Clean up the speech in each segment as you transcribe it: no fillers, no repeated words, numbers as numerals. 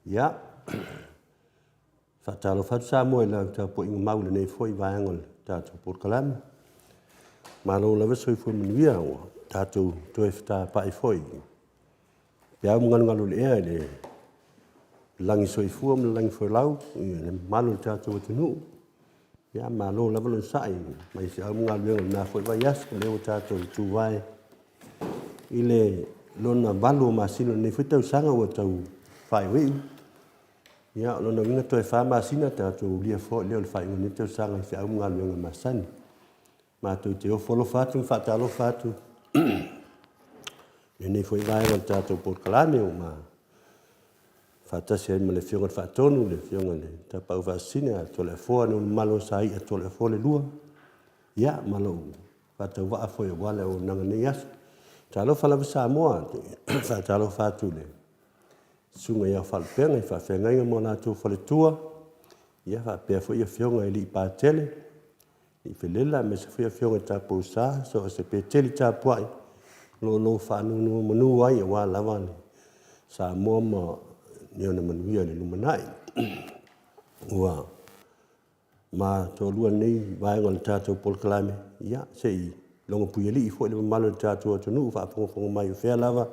Ia, faatalofa atu Samoa i lau tapuaiga mau i lenei foi vaega o le tatou polokalame. Malo lava soifua manuia ua tatou toe fetapai foi i peau ma galugalu o le ea i le lagi soifua ma le lagi folau i le mamalu o le tatou atunuu. Ia, malo lava le onosai mai feau ma galuega i lena foi vaiaso, o lea ua tatou tuvae i le lona 8 o masina o lenei foi tausaga ua tau faaiuiu. Ia, o lona uiga toe 4 masina tatou ulia foi lea o le faaiuga o lenei tausaga i feau ma galuega masani. Matou te ofo alofa atu ma faatalofa atu i lenei foi vaega o le tatou polokalame ua ma faatasi ai ma le Afioga i le Faatonu, le Afioga i le Tapaau Faasisina ia Toleafoa Neolemalo Saia Toleafoa le lua, ia ma lou faatauvaa foi aua le auaunaga i lenei aso. Talofa lava Samoa, faatalofa atu i le Susuga i Ao Faalupega i faafeagaiga ma o latou faletua, ia faapea foi afioga i Alii Patele, Alii Felela aemaise foi afioga i Taupousa, so o se Peteli tapuai o lo o faanonomanu ai aua lava le Samoa ma ni ona manuia i le lumanai. Ua ma toalua lenei vaega o le tatou polokalame, ia se i logo puialii foi le mamalu o le tatou atunuu o faafogafoga mai o fea lava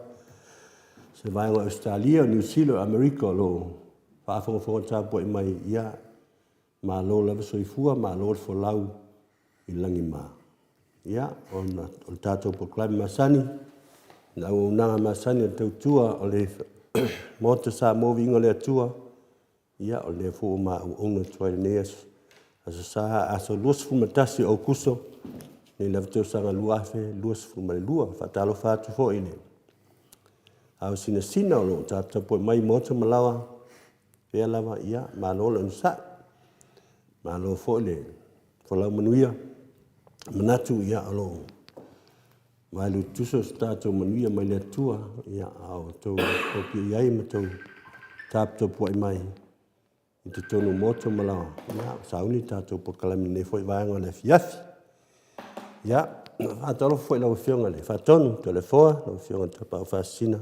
se vaega o Ausetalia, o Niu Sila, o Amerika o lo o faafogafoga tapuai mai, ia malo lava soifua, malo le folau i lagima. Ia, ona o le tatou polokalame masani, le auaunaga masani o le tautua o le Maota Samoa Viiga o le Atua, ia, o lea foi ua ma auauna atu ai i lenei aso, Aso Sa, aso 21 o Aokuso, lenei lava tausaga 2022. Faatalofa atu foi i le ao sinasina o lo o taputapuai mai i maota ma laoa, fea lava, ia, malo le onosai, malo foi le folau manuia. Manatu, ia, o lo o vaelututusa so tatou manuia mai le Atua, ia, a o outou topia i ai ma outou taputapuai mai i totonu o maota ma laoa, ia, ua sauni le tatou polokalame i lenei foi vaega o le afiafi. Ia, faatalofa foi i lau Afioga i le Faatonu Toleafoa, lau Afioga i le Tapaau Faasisina,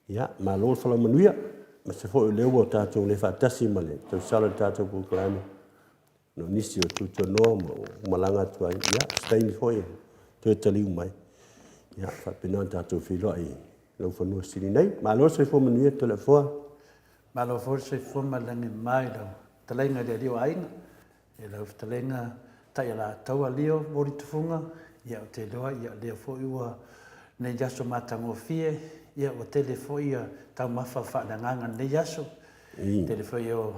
ia, malo le folau manuia, aemaise foi o lea ua tatou le faatasi ma le tausala o le tatou polokalame, ona o nisi o tutonoa ma ua malaga atu ai, ia, se taimi foi e toe taliu mai, ia faapena ona tatou feiloai i laufanua sili nei. Malo le soifua manuia Toleafoa. Malo foi le soifua ma le lagi e mama i lau fetalaiga i le alii o aiga, i lau fetalaiga Taialataua Leo Moli Tufuga, ia ou te iloa ia o lea foi ua nei aso matagofie, ia ua tele foi ia taumafa faaleagaga i lenei aso. Tele foi o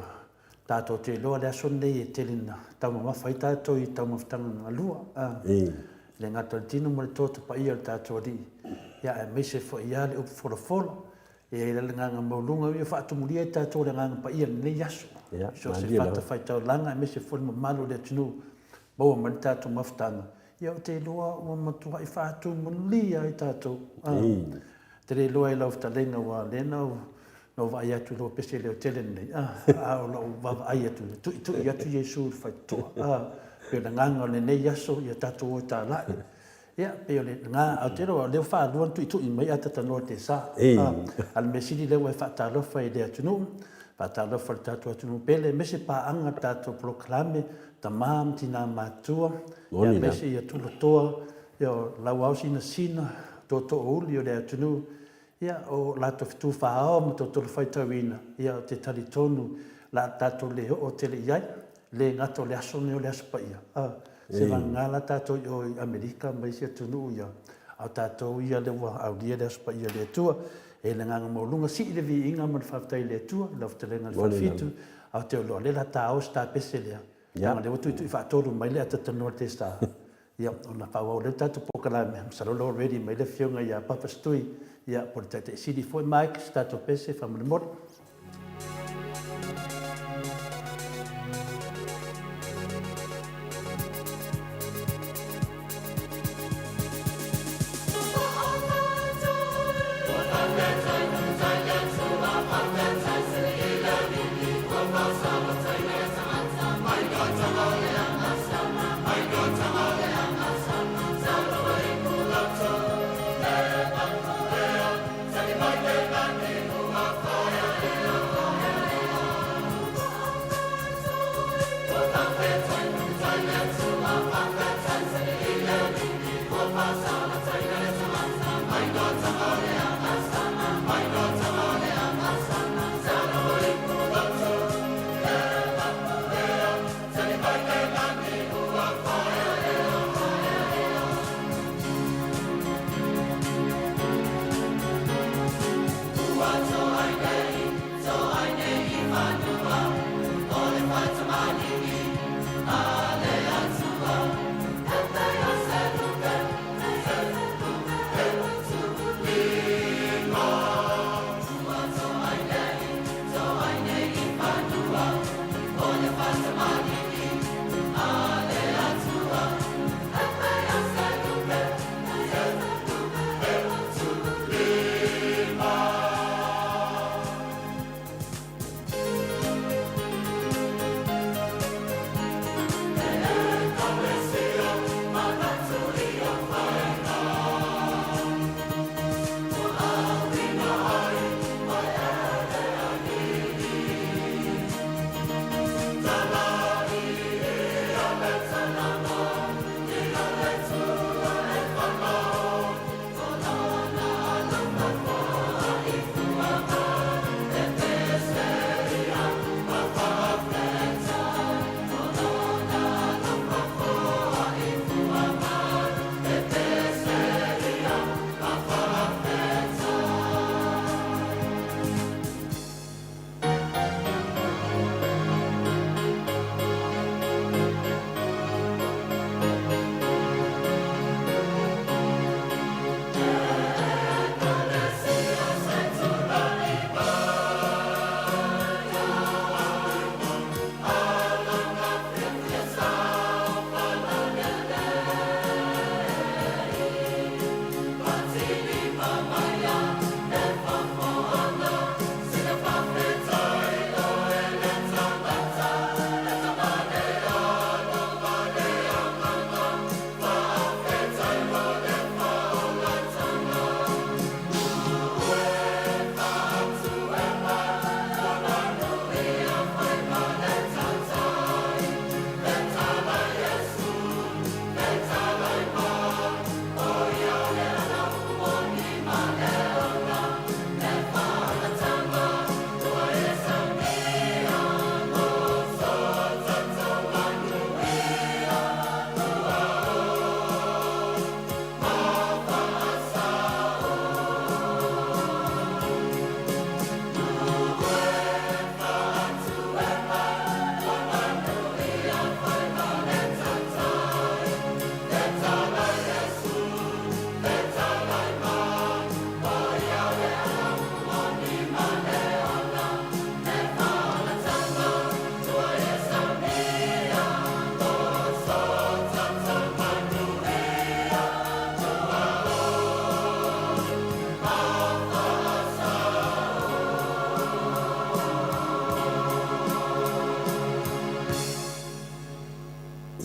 tatou te iloa le aso lenei e tele ina taumamafa ai tatou i taumafataga galua, e le gata o le tino ma le toto paia o le tatou Alii, ia aemaise foi lava le upu folafola. E i ai la le agaga maualuga ia faatumulia ai tatou i le Agaga Paia i lenei aso, i so o se fatafaitaulaga aemaise foi le mamalu o le atunuu, maua mai le tatou mafutaga, ia ou te iloa ua matuai faatumulia ai tatou. Ou te le iloa i lau fetalaiga aua o lea na ou vaai atu i lou pese leotele lenei, a o lau vaavaai atu, e tuitui atu Iesu i le faitotoa. E pei o le agaga o lenei aso, ia tatou o e talai. Ia, pei o le na, ae ou te iloa o lea ua faalua ona tuitui mai ae ta talanoa i le sa. A o le mea sili lea ua e faatalofa i le atunuu, faatalofa i le tatou atunuu pele, aemaise paaga le tatou polokalame, tama ma tina matutua, ia aemaise ia tulatoa, ia o lauao sinasina, tootoouli o le atunuu, Ia, o latou fetu faaao ma totolo faitauina, ia, ou te talitonu o le a tatou le oo tele i ai, le gata o le aso lenei o le Aso Paia, a, se vagana la tatou i o i Amerika ma isi atunuu ia, a o tatou ia lea ua aulia le Aso Paia o le Atua. E le agaga maualuga, sii le viiga ma le faafetai i le Atua, i lau fetalaiga i le Falefitu, a ou te iloa o lea o le a ta o se tapese lea, leaga o lea ua tuitui faatolu mai le ata tanoa i le testa. Ia, ona faaauau lea o le tatou polokalame, masalo o la ua ready mai le afioga ia Papa Setui, ia, po o le Taitai Sili foi Mike, se tatou pese faamolemole.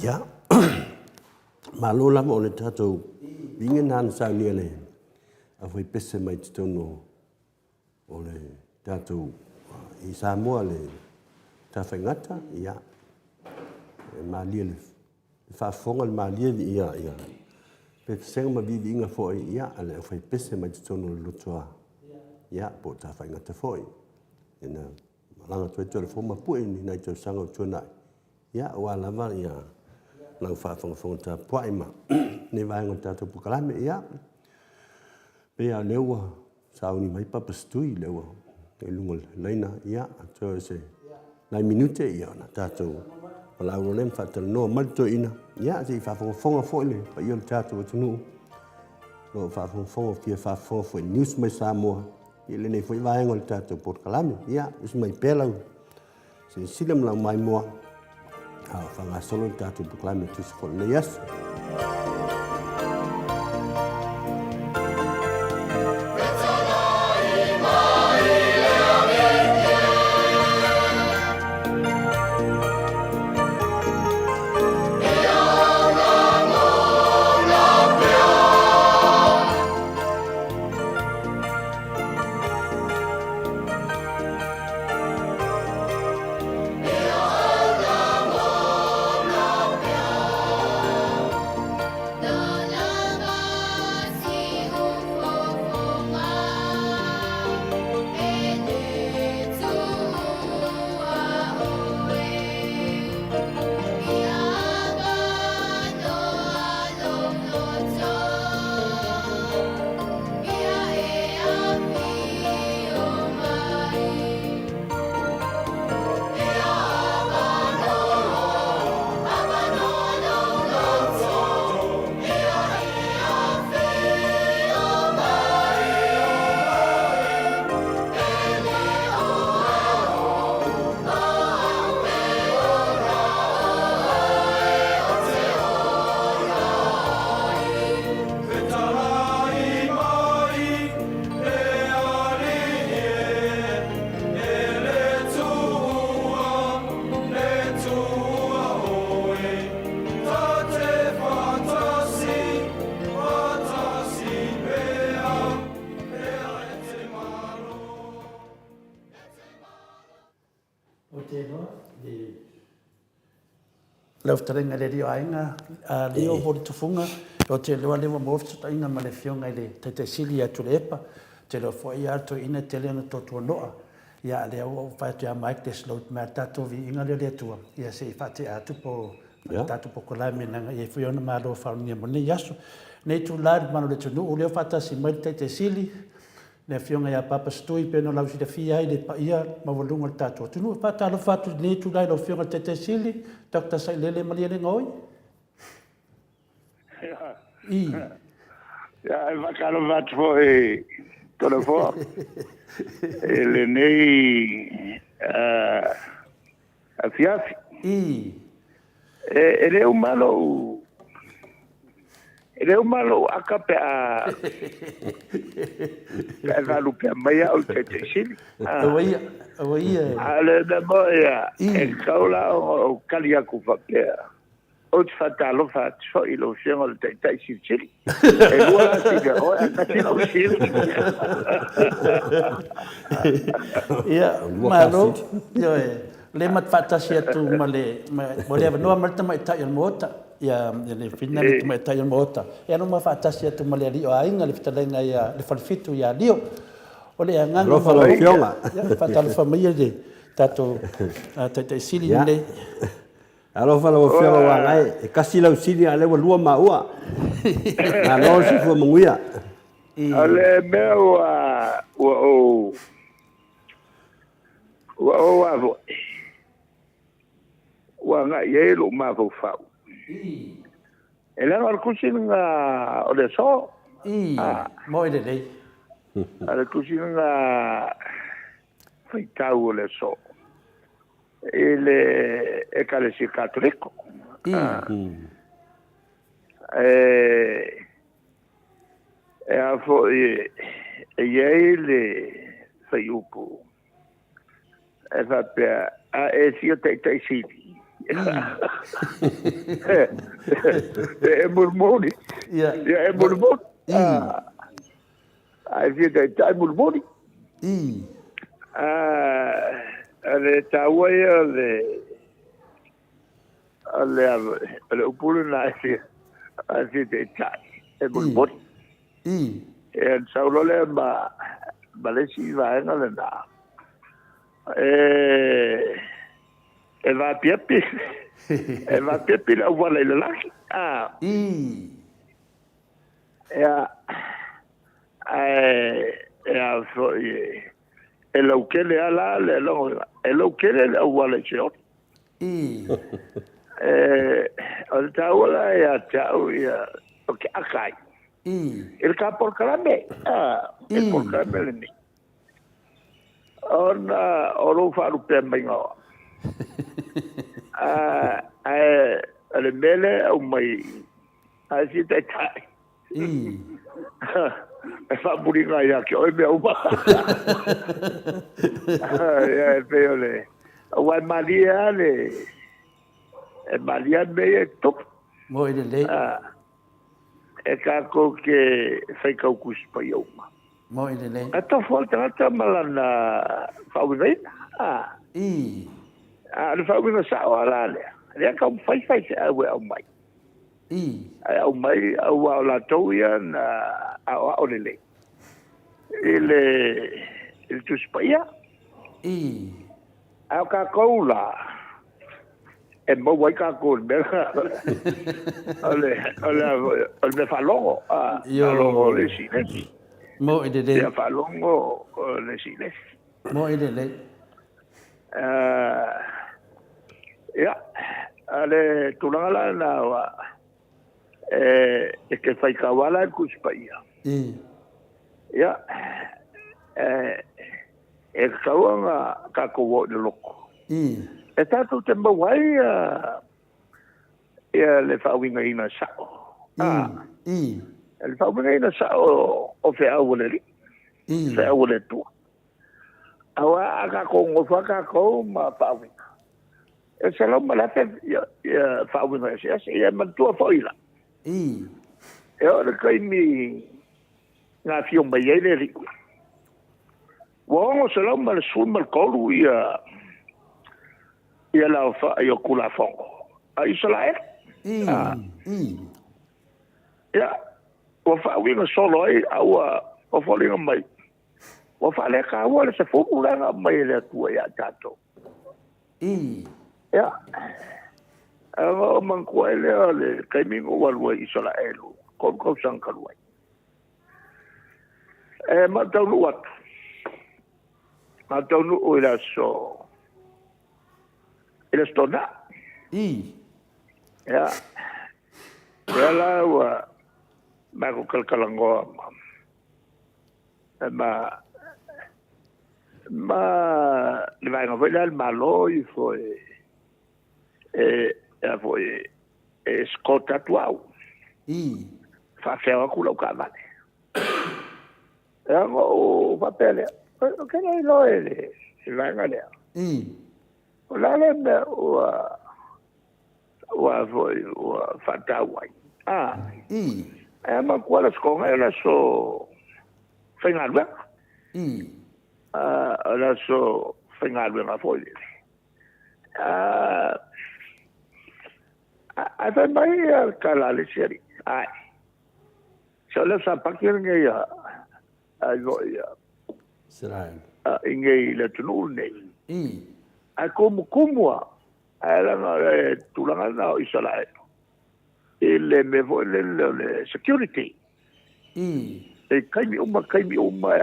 Ia, malo lava o le tatou viiga lena na saunia e le aufaipese mai totonu o le tatou i Samoa le Tafaigata, ia, e malie le faafofoga le malie ia ia pesega ma viiviiga foi ia a le aufaipese mai totonu o le Lotoa, ia po o Tafaigata foi. Ina malaga atu ai Toleafoa ma Pue i nai tausaga ua tuanai, ia aua lava ia lau faafogafoga tapuai ma lenei vaega o le tatou polokalame. Ia, pei lava o lea ua sauni mai Papa Setui, lea ua i luga o le laina, ia, toe o se nai minute ia ona tatou valaau loa lea ma faatalanoa mai le toeaina, ia, se i faafogafoga foi le paia o le tatou atunuu o lo o faafogafoga, fia faafofoga foi i news mai Samoa i lenei foi vaega o le tatou polokalame. Ia, usi mai pea lau silasila ma lau maimoa a o faagasolo le tatou polokalame e tusa foi o lenei aso. Ou te iloa i lau fetalaiga i le alii o aiga, a Leo Voli Tufuga, ou te iloa lea ua maua fesootaiga ma le Afioga i le Taitai Sili ia Tuilaepa. Ou te iloa foi lava le toeaina e tele ona tuatuanoa. Ia a o lea ua ou fai atu ia Mike Desloat mai le tatou viiga lea o le Atua, ia se i faatea atu po o le tatou polokalame leaga e i ai foi ona malo faalogia mo lenei aso. Lenei itula i le mamalu o le atunuu, o lea ua faatasi mai le Taitai Sili, le Afioga ia Papa Setui pei ona lausilafia ai le paia maualuga o le tatou atunuu. E faatalofa atu i lenei itula i lau Afioga i le Taitai Sili, Dr. Sailele Malielegaoi. I. Ia, e faatalofa atu foi Toleafoa i lenei afiafi. I. E le uma lou e le uma lou aka pe a pe a faalupea mai au i le Taitai Sili. Aua ia, aua ia. A o le mea moni ia, e tatau la ona ou tali atu faapea, ou te faatalofa atu foi i lau Afioga i le Taitai Silisili. E lua la sili a oe, ae tasi lau sili. Ia, malo. Ioe. O lea ma te faatasi atu ma le, ma le avanoa ma le tamaitai o le Maota. Ia, le Fina le tamaitai o le Maota. Ia, no ma faatasi atu ma le alii o aiga, le fetalaiga ia le Falefitu ia Lio. O le agaga Alofa lau Afioga. Ia, faatalofa mai le tatou Taitai Sili lenei. Alofa lau Afioga ua agai, e kasi lau sili a o lea ua lua maua. Malo le soifua manuia. O le mea ua ua ou ua ou a foi ua agai i ai lou mafaufau. E leaga o le tusi lena o le aso. Moe lelei. O le tusi lena faitau o le aso i le Ekalesia Katoliko. E a foi e i ai le fuaiupu e faapea, a e fia taitai sili, E mulimuli. Ia, e mulimuli. A e fia taitai mulimuli. A le taua ia o le o le o le upu lena e fia a e fia taitai e mulimuli. E ona sau loa lea ma ma le isi vaega lena e e vaapiapi e vaapiapi le auala i le lagi. Ia, ae e a foi e lautele lava la le logo, e lautele le auala i Seoli. E, o le taua la ia te au ia, o ke aka ai. I le ka polokalame, e polokalame lenei. Ona o lou faalupea maiga o au. Ae o le mea lea e aumai ae fia taitai. E faamuliga ia te oe mea uma. Ia e pei o le aua e malie lava le e malie lava mea ia e tutupu. Moe lelei. E tatou te faitau Tusi Paia uma. Moe lelei. E tofu lava le tagata ma lana faauigaina. A o le faauiga sao lava la lea, lea e taumafai faifeau e aumai. Ae aumai aua o latou ia na aoao lelei i le i le Tusi Paia. A o tatou la, e maua ai tatou i le mea o le o le o le mea faalogo, a, faalogo o le isi i le isi. Moe lelei. Ia faalogo o le isi i le isi. Moe lelei. Ia, a le tulaga la lena ua e, e te faitau lava la i le Tusi Paia. Ia, e, e tatau ona tatou o i le lotu. E tatou te maua ai ia, ia le faauigaina sao. Le faauigaina sao o feau a le Alii, feau a le Atua. Aua a tatou nofo lava tatou ma faauiga, e 100,000 ia, ia faauiga eseese. Ia manatua foi la, e oo i le taimi na afio mai ai le Alii, ua 613 ia ia le aofai o Tulafono a Isaraelu. Ia, ua faauiga solo ai, a ua foliga mai ua faaletaua le 10 lea na aumai e le Atua ia tatou. Ia, ona ou manatua ai lea o le taimi na ou alu ai i Isaraelu, 3 tausaga talu ai. E ma ou taunuu atu, ma ou taunuu i le aso, i le Aso Toonai. Ia, lea la ua matou talatalanoa ma ma ma le vaega foi lea a le Malo ifo e e a foi e escort atu au. Faafeao atu lau taavale. Ia ona ou faapea lea, ou te le iloa i le vaega lea. O le a le mea ua ua foi ua faataua ai. Ae manatua le Aso Toonai o le aso faigaluega. O le aso faigaluega foi lele. Ae fai mai le tala a le isi alii, ai, se o le aso Sapati lenei a foi Israel. I nei i le atunuu lenei. Ae tumutumu lava, ae leaga o le tulaga lena o Isaraelu i le mea foi lele o le security. E taimi uma, taimi uma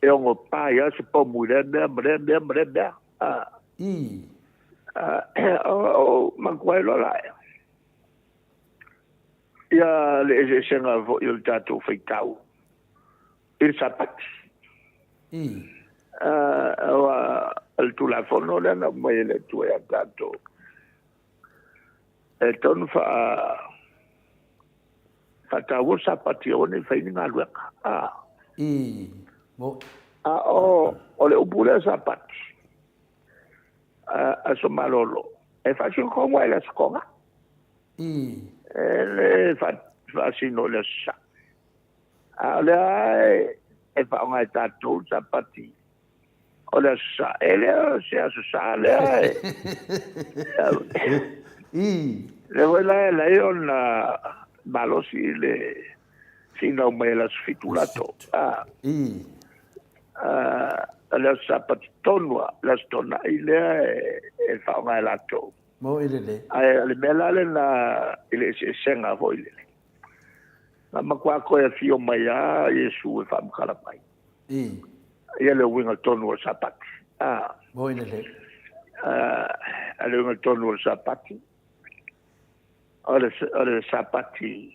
e ono pa ai lava se pomu i lea mea ma lea mea ma lea mea. Ona ou manatua ai loa lea ia le eseesega foi o le tatou faitau i le Sapati. Aua o le Tulafono lea na aumai e le Atua ia tatou, e tatau ona faataua le Sapati aua ne i fai ni galuega. A o le upu lea Sapati, aso malolo. E faasino tonu ai le Aso Toga. E le faasino i le Aso Sa. A o lea e faaaoga e tatou le Sapati o le Aso Sa. E le o se Aso Sa lea e... Lea foi la e ala ai ona malosi le finau mai e le aso 7 latou. O le aso Sapati tonu lava, le aso Toonai lea e faaaoga e latou. Mo i lelei. Ae o le mea la lena i le eseesega foi lele. Na matua toe afio mai lava Iesu e faamatala mai. Ia le uiga tonu o le Sapati. Mo i lelei. A le uiga tonu o le Sapati, o le Sapati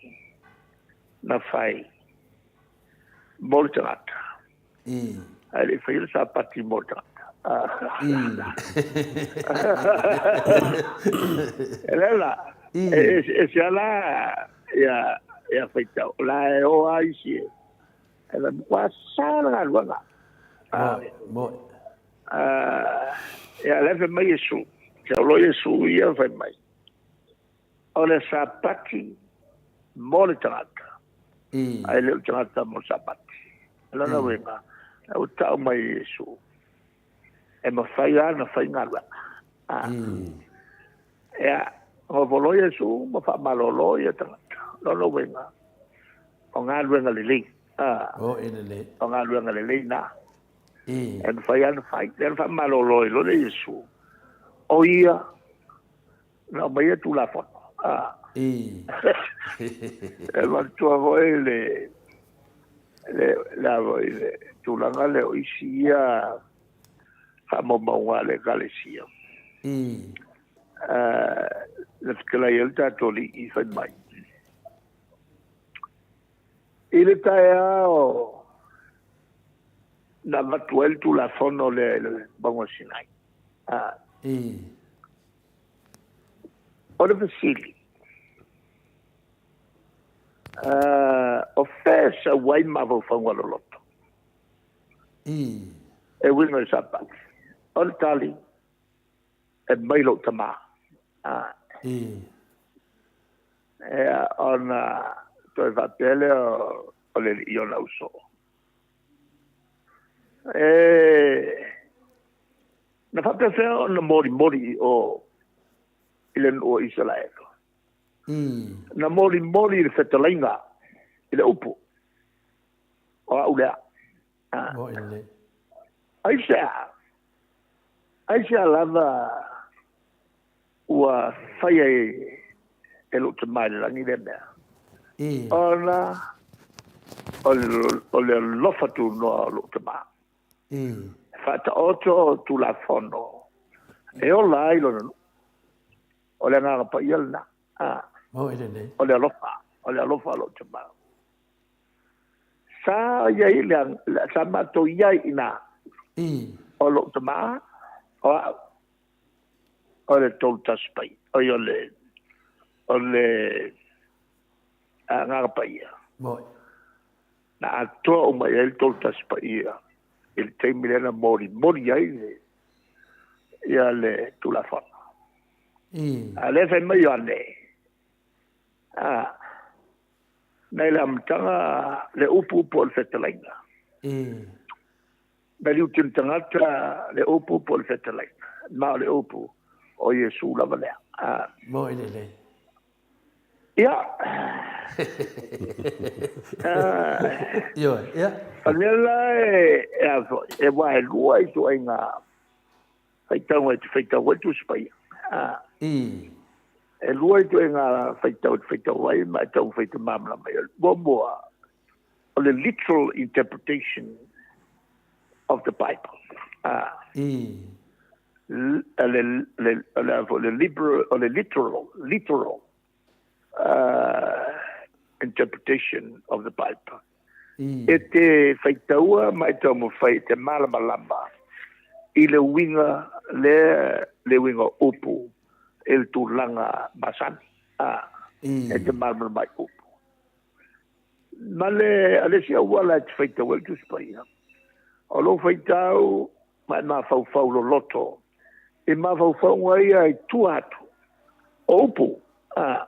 na fai mo le tagata. Ae le i faia le Sapati mo le tagata. E lea la, e se ala ia faitau. O la e o a isi e. E la matua sa le galuega. Moi. Ia lea fai mai Iesu. Te olo Iesu ia fai mai. O le Sapati mo le tagata. Ae le o le tagata mo le Sapati. Lona uiga, ua tau mai Iesu. E mafai lava ona fai galuega. Ia, gofolo Iesu ma faamalolo ia tagata. Lona uiga, o galuega lelei. O galuega lelei na. E mafai lava ona fai. Lea na faamalolo ai loa le Iesu. O ia, na aumaia Tulafono. E manatua foi le le tulaga lea o isi ia faamaumauga a le Ekalesia. Na fetalai ai le tatou Alii fai mai. I le taeao na avatu ai le Tulafono lea i le mauga o Sinai. O le fesili, o fea e sau ai mafaufauga loloto? E uiga i le Sapati. O le tali, e mai lou Tama. Ia, ona toe faapea lea o le alii i ona uso. E na faapefea ona molimoli i o i le nuu o Isaraelu. Na molimoli i le fetalaiga i le upu, o au lea. Aisea? Aisea lava ua fai ai e lou Tama i le lagi lea mea? Ona o le alofa tunoa o lou Tama. Faataoto Tulafono e ola ai lona nuu. O le Agaga Paia lena. O le alofa, o le alofa o lou Tama. Sa i ai le, sa matou i ai i ina. O lou Tama, o au, o le Tolu Tasi Paia, oi o le Agaga Paia. Na atoa uma i ai le Tolu Tasi Paia i le taimi lea na molimoli ai le ia le Tulafono. A lea fai mai Ioane, nai le amataga le upu po o le fetalaiga. Nai le uti o le tagata le upu po o le fetalaiga. Ma o le upu o Iesu lava lea. Mo i lelei. Ia. Ioe, ia. O le mea la e ua e lua i ituaiga faitauga e te faitau ai Tusi Paia. E lua ituaiga faitau e te faitau ai ma e taumafai e te malamalama ai. Muamua, o le literal interpretation of the Bible. O le literal interpretation of the Bible. E te faitaua ma e taumafai e te malamalama i le uiga lea, le uiga upu i le tulaga masani. E te malamalama i upu. Ma le isi auala e te faitau ai le Tusi Paia, o lou faitau ma e mafaufau loloto I mafaufauga ia i tua atu o upu a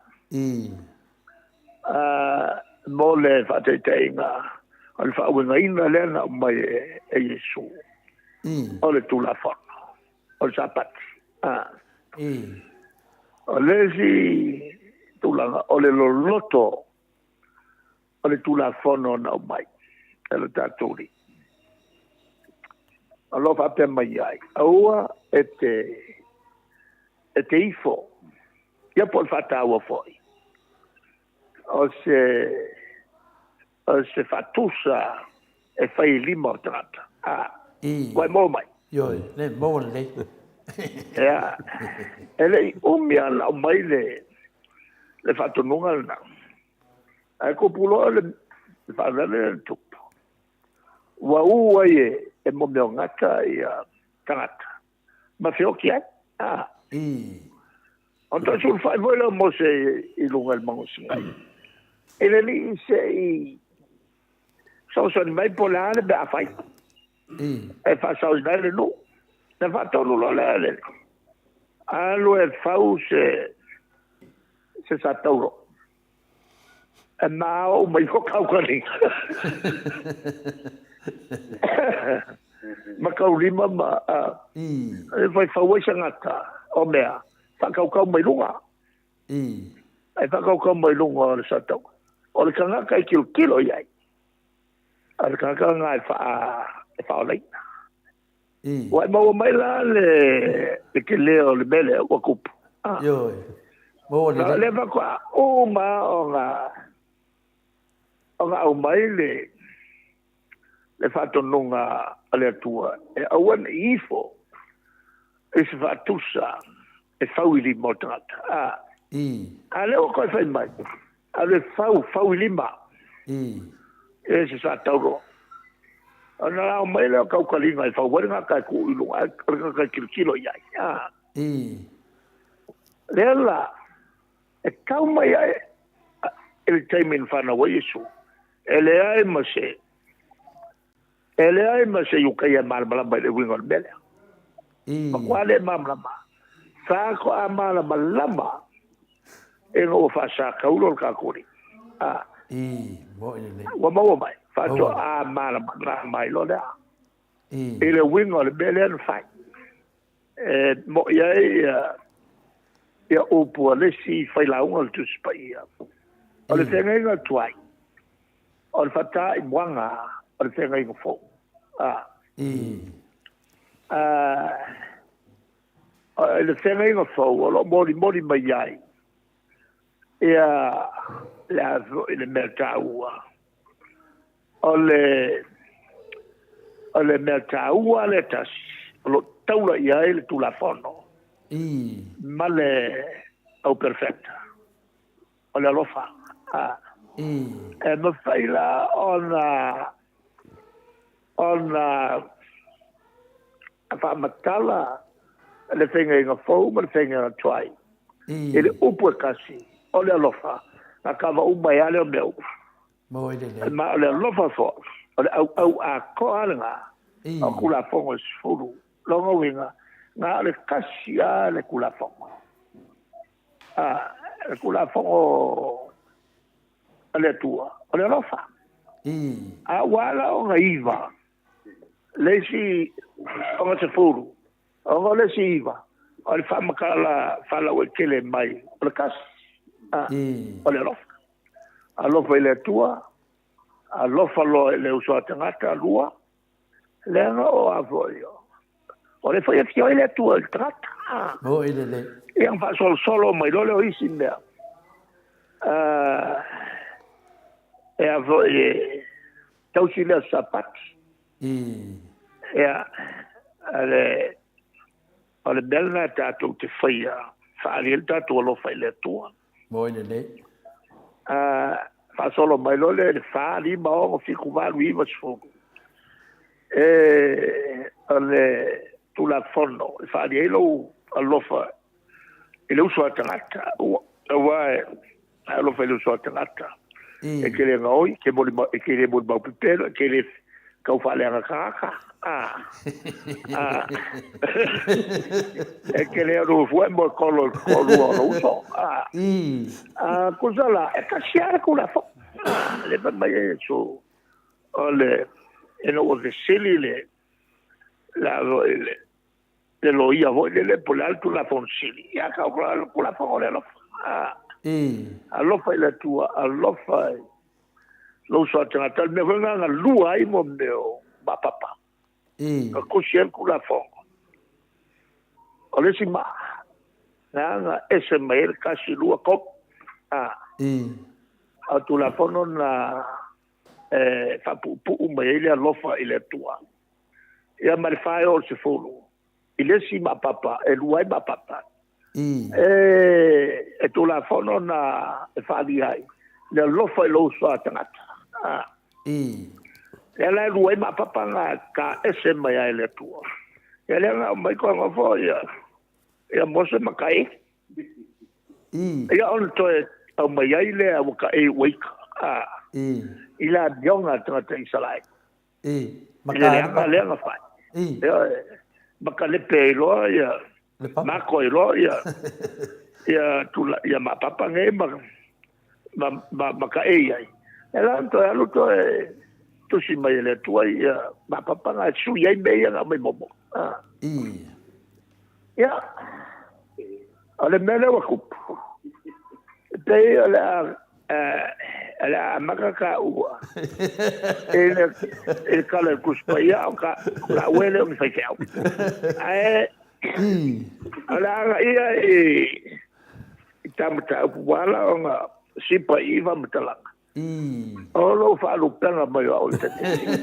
mo le faataitaiga o le faauigaina lea na aumai e Iesu o le Tulafono o le Sapati. O le isi tulaga o le loloto o le Tulafono na aumai e lo tatou Alii. O lo o faapea mai ai, aua e te ifo, ia po o le faataua foi, o se faatusa e fai i lima o tagata. Ua e maua mai? Ioe, le maua lelei. Ia, e le i umi lava ona aumai le faatonuga lena. Ae tupu loa le faalavelave lea na tupu, ua u ai e momeogata ia tagata ma feoti ai. Ona toe sulufai foi lea o Mose i luga i le Maga o Sinai, i le alii se i fesoasoani mai po o le a le mea a fai e faasaoina ai le nuu. Na faatonu loa lea e le alii, alu e fau se satauro e mao uma ifo kaukaliga ma kaulima ma e fai fau ai se gata o mea faakaukau mai luga. E faakaukau mai luga o le satauro. O le tagata e tilotilo i ai, o le tagata lena e faaolaina. Ua e maua mai la le tele o le mea lea ua tupu. Ioe. Maua lelei. Lea faatoa uma ona aumai le faatonuga a le Atua e aua ne i ifo i se faatusa e fau i lima o le tagata. A lea ua toe fai mai, alu e fau, fau i lima. E se satauro. Ona lao mai lea o kaukaliga e fau ai le gata e tuu i luga, o le gata e tilotilo i ai. Lea la, e tau mai ai i le taimi na fanau ai Iesu, e leai ma se Iutaia e malamalama i le uiga o le mea lea. Matua le malamalama. Faatoa malamalama ina ua faasataulo le tatou Alii. Ua maua mai, faatoa malamalama mai loa lea i le uiga o le mea lea na fai. E moi ai ia upu a le isi failauga o le Tusi Paia. O le feagaiga tuai, o le faataimuaga o le feagaiga fou. O le feagaiga fou o lo o molimoli mai ai ia le a foi le mea taua. O le mea taua le tasi, o lo o taula i ai le Tulafono ma le au perfecta, o le alofa. E mafai la ona faamatala le feagaiga fou ma le feagaiga tuai i le upu e kasi, o le alofa, na kava uma ai lea o mea uma. Ma o le alofa foi, o le auau atoa lena o Tulafono e 10. Lona uiga, na o le kasi lava le Tulafono. Le Tulafono a le Atua, o le alofa. A ua ala ona 9, le isi ona 10, ona o le isi 9, o le faamatala faalauaitele mai o le kasi, o le alofa. Alofa i le Atua, alofa loa i le uso a tagata, lua, leaga o a foi o le fai afio ai le Atua i le tagata. Ia faasolosolo mai loa lea o isi mea. E a foi e tausi lea Sapati. Ia, o le mea lena tatou te faia, faaali ai le tatou alofa i le Atua. Faasolo mai loa lea i le 4, 5, 6, 7, 8, 9, 10. O le Tulafono e faaali ai lou alofa i le uso a tagata. Aua e alofa i le uso a tagata. E te le gaoi, e te le molimau pepelo, e te le tau faaleaga tagata. A, a, e te le alu fua e moe kolo i le toalua o lou uso. A, a, tusa la, e tasi lava le Tulafono. A, lea fai mai ai Iesu, o le, ina ua fesili le, le a foi le, le loia foi lele po o le a le Tulafono Sili, ia tau o le Tulafono o le alofa. A, alofa i le Atua, alofa i lou uso a tagata. O le mea foi lena na lua ai mo mea o mapapa. Na tusi ai le Tulafono. O le isi maa, na na ese mai ai le tasi, lua, tolu. A, a o le Tulafono na e faapuupuu mai ai le alofa i le Atua. Ia ma le 4 e oo i le 10, i le isi maapapa, e lua ai maapapa. E, e Tulafono na e faaalia ai le alofa i lou uso a tagata. A. Lea la e lua ai maapapa na ta ese mai ai e le Atua. Ia lea na aumai toe nofo ia, ia Mose ma Kaini. Ia ona toe aumai ai lea ua Kaʻe ua ika. A. I le amioga a tagata Isaraelu. I le leaga lea na fai. Ioe. Ma kalepe ai loa ia, mako ai loa ia, ia, tula, ia mapapa nei ma, ma, ma, ma kaʻe ai. E la toe alu toe tusi mai e le Atua ia mapapa na e sui ai mea ia na aumai muamua. Ah. Ia, o le mea lea ua tupu, e pei o le a, o le a amata taua i le, i le tala o le Tusi Paia, o ka, taua e le o ni faifeau. Ae, o le a agaia i, i ta mataupu ua ala ona sipa i i faamatalaga. O lou faalupega mai o au i le taimi nei.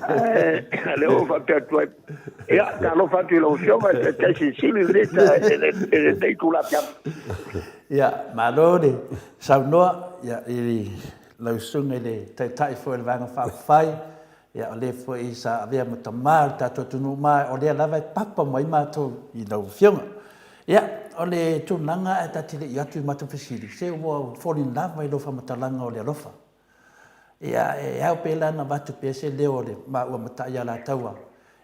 Ae lea ua faapea atu ai, ia, talofa atu i lau Afioga i le Taitai Silisili i lenei itula afiafi. Ia, malo le saunoa ia, i lau susuga i le Taitai foi o le Vaega Faaupufai, ia, o lea foi sa avea ma tamā o le tatou atunuu, ma o lea lava e papa mai matou i lau Afioga. Ia, o le tulaga ae ta te le i atu i matou fesili, se ua fall in love i lou faamatalaga o le alofa. Ia, e ao pea la ona avatu pea se leo o le maua ma Taialataua,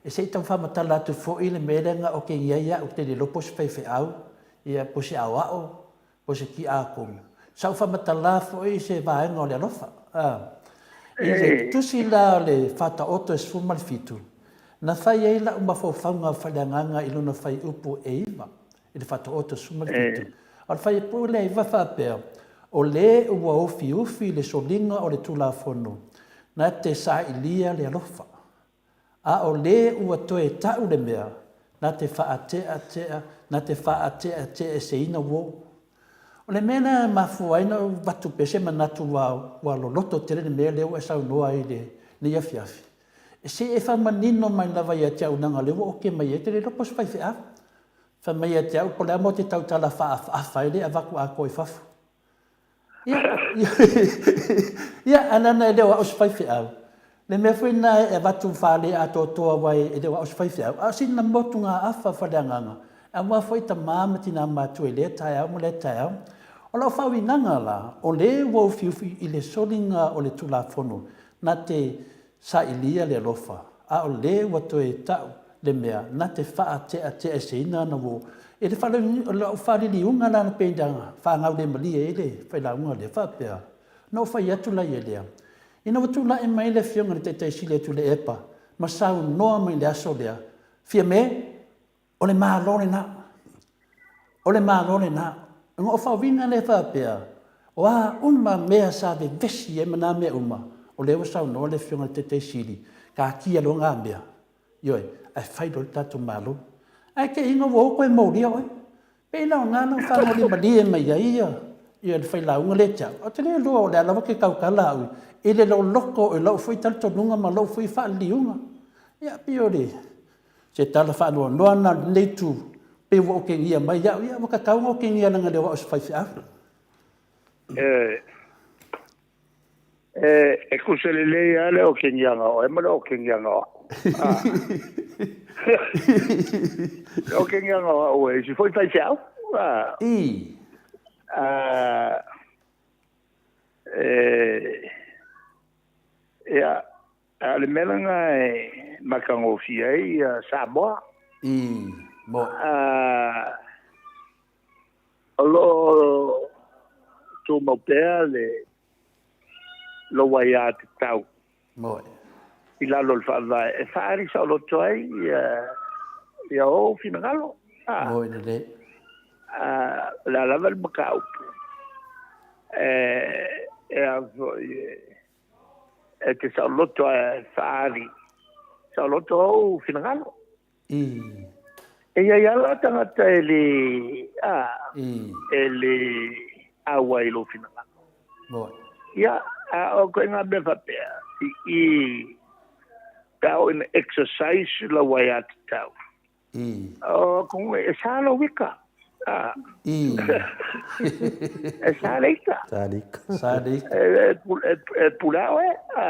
e se i tau faamatala atu foi le mea lea na okegia ai au, ou te le iloa po o se faifeau, ia, po o se aoao, po o se tiakono. Sa ou faamatala foi se vaega o le alofa. I le tusi la o le Faataoto e 17, na fai ai lau mafaufauga faaleagaga i lona fuaiupu e 9 i le Faataoto 17. O le fuaiupu lea e 9 faapea, O le ua ufiufi le soliga o le Tulafono, na te sailia le alofa. A o le ua toe ta'u le mea, na te faateatea, na te faateateaeseina uo. O le mea lea e mafua ai na ou avatu pea se manatu ua, ua loloto tele le mea lea ua e saunoa ai i lenei afiafi. E se i e faamanino mai lava ia te au leaga o lea ua oke mai ai, e te le iloa po o se faifeau. Fai mai ia te au, po o le a mea ou te tautala faaafaafa ai le avatu atoa i fafo. Ia, ia, ae leaga e le o au se faifeau. Le mea foi lena e avatu faaleatoatoa aua e le o au se faifeau, a o sina motugaafa faaleagaga, aua foi tama ma tina matua i lea taeao ma lea taeao. O lau faauigaga la, o le ua ufiufi i le soliga o le Tulafono na te Sailia le alofa, a o le ua toe ta'u le mea na te faateateaeseina ana uo e le lau faaliliuga la na pei na faagaulemalie ai le failauga lea faapea, Na ou fai atu la ia lea, ina ua tula'i mai le afioga i le Taitai Sili a Tuilaepa ma saunoa mai i le aso lea, Fiame, O le Malo lena. O le Malo lena. Ona o faauiga lea faapea, o a uma mea sa vevesi ai ma na mea uma, o lea ua saunoa le Afioga i le Taitai Sili, taatia loa na mea, ioe, ae fai loa le tatou Malo. Ae te i ina ua o toe molia oe. Pei la o na na faamalie mai ai ia ia le failauga lea te au. Ou te le iloa o le a lava ke tautala au i le loloto i lou foi talitonuga ma lou foi faaliliuga. Ia, pei o le Se tala faanoanoa lena a lenei itu, pei ua okegia mai au, ia ua tatau ona okegia leaga e le o au o se faifeau. E, e tusa lelei lava le okegiaga o oe ma le okegiaga o au. Le okegiaga o au e isi foi faifeau. I. E, ia, A o le mea lena e matagofie ai Samoa. I, mo. O lo o tumau pea le lou aiatatau. Moe. I lalo o le Faavae e faaali saoloto ai ia ou finagalo. Moe lelei. O le a lava le mataupu e a foi e te saoloto e faaali saoloto ou finagalo. I. E i ai lava la tagata e le, a, I. e le auai i lou finagalo. Moe. Ia, a o koe ngā mea faapea, i, i, pe a oo ina exercise lau aiatatau. I. O, ko, e sa lou ika. A. I. E sa le ika. Sa le ika. Sa le ika. E, e, e, e pule oe, a,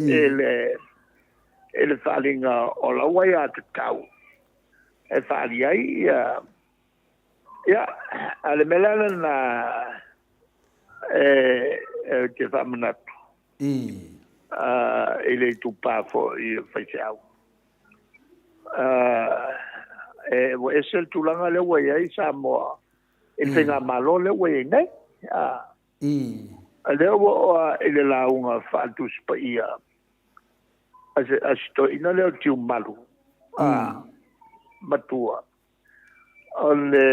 I. e le, i le faaaliga o lau aiatatau e faaali ai ia, ia, a o le mea la lena e, ou te faamanatu I. i le itupa foi o faifeau. E, ua ese le tulaga lea ua i ai Samoa i le faigamalo lea ua i ai nei. I. Lea ua oo lava i le lauga faale-Tusi Paia a se, a si toeaina lea o Tiumalu, a, matua, o le,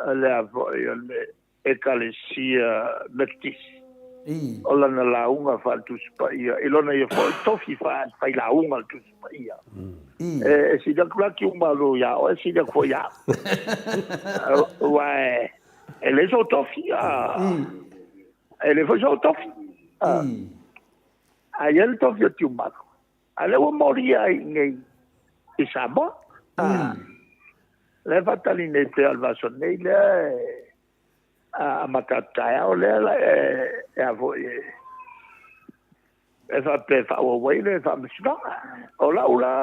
o le a foi, o le Ekalesia Metotisi, I. o lana lauga faale-Tusi Paia, i lona ia foi tofi faale-failauga o le Tusi Paia. I. E, e sili atu la Tiumalu iā oe, e sili atu foi ia au. Aua e, e leai sou tofi, a, I. e leai foi sou tofi. A. I. A i ai le tofi o Tiumalu, a lea ua molia ai i inei i Samoa. A, lea e faatali nei pea o le vaiaso nei lea e amata atu taeao lea la e a foi e e faapea e faaauau ai le faamasinoga. O lau la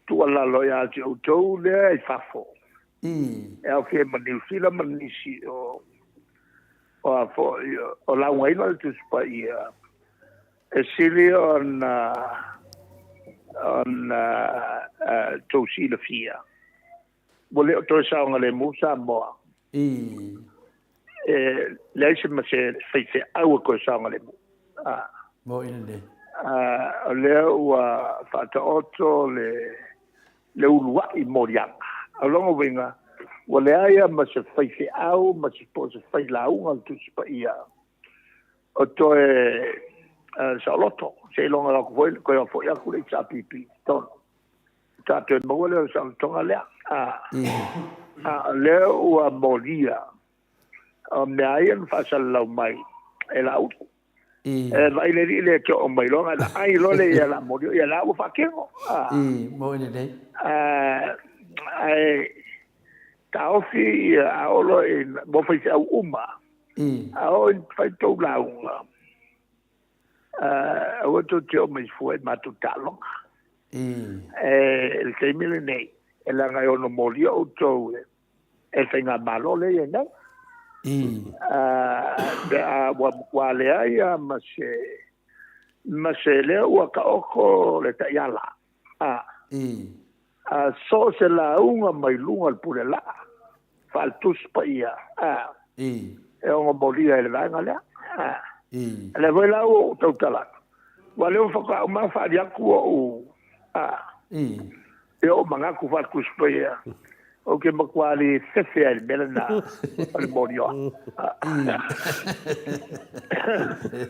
tuualalo ia te outou lea i fafo, I. e aofia ai ma Niu Sila ma nisi o o a foi o laugaina le Tusi Paia, e sili ona ona tou silafia ua le o toe saogalemu Samoa. I. E leai se ma se faifeau e toe saogalemu. A. Mo i lenei. O lea ua faataoto le le uluai moliaga. O lona uiga, ua leai lava ma se faifeau ma se po o se failauga o le Tusi Paia o toe saoloto, seiloga atu foi toe foi atu le HRPP i totonu. Faatoa toe maua lea o le saolotoga lea. A o lea ua molia, o mea ia na faasalalau mai e Laauli. I. E vaai le alii lea e te oo mai loa, na ai loa lea ia Lamolio, ia la ua faatino. I, moe lelei. Ae taofi ia a oo loa i mo faifeau uma, I. a oo ina fai tou lauga, aua tou te oo mai fua i matou taaloga. I. E le taimi lenei, e leaga e ono molia outou e le faigamalo lea e i ai nei. I. Pe a ua matua leai lava ma se, ma se lea ua taoto le taiala. A. I. A so o se lauga mai luga o le pule laa, faale-Tusi Paia, a. I. E ono molia e le vaega lea. A. I. O lea foi la ua ou tautala atu, aua o lea ua faatoa uma faaali atu ou, a. I. I ou manatu faale-Tusi Paia, ou te matua le fefe ai i le mea lena o le molioa. I.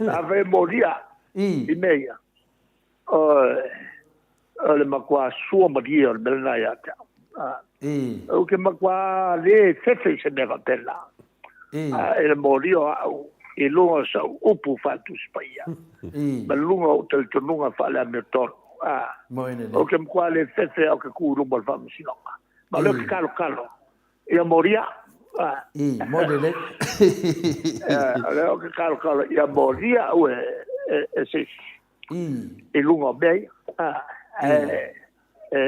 Afai e molia I. i mea ia, o le matua suamalie o le mea lena ia te au. I. Ou te matua le fefe i se mea faapena. I. I le molia o au i luga o sau upu faale-Tusi Paia. I. Ma luga o ou talitonuga faale-amiotonu. Moe lelei. Ou te matua le fefe au ke ku i luma o le faamasinoga. Ma o lea ou te kalokalo ia molia. I, moe lelei. O lea ou te kalokalo ia molia au e, e, e se isi. I. I luga o mea ia. E,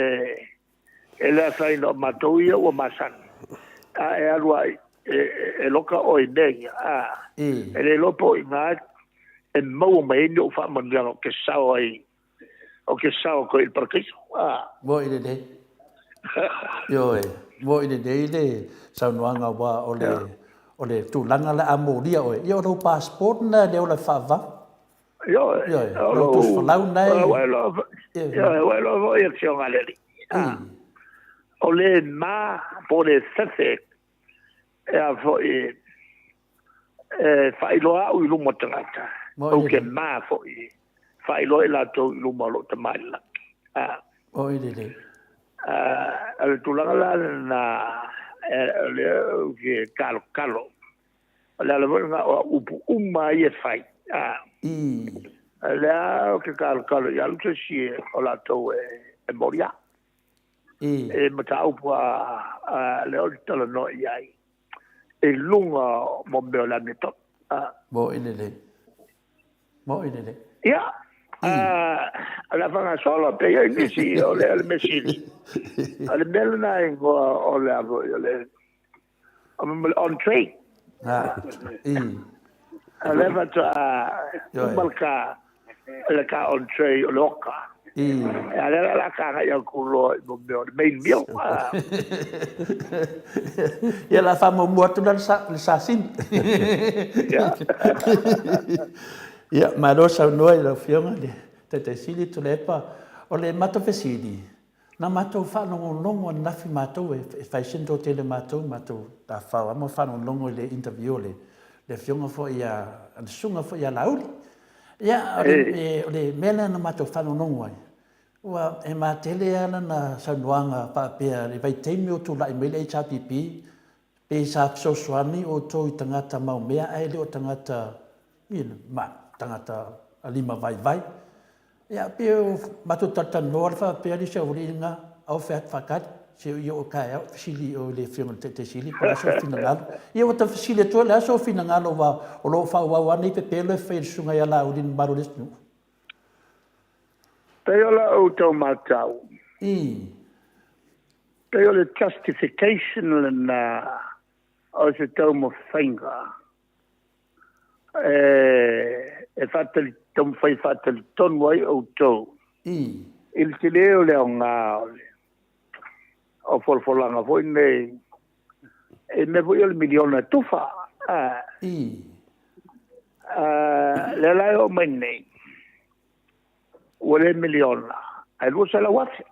e le afaina o matou ia ua masani. A e alu ai, e, e, e loka oe i mea ia. I. E le iloa po o i ina e maua mai ai ni ou faamanuiaga ou te sao ai, ou te sao atu ai i le parakaiso. Moe lelei. Ioe, moe lelei le saunoaga aua o le, o le tulaga lea a molia oe, ia o lou passport lena e le ola faavavau. Ioe, Ioe, o lou tusi folau lena e. Ua iloa, ioe, ua iloa foi e le Afioga a le Alii. O le ma po o le fefe e a foi e faailoa au i luma o tagata, ou te ma foi faailoa i latou i luma o lou Tama i le lagi. Oi lelei. O le tulaga la lena, o lea ou te talotalo. O le ala foi lena o au upu uma ia e fai. O lea ou te talotalo i alu se isi o latou e molia. E mataupu a lea ou te talanoa i ai i luga o mea o le amiotonu. Mo'i lelei. Mo'i lelei. Ia, o le a faagasolo pe i ai nisi o le mea sili. O le mea lena e igoa o le a foi o le on trade. O lea faatoa uma le ka on tray o le oka. A lea la ka agai atu loa i mea o le main meal. Ia la faamuamua atu la le sasimi. Ia, malo saunoa i lau Afioga i le Taitai Sili Tuilaepa. O le matou fesili, Na matou faalogologo ananafi matou e fai sina toatele o matou, matou tafafao lava ma faalogologo i le interview a le afioga foi a le susuga foi ia Laauli. Ia, o le mea lea na matou faalogologo ai, ua e matele lava lana saunoaga faapea i le vaitaimi o tulai mai le HRPP, Pe sa fesoasoani outou i tagata maumea ae le o tagata, ma, tagata lima vaivai. Ia, pe o matou talatalanoa le faapea le isi aualiiga, ao fai atu faatali, se i oo taeao fesili i o i le Afioga i le Taitai Sili po o le a sou finagalo. Ia ua ta fesili atu ai, o le a sou finagalo aua o lo o faaauau lava nei pepelo e fai e le Susuga ia Laauli i le mamalu o le atunuu. Pei o lau tau matau, pei o le justification lena o se taumafaiga e taumafai e faatalitonu ai outou i le tele o le aoga o folafolaga foi nei, i mea foi o le miliona e tufa. Lea la e oo mai nei, ua le miliona, ae $200,000.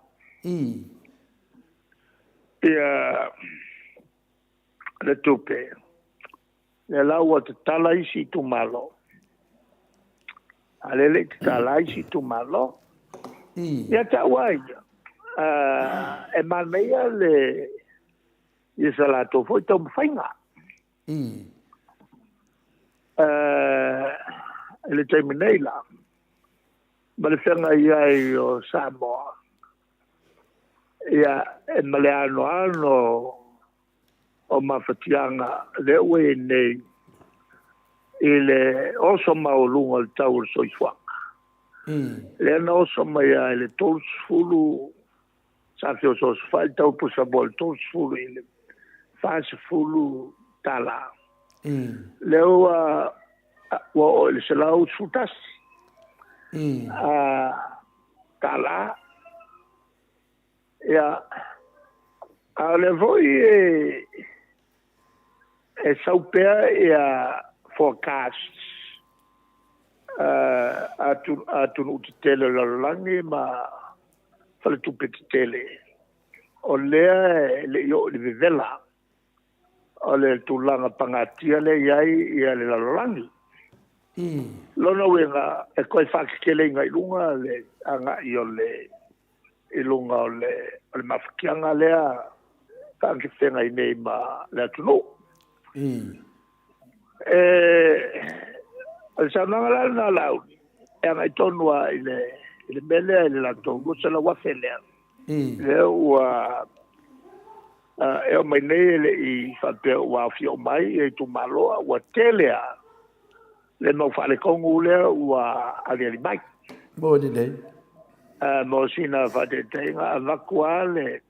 Ia le tupe, lea la ua tatala isi itumalo, a o lea e le i tatala isi itumalo. Ia te au lava ia, e manaia se latou foi taumafaiga. I le taimi nei la, ma le feagai ai o Samoa, ia, ma le anoano o mafatiaga lea ua i ai nei i le oso maualuga o le tau o le soifuaga. Lea na oso mai ai le 30, sa feosoosofai le tau o le pusa moa i le 30 i le 40 tala. Lea ua oo i le 111 tala. Ia, a o lea foi e sau pea ia forecasts a atunuu tetele o le lalolagi ma faletupe tetele, o lea e le i oo i le vevela o le tulaga pagatia lea e i ai ia le lalolagi. Lona uiga, e toe faateteleina i luga le agai o le i luga o le mafatiaga lea feagai nei ma le atunuu. O le saunoaga la lena a Laauli, e agai tonu lava i le mea lea i le latou $200,000 lea, lea ua e oo mai nei e le i faapea ua aofia uma ai itumalo, a ua tele lava le mau faaletonu lea ua aliali mai. Mo lelei. Mo sina faataitaiga, avatu lava le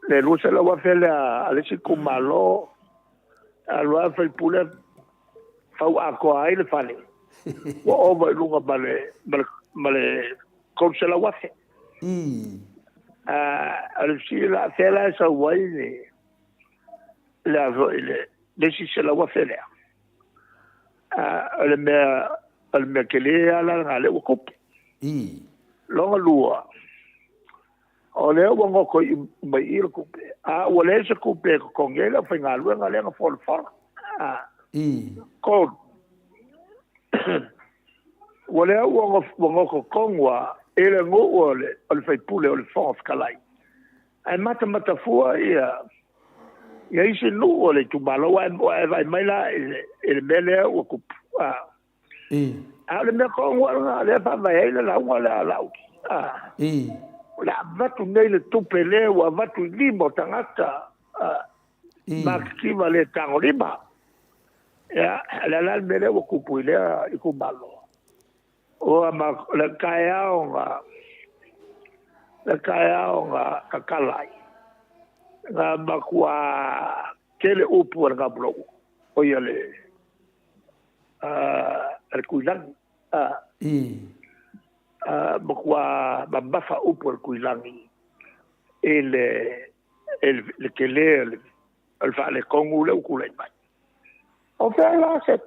$200,000 lea a le isi itumalo, alu lava faipule fau atoa ai le fale. Ua ova i luga ma le, ma le, ma le 300,000. O le fesili la, fea la e sau ai le, le a foi le, le isi 100,000 lea? O le mea, o le mea tele lava la lena lea ua tupu. Lona lua, o lea ua goto mai i i le tupe, a ua leai se tupe e totogi ai le aufaigaluega lea na folafola. Tolu, ua lea ua goto tonu lava i le nuu o le faipule o le Fofoga Fetalai, ae matamata fua ia isi nuu o le itumalo, ua e vaai mai la i le mea lea ua tupu. A o le mea tonu lava lena o lea e faavae ai le lauga lea a Laauli. O le a avatu nei le tupe lea ua avatu i lima o tagata matitiva le tagolima. Ia, o le a la le mea lea ua tupu i lea itumalo? Ua ma le taeao na le taeao na tatala ai, na matua tele upu a le Gamulo'u, o ia le le Tuilagi. Matua mamafa upu a le Tuilagi i le le tele o le faaletonu lea ua tulai mai. O fea la se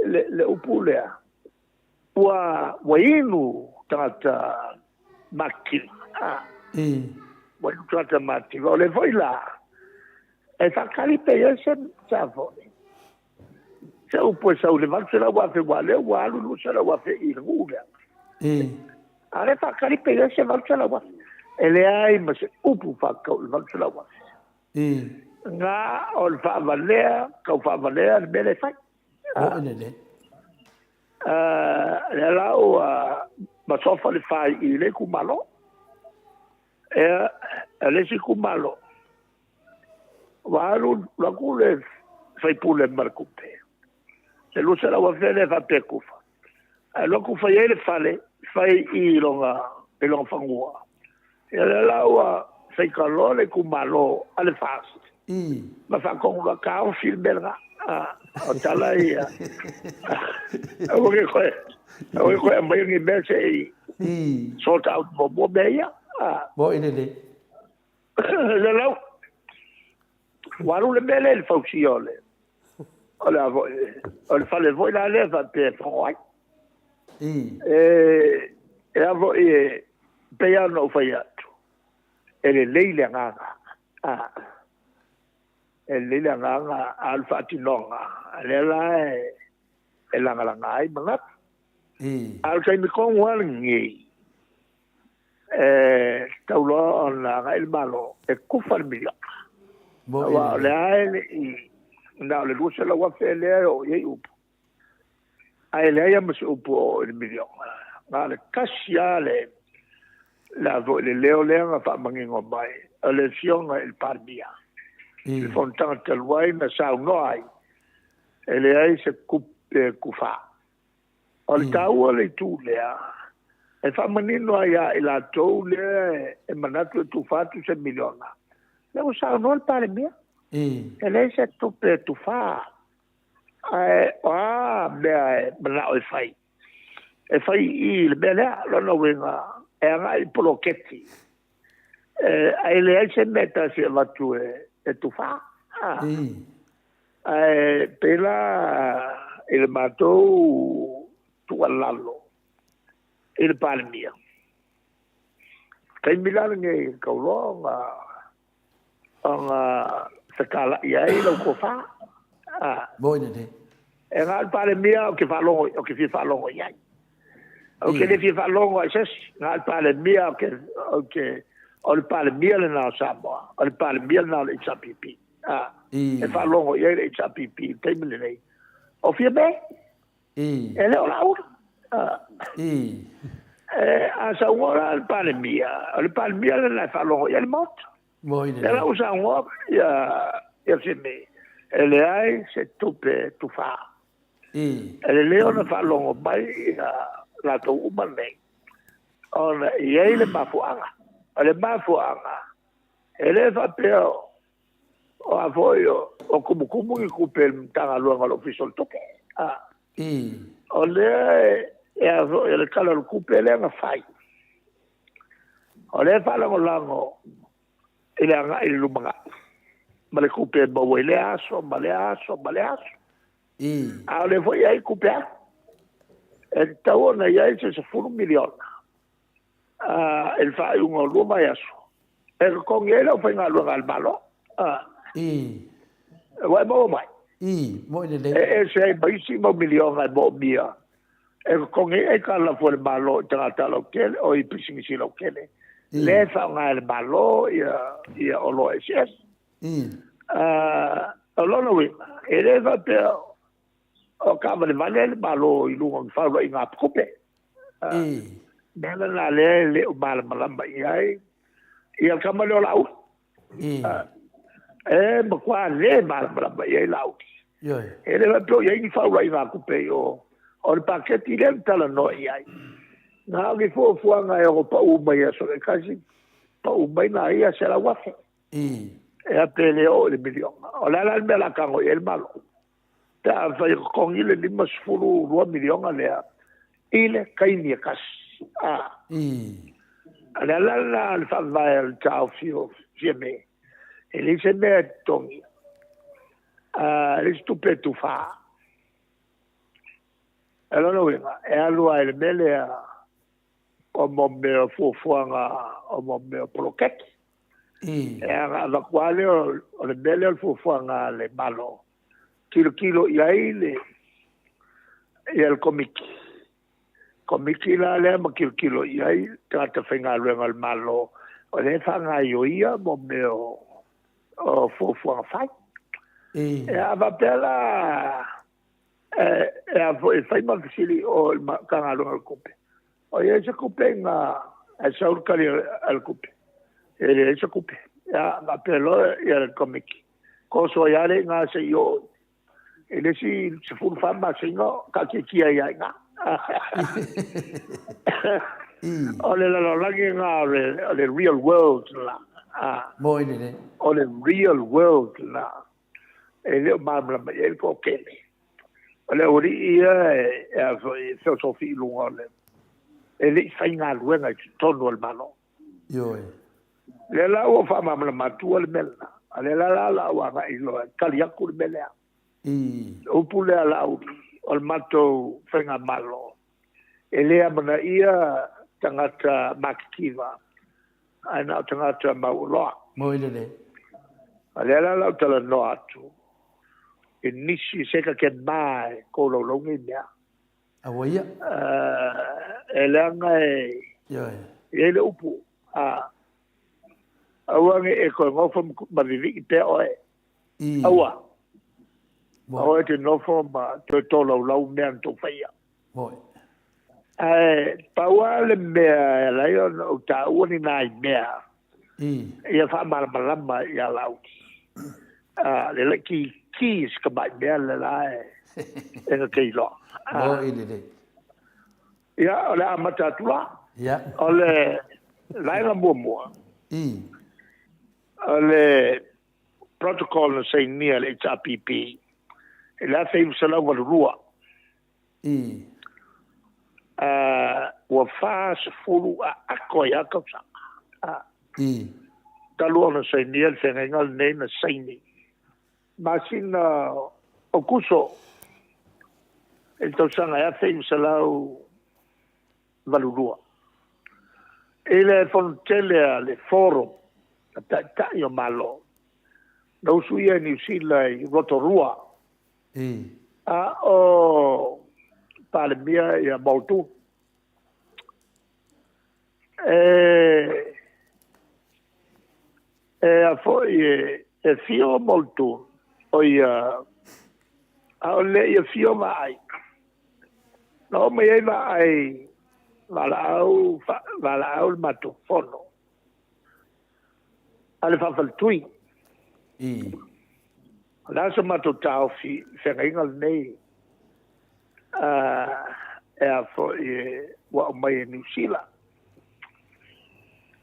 le upu lea ua inu tagata matitiva. Ua inu tagata matitiva. O le foi la e faatali pe i ai se foi se upu e sau i le 800,000, ua lea ua alu 200,000 i le nuu lea. A le faatali pe i ai se 800,000. E leai ma se upu faatatau i le 800,000. Na o le faavalea, tau faavalea le mea lea e fai. Lea la ua masofa le fai i le itumalo. Ea, le isi itumalo, ua alu atu le faipule ma le tupe. Le 200,000 lea faapea tufa. Ae alu atu fai ai le fale, fai i lona fanua. Ia lea la ua faitaloa le itumalo a le FAST. Ma faatonu loa taofi le mea lena. O tala ia. Aua ne i koe aumaia ni mea se i sort out muamua mea ia. Mo i lelei. Le lau, ua alu le mea lea i le fausia o le o le o le fale foi la lea faapea e fono ai. E a foi e pei lava ona ou fai atu, e lelei le agaga. E lelei le agaga, a o le faatinoga, lea la e lagalaga ai manatu. A o le taimi tonu lava lenei, e tatau loa ona agai le Malo e tufa le miliona. Aua o lea e le i na o le 200,000 lea e oo i ai upu, ae leai lava ma se upu o oo i le miliona. Na o le tasi lava le a foi le leo lea na faamanino mai, o le afioga i le Palemia. I le fonotaga talu ai na saunoa ai, e leai se tupe tufa. O le taua o le itu lea, e faamanino ai ia i latou lea e manatu e tufa atu se miliona. Lea ua saunoa le Palemia, e leai se tupe tufa. Ae o a mea e manao e fai? E fai i le mea lea, lona uiga e agai i poloketi. Ae leai se mea e tasi e avatu e tufa. Ae pei la i le matou tuualalo i le Palemia, taimi la lenei e tau loa ona fetalai ai lau tofa. Mo i lelei. E na o le Palemia ou te faalogo, ou te fia faalogo i ai. Ou te le fia faalogo ai se isi. Na o le Palemia, o le Palemia lena o Samoa, o le Palemia lena o le HRPP. E faalogo i ai le HRPP i le taimi lenei. O Fiame, e le o Laauli. A saunoa la le Palemia, o le Palemia lena e faalogo i ai le Maota. Mo i Lea la ua saunoa ia Fiame, e leai se tupe tufa. E lelei ona faalogo mai ia latou uma nei, ona e i ai le mafuaaga. O le mafuaaga, e le faapea o a foi o tumutumu ni tupe i le Matagaluega o le Ofisa o le Tupe. O lea e a foi o le Tala o le Tupe lea na fai, o lea e faalagolago i le agai i le lumanai ma le tupe e maua i lea aso ma lea aso ma lea aso. A o lea foi e i ai tupe alu. E tatau ona i ai se $10 miliona i le faaiuga o 2 vaiaso e totogi ai le aufaigaluega a le Malo. Ua e maua mai? Moi lelei. E ese ai ma isi mau miliona e moomia e totogi ai aitalafu a le Malo i tagata lautele, o i pisinisi lautele. Lea e faaaoga e le Malo ia oloa eseese. O lona uiga, e le faapea o taavalevale le Malo i luga o ni faulaiga tupe. Mea lena lea e le o malamalama i ai ia le tama lea o Laauli. E matua le malamalama i ai Laauli. E le faapea o i ai ni faulaiga tupe i o. O le paketi lea na talanoa i ai. Na o ni fuafuaga e ono pau mai aso taitasi, pau mai na ia 100,000. E a pe le oo i le miliona. O le a la le mea o le a tago i ai le Malo? Pe a fai e totogi le $52 miliona lea i le taimi e tasi. A le ala lena le faavae o le taofi o Fiame, e leai se mea e totogi, e leai se tupe e tufa. O lona uiga, e alu lava i le mea lea o mo mea o fuafuaga o mo mea o poloketi. E aga avatu lava lea o le mea lea o le fuafuaga a le Malo, tilotilo i ai le ia le komiti. Komiti la lea ma tilotilo i ai tagata faigaluega o le Malo, o lea e faagaioia mo mea o fuafuaga fai. E a faapea la e a foi e fai ma fesili o le Matagaluega o le Tupe. O i ai se tupe ina e sau le tali a le tupe. E leai se tupe. Ia faapea loa ia le komiti. Toso ai lava le iga seia oo i le isi 14 masina taatiatia ai lava i ina. O le lalolagi lena o le real world lena. Moi lelei. O le real world lena. E le o malamalama i ai le toatele. O le aualii ia e a foi e feosofi i luga o le e le i faigaluega i totonu o le Malo. Ioe. Lea la ua faamalamalama atua le mea lena. A lea la la la ua agai loa e tali atu le mea lea. Le upu lea Laauli, o le matou faigamalo, e le amanaia tagata matitiva, ae na o tagata mauoloa. Moi lelei. A lea la la ou talanoa atu i nisi se ta te ma e kolaulau nei mea. Aua ia. E leaga e Ioe. i ai le upu, a aua ne i e toe nofo ma vivii pea oe. Aua. Aua e te nofo ma toe tolaulau mea na tou faia. Moi. Ae pau lava le mea e ala ai ona ou taua ni nai mea ia faamalamalama ia Laauli. Le laitiiti o si tamai mea le la e na te iloa. Moi lelei. Ia, o le a amata atu la. O le vaega muamua. O le protocol na sainia e le HRPP i le 1982. Ua 40 a ato ai lava tausaga. Talu ona sainia le feagaiga lenei na saini masina o Kuso i le tausaga e 1982. I le fonotele a le Forum a Taitai o Malo, na usuia e Niu Sila i Rotorua, a o Palemia ia Muldoon. E a foi e fio o Muldoon, o ia, a o le ia fio vaai. Na oo mai ai vaai valaau, valaau le matou fono a le faafaletui. O le a so matou taofi i le feagaiga lenei e a foi e ua aumai e Niu Sila.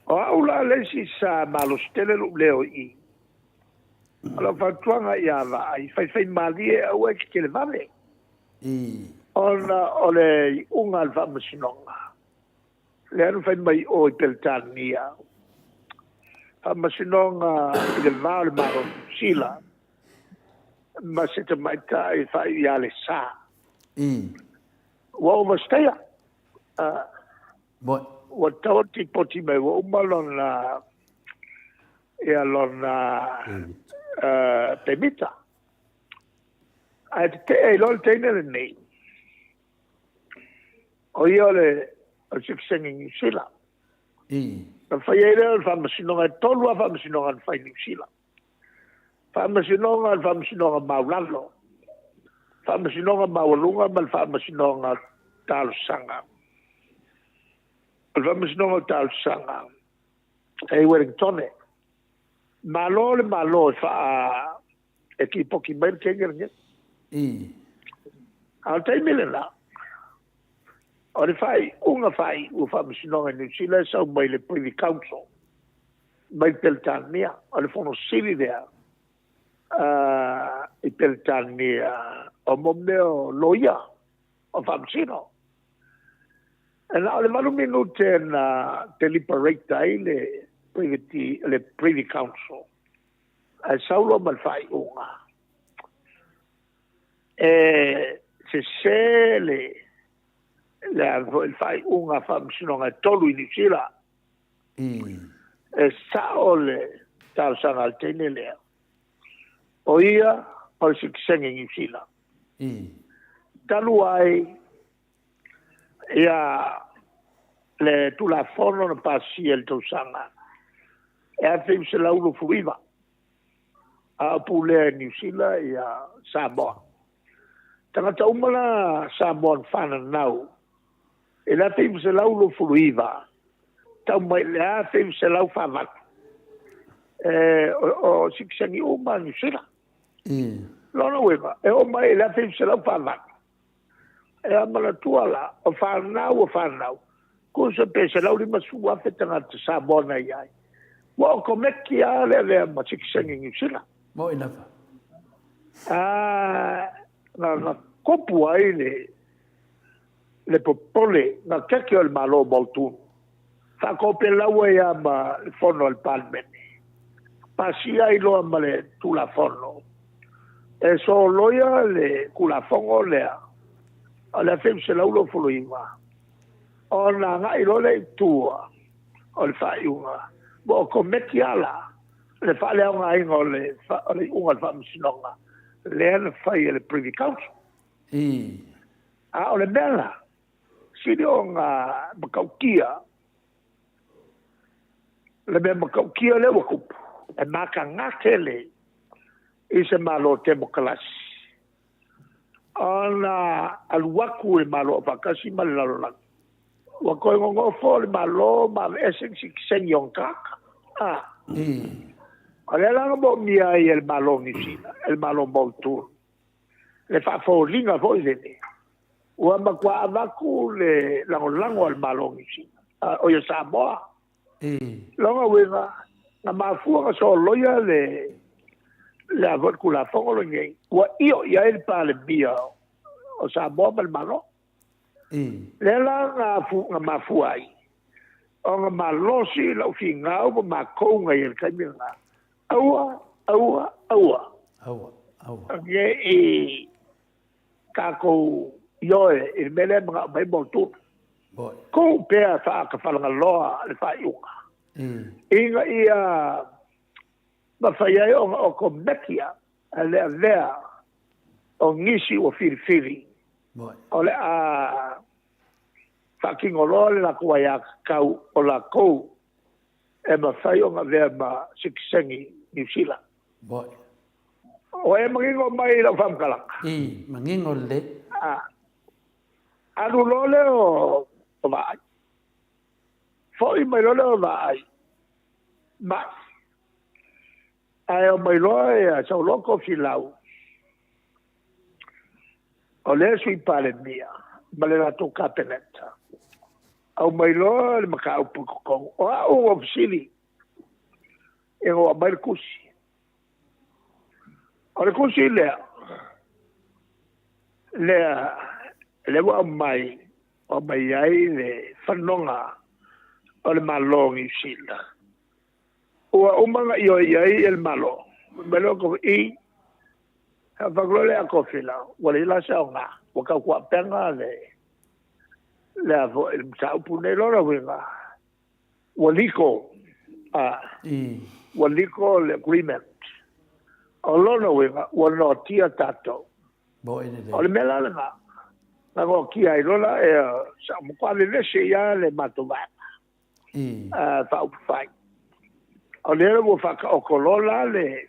O au la le isi sa malosi tele lou leo i i. O lau fautuaga ia Vaai, faifai malie aua e te televave. Ona o le iuga a le Faamasinoga, lea na fai mai i o i Peretania, Faamasinoga i le va o le Malo o Niu Sila ma se tamaitai e faaiu ia Alesa. Ua overstay. Ua tatau ona lipoti mai ua uma lona, ia lona pemita. Ae tetee ai loa le teine lenei, o ia o le sitiseni Niu Sila. Na fai ai lea o le faamasinoga, e 3 lava faamasinoga na fai i Niu Sila. Faamasinoga o le Faamasinoga Maualalo, Faamasinoga Maualuga ma le Faamasinoga Talosaga. O le Faamasinoga o Talosaga e i Ueligitone. Malo le Malo e lipoti mai le teine lenei. A o le taimi lena, o le faaiuga faaiu o Faamasinoga i Niu Sila e sau mai le Privy Council mai Peretania. O le fono sili lea i Peretania o mo mea o loia, o faamasino. E na o le 8 minute na deliberate ai le Privy Council, ae sau loa ma le faaiuga e sese le faaiuga faamasinoga e 3 i Niu Sila. E sao le talosaga a le teine lea, o ia o le sitiseni Niu Sila. Talu ai ia le Tulafono na pasia i le tausaga e 1929, a o pulea e Niu Sila ia Samoa. Tagata uma la Samoa na fananau i le 1929 tau mai le 1948, o sitiseni uma Niu Sila. Lona uiga, e oo mai i le 1948, e amanatua la, o fanau, tusa pe 150,000 tagata Samoa na i ai. Ua okomeki lava le avea ma sitiseni Niu Sila. Moi lava. Na kopu ai le popole, na keke o le Malo mautunu. Whaakopelaua ia ma le fono al Palemene. Pasia ai loa ma le Tulafono. E soloia le Tulafono lea, o le 1929, ona agai loa lea i tua o le faaiuga, ua okomeki ala le faaleaogaina o le iuga o le Faamasinoga, lea na fai e le Privy Council. A o le mea la, sili ona matautia, le mea matautia lea ua tupu, e mataga tele i se Malo temokalasi, ona alu atu le Malo Aufaatasi ma le lalolagi. Ua toe nonofo le Malo ma aveese ni sitiseni o ona tagata. O lea la na moomia ai e le Malo o Niu Sila, e le Malo mautunu, le faafoliga foi lele, ua matua avatu le lagolago a le Malo o Niu Sila, o ia Samoa. Lona uiga, na mafua na soloia le avoe le Tulafono lenei, ua io i ai le Palemia o Samoa ma le Malo. Lea la na mafua ai, ona malosi lau figau ma makou ngai e le taimi lena. Aua, aua, aua. Aua, aua. Ne i tātou ioe i le mea lea manao mai mautunu. Kou pea whaakawhalangaloa le whaiunga. Inga ia mawhai ai ona o komekia a le avea o ngisi ua whiriwhiri. O le a whakingoloa le lako ai a kau o lako e mawhai ona vea ma sikisengi Niu Sila. O e mangingo mai lau whamkalanga. Mangingo le. Alu loa lea o vaai. Foi mai loa lea o vaai. Mai. Ae o mai loa ia sau loa Kofi Lau. O lea sui Palemia ma le latou Kapeneta. Au mai loa le mataupu i totonu. O au ua fesili ina ua aumai le tusi. O le tusi lea, lea Lea ua aumai, aumai ai le fanoga o le Malo o Niu Sila. Ua uma ona ioe i ai le Malo. Fai mai lea o le Kofi, i, fai atu loa lea ia Kofi ua leai la se aoga, ua tautuaupega le a foi le mataupu lenei. Lona uiga, ua legal, ua legal le agreement. O lona uiga, ua noatia tatou. O le mea la lena, na noatia ai loa la, sa matua vevesi ai lava le matou Vaega Faaupufai. O lea ua faataoto loa la le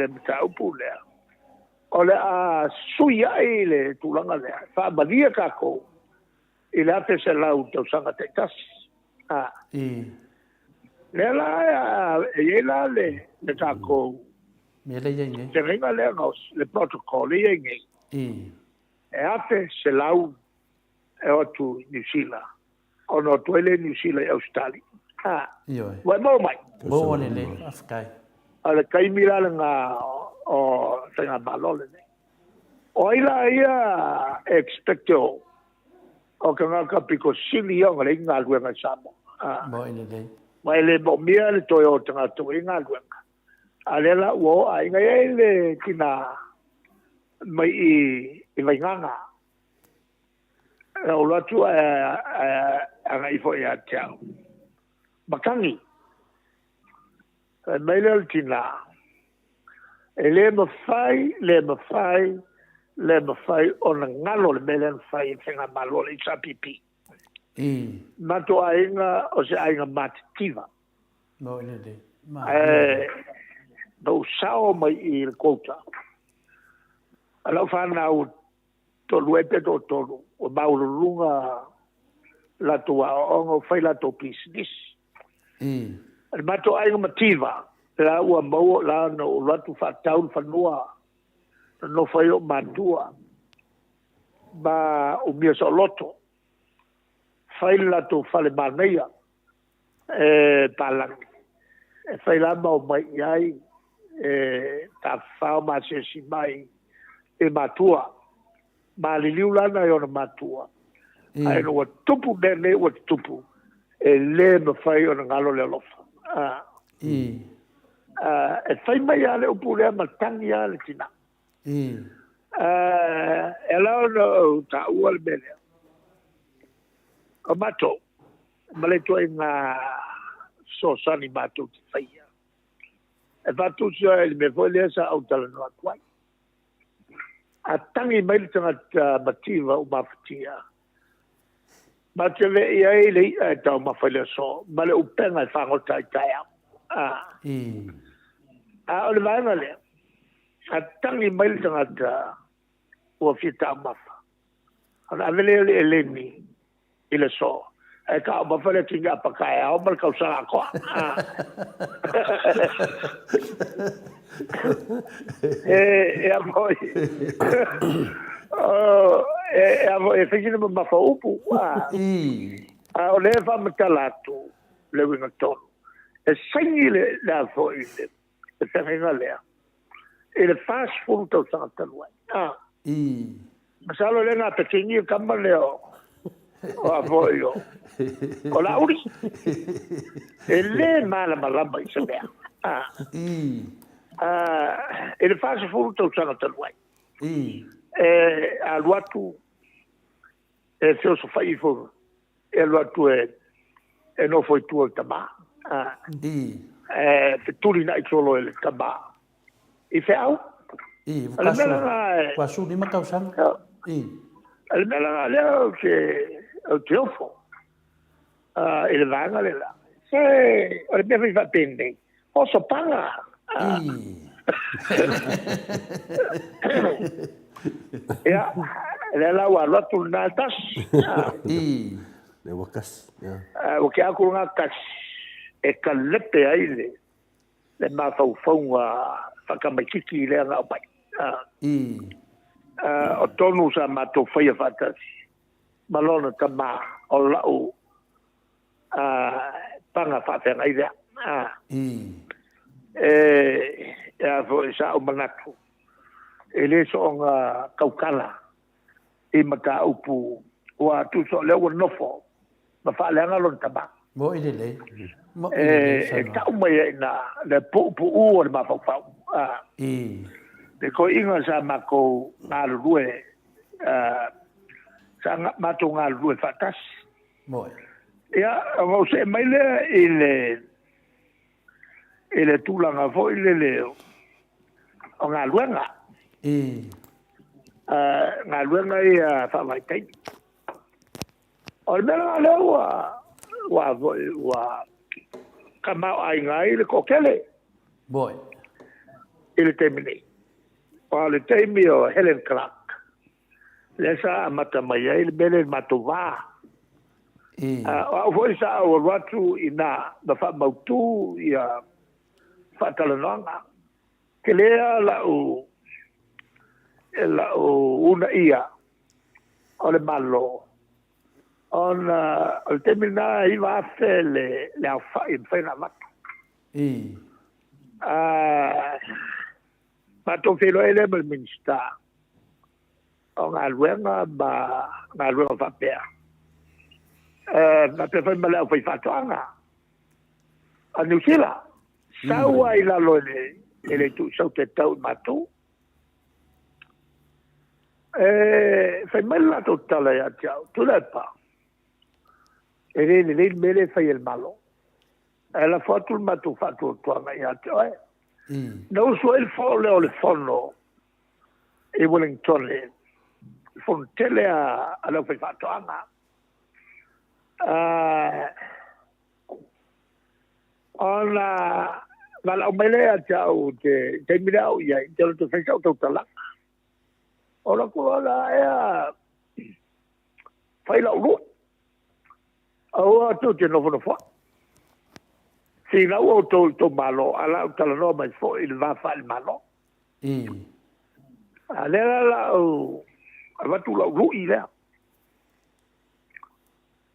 mataupu lea, o le a sui ai le tulaga lea, e faamalie tatou i le 1,100 tausaga taitasi. Lea la e i ai la le tatou feagaiga lea, le protocol lea e i ai nei, e 1,100 e o atu i Niu Sila, ona o atu ai lea i Niu Sila i Ausetalia. Ua e maua mai? Maua lelei, faafetai. O le taimi la lena o Faigamalo lenei. O ai la ia e expect o tagata pito sili ia ona leai ni galuega i Samoa. Maua lelei. Ma e le moomia le toe o tagata ua i ai galuega. A lea la ua o aiga i ai le tina mai i Vaigaga. E ou alu atu ae agai foi ia te au. Matagi. Fai mai lea o le tina, e le mafai, le mafai, le mafai ona galo le mea lea na fai e le Faigamalo a le HRPP. Matou aiga o se aiga matitiva. Ae na ou sao mai i le quota. A lau fanau toalua pe toatolu, ua maualuluga latou aoaoga, ua fai latou pisinisi. Le matou aiga mativa, la ua maua la na ou alu atu faatau le fanua, na nofo ai ou matua, ma umia saoloto, fai le latou fale manaia e palagi, e fai la ma omai i ai, e tafafao ma asiasi mai i matua. Maliliu la nai ona matua. Ae ina ua tupu mea nei ua tutupu, e le mafai ona galo le alofa. E fai mai lava le upu lea ma tagi lava le tina. E ala ona ou taua le mea lea. O matou, ma le ituaiga fesoasoani matou te faia, e faatusa ai i le mea foi lea sa ou talanoa atu ai. A tagi mai le tagata mativa ua mafatia, matou te vei ai le i'a e taumafa i le aso ma le upega e fagota ai taeao. A o le vaega lea, a tagi mai le tagata ua fia taumafa, ona ave lea o le eleni i le aso, ae taumafa le tini apa taeao ma le tausaga atoa. E a foi, e a foi, e fai sina mamafa o upu. A o lea e faamatala atu le uiga tonu, e saini le a foi le feagaiga lea i le 40 tausaga talu ai. Masalo lea na petini le tama lea o a foi o Laauli. E le malamalama i se mea. I le 40 tausaga talu ai, e alu atu e feosofai ifo, e alu atu e nofo i tua o le tama. E fetulinai solo e le tama i feau. O le mea lena ua 15 tausaga. O le mea lena lea ou te ofo i le vaega lea. Se o le mea foi faapenei, oso paga. Ia, lea la ua alu atu lena tasi. Lea ua tasi. Ua tea atu lena tasi e kalepe ai le mafaufauga faatamaititi lea na aumai. O tonu sa matou faia faatasi ma lona tama o lau paga faafeagai lea. E a foi sa ou manatu, e le soonga tautala i i mataupu ua tusa o lea ua nofo ma faaleaga lona tama. Mo'i lelei. Mo'i lelei E tau mai ai ina le puupuu o le mafaufau. I. Le toeaiina sa matou galulue, sa matou galulue faatasi. Mo'i. Ia, ona ou see mai lea i le i le tulaga foi lele o galuega. I. Galuega ia faavaitaimi. O le mea lena lea ua ua foi ua tamaoaiga ai le toatele. Mo'i. I le taimi nei. Aua o le taimi o Helen Clark, lea sa amata mai ai le mea lea i le matou va. O au foi sa ou alu atu i ina ma faamautu ia faatalanoaga. Tele lava lau lau uunaia o le Malo, ona o le taimi lena e 9,000 le aofai e mafai ona avatu. Matou feiloai lea ma le Minisita o Galuega ma galuega faapea, faapea foi ma le aufaifaatoaga a Niu Sila. Sau lava i lalo i le tuusaute tau i matou. E fai mai le latou tala ia te au, Tuilaepa, e le lelei le mea lea e fai e le Malo. Ae lafo atu le matou faatuatuaga ia te oe. Na usu ai le fo lea o le fono i Wellington, le fono tele a le aufaifaatoaga. Ona valaau mai lea ia te au i te taimi lea a o i ai, ou te alu atu e fai sau tautalaga. Ou alu atu loa la ea fai lau lui. Aua tou te nofonofoai. Finau outou i tou Malo, ae o le a ou talanoa mai foi i le va faale-Malo. A lea la o le a ou avatu lau lui lea.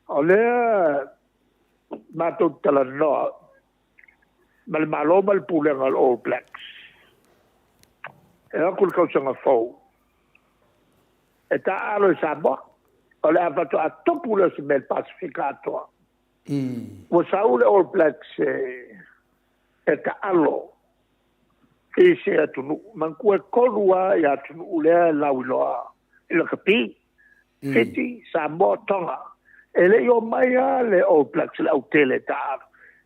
O lea matou te talanoa ma le Malo ma le Pulega o le All Blacks, e o atu i le tausaga fou e taaalo i Samoa. O le a faatoa tupu lea o se mea i le Pasefika atoa. Ua sau le All Blacks e taalo i se atunuu. Manatua e 3 lava atunuu lea e lauiloa i lakapi. Fiti, Samoa, Tonga. E le i omai lava le All Blacks, le autele e taaalo.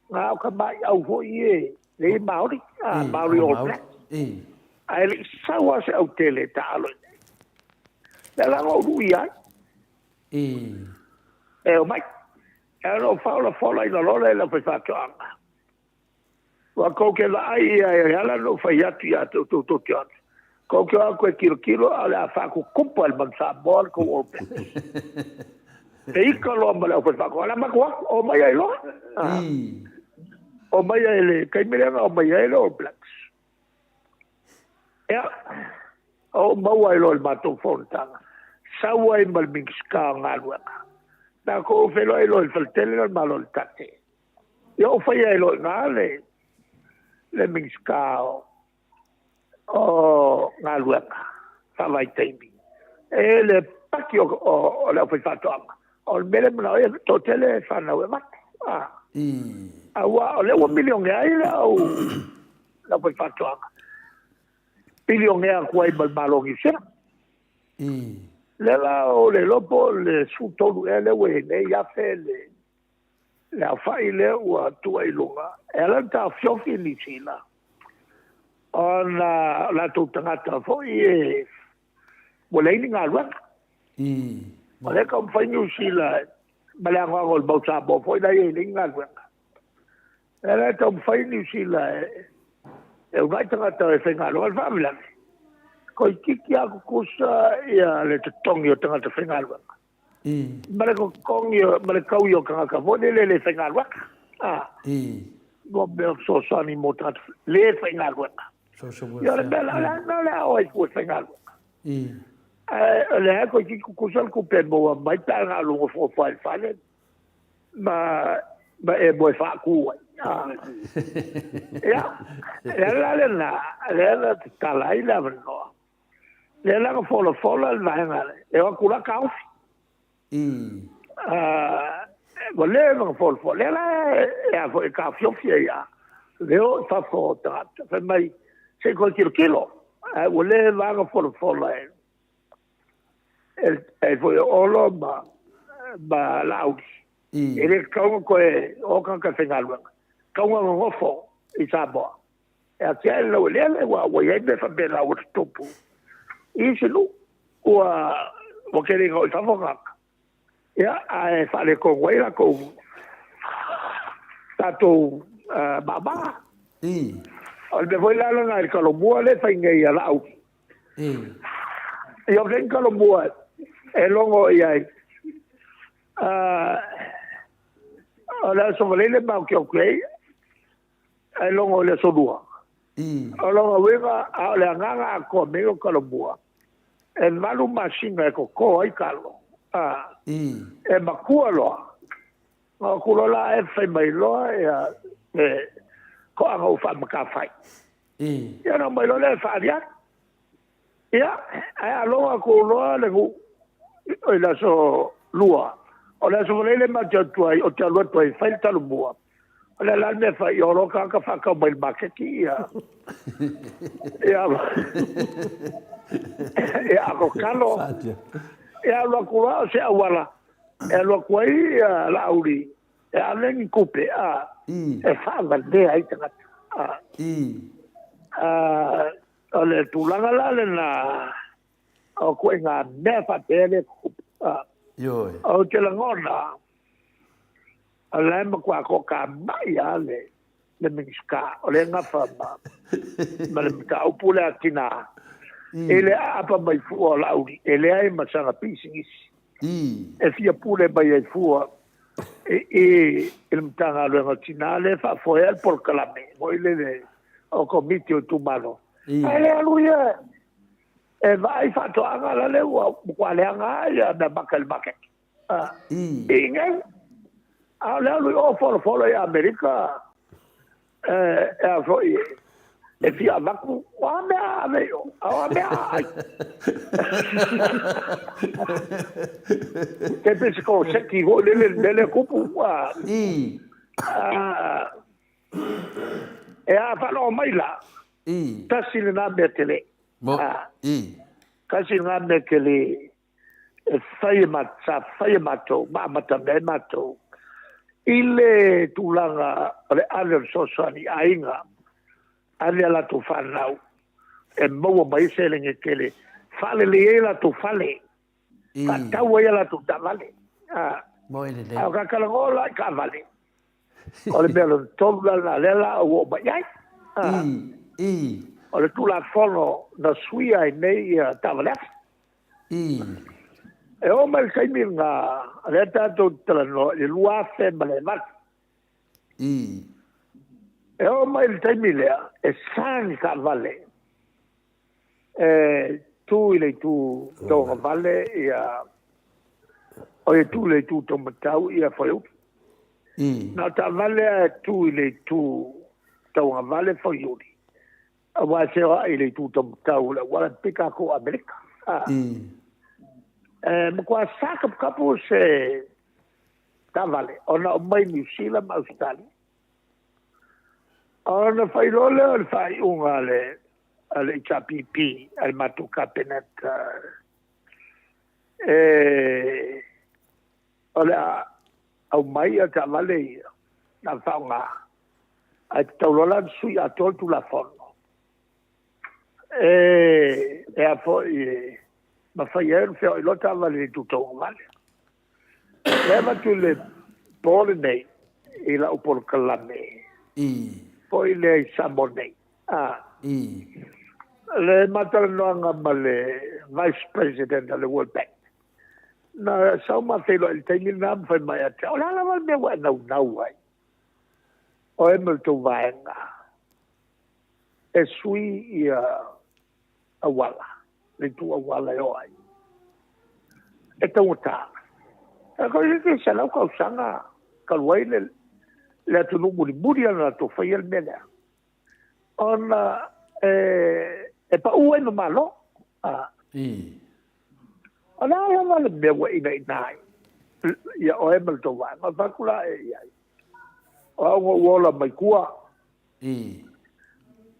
Na o tamaiau foi ia lea e i Maori, Maori All Blacks. Ae le i sau lava se autele e taaalo i inei. O lea la na ou luia ai. E omai. Ae na ou faaolafola ina loa lea i le aufaifaatoaga. Ua tou te vaai ia e ala ona ou fai atu ia te outou tou te o atu. Tou te o atu e tilotilo a o le a faatutupa e le Manu Samoa le tou All Blacks. E ika loa ma le aufaifaatoaga, o le a matou atu, omai ai loa. Omai ai le taimi lea na omai ai le All Blacks. Ia, ou maua ai loa i le matou fonotaga, sau ai ma le Minisita o Galuega. Tatou feiloai loa i le faletele lea o le Malo o le Tate. Ia ou fai ai loa i ina le, le Minisita o, o Galuega faavaitaimi e le paki o, o, o le aufaifaatoaga. O le mea lea e manao ai, toatele fanau e avatu. Ah. Aua o lea ua milionea ai le au, le aufaifaatoaga. Bilionea atu ai ma le Malo o Niu Sila. Lea la o le iloa po o le 13 ea lea ua i ai nei afe le, le aofai lea ua tuu ai i luga, e ala ona taofiofi Niu Sila, ona o latou tagata foi e ua leai ni galuega. O lea e taumafai Niu Sila ma le anoano o le mau Samoa foi la e i ai nei ni galuega. O lea la e taumafai Niu Sila e uunai tagata e faigaluega. O le faalavelave, toeitiiti lava tutusa ia le totogi o tagata faigaluega ma le totogi ma le taui o tagata foi lele le faigaluega. Mo mea fesoasoani mo tagata le faigaluega. Ia o le mea la, o le a o ai fua e faigaluega. Ae o lea toeitiiti tutusa le tupe e maua mai pe a na o lou nofonofo lava i le fale ma ma e moe faaku ai. Ia, le ala lena, lea na tatala ai le avanoa. Lea la na folafola le vaega lea, e o atu la taofi. Ua leva ona folafola. Lea la e a foi e taofiofi ai lava le o i fafo o tagata, fai mai se i toe tilotilo. Ae ua leva lava ona folafola e e foi e Olo ma Laauli. E le tatau ona toe o tagata faigaluega, e tatau ona nonofo i Samoa e atiae le laueleele, ua i ai mea faapena ua tutupu i isi nuu, ua tele ina o i fafo tagata, ia, ae faaletonu ai latou tatou maama. O le mea foi la lena i le Talomua lea e fai nei a Laauli. Ia, o fea ni Talomua e logo i ai? O le Aso Faraile matou te o atu i ai, ae logo i le Aso Lua. O lona uiga, a o le agaga atoa mea nei o Talomua, e 8 masina e toto ai talo, e matua loa. Ona o atu loa la e fai mai loa le toaga ua faamatafai. Ia ona aumai loa lea e faaaliali. Ia, ae a logo atu loa le nuu i le Aso Lua, o le Aso Faraile matou te o atu ai, ou te alu atu ai e fai le Talomua. O le a la le mea e fai? O loa tagata faatau mai i le maketi ia ia ato talo. Ia alu atu loa o se auala e alu atu ai ia Laauli e ave ni tupe e faavalea ai tagata. O le tulaga la lena o ituaiga mea faapea lea e tutupu. Ou te lagona, o la e matua toatamai lava le Minisita o lea e nafa ma le mataupu lea a tina i le aapa mai fua o Laauli, e leai ma sana pisinisi e fia pule mai ai fua i le Matagaluega o Tina lea e faafoea le polokalame foi lele o Komiti o Itumalo. Ae le alu ia e vaai faatoaga la le ua matua leaga lava meamata i le maketi. I nei, a o le alu i o folafolo i Amerika e a foi e fia avatu, o a mea a ave i o, a o a mea a ai. Te pei se koseki foi lele le mea lea tupu. E a faalogo mai la, tasi lena mea tele. Tasi lena mea tele e fai e sa fai e matou ma amatamea ai matou i le tulaga o le ave o le fesoasoani i aiga, ave a latou fanau e maua mai ai seleni e tele, faalelei ai latou fale, faatau ai a latou taavale. A o ka talanoa la i taavale, o le mea lona tolu la lena, lea la ua oo mai i ai. O le Tulafono na suia ai nei ia taavale afi. E oo mai le taimi lena, lea tatou te talanoa i le 2008. E oo mai le taimi lea, e sa ni taavale e tu i le itu tauagavale ia, o e tu i le itu taumatau ia Foiuli. Na o taavale lava e tu i le itu tauagavale Foiuli, aua e feoai i le itu taumatau o le auala e pika atu o Amerika. E matua sa taputapu se taavale ona aumai Niu Sila ma Ausetalia. Ona fai loa lea o le faaiuga a le a le HRPP, a le matou Kapeneta, e o le a aumai a taavale ia na faaaoga, ae tatau loa la ona sui atoa le Tulafono e a foi e mafai ai ona feoai loa taavale i le itu tauagavale. Lea e avatu i le po lenei i lau polokalame foi lea i Samoa nei. Le ma talanoaga ma le Vice President o le World Bank, na sau ma feiloai i le taimi lena ma fai mai ia te au, o le a lava le mea ua e naunau ai, oe ma le tou vaega, e sui ia auala, le itu auala e o ai, e taugata. E toeitiiti 100 tausaga talu ai le atunuu mulimuli ona latou faia le mea lea, ona e pau ai ma Malo. O le a lava le mea ua inaina ai ia oe ma le tou vaega, o le fai atu la i ai, o au na ou ola mai tua,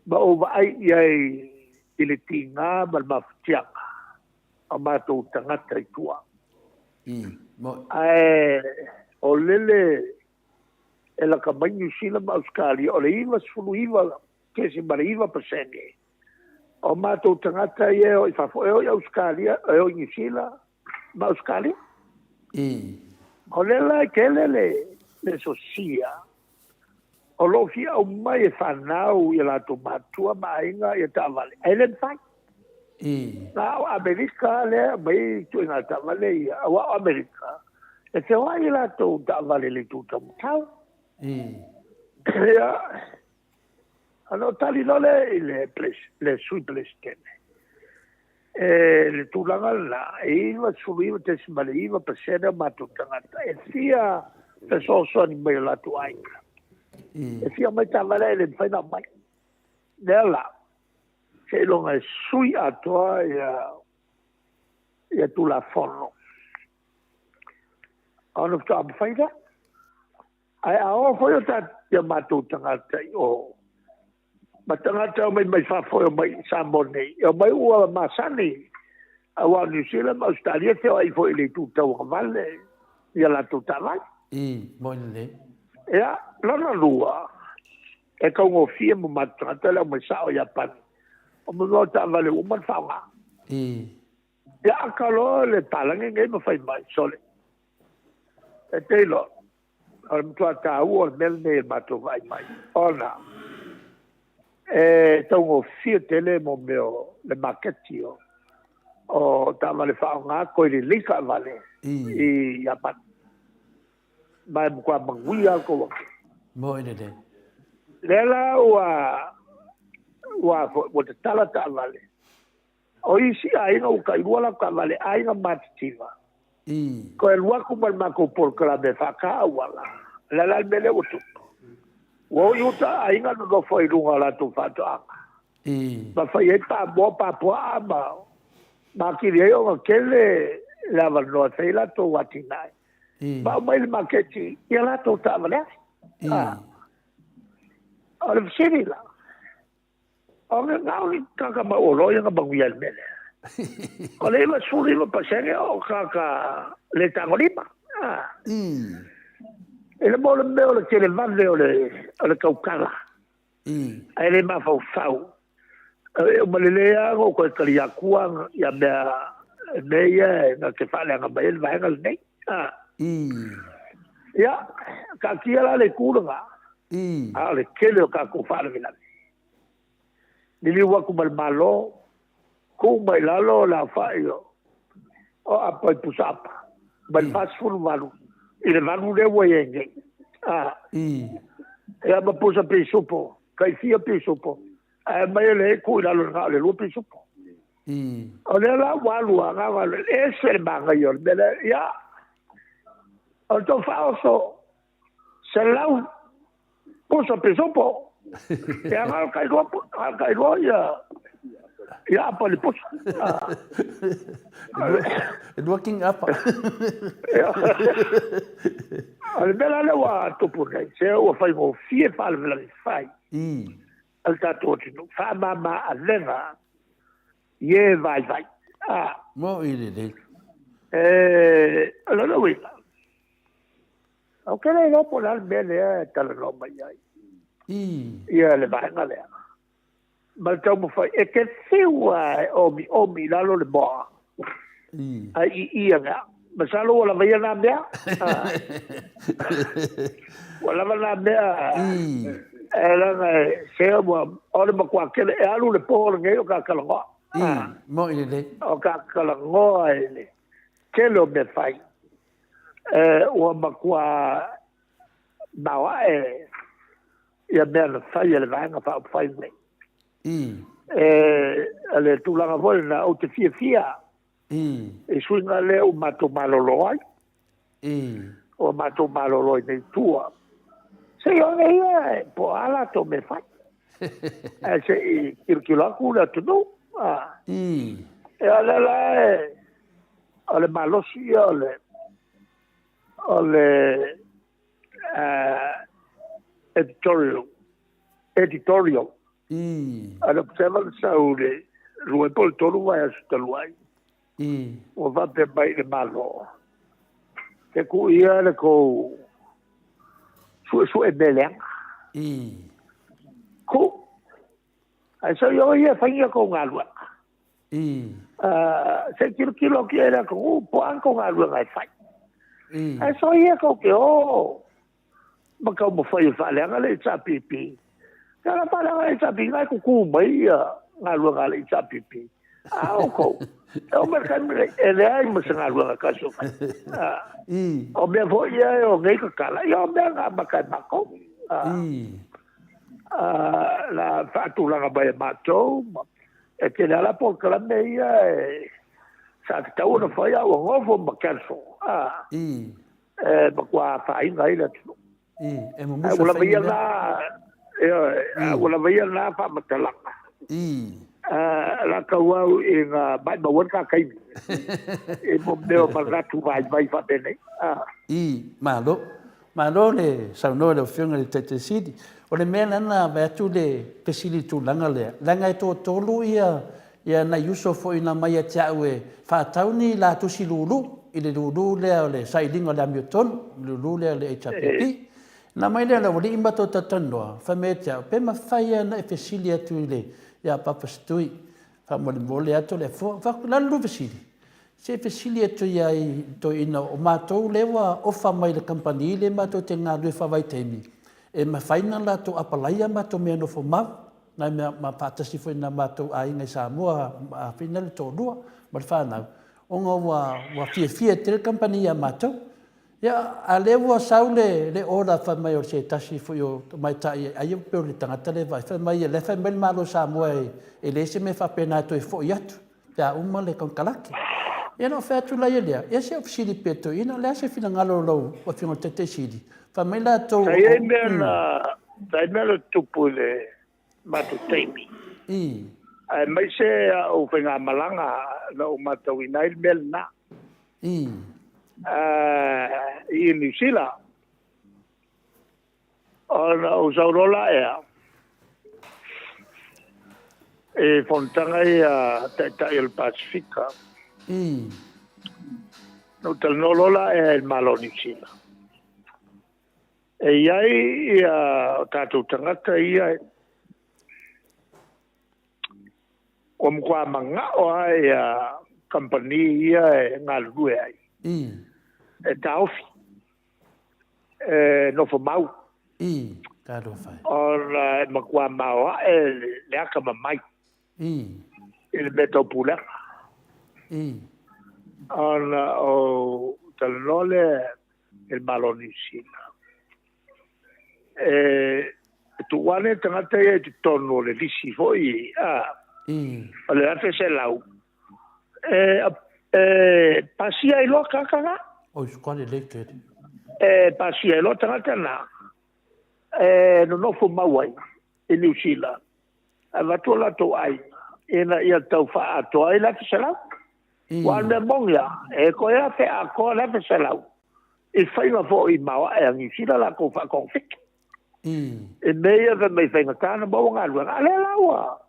ma ou vaai i ai i le tiga ma le mafatiaga o matou tagata i tua. Ae o lele e laka mai Niu Sila ma Ausetalia, o le 99.9% o matou tagata ia e o i fafo, e o i Ausetalia, e o i Niu Sila ma Ausetalia. O lea la e tele le sosia o lo o fia aumai e fanau i a latou matua ma aiga ia taavale, ae le mafai. Na o Amerika lea e aumai ai ituaiga taavale ia, aua o Amerika e feoai latou taavale i le itu taumatau. Ia, ona ou tali loa lea i le Sui Peresetene, e le tulaga lena, e 99.9% o matou tagata e fia fesoasoani mai i o latou aiga. E fia aumai taavale ae le mafai ona aumai. Lea la, seiloga e sui atoa ia Tulafono ona faatoa mafai lea. Ae a o foi o ia matou tagata i o, ma tagata e omai mai fafo e omai i Samoa nei, e omai ua masani, aua o Niu Sila ma Ausetalia e feoai foi i le itu tauagavale i a latou taavale. Moi lelei. Ia, lona lua, e taugofie mo matou tagata le aumai sao i Iapani, o mea o taavale ua uma ona faaaoga. Ia, aka loa le palagi nei ma fai mai, sole. E te iloa, o le matua taua o le mea lenei e le matou vaai mai, ona e taugofie tele mo mea o le maketi o taavale faaaoga toe lelei taavale i Iapani. Ma e matua manuia lava le tou atunuu. Moi lelei. Lea la ua tatala taavale. O isi aiga ua tailua latou taavale, aiga matitiva. Toe alu atu ma le matou polokalame e faata auala, o le a la le mea lea ua tupu? Ua o i uta aiga nonofo i luga o latou faatoaga. Ma fai ai pamoa, papuaa ma atili ai ona tele le avanoa e fai ai latou atinae. Ma aumai le maketi i a latou taavale afi. O le fesili la, O le na o ni tagata mauoloa ia na manuia i le mea lea. O le 99% o tagata le tagolima. E le mo le mea o le televave o le tautala, ae le mafaufau. E uma lelei lava ona ou toe tali atu ia mea ia na te faaleaga mai ai le vaega lenei. Ia, taatia la le itu lena, a o le tele o tatou faalavelave. Liliu atu ma le Malo, tuu mai lalo le aofai o apa i pusa apa, mai le 48 i le 8 lea ua i ai nei. Ia ma pusa pisupo, tai fia pisupo, ae aumai e le tuu i lalo na o le 2 pisupo. O lea la ua alu a gaga, ese le manaia o le mea lea. Ia, o le tou faaoso 100 pusa pisupo. Ia na o le tailua ia apa i le pusa. E lua king apa. O le mea la lea ua tupu nei, se ua faigofie faalavelave fai a le tatou atunuu, faamama avega i e vaivai. Moi lelei. O lona uiga, ou te le iloa po o le a le mea lea e talanoa mai ai ia le vaega lea. Ma le taumafai, e te fiu lava e omiomi i lalo le moa, ae i i ane lava. Masalo ua lava ia na mea. Ua lava na mea. E leaga se ua o le matua tele e alu le po lenei o ta talanoa. Moi lelei. O ta talanoa i le tele o mea fai. Ua matua maoae ia mea na fai e le Vaega Faaupufai lenei. O le tulaga foi lena, ou te fiafia i suiga lea ua matou malolo ai. Ua matou malolo i nei tua. Se i oge ia po o a latou mea fai. Ae se i tilotilo atu le atunuu. E o lea la e, o le malosi ia o le, o le editorial, editorial. A le Observer na sau i le 2 po o le 3 vaiaso talu ai. Ua faapea mai i le Malo, Se tuu ia le tou suesue mea leaga. Tuu. Ae sau ia oe ia e fai ni a tou galuega. Se i tilotilo atu i ai le atunuu po o a ni tou galuega e fai. Ae soia tou te o ma taumafai e faaleaga le HRPP. Ia la faaleaga le HRPP, na e tutu mai ia galuega a le HRPP. A outou, e oo mai le taimi lenei, e leai ma se galuega e tasi o fai. O mea foi ia e o nei tatala, ia o mea na amata e matou. Na faatulaga mai e matou, e tele lava la polokalame ia e sa tatau ona fai a ua nofo ma cancel. E matua afaina ai le atunuu. E mumusa ua lava ia na, ioe, ua lava ia na faamatalaga. La tau au ina maimau ai le ta taimi i mo mea o manatu vaivai faapenei. Malo. Malo le saunoa i lau Afioga i le Taitai Sili. O le mea lea na avatu le fesili i le tulaga lea, leaga e toatolu ia Ia nai uso foi na mai ia te au e faatau ni la tusi lulu i le lulu lea o le sailiga o le amiotonu, le lulu lea o le HRPP. Na mai lea o le aualii ma matou talatalanoa, fai mai ia te au, pe mafai lava ona e fesili atu i le ia Papa Setui, faamolemole atu le afua. Fai atu, o le a le lua fesili? Se i fesili atu i ai i le toeaina o matou lea ua ofa mai i le kamupani lea matou te galulue faavaitaimi, e mafai ona latou apalaia a matou mea nofo mau. Nai mea ma faatasi foi na matou aiga i Samoa, afina le toalua ma le fanau, ona ua, ua fiafia tele le kamupani ia matou. Ia, a lea ua sau le, le order fai mai o se tasi foi o tamaitai, ai e pei o le tagata lea e vaai, fai mai, la e fai mai le Malo o Samoa e, e leai se mea faapena e toe foi atu pe a uma le konekarate. Ia na ou fai atu la ia lea, ia se i ou fesili pea toeaina, o le a se finagalo o lau Afioga i le Taitai Sili? Fai mai latou, Sa i ai mea na, sa i ai mea na tutupu i le matou taimi. Aemaise au faigamalaga na ou matauina ai le mea lena. I Niu Sila. Ona ou sau loa la ea i fonotaga ia a Taitai o le Pasefika. Na ou talanoa loa la ea i le Malo o Niu Sila. E i ai ia o tatou tagata ia ua matua manao lava ia kamupani ia e galulue ai e taofi. E nofo mau. I, talofa e. Ona e matua maoae le atamamai. I. I le mea tau pulega. I. Ona ou talanoa lea i le Malo o Niu Sila. E tuu ane tagata ia i totonu o le lisi foi, a, I. o le 1,100. E, e pasia ai loa tagata na. Oi, sukua lelei tele. E pasia ai loa tagata na. E nonofo mau ai i Niu Sila. Avatu o latou aiga ina ia tau faaatoa ai le 1,100. Aua o le mea moni lava, e toe afe atoa le 1,100 i faiga foi maoae a Niu Sila latou faatogafiti. I mea ia fai mai faigata ona maua galuega, a o lea la ua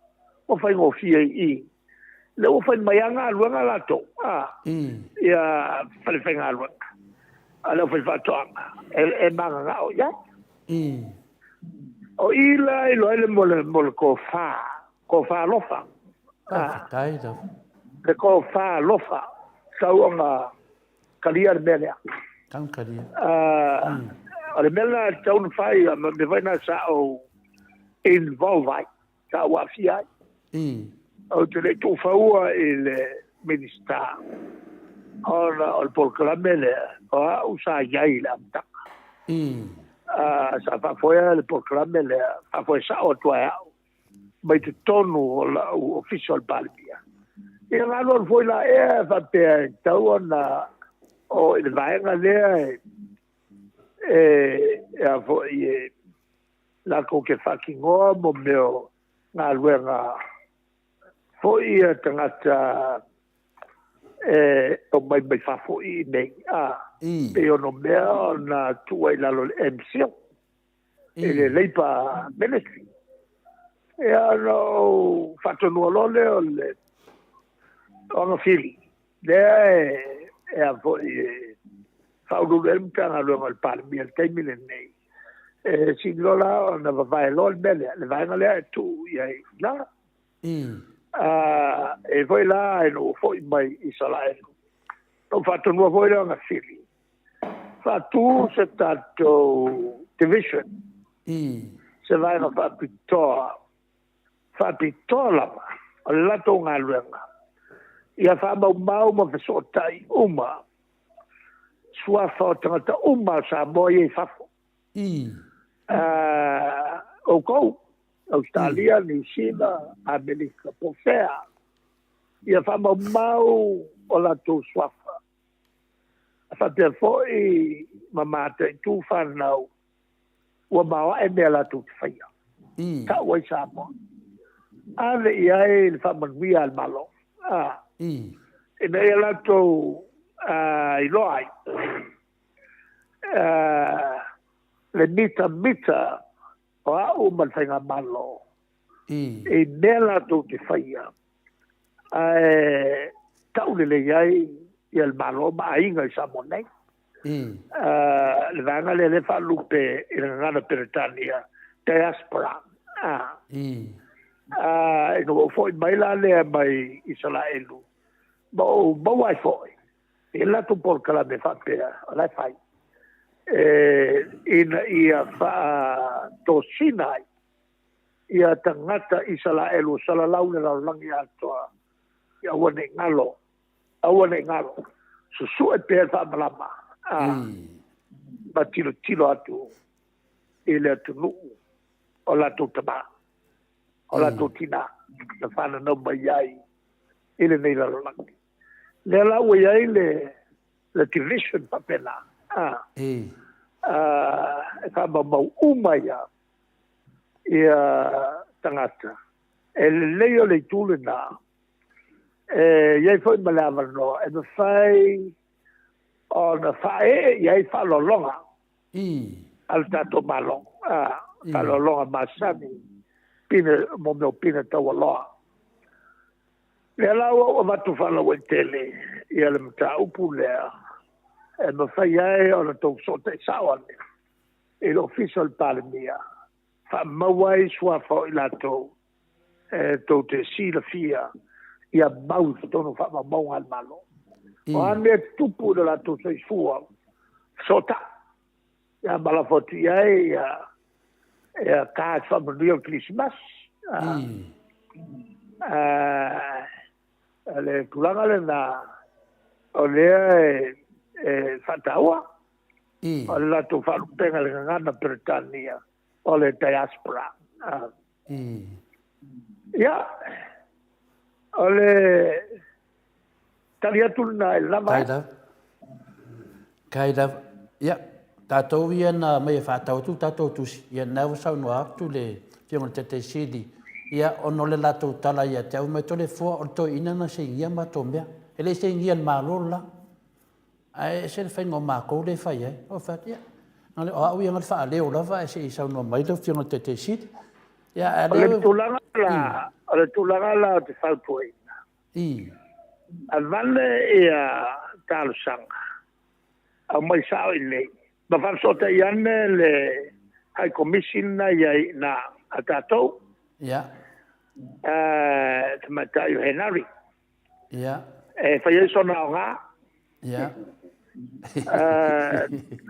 ua faigofie i i. Lea ua fai mai lava galuega latou, a, ia falefaigaluega a le aufaifaatoaga e, e mananao i ai. O i la e iloa ai le mo le, mo le tofa, tofa alofa. Faafetai lava. Le tofa alofa, tau ona talia le mea lea. Tau talia. O le mea lena e tatau ona fai, ma mea foi lena sa ou involve ai, sa ou aafia ai. Ou te le i tuufaua i le Minisita ona o le polokalame lea, o au sa i ai i le amataga. Sa faafoea le polokalame lea, faafoe sao atu lava e au mai totonu o lau ofisa o le Palemia. Ia na alualu foi la ea faapea e tatau ona o i le vaega lea e e a foi e latou te faatinoa mo mea o galuega foi ia tagata E omai mai fafo i inei, a, pei ono mea ona tuu ai i lalo o le MCIL, i le Labour Ministry. Ia ona ou faatonua loa lea o le Agafili, lea e a foi e faauluulu i ai le Matagaluega o le Palemia i le taimi lenei. E sili loa la ona vavae loa le mea lea, le vaega lea e tuu i ai i lalo. E foi la ina ua foi mai i Isaraelu, na ou faatonua foi lea o Agafili, faatu se tatou division, se vaega faapitoa, faapitoa lava o le latou galuega, ia faamaumau ma fesootai uma suafa o tagata uma o Samoa ia i fafo. Outou, Ausetalia, Niu Sila, Amerika, po o fea, ia faamaumau o latou suafa, faapea foi ma mataitu fanau ua maoae mea latou te faia, tau ai Samoa. Ave i ai le faamanuia a le Malo, ina ia latou iloa ai le mitamita o au ma le Faigamalo i mea latou te faia, ae tau lelei ai ia le Malo ma aiga i Samoa nei. Le vaega lea lea faalupe i le gagana Peretania, diaspora. Ina ua ou foi mai la lea mai Isaraelu, ma ou maua ai foi i le latou polokalame faapea o la e fai, ina ia faatosina ai ia tagata Isaraelu o salalau le lalolagi atoa, ia aua ne i galo, aua ne i galo, susue pea le faamalama, ma tilotilo atu i le atunuu o latou tama, o latou tina, na fananau mai ai i lenei lalolagi. Lea la ua i ai le division faapena, e faamaumau uma ia tagata. E lelei o le itu lena, e i ai foi ma le avanoa, e mafai ona faaee i ai faaaloaloga a le tatou Malo, faaaloaloga masani, pine, mo mea o pine taualoa. Lea la ua ou avatu faalauaitele ia le mataupu lea, e mafai ai ona tou fesootai sao ane i le Ofisa o le Palemia, faamau ai suafa o i latou e tou te silafia ia mau i totonu o faamaumauga a le Malo. O a mea tutupu i le latou soifua, fesootai, ia ma lafo atu i ai ia cards faamanuia o le Kerisimasi. Le tulaga lena o lea e faataua, o le latou faalupega i le gagana Peretania o le diaspora. Ia, o le tali atu lena i le lava. Kai lava. Ia, tatou ia na mai e faatau atu tatou tusi, ia na ua saunoa atu le Afioga i le Taitai Sili, ia ona o le latou tala ia te au mai Toleafoa o le toeaina na seinia matou mea. E le i seinia e le Malo le la. Ae ese le faiga o matou lea e fai ai. Ou fai atu, ia, o au ia na le faaleo lava ae se i saunoa mai le Afioga i le Taitai Sili. Ia, ae O le tulaga la, o le tulaga la o te fautuaina. Avane ia talosaga, aumai sao i inei, ma faafesootai ane le High Commission na i ai na a tatou. Tamaitai o Henare. E fai ai sona aoga.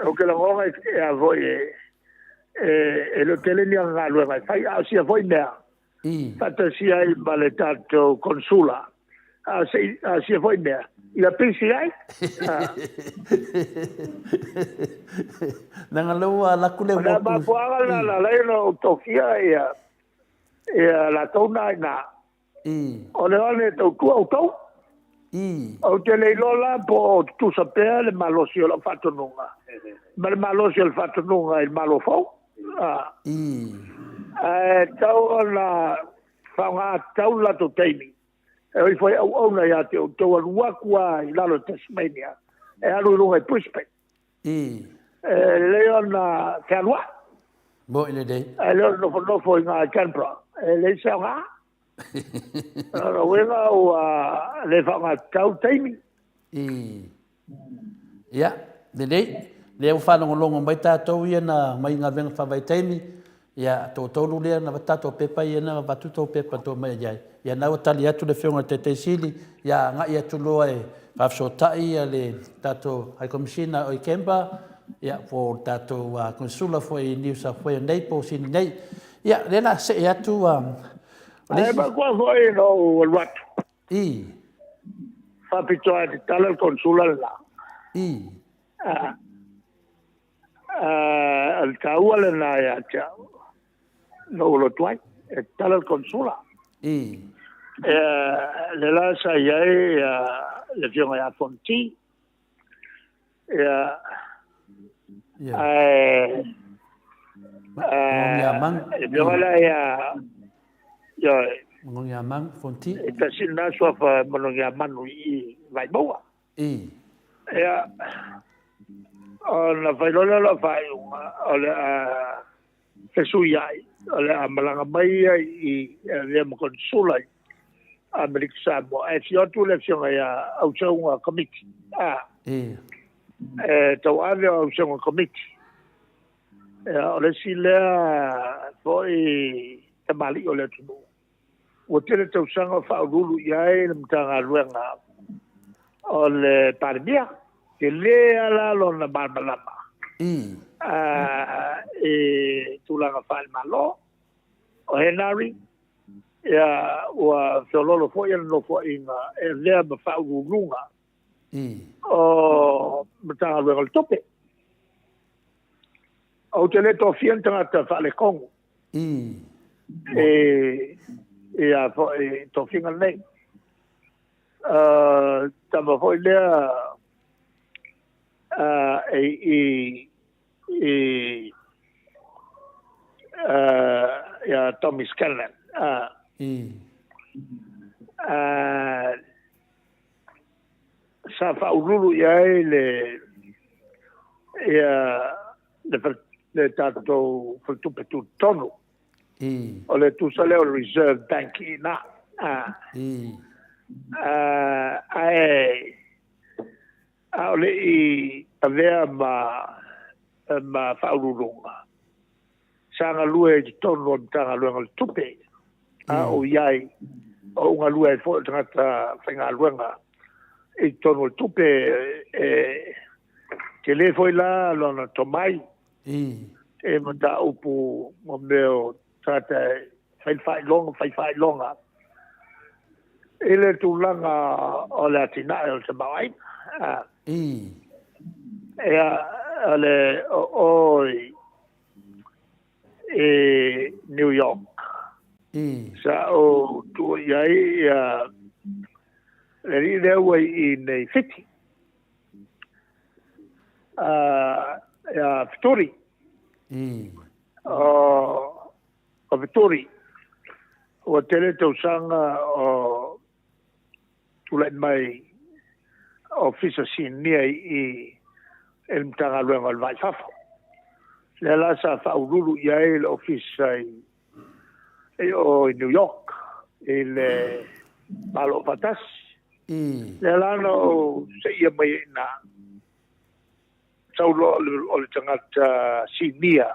Ou te lagona e a foi e le o tele ni ana galuega e fai, a o sia foi mea, faatasia ai ma le tatou konsula, a o sia foi mea, ia pisi ai. Leaga lea ua alu atu le O le mafuaaga lena na ala ai ona ou tofia ia latou na i ina. O le one e tautua outou. Ou te le iloa la po o tutusa pea le malosi o lau faatonuga ma le malosi o le faatonuga i le Malo fou. Ae tatau ona faaaoga tatau le latou taimi. E o ifo e auauna ia te outou alu atu lava i lalo o Tasmania e alu i luga i Brisbane. E lelei ona fealuai. Mo'i lelei. Ae le o le nofonofo i ina i Canberra, e leai se aoga. O lona uiga ua le faaaogatatau le taimi. Ia, lelei. Lea ua faalogologo mai tatou ia na omai i galuega faavaitaimi, ia, toatolu lea na avatu tatou pepa ia na avatu tou pepa na tou omai ai. Ia na ua tali atu le Afioga i le Taitai Sili, ia agai atu loa e faafesootai le tatou High Commissioner i Canberra, ia po o le tatou Consular foi i New South Wales nei po o Sini nei. Ia, lea o le a see atu o le Ae isi. manatua foi na ou alu atu. Faapitoa e tatala le Consular le la. O le taua lena ia te au, na ou alu atu ai, e tatala le Consular. Lea la sa i ai le Afioga ia Fonoti. Ia, ae le afioga lea ia, ioe. Manogiamanu, Fonoti. E tasi lena suafa Manogiamanu i Vaimauga. Ia, ona fai loa lea o lau faaiuga, o le a fesuiai, o le a malaga mai ia i avea ma Konesula i Amerika Samoa. Ae afio atu le afioga ia Auseauga Komiti, e tauave o Auseauga Komiti. Ia, o le isi lea foi tamalii o le atunuu, ua tele tausaga o faauluulu i ai le Matagaluega o le Palemia. Tele lava la lona malamalama i tulaga faale-Malo. O Henari, ia, ua feoloolo foi le nofoaiga e avea ma faauluuluga o Matagaluega o le Tupe. Ou te le tofia ni tagata faaletonu i a foi tofiga nei. Tama foi lea e i ia Tommy Scanlan. Sa faauluulu i ai le ia le tatou faletupe tutotonu. O le tusa lea o le Reserve Bank i ina. Ae a o le i avea ma faauluuluga, sa galue i totonu o le Matagaluega o le Tupe, a o i ai, o ou galue ai foi o tagata faigaluega i totonu o le tupe, e tele foi la lona tomai e mataupu mo mea o tagata e fai le faailoga, fai faailoga i le tulaga o le atinae o le tamaoaiga. Ia, o le o i New York, sa ou tuu i ai ia le alii lea ua i nei Fiti, ia Feturi. O Feturi, ua tele tausaga o tulai mai Ofisa Sinia i le Matagaluega o le Va i Fafo. Lea la sa faauluulu i ai le ofisa i o i New York i le Malo Faatasi. Lea la na ou seia mai ai i ina, sau loa o le tagata sinia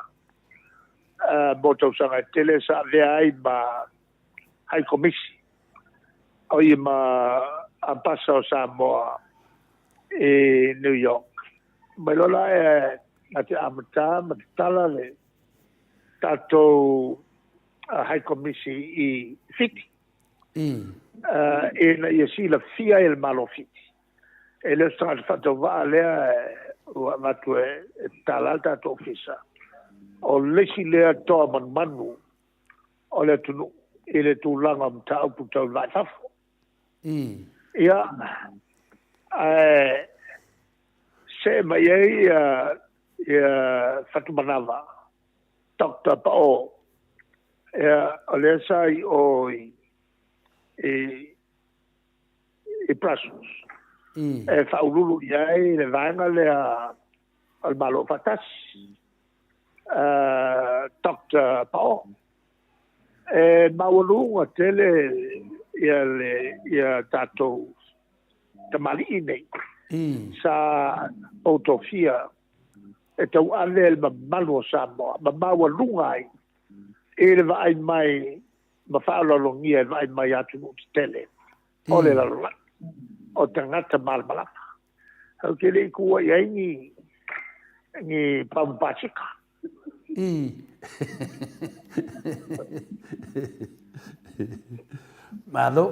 mo tausaga e tele sa avea ai ma High Commission, o ia ma Ambassador o Samoa i New York. Mai loa la e na te amata ma tatala le tatou High Commission i Fiti. Ina ia silafia ai e le Malo Fiti. E le o se tagata faatauvaa lea ua avatu e tatala le tatou ofisa. O le isi lea toa manumanu o le atunuu i le tulaga o mataupu tau le va i fafo. Ia, ae see mai ai ia Fatumanava, Dr. Pao, ia, o lea sa i o i I Brussels. E faauluulu i ai le vaega lea o le Malo Faatasi, Doctor Pao. E maualuga tele ia le ia tatou tamalii nei sa ou tofia e tauave le mamalu o Samoa ma maualuga ai i le vaai mai ma faaaloalogia e vaai mai atunuu tetele o le lalolagi o tagata malamalama. Ou te le i tuua i ai ni ni pamu pasika. Malo,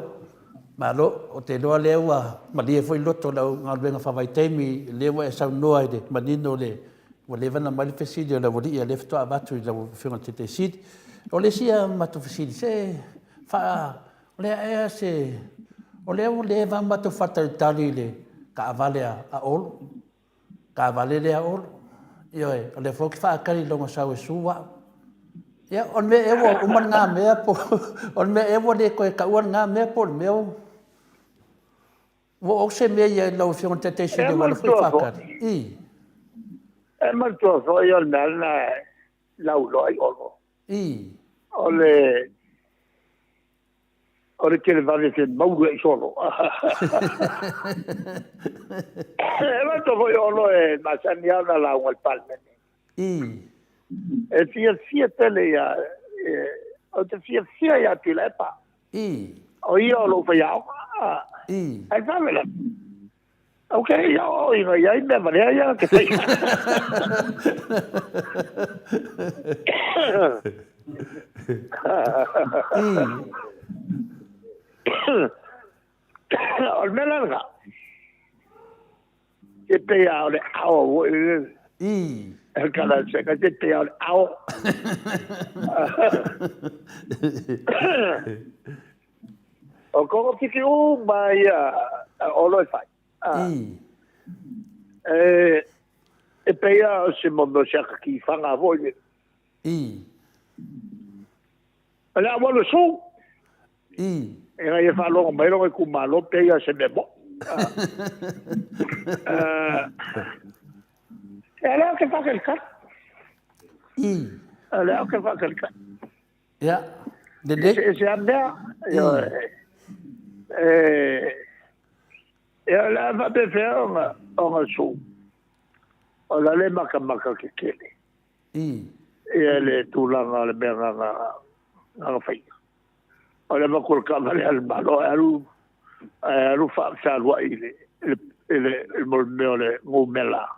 malo, o te iloa lea ua malie foi loto i lau galuega faavaitaimi, lea ua e saunoa i le manino o le, ua leva ona aumai le fesili o le aualii, a o lea faatoa avatu i lau Afioga i le Taitai Sili. O le isi a matou fesili, se faa, o le a ea se, o lea ua leva ona matou faatalitali i le taavale a Olo, taavale lea a Olo. Ioe, o lea foi ou te faatali i lona sau e sue au. Ia, o le mea ea ua uma lena mea po o le mea ea ua le toe taua lena mea po o le mea ua o se mea ia i lau Afioga i le Taitai Sili ua ala foi faatali. I. E manatua foi o le mea lena e lauiloa ai Olo. I. O le O le televave fe maulu ai solo. E manatua foi Olo e masani lava ona lauga i le Palemene. E fiafia tele ia, ou te fiafia ia Tuilaepa. O ia o lou faiaoga. Ae faalavelave. Ok, ia o ina i ai mea valea ia te whai. O le mea la lena, e pei lava o le ao foi le E kala se ka te pei o le ao. O koko tiki uma ia Olo e fai. E, e pei a o se mo se aka ki whanga foi le. O le a walu su. E ngai e whalongo mai longa i kumalo pei a se mea mo. E lea o ke whakalikali. E lea o ke whakalikali. Ia, lelei. E se a mea, e, e, o le a faapefea ona, ona sue, o la le makamaka tetele. Ia le tulaga o le mea na, na, na faia. O le avatu o le taavale a le Malo ae alu, ae alu faafealuai i le, i le, i le, i le mea o le numera.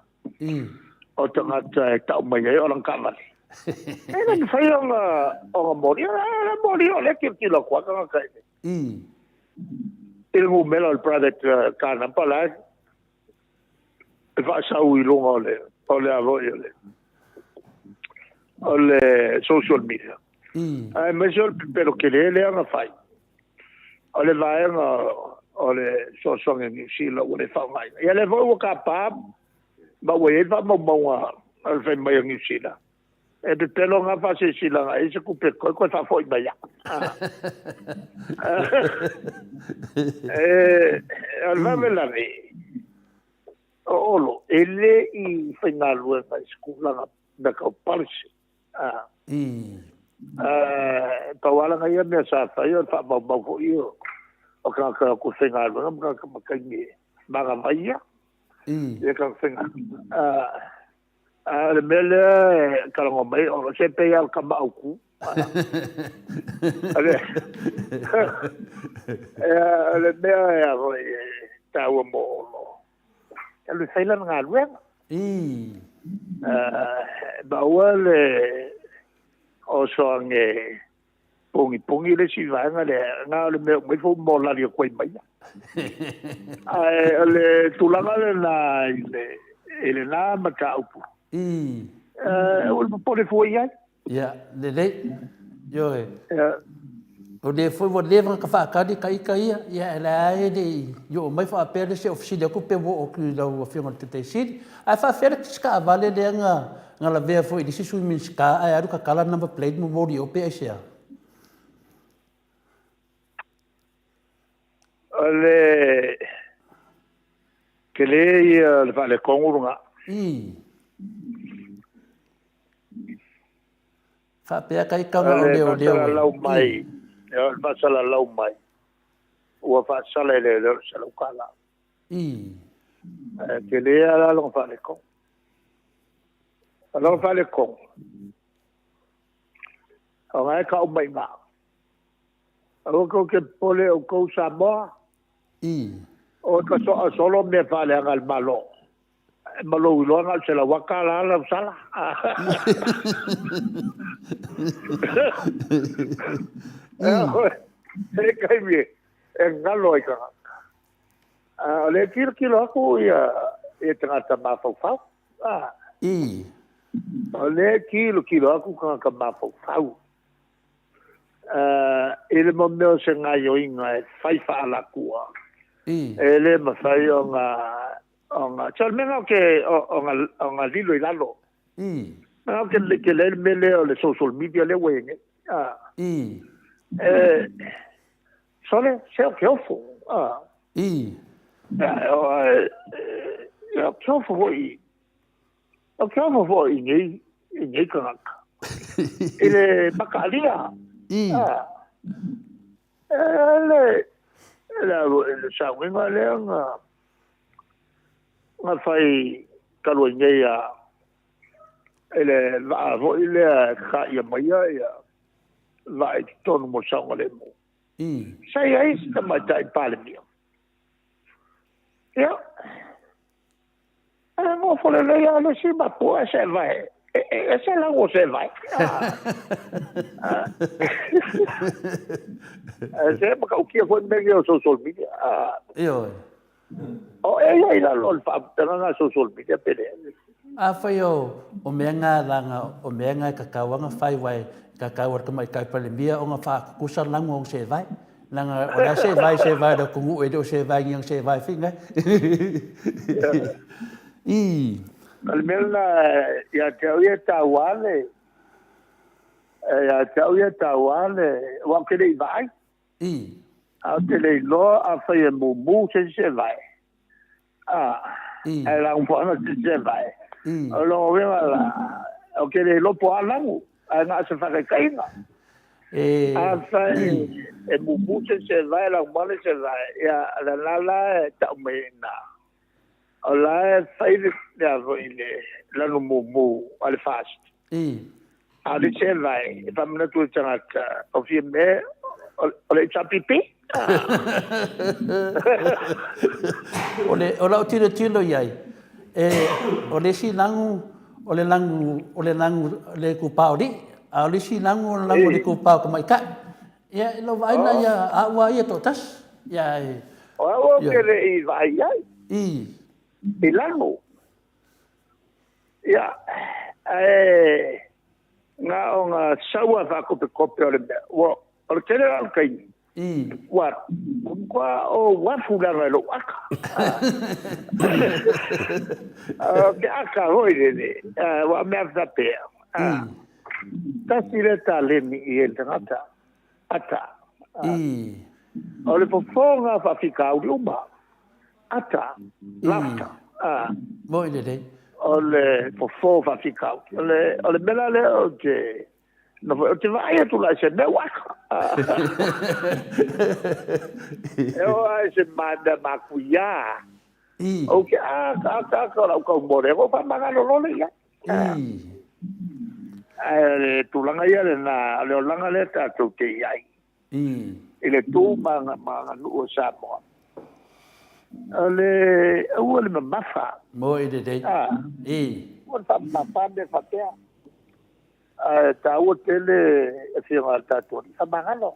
O tagata e tau mai ai o lana taavale. E le mafai ona, ona moli, e moli o lea tilotilo atu lava tagata i le, i le numera o le private car number la e faasau i luga o le, o le a foi o le, o le social media. Aemaise o le pepelo tele lea na fai. O le vaega o le fesoasoani a Niu Sila ua le faaaogaina. Ia lea foi ua tapa ma ua i ai faamaumauga o le fai mai a Niu Sila, e pepelo na faasilasilaga e i ai se tupe toe toe faafoi mai au. E, o le faalavelave, o Olo, e le i faigaluega i se tulaga mea tau policy. Pau lava lana ia mea sa fai o le faamaumau foi o tagata o atu e faigaluega ma tagata ma taimi e manava ai ia. Ia tagata faigaluega. A o le mea lea e talanoa mai o se pei lava o le tama autu. O le mea e a foi e taua mo Olo, e alu e fai lana galuega. Maua le oso age pogipogi le isi vaega lea, na o le mea uma ifo ua molali atu ai ma ia. Ae o le tulaga lena i le, i lena mataupu, ua le popole fua i ai. Ia, lelei. Ioe. Ia. O lea foi ua leva ona faatali ta ita ia, ia ae la e le i oo mai faapea le se ofisili atu pe ua oo atu i lau Afioga i le Taitai Sili. Ae faafefea le isi taavale lea na na lavea foi i le isi Sui Minisita ae alu tatala number plate momoli i o pe aisea? O le tele ia o le faaletonu lena. Ii. Faapea ka ika na o leo leo. O le mai, o le faasalalau mai, ua faasala e leoleo le $100. Ii. Ae tele lava la lona faaletonu. O lona faaletonu, o na e tau mai i ina. Aua tou te popole outou Samoa. Ii. O ka soa solo mea faaleaga a le Malo. Ma lou iloa na o le $100 lau sala. E taimi e galo ai tagata. O lea e tilotilo atu ia tagata mafaufau. Ii. O lea e tilotilo atu tagata mafaufau. I le mea o se gaioiga e fai faaalatua. Ii. E le mafai ona se o le mea lena o ga lilo i lalo. Ii. Na o ke le mea lea o le social media lea ua i ai nei. Ii. E sole se o ke ofo. Ii. O ke ofo foi. O ke ofo foi i nei tagata. I le makaalia. Ii. Le le sauiga lea na fai talu ai nei a e le vaa foi lea e kakaia maia ia vaa i totonu mo le saogalemu. Ii. Sa i ai se tamaitai Palemia. Ia, e nofo lelei lava le isi matua e seevae. E ese lago o seevae. E se matautia foi mea nei o social media. Ioe. O e ia i lalo o le faamatalaga na social media pe leai. Afai o mea nga langa o mea nga e kakau anga fai wai kakau al tamaitai Palemia o nga faakukusa lagu o seevae. Langa o la seevae seevae le atunuu e le o seevae ni ang seevae finga. Ii. O le mea lena ia te au ia e taua le ia te au ia e taua le aua ou te le i vaai. Ii. A ou te le iloa afai e mumu se isi seevae. Ii. Ae lagufoaga se isi seevae. Ii. O lona uiga la, ou te le iloa po o a lagu, ae na o se faataitaiga. E Afai e mumu se isi seevae, lagumoana le seevae, ia, o lena la e tau mai ai i ina. O la e fai le foi le lanu mumu a le FAST. Ii. A o le seevae, e faamanatu i le tagata, o Fiame o le HRPP. O le o lau tilotilo i ai, e, o le isi lagu, o le lagu, o le lagu le itupa o alii, a o le isi lagu o le lagu o le itupa o tamaitai. Ia, i lou vaai lena ia, a ua ia toatasi. Ia, e. O au ou te le i vaai i ai. Ii. I lagu. Ia, ae na o na sau a faakopekope o le mea. Ua, o le tele la o le taimi. Ii. Ua, ua o uafu leaga i lou aka. O ke aka foi lele, ua mea faapea. Ii. Tasi lea taleni i e le tagata. Ata. Ii. O le fofoga faafitauli uma. Ata. Laughter. Moi lelei. O le fofo faafitauli. O le mea la lea ou te nofo, ou te vaai atu la i se mea ua aka. E oo lava i se mea matuia. Ii. Ou te aka, aka, aka o lau taumole, ou faamagalo loa lea i ai. Ii. Ae o le tulaga ia lena, o le olaga lea tatou te i ai. Ii. I le tu ma aganuu o Samoa. O le aua le mamafa. Moi lelei. Ii. Aua le faamamafa mea faapea. Ae taua tele afioga a le tatou alii faamagalo.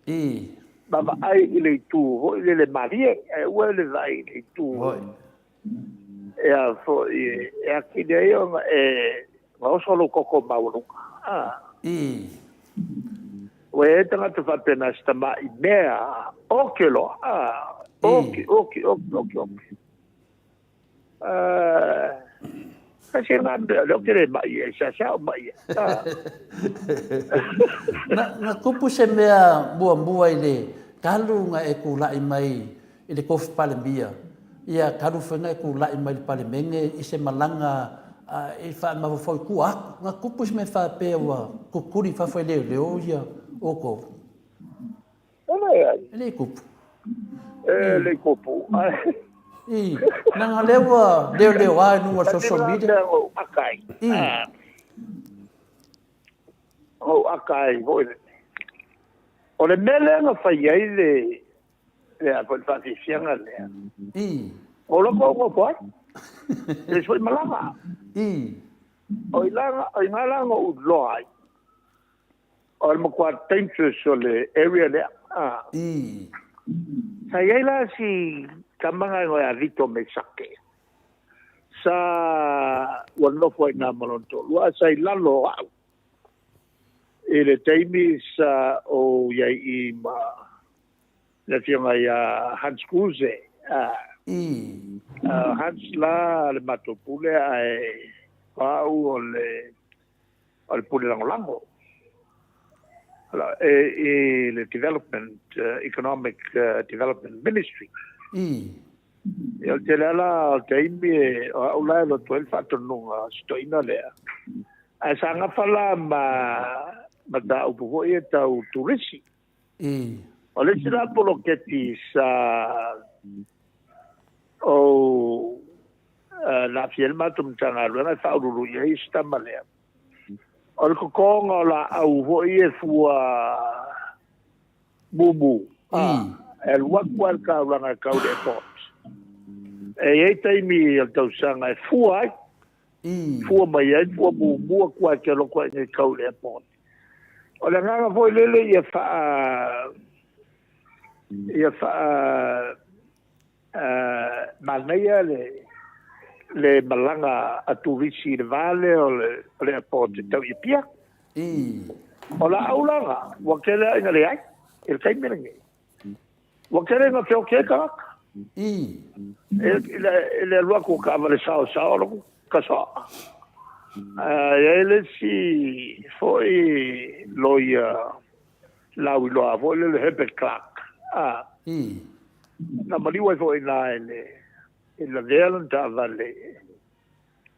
Ii. Ma vaai i le itu foi lele malie, ae aua le vaai i le itu Moi. e a foi e atili ai ona e gaoso lou toto maualuga. Ii. Ua i ai tagata faapena se tamai mea oke loa. Oke, oke, oke, oke, oke. Tasi lena mea lea ou te le mai ai, seasea ou mai ai. Na tupu se mea muamua i le talu na e tulai mai i le Kofi Palemia, ia talu foi na e tulai mai i le Palemene i se malaga i faamafaufau i tua atu, na tupu se mea faapea ua tutuli i fafo e leoleo ia outou? E leai. E le i tupu. E le i tupu. I, leaga lea ua leoleoa i luga o le social media. I. Ou aka ai foi lele. O le mea lea na fai ai le le a foi le faafiafiaga lea. I. O loko o nofo ai. E foi malaga. I. O i la o i ngā la na ou iloa ai. O le matua dangerous o le area lea. Ah. I. Sa i ai la si tama na igoa ia Vito Mesake. Sa ua nofo ai i ina ma lona toalua, ae sa i lalo o au i le taimi sa ou i ai i i ma le afioga ia Hans Kruse. Hans la le matou pule ae o au o le o le pule lagolago i le Development, Economic Development Ministry. Ia, o le tele lava la o taimi o au la e alu atu ai le faatonuga a si toeaina lea. Ae sa gafa la ma mataupu foi ia tau turisi. O le isi la poloketi sa ou na aafia ai le matou Matagaluega e faauluulu i ai si tama lea, o le totoga o laau foi ia e fua mumu, e alu atu lava i le taulaga e tau i le airport. E i ai taimi o le tausaga e fua ai, fua mai ai fua mumu atu lava e te alu atu i inei e tau i le airport. O le agaga foi lele ia faa ia faa manaia le le malaga a turisi i le va lea o le o le airport e tau i Apia. O laau la na, ua tele lava ina leai i le taimi lenei. Ua tele ina feoti ai tagata. I le alu atu o taavale saosao loku kasoa. E i ai le isi foi loia lauiloa foi lele Herbert Clark, na maliu ai foi i ina i le i lavea lana taavale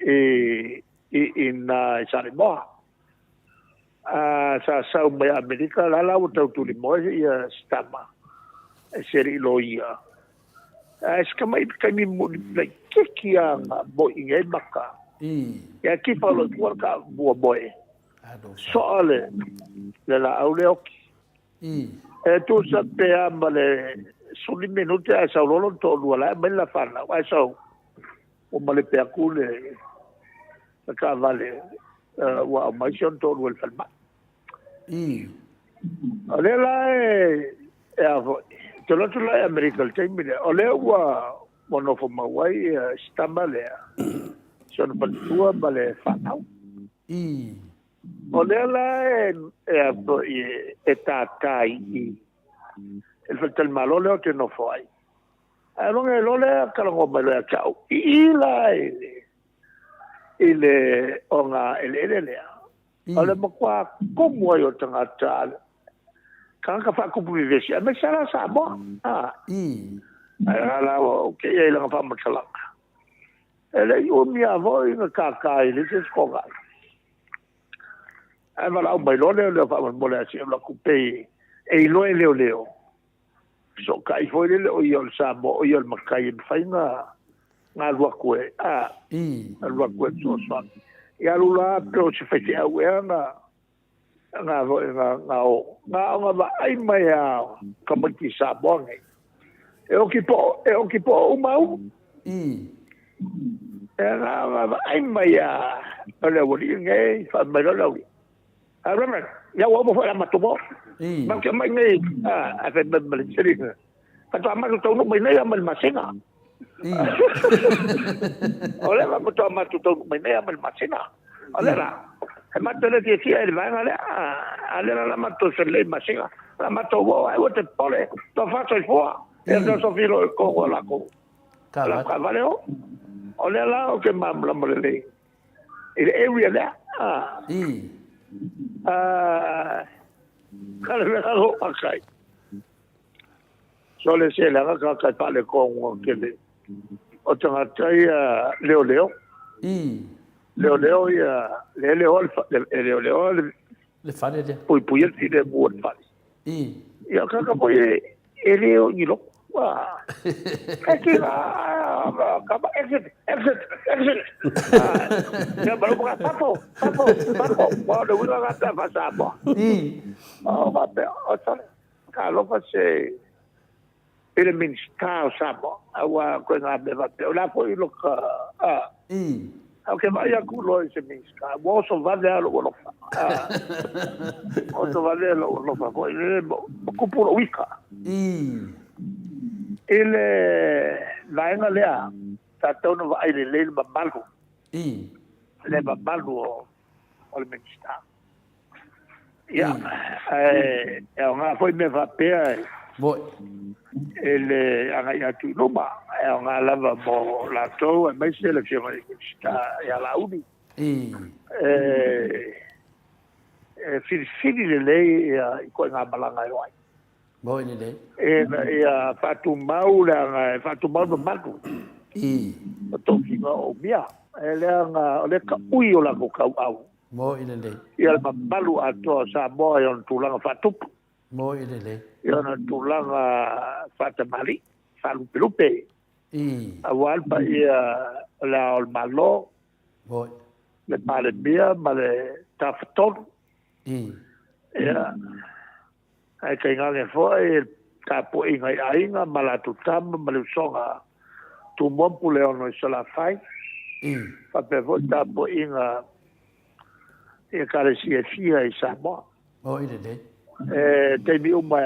i ina i Saleimoa. Sa sau mai Amerika, la la ua tau tulimoe ia si tama e se alii loia. Ae si tama i taimi laitiiti lava na moe i ai maka. Ia tifa loa i tua le taavua moe. Soa le laau lea oki. E tusa pe a ma le 15 minute ae sau loa lona toalua la e aumai le la fanau ae sau ua malepe atu le taavale ua aumai si ona toalua i le falemai. O lea la e a foi, ou te alu atu la i Amerika i le taimi lea, o lea ua ua nofo mau ai si tama lea, si ona faletua ma le fanau. O lea la e a foi e tātā i i le faletalimalo lea ou te nofo ai. Ae loga e loa lea talanoa mai loa ia te au, i i la i le oga eleele lea, o le matua komu ai o tagata, tagata faatupu vevesi, aemaise lava la Samoa. Ae la la ua ou te i ai i lana faamatalaga. E le i umi lava foi na tātā ai i le isi toga. Ae valaau mai loa lea o lea faamolemole a si alu atu pei e iloa e leoleo. Fesootai foi lele o ia o le Samoa, o ia o le matai e mafai ona alu atu e, a, alu atu e fesoasoani. Ia alu la pe o se faifeau ea na, na foi na, na o. Na ona vaai mai a tamaiti Samoa nei. E oki po'o, e oki po'o uma uma. E na ona vaai mai a o le aualii nei, fai mai loa le aualii. A Reverend, ia ua uma foi la matou moa. Matou te aumai nei, a fai mai ma le sili. Faatoa matou taunuu mai nei ma le masina. O lea faatoa matou taunuu mai nei ma le masina. O lea la, e matou le fiafia i le vaega lea, a lea la la matou felelei i le masina. La matou oo ai ua te popole, tofa soifua, ia sofi loa i totonu o latou taavale o. O lea la ou te malamalama lelei i le area lea. Ka le mea lou akai. Sole se leaga tagata e faaletonu tele o tagata ia leoleo. Leoleo ia le leoa le leoleoa le le fale lea. Puipuia le filemu o le fale. Ia o tagata foi e le o i ni lotu. Kama exit, exit, exit. Ia ma lou fafo, fafo, fafo. O le uiga lena pe a faa-Samoa. O faapea, o sole, talofa se i le Minisita o Samoa, aua o ituaiga mea faapea, o le a foi lota, a, ae ou te vaai atu loa i se Minisita, ua oso vave lava lou alofa, a, oso vave lou alofa foi lele, ma tupu lou ita. I le vaega lea, sa tatau ona vaai lelei le mamalu, le mamalu o le Minisita. Ia, ae e aoga foi mea faapea e le agai atu i luma, e aoga lava mo latou aemaise le Afioga i le Minisita ia Laauli. E filifili lelei ia ituaiga malaga e o ai. Moi lelei. Ina ia faatumau leaga e faatumau le mamalu. O tofiga o umia. E leaga o lea taui o latou tauau. Moi lelei. Ia le mamalu atoa o Samoa i ona tulaga faatupu. Moi lelei. I ona tulaga faatamalii, faalupelupe. Aua le paia o le Ao o le Malo. Moi. Le Palemia ma le Tafatolu. Ia, ae tainane foi le tapuaiga i aiga ma latou tama ma le usoga a Tumua ma Puleono i Salafai, faapea foi le tapuaiga i Ekalesia e fia i Samoa. Oi lelei. E taimi uma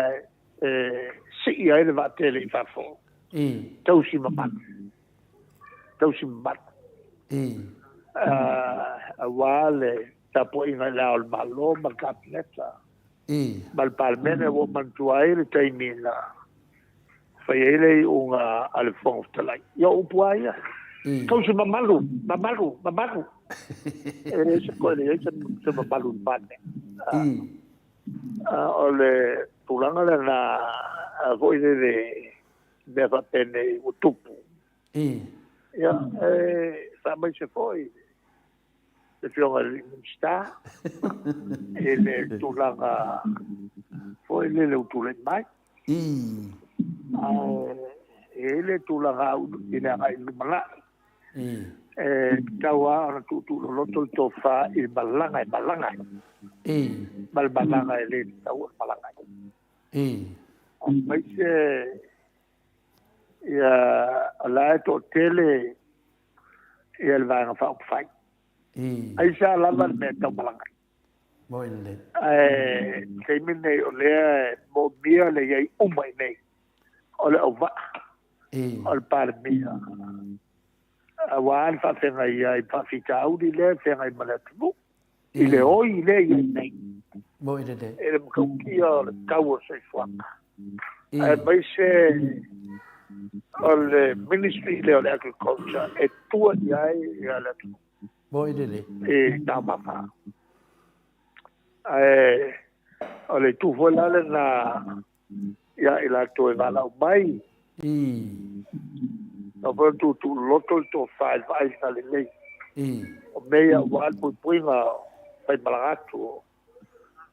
e sii ai le vaatele i fafo, tausi mamalu, tausi mamalu. Aua le tapuaiga i Le Ao o le Malo ma le Kapeneta. Ma le Palemene ua ou manatua ai le taimi na fai ai le iuga a le Fofoga Fetalai. Ia o upu lava ia, tausi mamalu, mamalu, mamalu. E leai se toe leai se mamalu i le Palemene. O le tulaga lena foi lele mea faapenei ua tupu. Ia, e faamaise foi le Afioga i le Minisita i le tulaga foi lele ua tulai mai. Ae e i ai le tulaga i le agai i le lumanai, e tatau lava ona tuutuuloloto le tofa i le malaga e malaga ai, ma le malaga e le tatau ona malaga ai. Aemaise ia o la e toatele ia le Vaega Faaupufai. Aisea lava le mea e tau malaga ai? Moi lelei. Ae taimi lenei o lea e moomia le i ai uma i inei o le auvaa o le Palemia aua le faafeagai ai faafitauli lea e feagai ma le atunuu i le oi lea e i ai nei. Moi lelei. I le matautia o le tau o le soifuaga. Aemaise o le Ministry lea o le Agriculture e tua i ai le atunuu. Moi lelei. I taumafa. Ae o le itu foi la lena ia i latou e valaau mai. Tatau foi ona tuutuuloloto le tofa i le vaaiga lelei o mea ia aua le puipuiga o faimalaga atu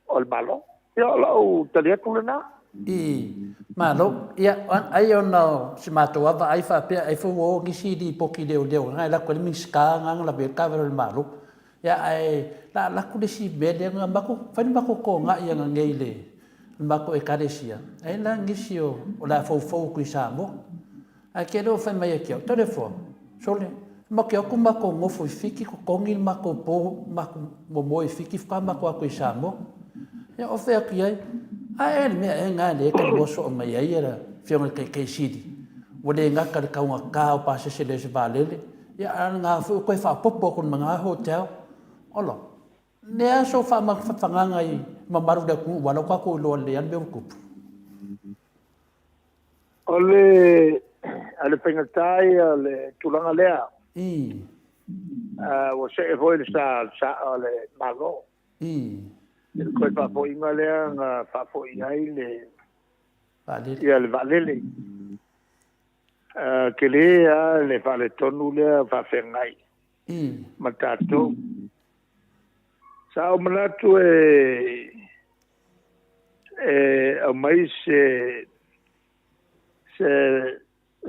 o le Malo. Ia o lau tali atu lena. Malo. Ia, ai ona o si matou lava vaai faapea ai foi ua o nisi lipoti leoleo na e alu atu ai le Minisita na na lavea ai le taavale o le Malo. Ia ae la alu atu le isi mea lea na matou fai le matou tona'i ananei i le matou Ekalesia, ai la nisi o le a foufou atu i Samoa. Ae te le o fai mai ia te au, Toleafoa, sole, matou te o atu matou nofo i Fiti, totogi le matou po, matou momoe i Fiti faatoa matou o atu i Samoa. Ia ou fai atu i ai, a ea le mea ea lena lea e talanoa soo mai ai le Afioga i le Taitai Sili, ua le gata i le taugata o pasese le o se vaalele, ia a o lena foi ua toe faaopoopo atu ma lena hotel. Ola, le a sou faamafanafanaga i mamalu o le atunuu aua o la ua tatou iloa lelei lava le mea ua tupu. O le o le faigata ia o le tulaga lea. Ua see foi le sa o le Malo. I le toe faafoiga lea na faafoi ai le. Vaalele. Ia, le vaalele. Tele lava le faaletonu lea o faafeagai ma tatou. Sa ou manatu e aumai se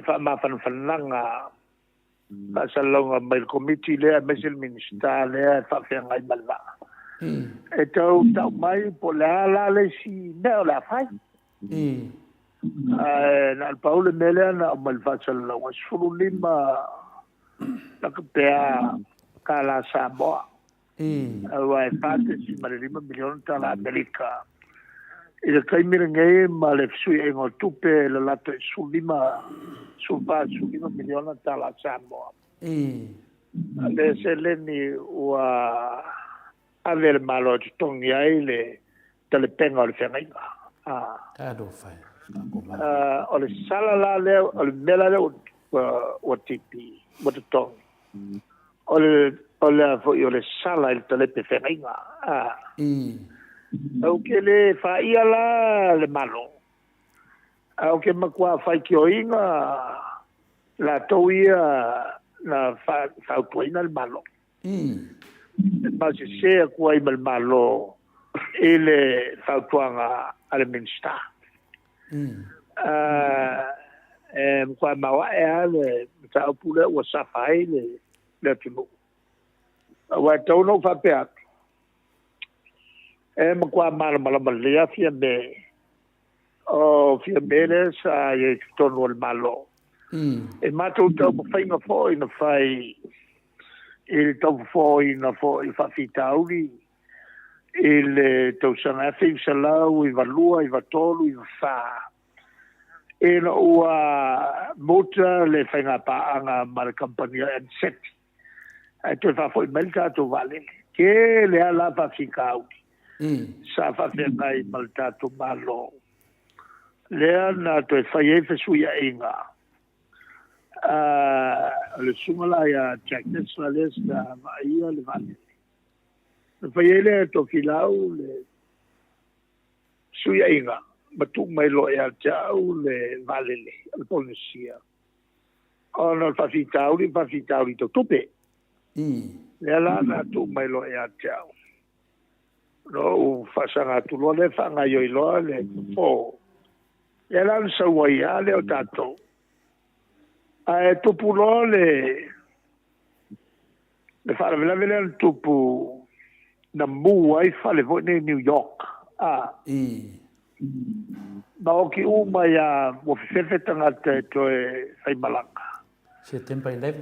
faamafanafanaga faasalalauga mai le Komiti lea aemaise le Minisita lea e faafeagai ma le vaa. E tau tau mai po o le a la le isi mea o le a fai. Ae na o le pau le mea lea na aumai i le faasalalauga, e 15 laka pe a tala Samoa. Aua e $4.5 miliona tala Amerika. I le taimi lenei ma le fesuiaiga o tupe e lalata i 15, 14, 15 miliona tala Samoa. Le seleni ua ave e le Malo e totogi ai le talepega o le feagaiga. Talofa e. O le sala la lea, o le mea la lea ua tipi, ua totogi. O le foi o le sala i le talepe feagaiga. Ou te le faia la le Malo, ae ou te matua faitioina latou ia na fautuaina le Malo. E masese atu ai ma le Malo i le fautuaga a le Minisita. E matua maoae lava le mataupu lea ua safa ai le atunuu. Aua e tatau ona ou faapea atu, e matua malamalama lelei lava Fiame, o Fiame lea sa i ai i totonu o le Malo. E matou taumafaiga foi na fai i le taufofoina foi faafitauli i le tausaga 1992, 93, 94, ina ua muta le faigapaaga ma le kamupani a Anseti, ae toe faafoi mai le tatou vaalele. Tele lava la faafitauli sa faafeagai ma le tatou Malo. Lea na toe fai ai fesuiaiga. O le susuga la ia Jack Nessler lea sa vaaia le vaalele. Na fai ai lea e Tofilau le fesuiaiga ma tuu mai loa ia te au le vaalele o le Polynesia. Ona o le faafitauli, faafitauli tau tupe. Lea la na tuu mai loa ia te au. Na ou faasaga atu loa lea faagaoioi loa le fofo. Lea la na sau ai lava lea o tatou. Ae tupu loa le faalavelave lea na tupu na mu ai fale foi nei New York. Na oki uma ia ua fefefe tagata e toe faimalaga. September 11.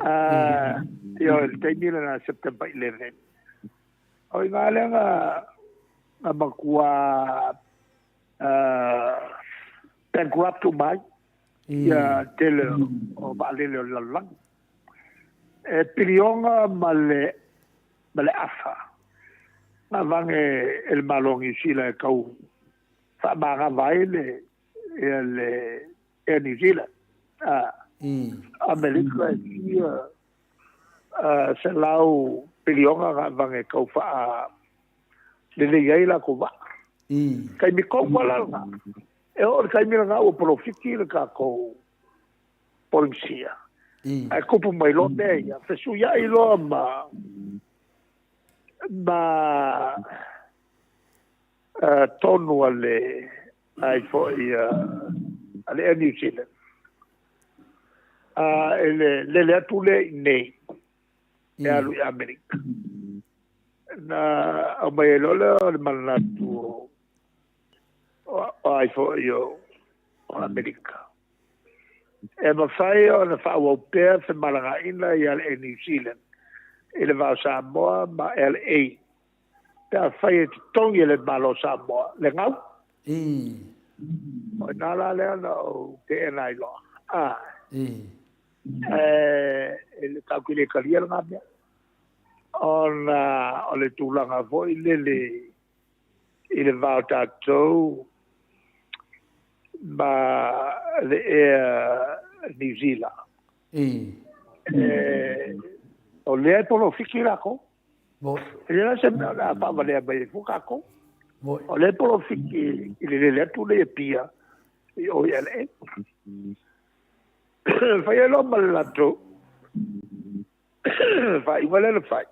Ia, le taimi lena September 11. O i ngā lea nga matua bankrupt mai ia tele o vaalele o le lalolagi. E pilionga ma le afa nga vange e le Malo o Niu Sila e tau faamagava ai le Air New Zealand. Amerika e fia 100 pilionga nga vange e tau faa lelei ai latou vaa. Taimi kou wala nga. E o le taimi nga ua polofiki le tatou Polynesia. Ae kupu mai loa mea ia. Fesuiai loa ma tonu a le ai foi a le Air New Zealand. E le lele atu le i nei e alu i Amerika. Na aumai ai loa lea o le manatu o ai foi o Amerika. E mafai ona faaauau pea femalagaina ia le Air New Zealand i le vao Samoa ma LA. Pe a fai e totogi e le Malo Samoa le gau. O ina la lea na ou teena ai loa. E le tatou te le talia lena mea. Ona o le tulaga foi lele i le vao tatou ma le Air New Zealand. O lea e polofiki latou. E le la se mea o le a faavalea mai ai fua tatou. O lea e polofiki i le lele atu lea e pia I o i LA. Fai ai loa ma le latou faaiuga lea na fai.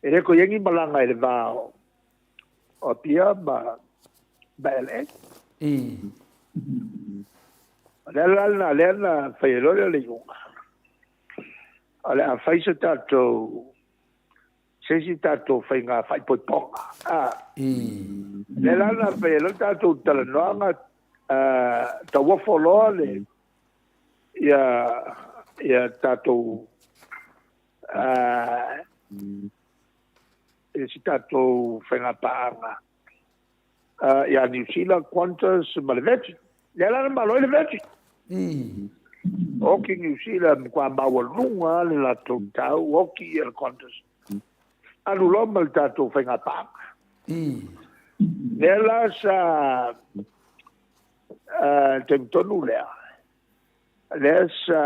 E le toe i ai ni malaga i le va o Apia ma LA. O le ala la lena lea na fai ai loa lea o le iuga. O le a fai se tatou se isi tatou faiga faaipoipoga. Lea la na fai ai loa le tatou talanoaga, tauofo loa le ia ia tatou si tatou faiga paaga ia Niu Sila, Qantas ma le Virgin. Lea la na malo ai le Virgin. Oki Niu Sila, matua maualuga le latou tau, oki ia le Qantas. Alu loa ma le tatou faiga paaga. Lea la sa taimi tonu lea, lea sa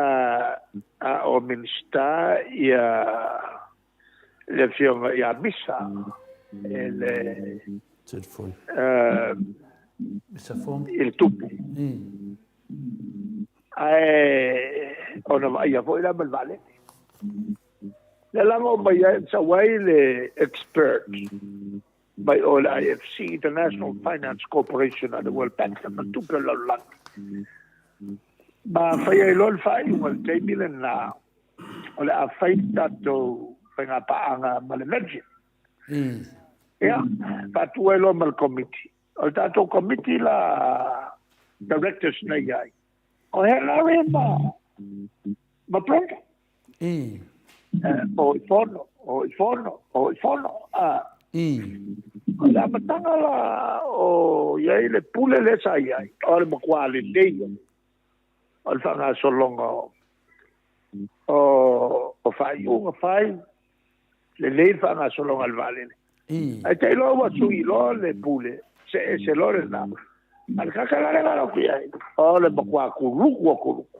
a o Minisita ia le afioga ia Misa e le Telefoni. Misa Form. I le tupe. Ae ona vaaia foi la ma le vaalele. Lea la na omai ai, sau ai le expert mai o le IFC, International Finance Corporation a le World Bank, sa tupe o le lalolagi. Ma fai ai loa le faaiuga i le taimi lena, o le a fai le tatou faiga paaga ma le Virgin. Ia, faatu ai loa ma le komiti. O le tatou komiti la directors na i ai, o Henare ma Brenda. O i fono, o i fono, o i fono. O le amataga la o i ai le pule lea sa i ai, o le matua lelei o le faagasologa o faaiuga fai, lelei le faagasologa o le vaalele. Ae te i loa ua sui loa le pule, se ese loa lena. A le kaka la le galo ku iai, o le matua kuluku o kuluku.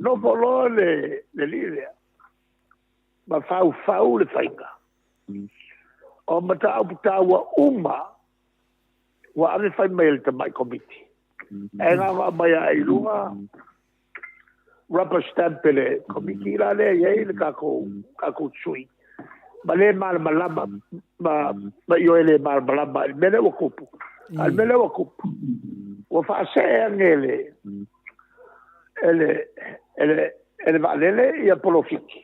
Nofo loa le lii lea, ma faufau le faiga. O mataupu taua uma, ua ave fai mai e le tamai komiti. E ngā mai a i luga, rubber stamp e le komiti la lea i ai le kākou sui. Ma le malamalama, ma ioe le malamalama, i le mea lea ua kupu. A le mea lea ua kupu, ua faasee ane e le vaalele ia polofiti.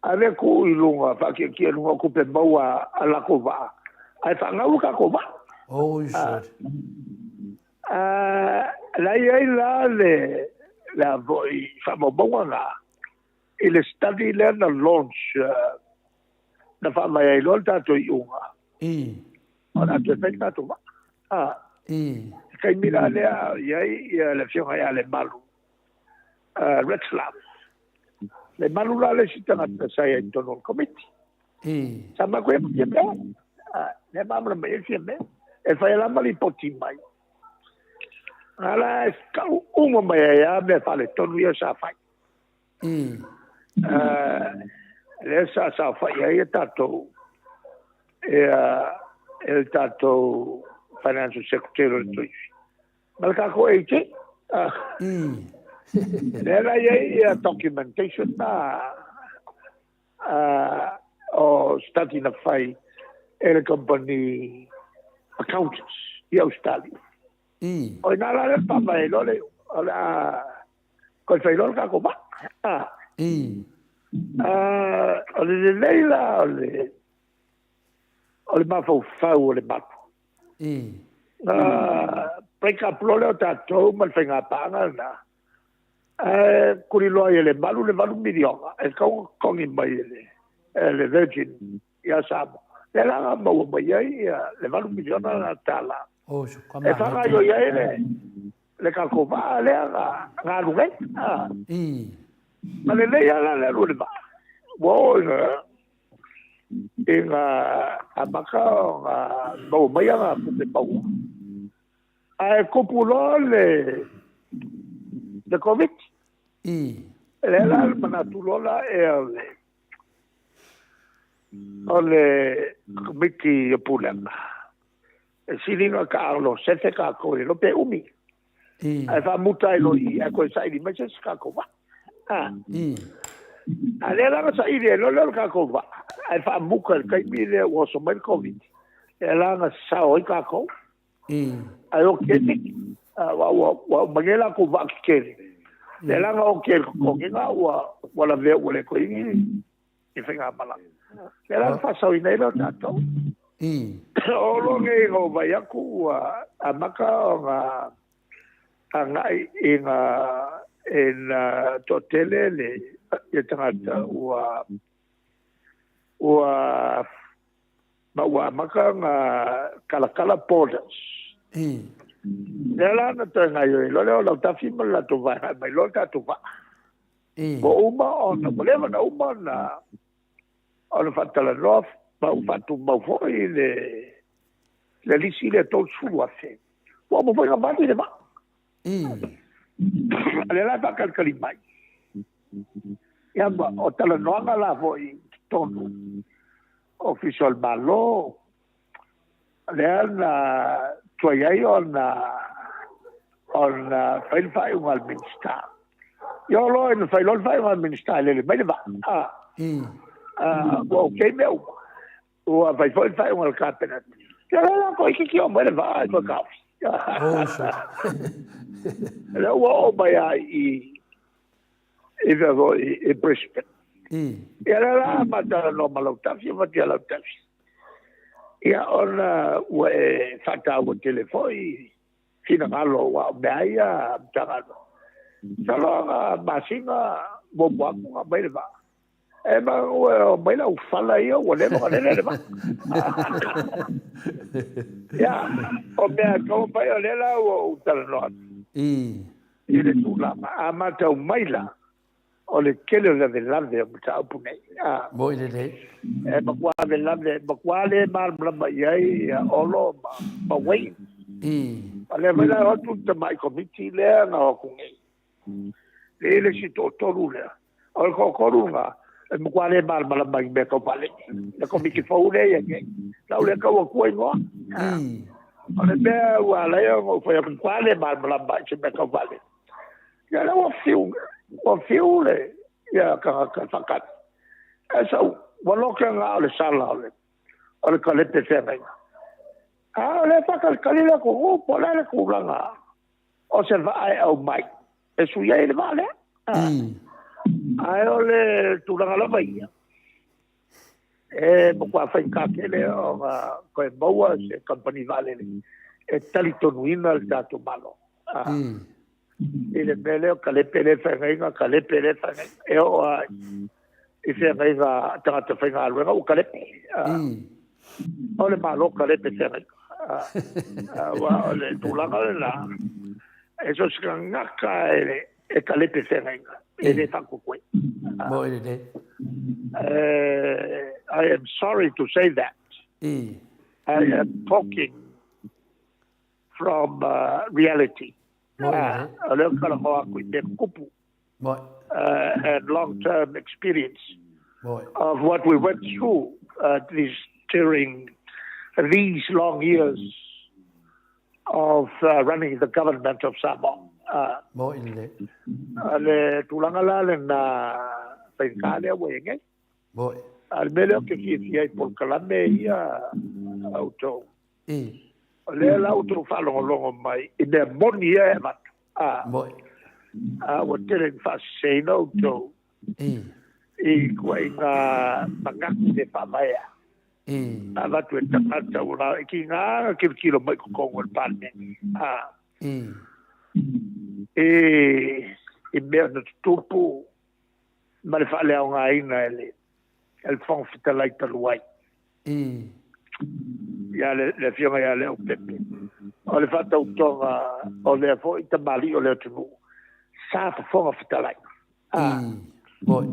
Ave ku i luga, whaakiakia lunga o kupe maua a lako vaa. Ae whaangau le kākou vaa. Oh, shit. La i ai la le a voi whaamaumauga ngā i le study lea na launch na whaamai ai loa le tātou iuga. O la toe fai le tātou vaa. Taimi la lea i ai ia le afioga ia Lemalu, Retzlaff. Lemalu la le isi tagata sa i ai tonu o le komiti. Sa matou ia ma fia mea. Lea malamalama i ai fia mea. E fai lava lipoti mai. Ala e kau uma mai ai a mea faaletonu ia sa fai. Lea sa saofai ai e tatou e le tatou financial secretary o le Toifi. Ma le kākou AG. Lea la i ai ia documentation na o study na fai e le company accountants i Australia. O ina la le papae loa le o le a koe fai loa le kākou vaa. O le lelei la o le mafaufau o le malu. Break up loa lea o tatou ma le faiga paaga lena. Ae kuliloa ai e le malu le $8 miliona e tatau ona totogi mai e le Virgin ia Samoa. Lea la na maua mai ai ia le $8 miliona na tala. Oh, E whakaioi ai le kākou vaa lea na alu nei. Ma lelei ala le alu o le vaa. Ua oo i ngā amata o ngā maua mai a ngā tupe maua. Ae kupu loa le Covid. Lea la le manatu loa la e o le komiti o pulega. E sili ona taaolo sefe kākou e le iloa pe umi. Ae faamuta ai loa i i ae toe saili mai se isi kākou vaa. A. A lea la na saili ai loa lea o le kākou vaa, ae faamuta i le taimi lea ua oso mai le Koviti, lea la na sasao ai kākou. Ae oti ai miti. Aua ua aumai nei latou vaa tetele. Lea la na oti ai i le totogiga ua ua lavea ua le toe i ai ni faigamalaga. Lea la na faasaoina ai lea o tatou. O lo nei na ou vaai atu ua amata ona agai i na i na toatele le ia tagata ua ua ma ua amata ona talatala borders. Lea la na toe gaoioi loa lea o Lautafi ma le latou vaega e aumai loa le tatou vaa. Ua uma ona, ua leva ona uma ona ona faatalanoa ma ua faatumau foi le le lisi lea 30,000. Ua uma foi ona vali le vaa. A lea la e faatalitali mai. Ia ma o talanoaga la foi i totonu Ofisa o le Malo, lea na tuai ai ona ona fai le faaiuga a le Minisita. Ia o loa ina fai loa le faaiuga a le Minisita e lele mai le vaa, a, ua okay mea uma. Ua fai foi le faaiuga a le Kapeneta. Ia lea la toeitiiti oo mai le vaa ae toe taofi. Lea ua oo mai lava i i mea foi i Brisbane. Ia lea la ma talanoa ma Lautafi, avatu ia Lautafi. Ia ona ua e faataua tele foi finagalo aua o mea ia a Matagaluega. Masalo na masina muamua atu na aumai le vaa. E manu e omai le aufala ia ua leva ona lele le vaa. Ia, o mea e taumafai o lea la ua ou talanoa atu. I le tulaga. A matau mai la, o le tele o lavelave o mataupu nei. A. Moi lelei. E matua lavelave, matua le malamalama i ai ia Olo ma, ma Wayne. O lea foi la e o atu le tamai komiti lea na o atu nei. Le le isi toatolu lea. O le toatolu lena, e matua le malamalama i mea tau vaalele. Le komiti fou lea e i ai nei. Lau lea tau atua igoa. O le mea ua ala ai ona ou fai atu, matua le malamalama i se mea tau vaalele. Ia lea ua fiu, ua fiu le ia tagata faatali. Ae sau, ua lote na o le sala o le, o le kalepe feagaiga. A o lea e faatalitali le atunuu po o le a le tulaga o se vaa e aumai e sui ai le vaa lea. Ae o le tulaga lava ia, e matua faigata tele ona toe maua se kamupani vaalele e talitonuina le tatou Malo. I le mea lea o kalepe lea e feagaiga, kalepe lea e feagaiga. E oo lava i feagaiga a tagata faigaluega ua kalepe. O le Malo kalepe feagaiga. Aua o le tulaga lena, e so o se tagata e kalepe feagaiga, e le faakokoe. Moi lelei. I am sorry to say that. I am talking from reality. O lea ou te talanoa atu i mea tutupu. And long term experience of what we went through this during these long years of running the government of Samoa. Moi lelei. O le tulaga la lena faigata lea ua i ai nei. Moi. A o le mea lea ou te fiafia ai i polokalame ia a outou. O lea la ua outou faalogologo mai i mea moni ia e avatu. A, Moi. a ua tele ina faaseseina outou i ituaiga manatu le faavaea. Na avatu e tagata ua na, e tiga ona tilotilo mai i totonu o le Palemene. A, i, i mea na tutupu ma le faaleaogaina e le, e le Fofoga Fetalai talu ai. Ia le, le Afioga ia Leaupepe. O le faatautoga o lea foi tamalii o le atunuu, sa Fofoga Fetalai. A, Moi.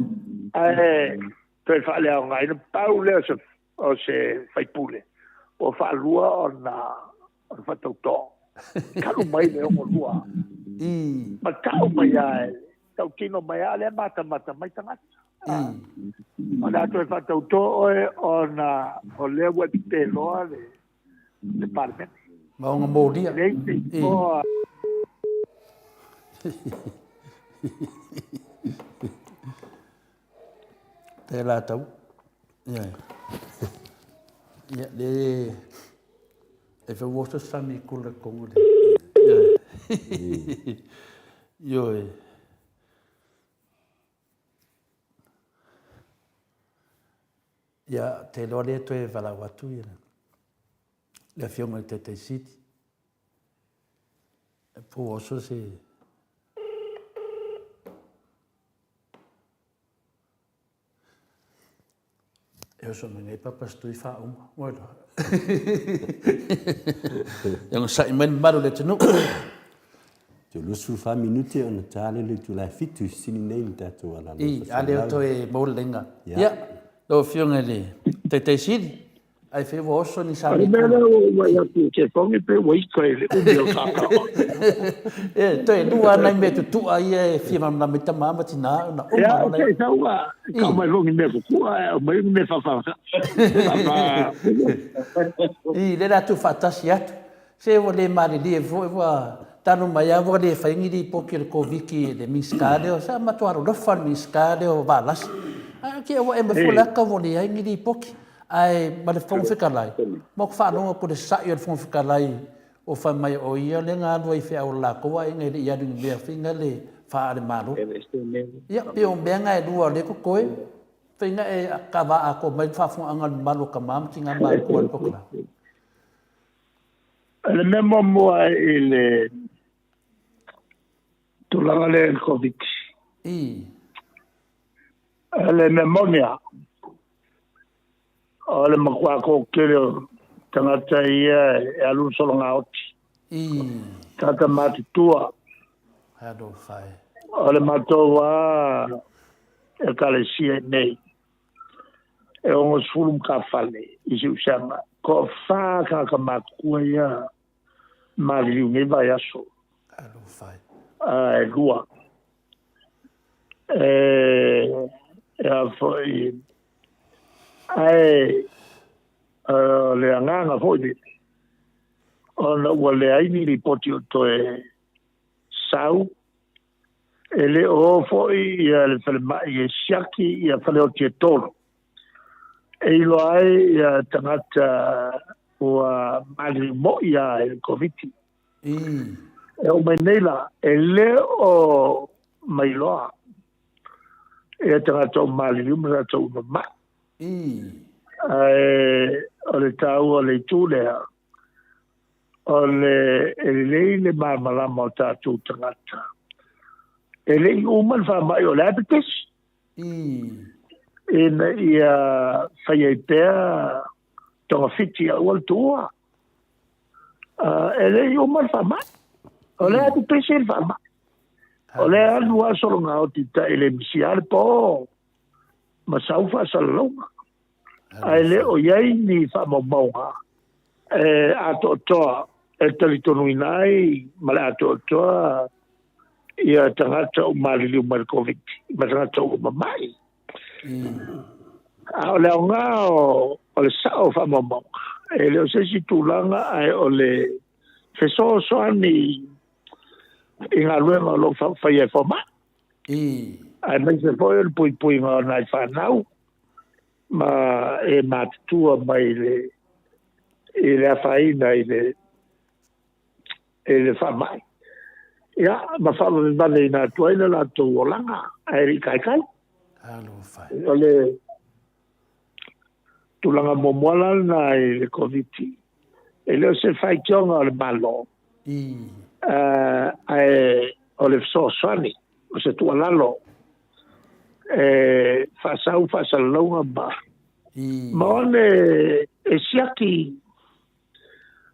Ae toe faaleaogaina, pau lea o se, o se faipule ua faalua ona, ona faatauto. Talu mai le 62. Ma tau mai lava e, tautino mai lava o lea e matamata mai tagata. O le a toe faatauto oe ona o lea ua e pepeloa le, le Palemene. Ma ona molia. E leai se igoa. Tēlā tau. Ia. Ia, le e fe woso sami kula kongo le. Ia. Ioe. Ia, te iloa lea toe valaau atu ia le Afioga i le Taitai Sili. E po oso se... E oso mai nei papa se tui whaauma. Ua iloa. Ia onosai mai le mamalu o le atunuu. Te 24 minute ona ta le le itula e fitu i sini nei ni tatou alalo. I, a lea o toe maua le laina. Ia, lau Afioga i le Taitai Sili, ai fea ua oso ni O le mea lea ua ou vaai atu i te fogi pe ua ika i le umi o kākau. E, toe lua nai mea tutua ia e fia malamalama i tama ma tinā ona uma Ia, o te sau a ka mai fogi mea kukua, e au mai mea whawha. Whawha. I, le la tu whaatasi atu. Se ua le malilie foi ua talu mai lava ua le fai ni lipoti o le Koviti i le Minisita lea, sa matua alolofa le Minisita lea o Valasi. Ae ke ua ema foi le ata ua leai ni lipoti. Ae ma le Fofoga Fetalai, ma ou te faalogo atu i le sa'i o le Fofoga Fetalai o fai mai o ia lea na alu ai i feau a le latou aiga e le i alu i ni mea faiga le faa a le Malo. Ia, pei o mea na e lua o lea e totoe, faiga e kava atoa mai le faafofogaaga a le mamalu o tama ma tina matutua i le polokalame. O le mea muamua i le tulaga lea i le Koviti. O le mea moni lava, o le matua toatele o tagata ia e alu le sologa oti. Tagata matutua. O le matou lava ekalesia i inei, e 60 matafale i Siusaga, toafa tagata matutua ia maliliu nei vaiaso. E lua. E, e a foi, ae o le agaga foi lele, ona ua leai ni lipoti o toe sau, E le o o foi ia le falemai e siaki ia faleoti e tolu e iloa ai ia tagata ua maliliu moi a i le Koviti. E oo mai nei la, e le o mailoa ia tagata o maliliu ma tagata ua mamai. Ae o le taua o le itu lea, O le e lelei le malamalama o tatou tagata. E le i uma le faamai o le a pepesi. Ina ia fai ai pea togafiti aua le tuua. E le i uma le faamai. O le a pepesi le faamai. O le alu lava sologa oti tai le misia le po ma sau faasalalauga. Ae le o i ai ni faamaumauga e atoatoa e talitonuina ai ma le atoatoa ia tagata ua maliliu mai le Koviti ma tagata ua mamai. A o le aoga o le sao o faamaumauga, e le o se isi tulaga ae o le fesoasoani i galuega o lo o faia e fomai. Aemaise foi o le puipuiga o nai fanau ma e matutua mai le i le afaina i le i le faamai. Ia, ma faavavevaleina atu ai le latou olaga, ae le i kaikai. O le tulaga muamua la lena i le Koviti, e le o se faitioga o le Malo, ae o le fesoasoani, o se tuualalo e faasau faasalalauga ma ma one e siaki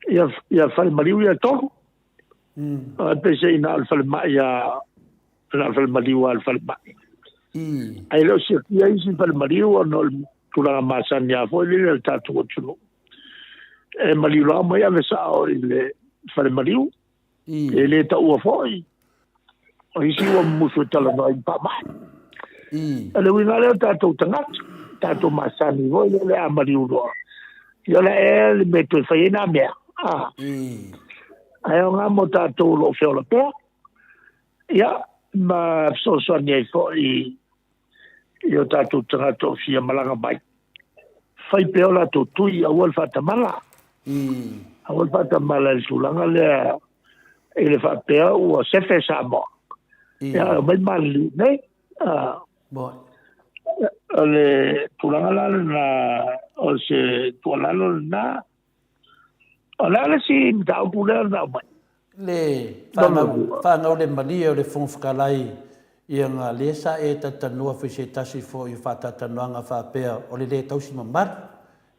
ia ia falemaliu ia e tolu. Ae peiseai na o le falemai a na o le falemaliu a le falemai. Ae le o siakia isi falemaliu ona o le tulaga masani lava foi lele o le tatou atunuu. E maliu loa mai ave sao i le falemaliu. E le taua foi. O isi ua mumusu e talanoa i faamai. O le uiga lea o tatou tagata, tatou masani foi lele a maliu loa. Ia ola ea le mea e toe fai ai nā mea. A. Ae aoga mo tatou o lo o feola pea. Ia, ma fesoasoani ai foi i o tatou tagata o fia malaga mai. Fai pea o latou tui, aua le faatamala. Aua le faatamala i le tulaga lea i le faapea ua sefe Samoa. Ia, aumai maliliu nei. O le tulaga la lena, o se tuualalo lena. O le a le isi mataupu lea na aumai? Le fanau, fanau le malie o le Fofoga Fetalai, ia na lea sa e talatalanoa foi i se tasi foi o faatalatalanoaga faapea o le le tausi mamalu,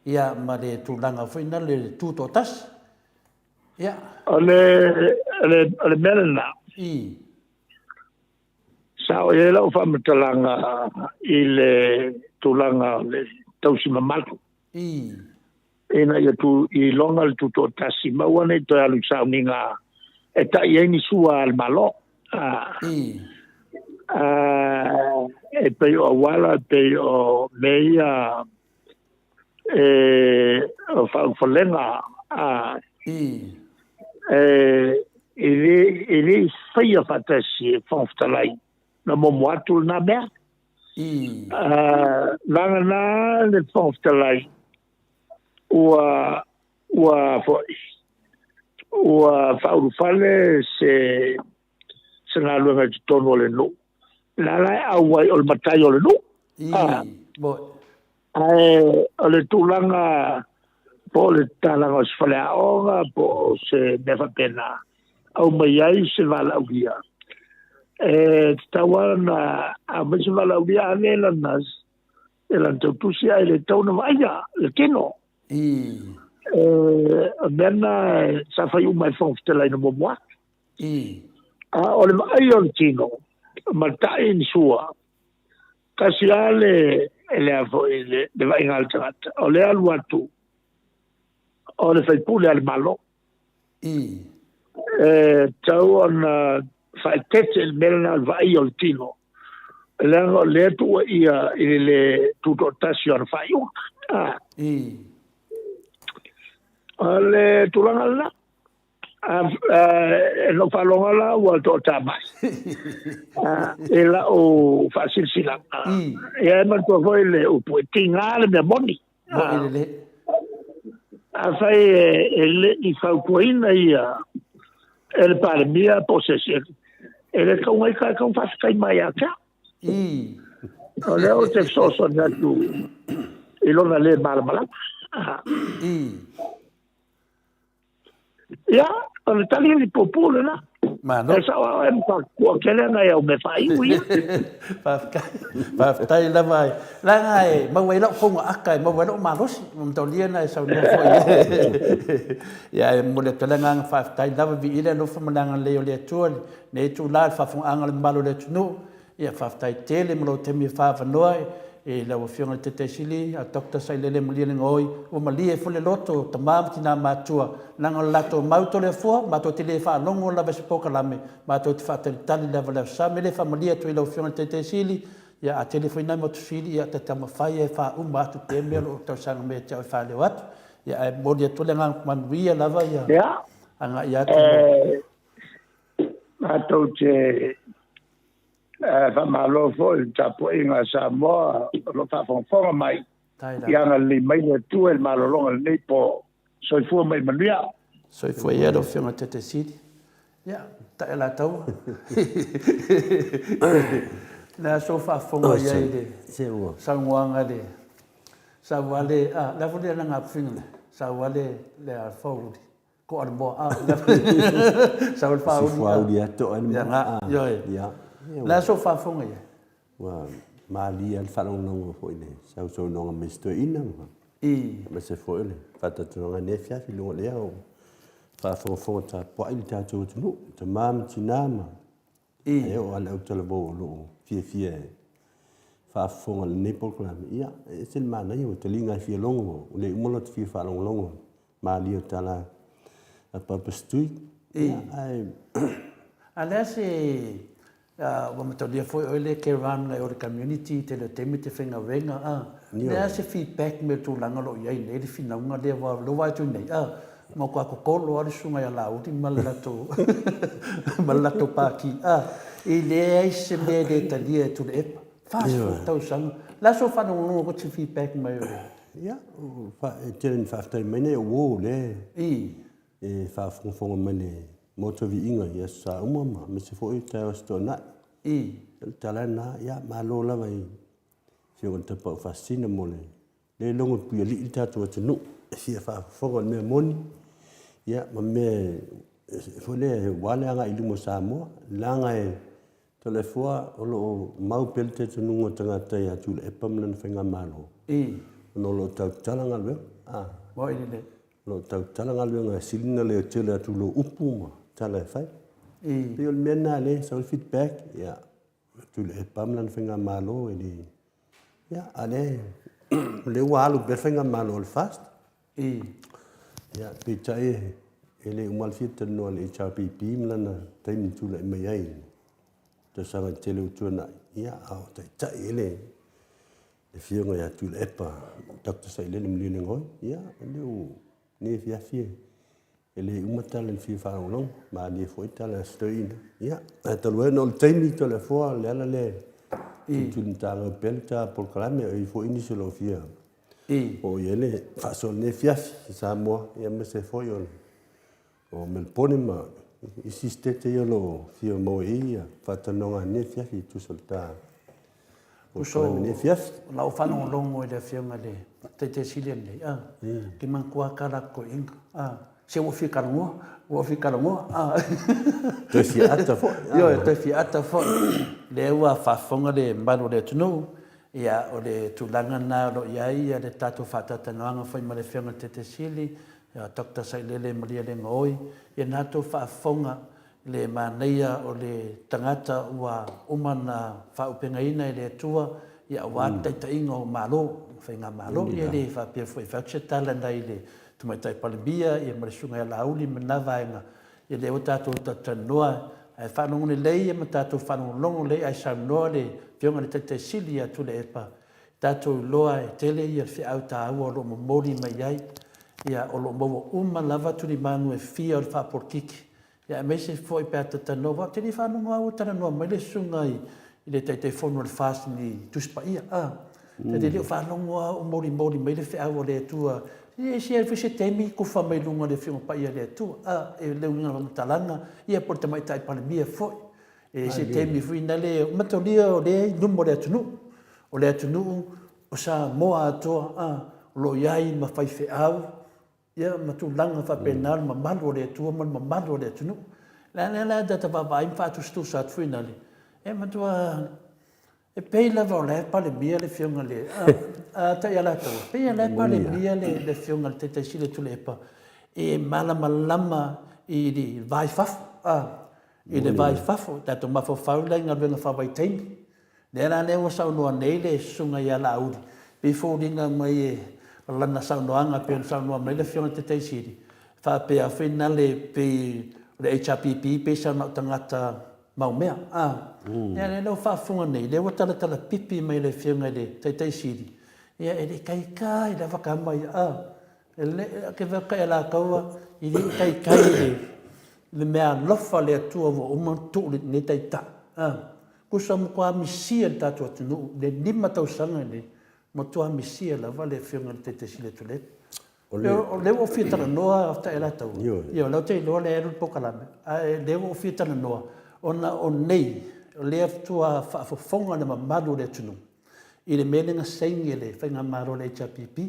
ia ma le tulaga foi na le tutoatasi. Ia. O le, o le mea lena. I. Sao i ai lau faamatalaga i le tulaga o le tausi mamalu. I. Ina ia tu iloga le tutoatasi ma aua ne i toe alu i sauniga e ta'i ai ni sua a le Malo. I. E pei o auala, e pei o mea ia e o faaulufalega a I. E, e le, e le i faia faatasi e Fofoga Fetalai na momo atu lena mea. I. Vagana le Fofoga Fetalai ua ua foi ua faaulufale se se galuega i totonu o le nuu. La la e auai o le matai o le nuu. I, moi. Ae o le tulaga po o le tatalaga o se faleaoga po o se mea faapena, aumai ai se valaaulia. E tatau lava ona aumai se valaaulia, ave lana, e lana tautusi ae le tatau ona vaaia le tino. I. E, o mea na sa fai uma e le Fofoga Fetalai na muamua atu. I. A o le vaai o le tino, ma ta'i ni sua, tasi lava le, le a foi, le, le vaaiga a le tagata, o le alu atu o le faipule a le Malo. I. E tatau ona faaeteete i le mea lena o le vaaia o le tino, leaga o lea e tuuaia i le le tutoatasi o ana faaiuga. A. I. O le tulaga lena. E lou faalogo la ua toata mai i lau faasilasilaga. Ia e manatua foi le upu, e tiga le mea moni. Afai e le i fautuaina ia e le Palemia po o se isi, e le tatau ona ita e tatau ona faafetai mai ia te au. O lea ou te fesoasoani atu i lona le malamalama. Ia, o le tali li puupuu lena. Malo. E sao lava oe ma faatupuakele nai au mea faaiu ia. Faafetai. Faafetai lava. Leaga e maua ai lau fouga aka, e maua ai lou malosi. Ua mataulia na e saunoa foi. Ia, e momoli atu ai le agaga faafetai lava, viia le alofa ma le agalelei o le Atua i lenei itula i le faafofogaaga a le mamalu o le atunuu. Ia, faafetai tele mo lou taimi e faaavanoa i lau Afioga i le Taitaisili, a Doctor Sailele Malielegaoi, ua malie ai foi le loto o tama ma tina matua, leaga o le latou mau Toleafoa, matou te le faalogo lava i se polokalame, matou te faatalitali lava i le Aso Sa. Me le faamalie atu ai i lau Afioga i le Taitaisili, ia a tele foi nai motusili, ia ta taumafai e faauma atu pea mea o lo o tausaga mai ia te au e faaleo atu. Ia, ae momoli atu le agaga manuia lava ia agai atu. Ia, matou te faamalo foi i le tapuaiga a Samoa o lo o faafogafoga mai. Ia agalelei mai le Atua i le malologa i lenei po. Soifua ma ia manuia. Soifua ia lau Afioga i le Taitai Sili. Ia, Taealataua. O le a sou faafofoga i ai i le saunoaga i le Sauale, a, le a foi le alaga pufiga lea? Sauale le Alfauli. Ko a le moa, a, sau le whāuli. Si whāuli a toa le moa. Ia, ia. Le a sou faafofoga i ai? Ua malie lava le faalogologo foi i le sausaunoaga mai si toeaina ma aemaise foi o le faatatoga i lenei afiafi i luga o lea o faafogafoga tapuai le tatou atunuu, tama ma tina ma e oo lava i le autalavou o lo o fiafia e faafofoga i lenei polokalame. Ia, e ese le manaia, ua taliga e fia logo, ua le uma lota fia faalogologo malie o tala a Papa Stui. Ia, ae... A le a se Ua mataulia foi oe le ke run ngai o le community tele o taimi te faigaluega a. Le a se feedback me tulaga o lo o i ai nei le finauga lea aua o lea ua vaai atu nei, a, matua totolo lava le susuga ia Laauli ma le latou ma le latou pati, a, e leai se mea e le talia e Tuilaepa. 40 tausaga. O le a sou faalogologo atu i se feedback mai o le... Ia, e tele ina faafetai mai nei o uo o lea e faafogafoga mai le Maota Viiga i Aso Sa uma ma aemaise foi taeao Aso Toonai. O le tala lena, ia malo lava i Afioga i le Tapaau Faasisina mo le le logo puialii le tatou atunuu e fia faafofoga i le mea moni ia ma mea foi lea aua le agai i luma o Samoa. Leaga e Toleafoa o lo o mau pea le talitonuga o tagata ia Tuilaepa ma lana faigamalo ona o lo o tautala galuega. Moi lelei. O lo o tautala galuega e sili ona le tele atu lou upu ma tala e fai. E pei o le mea lena lea e sau ai le feedback, ia, Tuilaepa ma lana faigamalo e le... Ia, a o lea ua alu pea le faigamalo a le FAST. Ia, peitai e le uma le fia talanoa i le HRPP ma lana taimi na tulai mai ai i tausaga tele ua tuanai, ia, a o taitai ai le Afioga ia Tuilaepa Dr. Sailele Malielegaoi, ia, o lea ua lenei afiafi e le uma tala i le fia faalogologo, malie foi tala a si toeaina. Ia, ae talu ai ona o le taimi Toleafoa, o le ala lea e tulitulimatagau pea le ta polokalame, o i ai foi nisi o lo o fia oo i ai le faasoa i lenei afiafi i Samoa, ia aemaise foi o o Melupone ma isi sitete ia o lo o fia maua i ai faatalanoaga i lenei afiafi e tusa o le ta polokalame i lenei afiafi. O lau faalogologo i le Afioga i le Taitai Sili lenei, a, ke manatua ka latou toeaiina, a, se ua fia talanoa, ua fia talanoa, a. Toe fia ata foi. Ioe, toe fia ata foi. Lea ua faafofoga le mamalu o le atunuu, ia, o le tulaga lena o lo o i ai le tatou faatalatalanoaga foi ma le Afioga i le Taitai Sili, ia Doctor Sailele Malielegaoi, ia na tou faafofoga i le manaia o le tagata ua uma na faaupegaina e le Atua ia aua le taitaiga o Malo, Faigamalo. Ia e le faapea foi e fai atu se tala nai le Tamaitai Palemia ia ma le Susuga ia Laauli ma lena vaega, ia lea ua tatou talatalanoa ae faalogo lelei ia ma tatou faalogologo lelei ae saunoa le Afioga i le Taitai Sili ia Tuilaepa tatou iloa e tele ia feau taua o lo o momoli mai ai, ia o lo o maua uma lava tulimanu e fia o le faapolokiki, ia aemaise foi pe a talanoa, aua ou te le faalogo lava ua talanoa mai le susuga i le Taitaifono o le FAST i ni Tusi Paia, a. Ou te le o faalogo lava o molimoli mai le feau a le Atua, e ese ai foi se taimi tufa mai luga o le Afioga Paia a le Atua, a, e le uiga o le faamatalaga, ia po o le Tamaitai Palemia foi. E se taimi foi na le matolia o lea i luma o le atunuu. O le atunuu o Samoa atoa a, o lo o i ai ma faifeau ia ma tulaga faapena le mamalu o le Atua ma le mamalu o le atunuu. Le a lea la ta vaavaai ma faatusatusa atu foi na le, e matua E pei lava o la e Palemia le Afioga i le Taialataua, e pei o la e Palemia le Afioga i le Taitai Sili o Tuilaepa e malamalama i le va i fafo, i le va i fafo, tatou mafaufau la i galuega faavaitaimi. Lea la lea ua saunoa nei le Susuga ia Laauli, pei e foliga mai o lana saunoaga pei ona saunoa mai le Afioga i le Taitai Sili, faapea foi lale pei o le HRPP pei sa na o tagata mau mea. A, ia lea la ua faafofoga nei, lea ua talatala pipi mai le Afioga i le Taitai Sili, ia e le i taitai lava tama ia, a. E le, ke wea kai a lātou i le i taitai i le, le mea alofa a le Atua ua uma ona tuu lenei taitai. A, tusa matua misia le tatou atunuu i le 5 tausaga lenei, matua misia lava le Afioga i le Taitai Sili o Tuilaepa. O lea ua ou fia talanoa Taealataua, ia o lea ou te iloa o lea e alu le polokalame, ae o lea ua ou fia talanoa ona o nei o lea faatoa faafofoga le mamalu o le atunuu i le mea lea na saini e le faigamalo a le HRPP.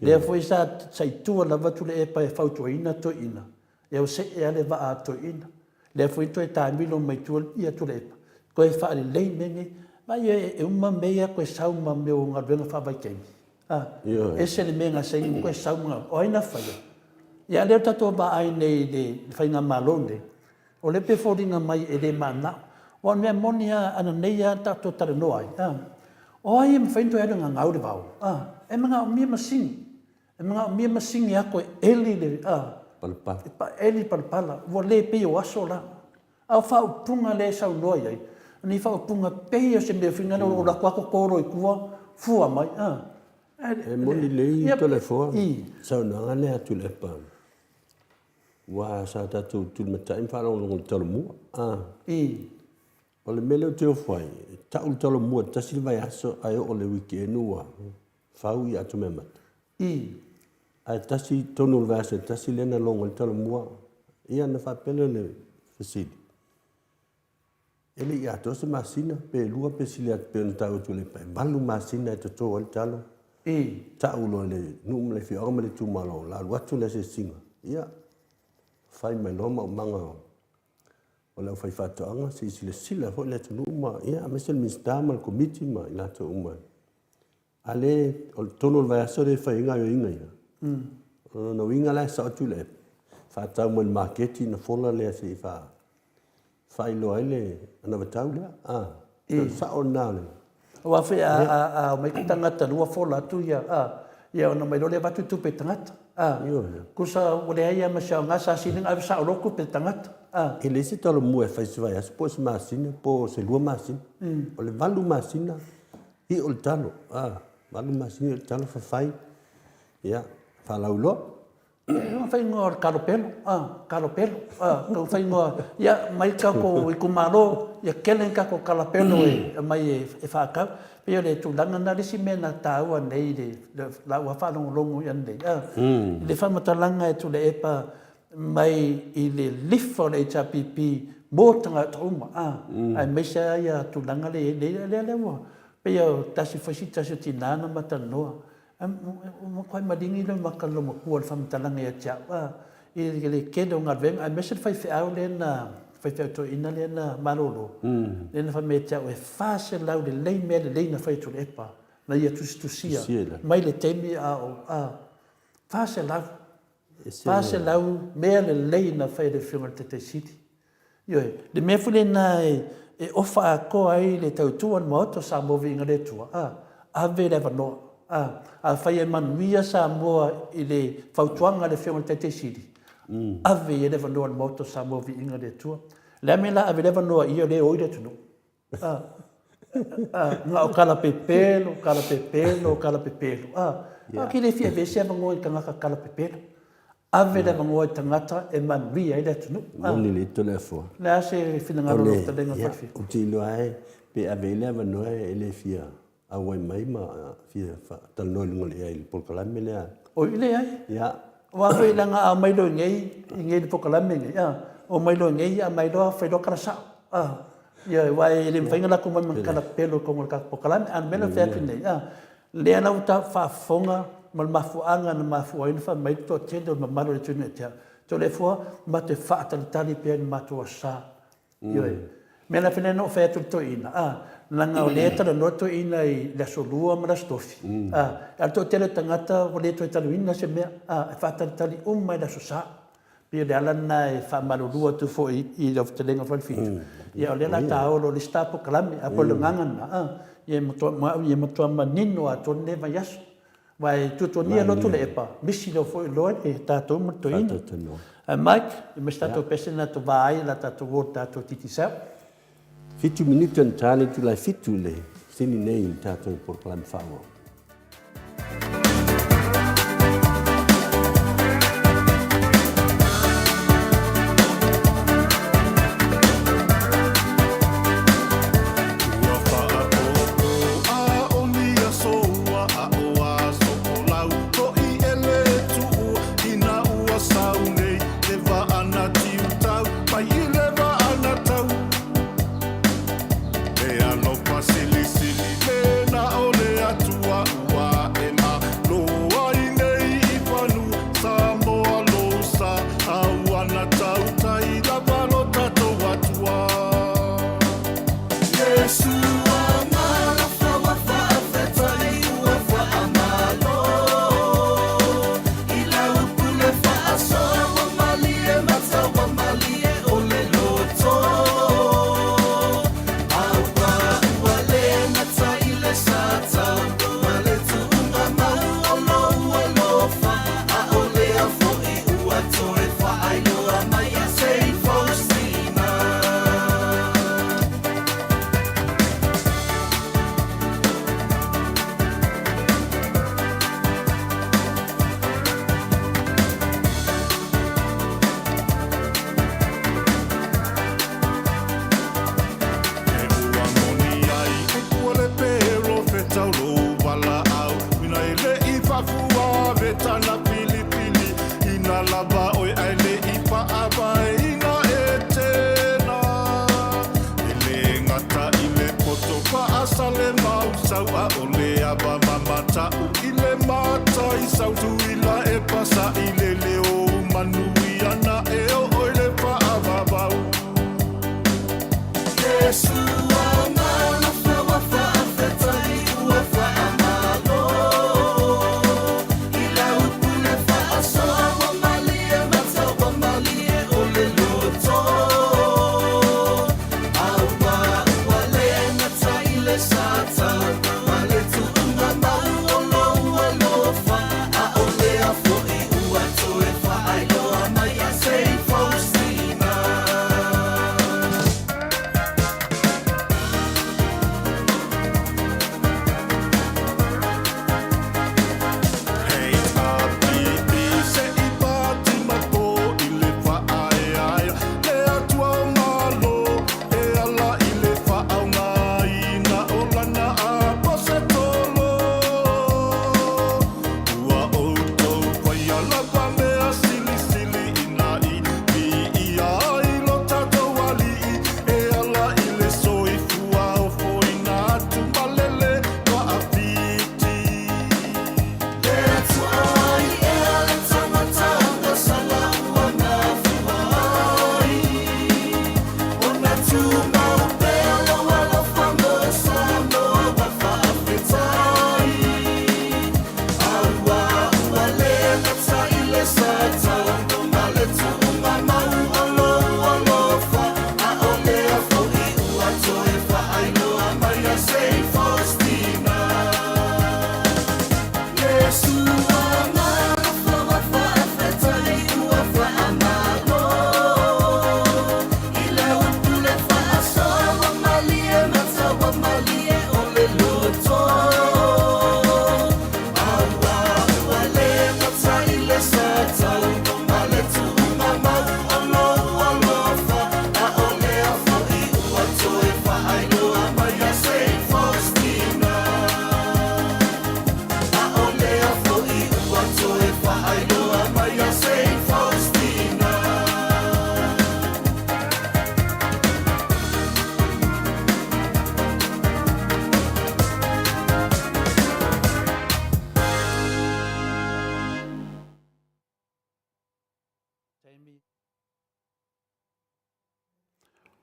Lea foi sa i tua lava Tuilaepa e fautuaina toeaiina, ia ua see lava le vaa a toeaiina. Lea foi toe taamilo mai tua ia Tuilaepa, toe faalelei mea nei. Vaai e uma mea ia toe sau ma mea o galuega faavaitaimi. A, ese le mea na saini ma toe sau ma, o ai na faia? Ia a o lea ua tatou vaai nei i le faigamalo lenei, o lea e pei e foliga mai e le mananao. Aua o le mea moni lava, ana nei lava tatou te talanoa ai, a, o ai e mafai ona toe alu e gagau le vao? A, e manaomia masini, e manaomia masini e ato e eli le, a, palapala. E eli le palapala, ua le pei o aso la. A o faaupuga lea e saunoa i ai, o ni faaupuga pei o se mea foi lea o alu atu lava totolo i tua, fua mai, a. E moni lelei Toleafoa saunoaga lea a Tuilaepa, aua sa tatou tulimatai ma faalogologo i le Talomua. O le mea lea ou te ofo ai, e tau le Talomua i le tasi le vaiaso ae oo i le weekend ua fau ia atumeamata. Ae tasi i totonu o le vaiaso e tasi lea na logo ai le Talomua, ia ona faapea lea o le fesili, E le i atoa se masina, pe lua pe sili atu pei ona taua e Tuilaepa, e valu masina e toto ai le talo. Tau loa i le nuu ma le afioaga ma le itumalo, o le a alu atu le asiasiga, ia, fai mai loa maumaga o le aufaifaatoaga, se i silasila foi le atunuu ma, ia, aemaise le Minisita ma le Komiti ma i latou uma. A lea, o le totonu o le vaiaso lea e fai ai gaoioiga ia. O lona uiga la e sao Tuilaepa, faatau mai i le maketi ona fola lea se i faailoa ai le anavatau lea. A, o le sao lena o le... Aua foi a omai tagata lua fola atu ia, a, ia ona omai loa lea avatu tupe i tagata. A, tusa ua leai lava ma se aoga, sa sili ona ave sao loa tupe i tagata. A. E leai se talomua e fai i se vaiaso po o se masina po o se lua masina. O le valu masina Iu le talo, a, valu masina iu le talo fafai, ia, faalauiloa. Ia, fai igoa o le kalopelo, a, kalopelo, a, tau fai igoa, ia, mai tatou itumalo, ia tele ni tatou kalapelo e aumai e faatau. Pei o le tulaga lena, le isi mea na taua nei i lau lava faalogologo i ananei, a, i le faamatalaga e Tuilaepa mai i le lifa o le HRPP mo tagata uma, a, aemaise lava ia tulaga lea e i ai nei, lea ua pei o tasi foi si tasi o tina na ma talanoa, ua matuai maligi le maka loomatua i le faamatalaga ia te au, a, i le tele o galuega, aemaise le faifeau lea na, faifeau toeaina lea na malolo, lea na fai mai ia te au e 400 lelei mea lelei na fai e Tuilaepa na ia tusitusia mai le taimi a o, a, 400. 400 mea lelei na fai e le Afioga i le Taitai Sili. Ioe, le mea foi lena e ofa atoa ai le tautua a le Maota o Samoa Viiga le Atua, a, ave le avanoa. A, afai e manuia Samoa i le fautuaga a le Afioga i le Taitai Sili, ave i ai le avanoa a le Maota o Samoa Viiga le Atua. O le a le mea o le a ave ai le avanoa i ia o lea e oi le atunuu? Na o kalapepelo, kalapepelo, kalapepelo. A, ki le fia aveese avanoa i tagata kalapepelo. Ave le avanoa i tagata e manuia ai le atunuu. Moni le ito le afoa. Le a se finagalo o lau fetalaiga Falefitu? Ou te iloa lava pe ave i ai le avanoa e le fia auai mai ma fia talanoa i luga o le ea i le polokalame lea. Oi, leai. Ia. Aua foi leaga a omai loa i inei, i inei i le polokalame lenei, a, omai loa i inei aumai loa fai loa tala sao. A, ioe, aua e le mafai ona latou omai ma ni tala pepelo i totonu o le tatou polokalame. A o le mea lea ou te fai atu nei, a, lea la ua ta faafofoga ma le mafuaaga na mafua ai ona fai mai le toatele o le mamalu o le atunuu ia te au, Toleafoa, matou te faatalitali pea i le matou Aso Sa. Ioe. Mea la fai na ou fai atu i le toeaina, a, leaga o lea e talanoa le toeaina i le Aso Lua ma le Aso Tofi, a, a o le toatele o tagata ua le toe talanoaina se mea, a, e faatalitali uma i le Aso Sa. Pei o le ala lena e faamalulu atu foi i lau fetalaiga Falefitu, ia o lea o le a ta o loa i le isi ta polokalame, ae pei o le agaga lena, a, ia matua, ia matua manino atoa lenei vaiaso. Aua e tuatuagia loa Tuilaepa, misi loa foi loa e tatou ma le toeaina. Ae Mike, e ma se tatou pese lena e va ai la tatou o i le tatou Digicel. Fitu minute ona ta le itula e fitu i le sini nei i le tatou polokalame faaauau.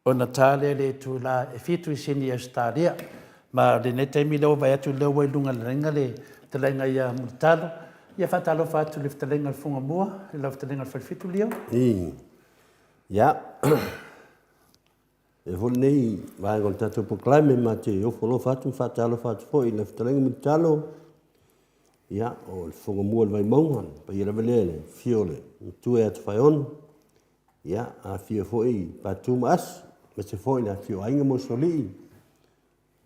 Ona ta lea le itula e 7 i Sini i Ausetalia. Ma lenei taimi lea ua vaai atu lea ua i luga o le laina le fetalaiga ia Mulitalo. Ia faatalofa atu i le fetalaiga i le Fugamua, i lau fetalaiga i le Falefitu Lio. Ia, e foi lenei vaega o le tatou polokalame ma te ofo alofa atu ma faatalofa atu foi i le fetalaiga Mulitalo. Ia, o le Fugamua o le Vaimauga, le paia lava lea i le afio o le matua ia Tofaeono. Ia, afio foi Patu ma Asi, aemaise foi le afio o Aiga ma Usoalii,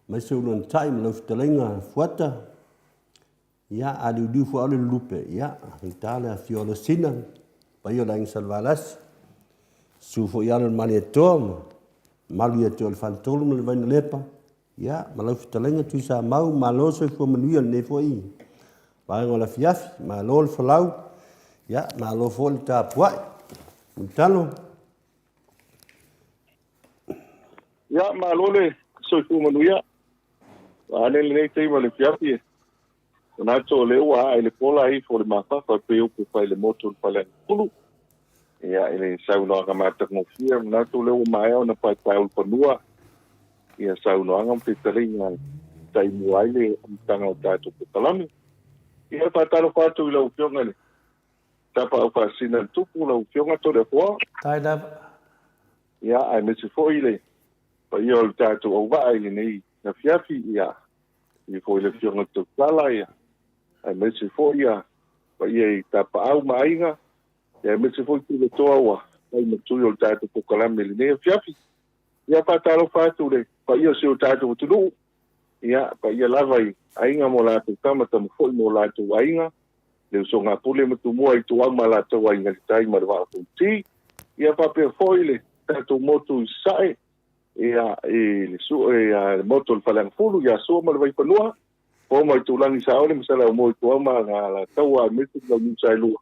aemaise Uluanatai ma lau fetalaiga Fuata. Ia, a liuliu foi au le lulupe, ia, faigata le afio o Alosina, paia o le Aiga Salevalasi, susu foi alo o le Malietoa ma mamalu ia te oe le Faletolu ma le Vainalepa, ia, ma lau fetalaiga Tuisamau, malo le soifua manuia i lenei foi vaega o le afiafi, malo le folau, ia, malo foi le tapuai. Mulitalo. Ia, malo le soifua manuia. Vaeane lenei taimi o le afiafi e manatu o lea ua ae le pola ifo le mafafa pei upu fai le motu o le Faleagafulu. Ia, i le saunoaga matagofie, manatu o lea ua maea ona paepae ulufanua ia saunoaga ma fetalaiga e taimua ai le amataga o tatou polokalame. Ia, e faatalofa atu i lau Afioga i le Tapaau Faasisina i le Tupu, lau Afioga Toleafoa. Tai lava. Ia, aemaise foi le paia o le tatou auvaa i lenei afiafi, ia, i foi le Afioga i le Tautala, ia, aemaise foi ia paia i Tapaau ma Aiga, ia, aemaise foi Tuletoa ua fai ma tui o le tatou polokalame i lenei afiafi. Ia, faatalofa atu le paia o si o tatou atunuu, ia, paia lava i aiga ma o latou tama, tama foi ma o latou aiga, le usoga a Pule ma Tumua i Tuau ma latou aiga i le tai ma le Vaa o Fonoti. Ia, faapea foi le tatou motu i Sasae, ia, i le sue, ia, le motu o le Faleagafulu, ia Sua ma le Vaifanua, Fofo ma Itulagi Saole ma Saleaaumua i Tuau ma Alataua aemaise le Launiu Saelua.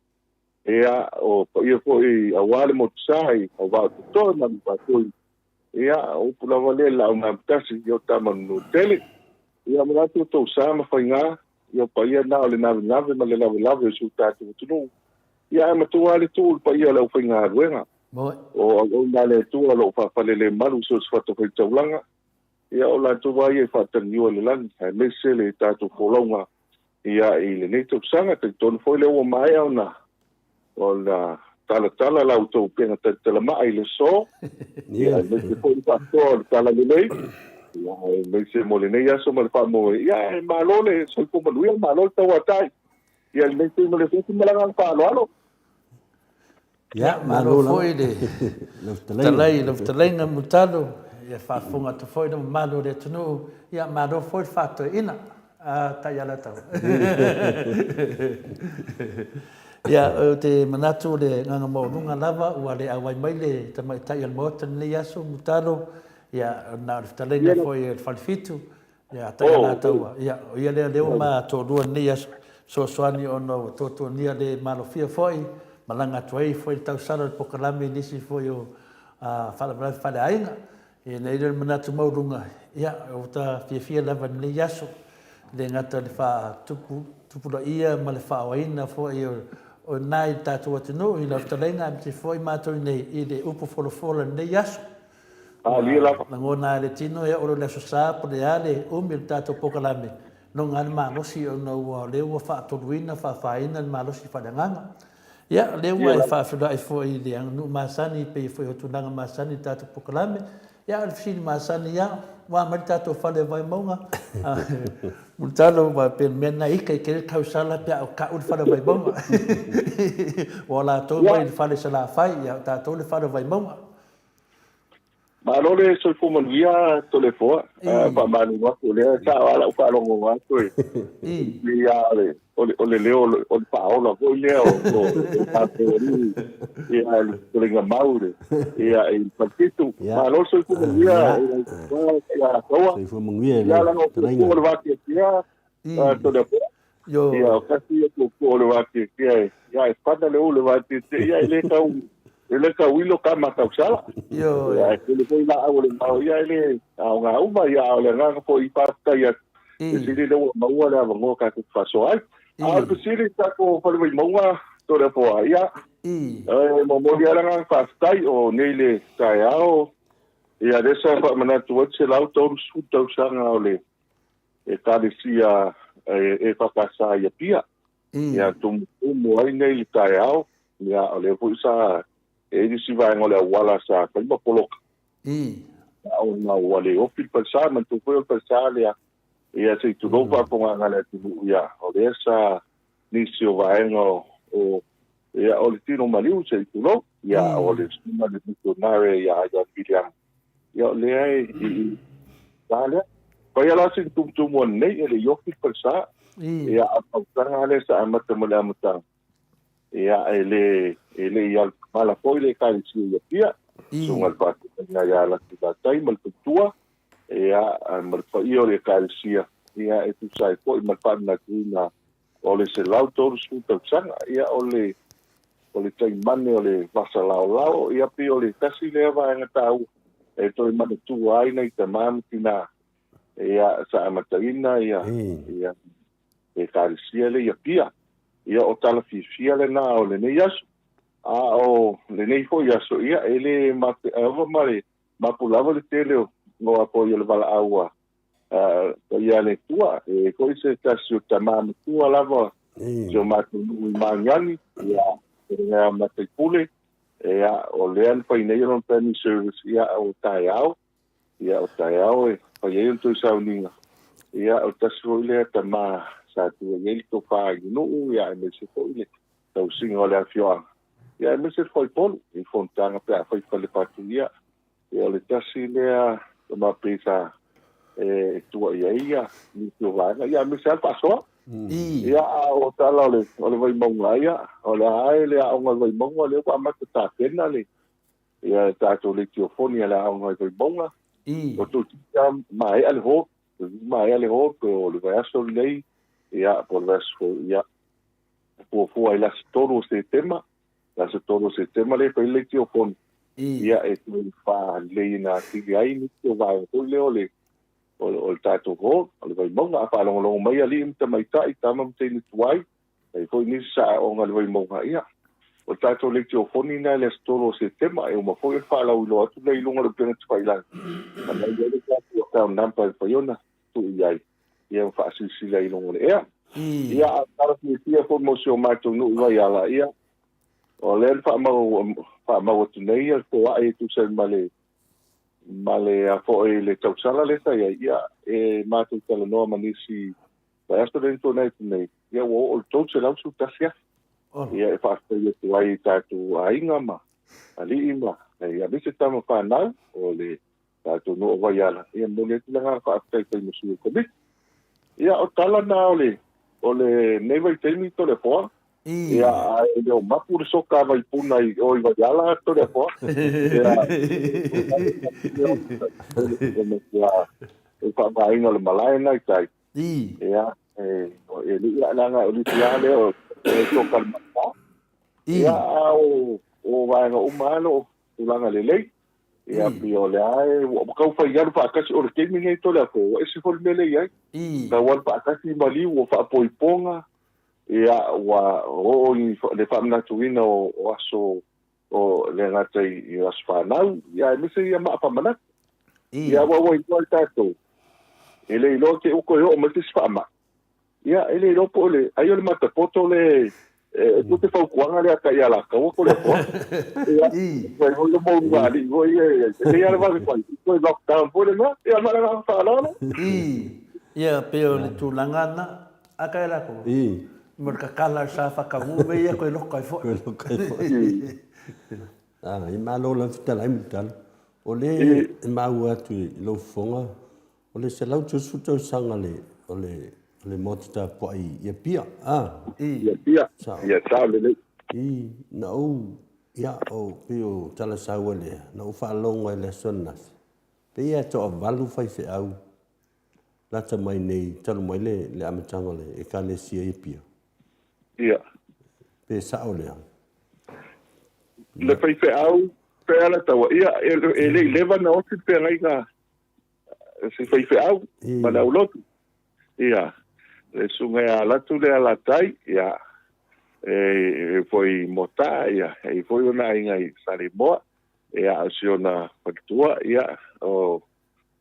Ia, o paia foi aua le motu sa i Auvaa o Totoe ma Nuufaatoi. Ia, o upu lava lea i le laau na amotasi, ia o tama nunu tele. Ia manatu o tou sa ma faiga, ia o paia na o le navenave ma le lavelave o si o tatou atunuu. Ia ae matua lava le tuu i le paia o le aufaigaluega. O auauna a le Atua o lo o faafalelemalu i so o se fatafaitaulaga, ia o latou lava ia e faataliua i le lagi, aemaise le tatou folauga ia i lenei tausaga. Talitonu foi lea ua maea ona ona talatala la outou upega talatalamai i le aso, ia aemaise foi le faasoa o le talalelei, ia aemaise mo lenei aso ma le faamoe. Ia e malo le soifua manuia, malo le tauatai. Ia lenei taimi o le afiafi ma le agaga faaaloalo. Ia, malo foi le fetalai i lau fetalaiga Mulitalo, ia faafofoga atu foi le mamalu o le atunuu, ia malo foi le faatoeaina a Taialataua. Ia, ou te manatu o le agaga maualuga lava ua le auai mai le tamaitai o le Maota i lenei aso Mulitalo, ia na o le fetalaiga foi a le Falefitu, Ia, Taialataua, ia, o ia lea lea ua ma toalua i lenei aso, fesoasoani ona ua tuatuagia le malofia foi, malaga atu ai foi le tausala o le polokalame i nisi foi o faalavelave faaleaiga. Ia, ona i ai lea o le manatu maualuga, ia, ua ta fiafia lava i lenei aso, e le gata i le faatupulaia ma le faaoaina foi o nai tatou atunuu i lau fetalaiga aemaise foi matou nei i le upu folafola i lenei aso. Ua lagona ai le tino e oo loa i le Aso Sa po o le a le umi o le tatou polokalame, noga ai le malosi ona ua o lea ua faatoluina, faafaina le malosi faaleagaga. Ia, o lea ua e faafeiloai foi i le aganuu masani e pei foi o tulaga masani i le tatou polokalame. Ia, o le fesili masani lava, ua a mai le tatou fale o Vaimauga? Mulitalo, aua pei o le mea lena e ika i tele tausala pe a o tau le fale o Vaimauga. Ua o latou mai i le fale i Salafai, a o tatou le fale o Vaimauga. Malo le soifua manuia Toleafoa. Faamalulu atu o lea sa o lau faalogo atu e pei lava o le leo o le faaola foi lea o tatou alii ia le fetalaiga mau ia i Falefitu. Malo le soifua manuia ia Taua. Soifua manuia i lau fetalaiga. Ia leaga o le vateatea Toleafoa. Ia, o tasi ia puapua o le vateatea e, ia, e fana le ulu le vateatea, ia, e le tau, e le tau ilo ka ma tausala. Ia, e tele foi laau o le mao, ia, e le aoga uma, ia, a o le agaga foi i faafetai atu, e sili lea ua maua le avanoa tatou te faasoa ai. A o le fesili i tatou fale Vaimauga, Toleafoa, ia, e momoli lava le agaga faafetai o nei le taeao, ia, lea sa faamanatu atu 130 tausaga o le Ekalesia EFKS i Apia. Ia tumutumu ai nei le taeao, ia o lea foi sa e i ai nisi vaega o le auala sa fai ma poloka. Ona ua le ofi le falesa, manatua foi o le falesa lea, ia se i tulou faafofogaaga a le atunuu, ia o lea sa nisi o vaega o ia o le tino maliu se i tulou, ia o le susuga i le misionare ia John Viliame. Ia o lea e i sa lea. Fai lava sina tumutumu ananei e le i ofi le falesa. Ia a o le tausaga lea sa amata mai le amataga, ia e le e le i alu mamala foi le Ekalesia i Apia, susuga i le faafeagaiga ia Laki Vatai ma le faletua, ia ma le paia o le Ekalesia, ia e tusa ai foi ma le faamanatuina o le 130 tausaga, ia o le o le taimane o le vasa laolao, ia pei o le tasi lea vaega taua e toe manatua ai nai tama ma tina, ia sa amataina ia ia Ekalesia lea i Apia. Ia o tala fiafia lena o lenei aso. A o lenei foi aso, ia e le ava ma le mapu lava le tele o a foi o le valaau a paia a le Atua, e foi se tasi o tama matua lava si o matou nuu i Magiagi, ia, e le Mataipule, ia, o lea na fai nei lona family service, ia, o taeao, ia, o taeao e fai ai ona toe sauniga, ia, o tasi foi lea tama sa tua i ai le tofa i le nuu, ia, aemaise foi le tausiga o le afioaga, ia, aemaise le fuaipolu i fonotaga pe a fai fale faatuia. Ia o le tasi lea tama pei sa e tua i ai ia nisi o vaega, ia aemaise lava le faasoa. Ia a o tala o le o le Vaimauga ia, o le a e le aoga o le Vaimauga lea ua amata tapena le ia le tatou leitiofoni a le aoga i Vaimauga. Ua toeitiiti lava maea le hall, toeitiiti maea le hall pe o le vaiaso lenei, ia po o le vaiaso fou, ia fuafua i le aso 3 o Setema. Le aso 3 o Setema lea e fai ai le leitiofoni, ia e toe faaleleina atili ai nisi o vaega foi lea o le o le tatou hall o le Vaimauga. A faalogologo mai alii ma tamaitai, tama ma teine tuai, e i ai foi nisi sa aooga i le Vaimauga, ia, o le tatou leitiofoni lena i le aso 3 o Setema, e uma foi ona faalauiloa atu lea i luga o le upega tafailagi, ma la e i ai le tatou account number e mafai ona tuu i ai, ia ma faasilasila i luga o le ea. Ia, a o le tala fiafia foi mo si o matou nuu i Vaiala, ia, o lea na faamau, faamau atu nei le foai e tusa ai ma le ma le a foi le tausala lea sa i ai, ia, e matou talanoa ma nisi vaiaso lea na tuanai atu nei, ia ua oo i le $311,000. Ia e faafetai atu ai i tatou aiga ma alii ma aemaise tama fanau o le tatou nuu o Vaiala, ia momoli atu le agaga faafetai fai ma sui o le Komiti. Ia o tala na o le o lenei vaitaimi Toleafoa. Ia ae le o mapu le soka a Vaipuna i o i Vaiala Toleafoa. Ia e faavaina o le malae na i tai. Ia e e lii a leaga o lisi lava lea o e soka le mataa. Ia a o o vaega uma lava o tulaga lelei. Ia pei o lea e ua tau fai alu faatasi o le taimi lenei Toleafoa ua ese foi le mea lea e i ai. Tau alu faatasi maliu ua faapoipoga ia ua oo i le faamanatuina o aso o le gata i aso fanau ia aemaise ia maa faamanatu. Ia aua ua iloa e tatou e le iloa te ua toe oo mai se isi faamai. Ia, e le iloa po o le, ai o le matapoto le, e tuu te fautuaga lea ta i Alataua ko le Atua. Ia, fai foi le mou alii foi ia, e lei lava le vave fai, toe lockdown foi le mea. Ia, ma le agaga faaaloalo. Ia, pei o le tulaga lena, a kai lakou, mo le kakala o le sa whakaū me ia koe loko ai foi. Koe loko ai foi. Ah, i malo la fetalai mo tala. O le e maua atu i lou fofoga, O le 130 tausaga le, o le, o le maota tapuai i Apia, a? I Apia, ia sao lelei. I, na ou, ia, o, pei o tala saua lea, na ou faalogo ai i le aso ananafi, pei e toavalu faifeau lata mai nei, talu mai le, le amataga o le Ekalesia i Apia. Ia. Pe sao lea? Le faifeau, pe Alataua, ia, e, e le i leva na oti le feagaiga se faifeau ma le aulotu. Ia, le susuga ia Latu le Alatai, ia, e, e foi Mota, ia, e foi ona aiga i Saleimoa, ia, o si ona faletua, ia, o,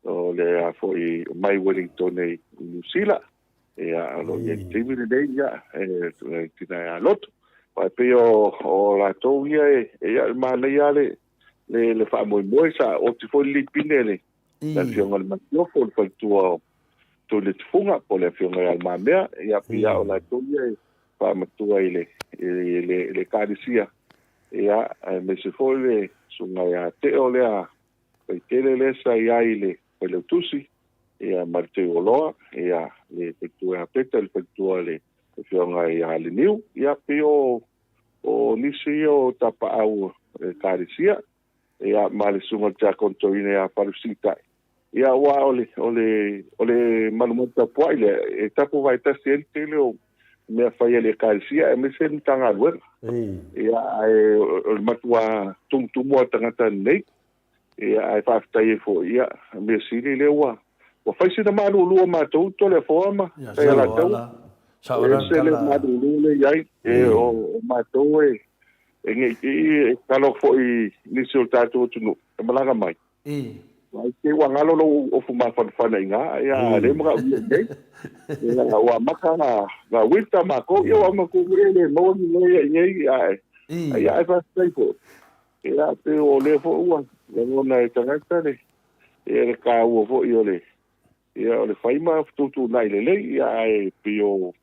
o le a foi mai Wellington i Niu Sila, ia, o lo o i ai le taimi lenei, ia, e, e tina ia lotu. Aua e pei o, o latou ia e, e ia, e manaia le, le, le faamoemoe, sa oti foi le lipine le, le afioga i le Masiofo, le faletua o Tuiletufuga, po o le afioga ia Le Mamea, ia pei lava o latou ia e faamatua i le, i le, le Ekalesia, ia, aemaise foi le susuga ia Teo lea Faitele lea sa i ai i le Failautusi, ia ma le Teuoloa, ia, le faletua ia Peta, le faletua le afioga ia Leniu, ia pei o, o nisi ia o tapaau o Ekalesia, ia ma le susuga i le Tiakono Toeaina ia Falefesiitai. Ia aua o le, o le, o le malumalu tapuai lea, e tapu vaetasi ai le tele o mea fai a le Ekalesia aemaise le Matagaluega. Ia ae o le matua tumutumu lava o tagata lenei. Ia ae faafetai ai foi, ia mea sili lea ua ua fai sina malulu o matou Toleafoa ma Taialataua. E ese le malulu lea i ai, e o matou e e nei i e talo foi nisi o le tatou atunuu e malaga mai. Ai te ua galo lou ofu mafanafana i ina, ia le manaomia i inei. Ia ua amata na winter matou, ia ua matou e le maua ni mea ia i inei, ae ia ae faafetai foi. Ia pei o lea foi ua lagona e tagata le ia le taua foi o le ia o le fai ma fetuutuunai lelei, ia ae pei o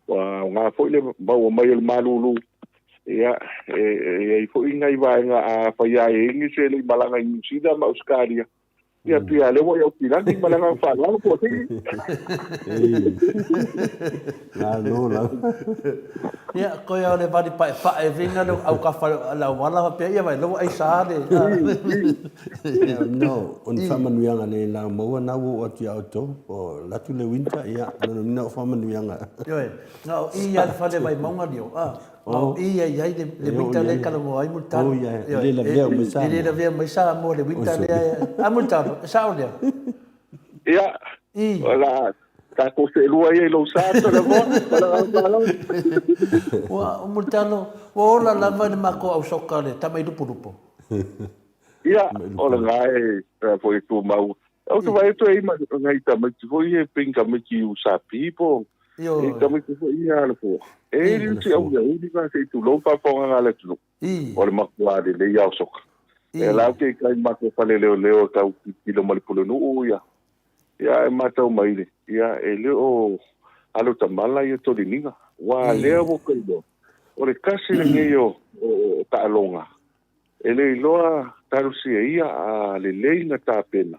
ua aoga foi le maua mai o le malulu, ia e i ai foi nai vaega a fai lava e i ai nisi e le i malaga i Niu Sila ma Ausetalia, ia pei lava o lea ua i Aukilani ma le agaga faaaloalo po o sini. Malo lava. Ia, koe o le vali paepae vinga le au kafa le auala faapea ia vai lou aisa le. No, o ni faamanuiaga le la maua na ua oo atu ia outou, o alu atu le winter, ia, lona uiga o faamanuiaga. Ioe, na o i a le fale Vaimauga lio, a, na o i a i ai le winter lea e talanoa ai Mulitalo. E le lavea mai Samoa. E le lavea mai Samoa le winter lea, a Mulitalo, e sao lea? Ia, o la tatou seelua ia i lou sa Toleafoa. Ma le agaga faaaloalo. Ua, o Mulitalo, ua ola lava i le matou ausoka le tama i lupolupo. Ia, o lena e foi e tumau. Ou te vaai atu e i ai ma nai tamaiti foi ia e pei ni tamaiti USAP po o ni tamaiti foi ia alafua. E i ai le isi auliauli na se i tulou faafofogaga a le atunuu. O le matua lelei lava o soka. E la ou te i tai matou fale leoleo e tau tilotilo ma le pulenuu ia. Ia e matau mai le, ia e le o alo tamala ia toliniga. Ua lea ua ou iloa, o le tasi lenei o taaloga e le iloa talosia ia a lelei na tapena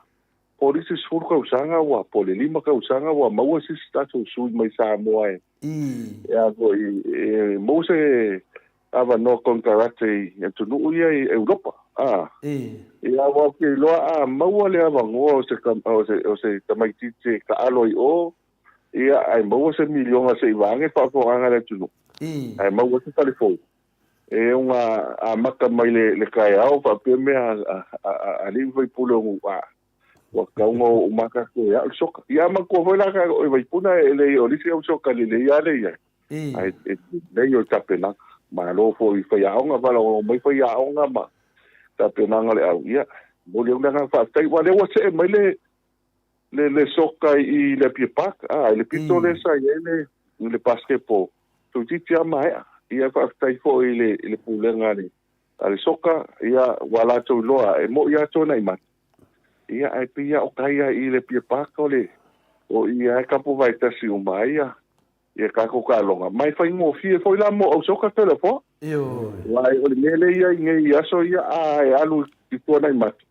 po o le isi 10 tausaga ua po o le 5 tausaga ua maua se isi tatou sui mai Samoa e e a foi e maua se avanoa konekarate i atunuu ia i Europa a ia aua ou te iloa a maua le avanoa o se o se tamaitiiti e taalo i o ia ae maua se miliona se i vaeane faafofogaga a le atunuu ae maua se fale fou E ona amata mai le taeao faapea mea a alii ma faipule o nuu, a, ua tatau ona o uma tatou e ao le soka. Ia manatua foi la e Vaipuna e le o le isi au soka lelei lava lea i ai, ae e lelei o le tapenaga. Malo foi i faiaoga, faalogologo mai faiaoga ma tapenaga o le au, ia, momoli atu le agaga faafetai, aua o lea ua see mai le le soka i le Apia Park, a, i le pito lea sa i ai le le basketball, toeitiiti lava maea. Ia faafetai foi i le i le pulega a le a le soka, ia ua latou iloa e mo'i lava tuanai mai. Ia ae pei lava o tai lava i le Apia Park o le o i lava e tapuvae tasi uma ai ia ia tatou taaloga, ma e faigofie foi la mo au soka Toleafoa. Ioe. Aua o le mea lea e i ai nei i aso ia, a e alu i tuanai matu,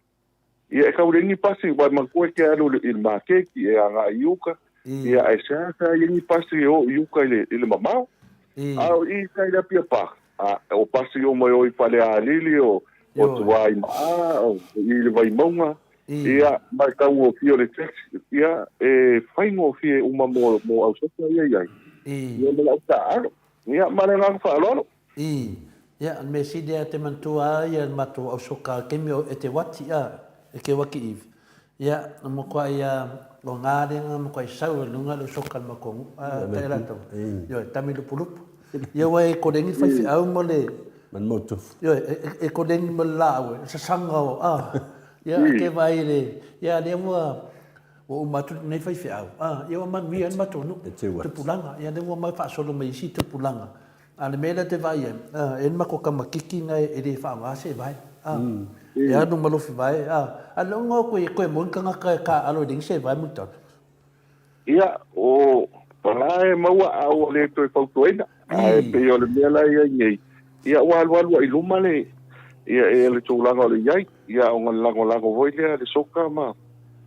Ia e tau leai ni pasi, aua e manatua e te alu i le maketi e agai i uka, ia ae seasea i ai ni pasi e o i uka i le, i le mamao. A o i kai le Apia Park, a, o pasi uma e o i Falealili, o, o tua i Maa, o i le Vaimauga, ia, ma e taugofie o le taxi, ia, e faigofie uma mo, mo ausoka ia i ai. Ia ma lau taaalo. Ia, ma le agaga faaaloalo. I, ia, o le mea sili a te manatua a ia le matou ausoka kemi o e te wati a, e ke waki iwi. Ia, na makuai a, o nga lenga makuai sau e lunga le ausoka le makou nuu a, tai latou. Ioe, tami lupulupu. Ia ua e kolengi le faifeau ma le. Ma le motufu. Ioe, e kolengi ma le laau e, sasanga o, a. Ia, ke vai le, ia lea ua, Ua uma atu lenei faifeau, a, ia ua manuia ai le matou nuu, tupulaga. Ia lea ua omai faasolo mai isi tupulaga. A o le mea lea ou te vaai ai, a, e i ai le matou tama kiki na e le faaaoga se vae, a, e alu ma lofi vae, a, a o le uga o koe, koe moi ni tagata e taaalo e leai ni se vae mulitalo. Ia, o la e maua a ua le toe fautuaina. Ae pei o le mea la e i ai nei, ia ua alualu ai i luma le, ia, ia le tulaga o le i ai, ia ona lagolago foi lea le soka ma,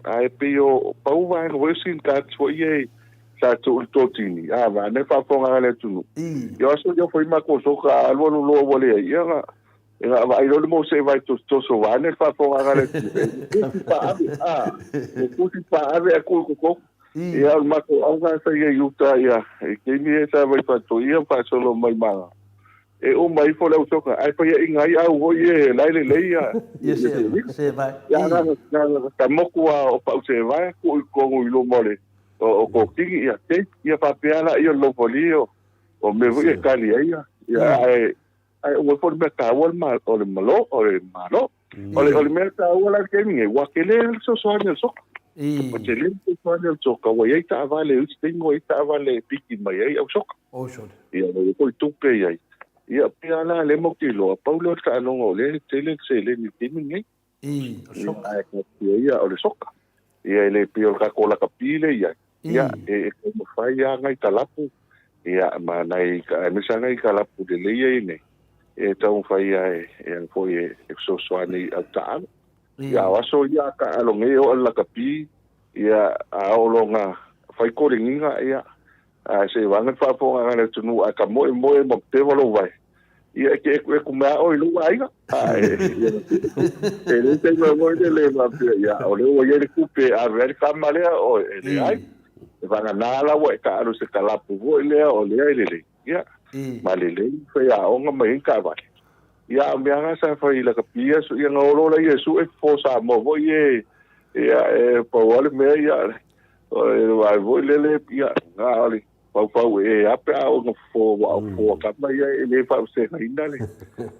ae pei o pau vaega foi o sin cards foi ia sa tuu i le totini, a vaeane faafofoga a le atunuu. Ia o aso ia foi matou soka a alualu loa ua leai, ia na, Ina vaai loa le Mose vai tosotoso vaeane le faafofogaaga a le Atua, e tusi paave, a, e tusi paave atu i totonu. Ia, o le matou auga sa i ai i uta, ia, i taimi ia sa vai faatoia ma faasolo mai ma, e uma ifo le ausoga, ae faiaina ai au foi e la e lelei ia, Ia se, se vai. Ia, na, na, ta motu a o pau se vai, tuu i totonu i luma o le, o kokini, ia, te, ia faapea la ia o le lofolia o, o mea foi e kali ai ia, ia, ae, Ae ua foi le mea taua le o le malo, o le malo. O le, o le mea taua la i le taimi nei, ua tele le fesoasoani a le soka. Ua tele le fesoasoani a le soka, ua i ai taavale i isi taimi ua i ai taavale e piki mai ai au soka. Ia, ua i ai foi tupe i ai. Ia, pei lava la lea matou te iloa, pau lea o le taaloga o lea e tele le seleni i le taimi lenei. O le soka. Ae taatia ia o le soka. Ia, e le pei o le tatou lakapi lea e i ai. Ia, e taumafai lava nai kalapu, ia, ma nai, aemaise lava nai kalapu lelei ia e i ai nei, e taumafai lava e, e foi e fesoasoani i au taaalo. Ia, a o aso ia a taaalo nei e oo i le lakapi, ia, a oo loa ina fai koligiga, ia, ae se i vaega le faafofogaaga a le atunuu, a ta moemoe ma pewa lou vae, ia e te ekueku mai lava oe i lou aiga. Ae, e leai se mea foi lele e faapea, ia, o lea ua i ai le tupe e ave ai le tama lea, o, e leai. E vagana la ua e taalo i se kalapu foi lea o lea e lelei, ia, ma lelei faiaoga ma i ai ni taavale. Ia, a o mea lava sa fai i lakapi aso, ia na o loa lea e sue fofo Samoa foi e Ia, e pau lava le mea, ia, o le vae foi lele, ia, na o le faufau e a pe a oo ina fofo, ua o fofo a kama ia e le faavasegaina le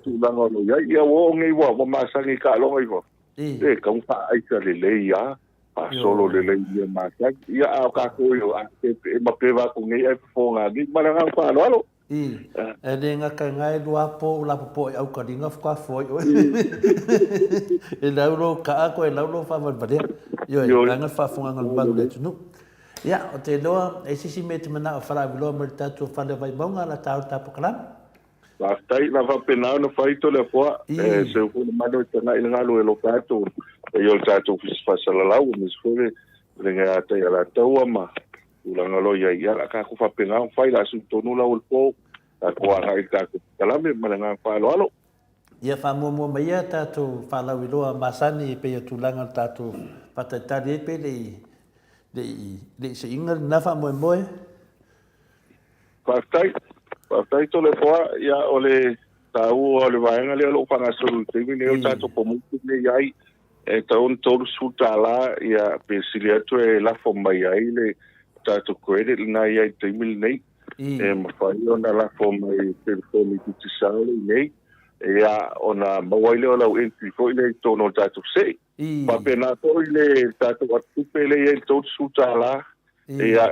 tulaga o lo o i ai. Ia, ua oo nei ua masani i taaloga i fafo, e tatau ona faaaisa lelei lava, faasolo lelei i mea masani. Ia, a o tatou i o, a e mapeva atu nei ae fofoga nei. Ma le agaga faaaloalo. I, e le gata i na e lua po o lapopoa i aukaliga faatoa foai oe. E lau lou kaa koe lau lou faavalevalea. Ioe, leaga le faafofogaga a le mamalu o le atunuu. Ia, ou te iloa, e i ai se isi mea e te manao e faalauiloa mai i le tatou fale o Vaimauga, o le a taua le ta polokalame. Faafetai, na faapena ona fai Toleafoa, e seu foi le manu e tagai i le galu e alofa atu i o le tatou Ofisa Faasalalau, aemaise foi le Pulega Alataua ma tulaga o lo o i ai, ia, o le a tatou faapena ona fai, o le a sui tonu lau o le po, tatou agai i le tatou polokalame ma le agaga faaaloalo. Ia faamuamua mai ia tatou faalauiloa masani e pei o tulaga o le tatou faatalitali ai pe le i le i le i seiga lena faamoemoe. Faafetai. Faafetai Toleafoa. Ia, o le taua o le vaega lea o lo o faagasolo i le taimi lenei o le tatou promotion lea e i ai, e tatau ona $30 ia pe sili atu e lafo mai ai le tatou credit lena e i ai i le taimi lenei. E mafai ona lafo mai i telefoni Digicel i inei, ia ona maua ai lea o lau entry foi lea i totonu o le tatou sei. Faapena foi le tatou atutupe lea e i ai i le $30, ia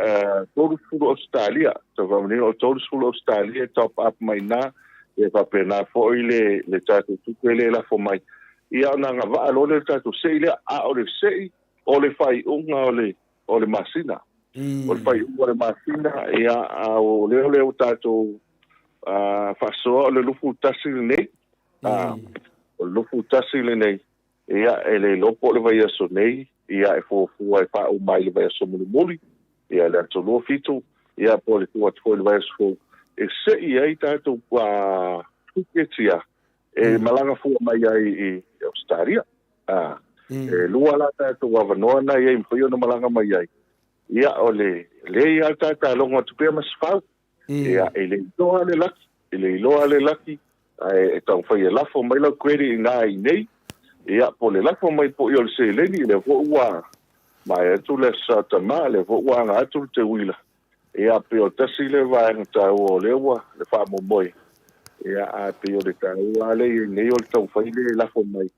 30 Ausetalia, tau faamanino o le 30 Ausetalia e top up mai i ina, ia faapena foi le tatou tupe lea e lafo mai. Ia ona agavaa loa lea o le tatou sei lea, a o le sei o le faaiuga o le masina. O le faaiuga o le masina, ia, a o lea o lea ua tatou faasoa o le 21 lenei, o le 21 lenei, Ia, e le iloa po o le vaiaso nei, ia, e fuafua e faauma ai i le vaiaso mulimuli, ia, le aso 27, ia, po o le tuu atu foi i le vaiaso fou, e sei ai tatou tickets ia e malaga fua mai ai i Ausetalia. A, e lua la tatou avanoa na i ai e mafai ona malaga mai ai. Ia, o le lea ia le tatalogo atu pea ma se fau. Ia, e le iloa le laki, e le iloa le laki, ae e taumafai e lafo mai lau credit ina i nei, ia, po o le lafo mai foi o le seleni, lea foi ua maea atu le Aso Sa Tama, lea foi ua aga atu le teuila, ia, pei o le tasi lea vaega taua o lea ua le faamoemoe, ia, ae pei o le taua lava lea i ai nei o le taumafai lea e lafo mai,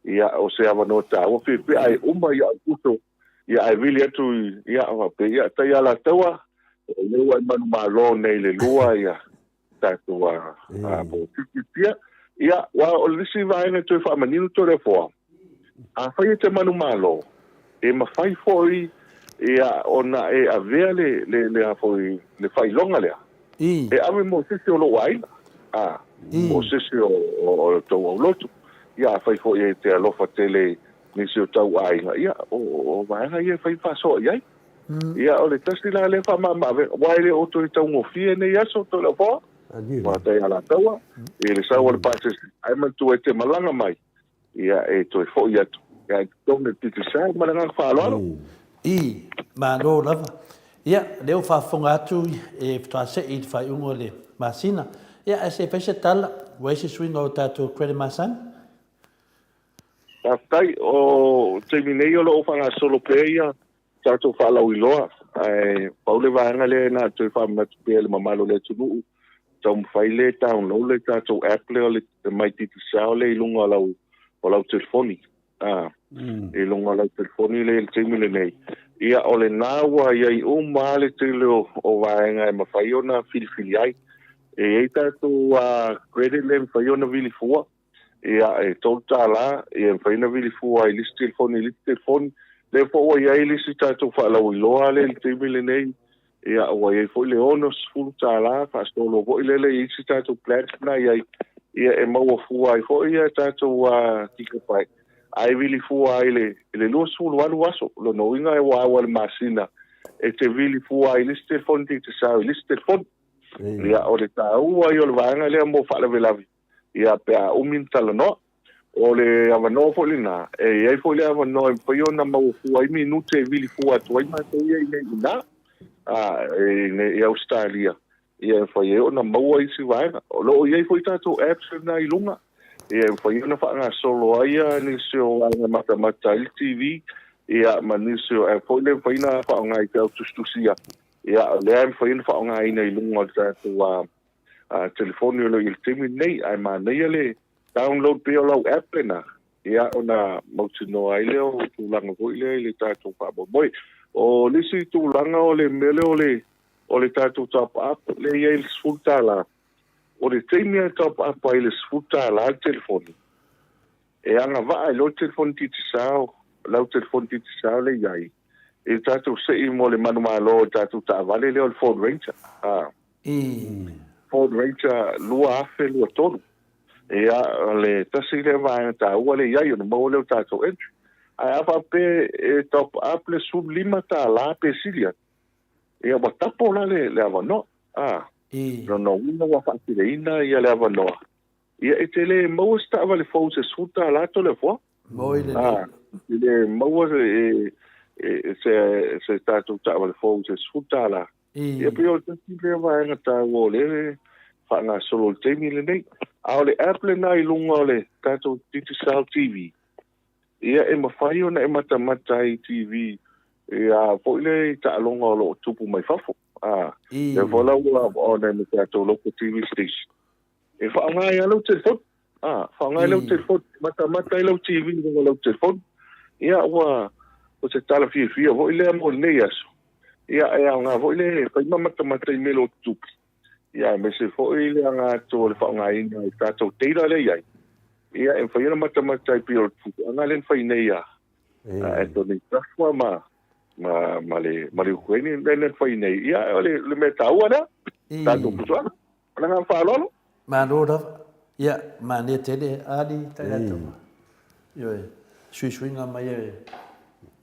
ia, o se avanoa taua, pe pe a e uma i Aukuso, Ia ae vili atu i, ia, faapea, ia, tai Alataua, o lea ua e manumalo nei i le lua, ia, tatou a, a po titia. Ia, wa o le isi vaega e toe faamanino Toleafoa, afai e te manumalo, e mafai foi ia ona e avea le, le, le, a foi, le faailoga lea, e ave mo se isi o lou aiga, a, po o se isi o, o, o tou aulotu. Ia, afai foi e te alofa tele Nisi o tau aiga, ia, o vaega ia e fai faasoa i ai. Ia, o le tasi la lea faamamaavega, aua e le o toe taugofie nei aso, Toleafoa, Faafetai Alataua, i le sau o le pasese, ae manatua e te malaga mai, ia, e toe foi atu, ia, e totogi le Digicel ma le agaga faaaloalo. I, malo lava. Ia, o lea ua faafofoga atu e faatoa sei i le faaiuga o le masina. Ia, ae se i fai se tala, ua i ai se suiga o tatou credit masani? Faafetai. O taimi nei o lo o faagasolo pea ia tatou faalauiloa, ae pau le vaega lea na toe faamanatu pea i le mamalu o le atunuu, taumafai le download le tatou app lea o le My Digicel lea i luga o lau, o lau telefoni. A, i luga o lau telefoni lea i le taimi lenei. Ia, o lena ua i ai uma lava le tele o, o vaega e mafai ona filifili ai. E i ai tatou credit lea e mafai ona vili fua, Ia, e $3, ia e mafai ona vili fua ai i le isi telefoni i le isi telefoni. Lea foi ua i ai le isi tatou faalauiloa lea i le taimi lenei, ia ua i ai foi le $60 faasolo foi lele i isi tatou plans na i ai, ia e maua fua ai foi ia tatou gigabyte. Ae vili fua ai i le 28 aso, lona uiga ua au i le masina e te vili fua ai i le isi telefoni Digicel i le isi telefoni. Ia, o le taua ia o le vaega lea mo faalavelave. Ia, pe a umi ona talanoa. O le avanoa foi lena, e i ai foi le avanoa e mafai ona maua fua ai minute e vili fua atu ai matou ia i inei i ina, a, i Ausetalia, ia e mafai ai ona maua isi vaega. O lo o i ai foi tatou apps lena i luga, ia e mafai ona faagasolo ai nisi o vaega e matamata ai le TV. Ia, ma nisi o app foi lea e mafai ona faaaoga i feau tusitusi ia. Ia, o lea e mafai ona faaaogaina i luga o le tatou telefoni o lo o i ai i le taimi lenei. Ae manaia le download pea o lau app lena, ia, ona mautinoa ai lea o tulaga foi lea i le tatou faamoemoe. O le isi tulaga o le mea lea o le o le tatou top up lea e i ai le $10, o le taimi lava e top up ai i le $10 le telefoni, E agavaa ai loa le telefoni Digicel, lau telefoni Digicel lea e i ai, i le tatou sei mo le manumalo i le tatou taavale lea o le Ford Ranger. A. Ford Ranger 2023. Ia, o le tasi lea vaega taua lea e i ai ona maua lea o tatou entry. Ae a faapea e top up le $15 pe sili atu, ia ua tapo la le avanoa. A. Lona uiga ua faateleina le avanoa. Ia e te le maua se taavale fou i se $10 Toleafoa. Moi lelei. A, e te le maua se, e, se, se tatou taavale fou i se $10. Ia pei o le tasi lea vaega taua o lea e faagasolo i le taimi lenei. A o le app lena i luga o le tatou Digicel TV, ia e mafai ona e matamata ai i TV ia foi lea i taaloga o lo o tupu mai fafo. A, lea foi la ua ona i le tatou local TV station. E faaaoga ai lava lau telefoni. A, faaaoga ai lau telefoni, matamata ai lau TV i luga o lau telefoni. Ia, ua, o se tala fiafia foi lea mo lenei aso. Ia, e aoga foi le fai ma matamata i mea o tutupu. Ia, aemaise foi le aga atu o le faaaogaina i tatou data lea e i ai. Ia, e mafai ona matamata ai pei o le tupuaga lea na fai nei a Anthony Joshua ma ma ma le ma le Ukraine lea na fai nei. Ia, o le, le mea taua lea. Tatou putuaga. Ma le agaga faaaloalo. Malo lava. Ia, manaia tele Ali Tailataua. Ioe, suisuiga mai e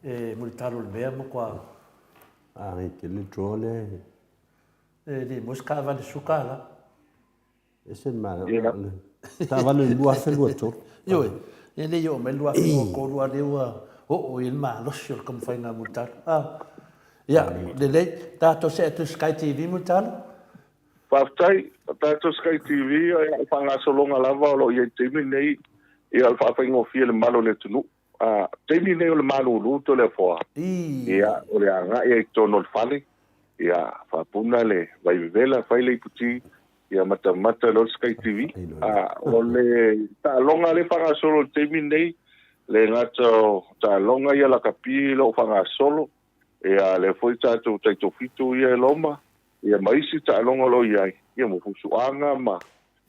e mulitalo le mea ma kua. A e tele draw le. E le mo se taavale suka la. Ese le manaia. Taavale le 2023. Ioe, e le i oo mai le 2023 a lea ua oo i ai le malosi o le taumafaiga a Mulitalo. Ah, ia, lelei, tatou see atu i Sky TV Mulitalo. Faafetai, o tatou Sky TV, o le faagasologa lava o lo o i ai i le taimi lenei, ia o le faafaigofie le malu o le atunuu. A, taimi lenei o le malulu Toleafoa, ia o le agai ai i totonu o le fale, ia faapuna le vaivevela, fai le iputi, ia matamata loa le Sky TV. A, o le taaloga lea e faagasolo i le taimi lenei, le gata o taaloga ia lakapi o lo o faagasolo, ia lea foi tatou taitofitu ia e loma, ia ma isi taaloga o lo o i ai, ia mo fusuaga ma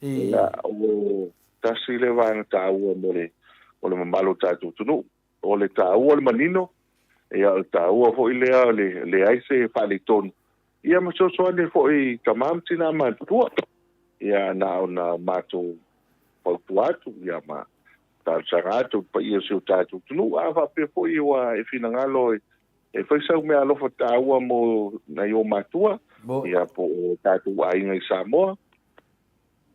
ia, o tasi lea vaega taua mo le, mo le mamalu o tatou atunuu. O le taua o le manino, ia o le taua foi lea o le leai se faaletonu, ia ma fesoasoani foi i tama ma tina matutua. Ia na ona matou fautua atu, ia ma talosaga atu i le paia o si o tatou atunuu, a faapea foi ua e finagalo e E fai sau meaalofa taua mo nai o matua, ia po o tatou aiga i Samoa.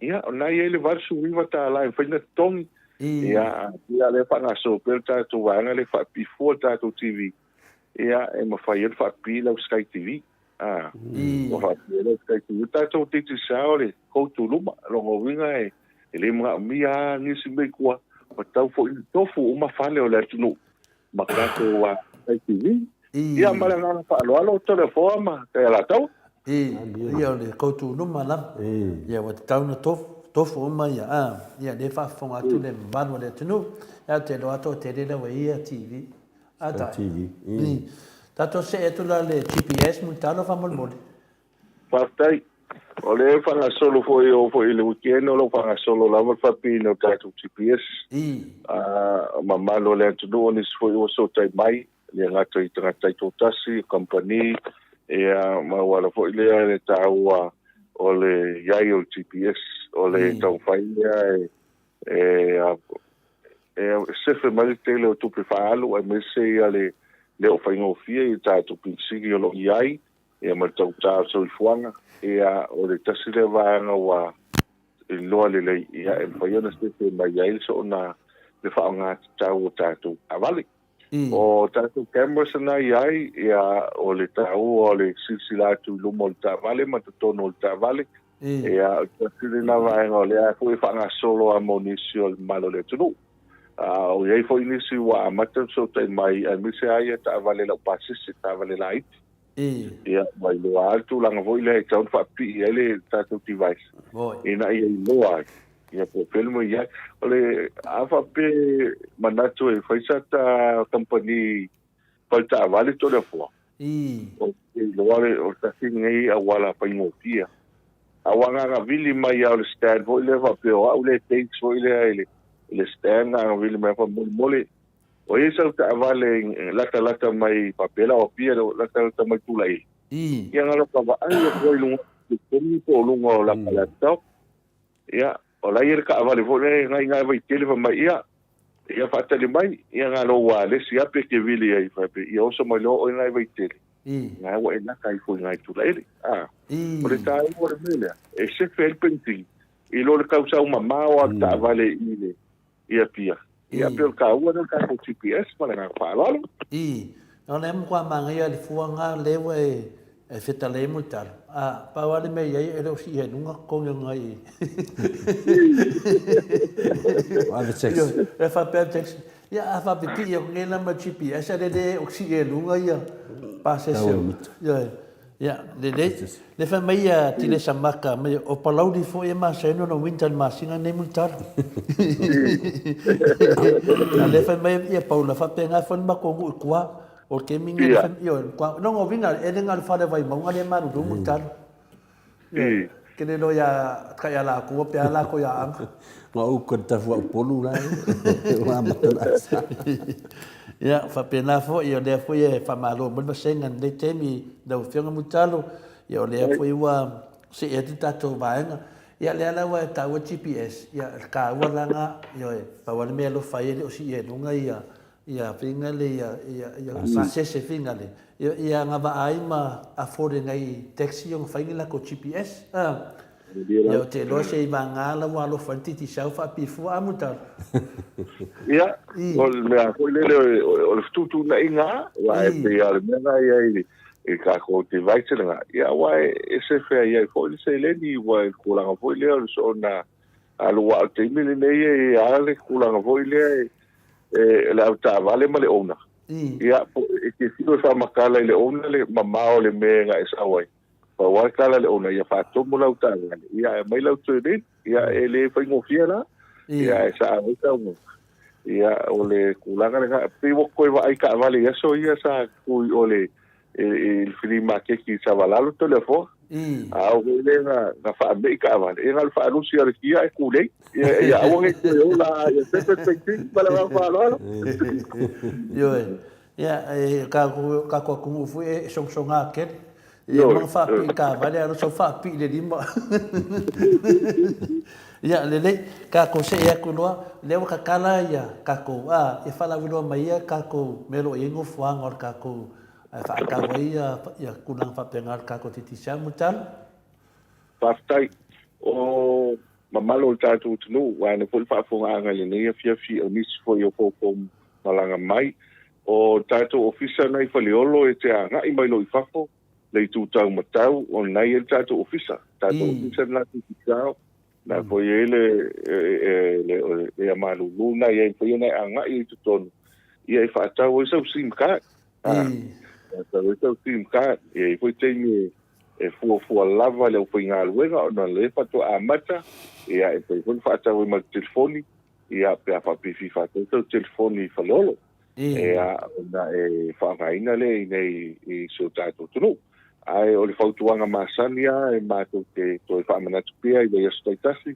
Ia, o lena e i ai le $89 e mafai ona totogi. Ia, a lea faagasolo pea le tatou vaega lea e faapipii fua le tatou TV, ia, e mafai ai ona faapipii lau Sky TV. A, ua faapipii ai lau Sky TV. O tatou Digicel o le go to luma. Lona uiga e le manaomia lava nisi mea i tua, ua tatau foi ona tofu uma fale o le atunuu ma tatou ITV. Ia ma le agaga faaaloalo Toleafoa ma Taialataua. Ia o le koutunuma lava. Ia ua tatau ona tofu, tofu uma ia, a, ia lea e faafofoga atu le mamalu o le atunuu. Ia ou te iloa atu o tele lea ua i ia TV. A tai. TV. Tatou see atu la le GPS Mulitalo faamolemole. Faafetai. O lea e faagasolo foi oo foi i le weekend o lo o faagasolo lava le faapiina o tatou GPS. A mamalu o le atunuu o nisi foi ua sootai mai, le gata i tagata taitoatasi, kamupani, ia ma ua ala foi lea le taua o le i ai o le GPS, o le taumafai lea e e sefe mai le tele o tupe faaalu aemaise ia le le o faigofie i tatou pinisini o lo o i ai ia ma le taugata o le soifuaga, ia o le tasi lea vaega ua iloa lelei, ia e mafai ona sefe mai ai le soona le faaaoga tatau o tatou taavale. O tatou cameras na i ai, ia o le taua o le silasila atu i luma o le taavale ma totonu o le taavale, ia o le tasi lena vaega o lea foi e faagasolo lava mo nisi o le mamalu o le atunuu. A o i ai foi nisi ua amata ona fesootai mai aemaise lava ia taavale laupasese, taavale laiti. Ia, ua iloa lava le tulaga foi lea e tatau ona faapipii ai le tatou device ina ia iloa ai ia po o fea le mea e i ai. O le a faapea manatu e fai sa ta kamupani fale taavale Toleafoa, ou te iloa o le tasi lenei auala faigofie. A ua agaga vili mai lava o le stand foi lea faapea o au lea e takes foi lea i le stand na agaga vili mai faamolemole o i ai sau taavale latalata mai faapea la o Apia latalata mai Tulaili. Ia na loka vaai atu ai i luga o le telefoni po o luga o laka laptop. Ia, o la e i ai le taavale foi lea na i ina e Vaitele fai mai, ia, ia faatali mai, ia na lou ualesi lava pe te vili ai faapea, ia oso mai loa oe na i Vaitele, na ua e laka ifo i ina i Tulaele. A, o le taua o le mea lea, e sefe ai le penisini, i lo le tau sau mamao lava o le taavale i le, i Apia. Ia, pei o le taua lea o le tatou GPS ma le agaga faaaloalo. I, o lea matua manaia le fua na lea ua e e fetalai ai Mulitalo. A, pau lava le mea i ai e le o sii ai luga totogi o nai Ave taxi. E faapea le taxi, ia a faapipii atu nei la ma le GPS a lele o sii ai luga ia pasese. Ioe. Ia, lelei. Le fai mai ia Tilesa Maka mai o Palauli foi e masani ona winter i le masina lenei Mulitalo. A lea fai mai ia Paula faapena foi le matou nuu i tua. O le taimi lenei, yeah. Ioe, lona uiga, e le na o le fale Vaimauga lea e malulu Mulitalo. Ioe, ke le iloa ia Taialaatua pe a latou ia Aana. Nga uka le tafu a Upolu la e, ua amata ona asa. Ia, faapena foi, o lea foi e faamalo mai le vasega i lenei taimi lau Afioga Mulitalo, ia o lea foi ua see atu le tatou vaega. Ia lea la ua e taua GPS, ia le taua la na, ioe, pau lava le mea e alofa ai e le o sii ai i luga ia Ia finga le ia ia ia pasese finga le ia ia agavaa ai ma afford e nai taxi ona fai ni latou GPS a. Ia ou te iloa se i vagā la ua alofa ai le Digicel faapifua a Mulitalo. Ia, o le mea foi lele o le fetuutuunaiga lava, aua e pei lava o le mea lena e i ai i tatou device lena, ia aua e sefe ai ai foi le seleni aua i le tulaga foi lea o le soona alu aua o le taimi lenei e i ai lava le tulaga foi lea e e le avetaavale ma le owner. Ia, e te fiu e faamatala i le owner le mamao o le mea na e sau ai. Pau lava le tala a le owner, ia faatomu lau taavale, ia ae aumai lau turn in. Ia, e le faigofie la. Ia, e saa ai tau. Ia, o le tulaga lena. Pei ua toe vaai taavale i aso ia sa tu i o le i le flea market i Savalalo Toleafoa. A oo foi lea na, na faamei taavale, ia na o le faalusi lava o le kia ae tulei. Ia, ia aua ne i toe ola, ia pepe le penisini ma le agaga faaaloalo. Ioe. Ia, e tatou, tatou atunuu foi e sogasoga tele. E uma ona faapii i le taavale, ae sau faapii i le lima. Ia, lelei, tatou see atu loa, lea ua tatala ia tatou, a, ia faalauiloa mai ia tatou mea o lo o i ai nofoaga o le tatou e faatau ai ia tulaga faapena o le tatou Digicel. Mulitalo. Faafetai. O mamalu o le tatou atunuu, vaeane foi le faafofogaaga i lenei afiafi o nisi foi o foufou malaga mai. O tatou ofisa na i Faleolo e te agai mai loa i fafo, le itu tau matau, o lena e i ai le tatou ofisa. Tatou ofisa lena Digicel, na foi i ai le le malulu na i ai foi ona e agai i totonu ia e faatau ai sau sim card. Faatau ai sau sim card. E i ai foi taimi e fuafua lava le aufaigaluega ona lea faatoa amata, ia e mafai foi ona faatau ai ma le telefoni, ia pe a faapea e fia faatau sau telefoni i Faleolo. Ia ona e faaaogaina lea i inei i si o tatou atunuu. Ae o le fautuaga masani lava e matou te toe faamanatu pea i vaiaso taitasi,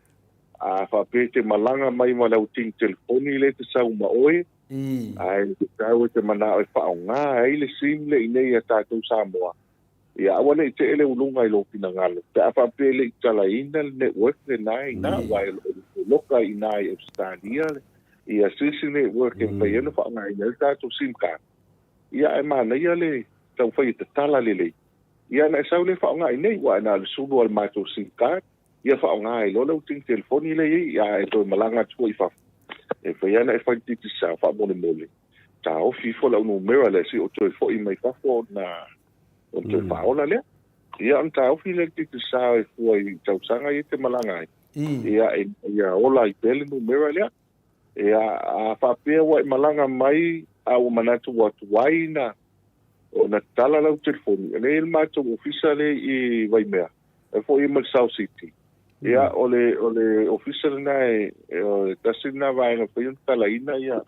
a faapea e te malaga mai ma lau tini telefoni lea e te sau ma oe, ae te tau e te manao e faaaoga ai le sim lea i inei ia tatou Samoa, ia aua ne i tee le uluga i lou finagalo pe a faapea e le i talaina le network lena i ina, aua e loka i ina i Ausetalia ia se isi network e mafai ai ona faaaogaina ai le tatou sim card. Ia ae manaia le taumafai e tatala lelei. Ia ona e sau lea faaaoga i inei, aua na o le sulu lava o le matou sim card, ia faaaoga ai loa lau tini telefoni lea i ai, a e toe malaga atu foi i fafo, e mafai lava ona e fai le Digicel faamolemole, taofi ifo lau numera lea se i ou toe foi mai fafo ona toe faaola lea. Ia ona taofi lea le Digicel e fua i tausaga ia e te malaga ai, ia, ia ola ai pea le numera lea. Ia, a faapea ua e malaga mai a ua manatu ua tuai na ona tala lau telefoni, e lea e i ai le matou ofisa lea i Vaimea, e foi ma le South City. Ia, o le, o le ofisa lena e, o le tasi lena vaega e mafai ona talaina ia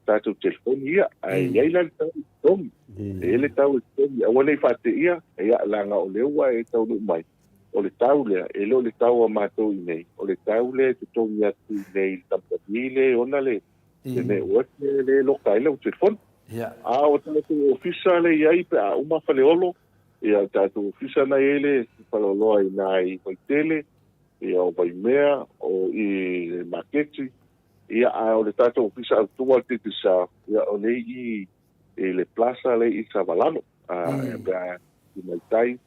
tatou telefoni ia. Ae i ai la le tau i totogi. E i ai le tau i totogi. Aua ne i faateia, ia, leaga o lea ua e taunuu mai. O le tau lea, e le o le tau a matou i inei, o le tau lea e totogi atu i inei i le kamupani lea e ona le network lea e loka ai lau telefoni. A o tatou ofisa lea e i ai pe a uma Faleolo, ia o tatou ofisa na i ai le faleoloa i ina i Vaitele, ia o Vaimea, o i le maketi, ia a o le tatou ofisa autu a le Digicel, ia o lea i i le plaza lea i Savalalo, a pe a i mai tai,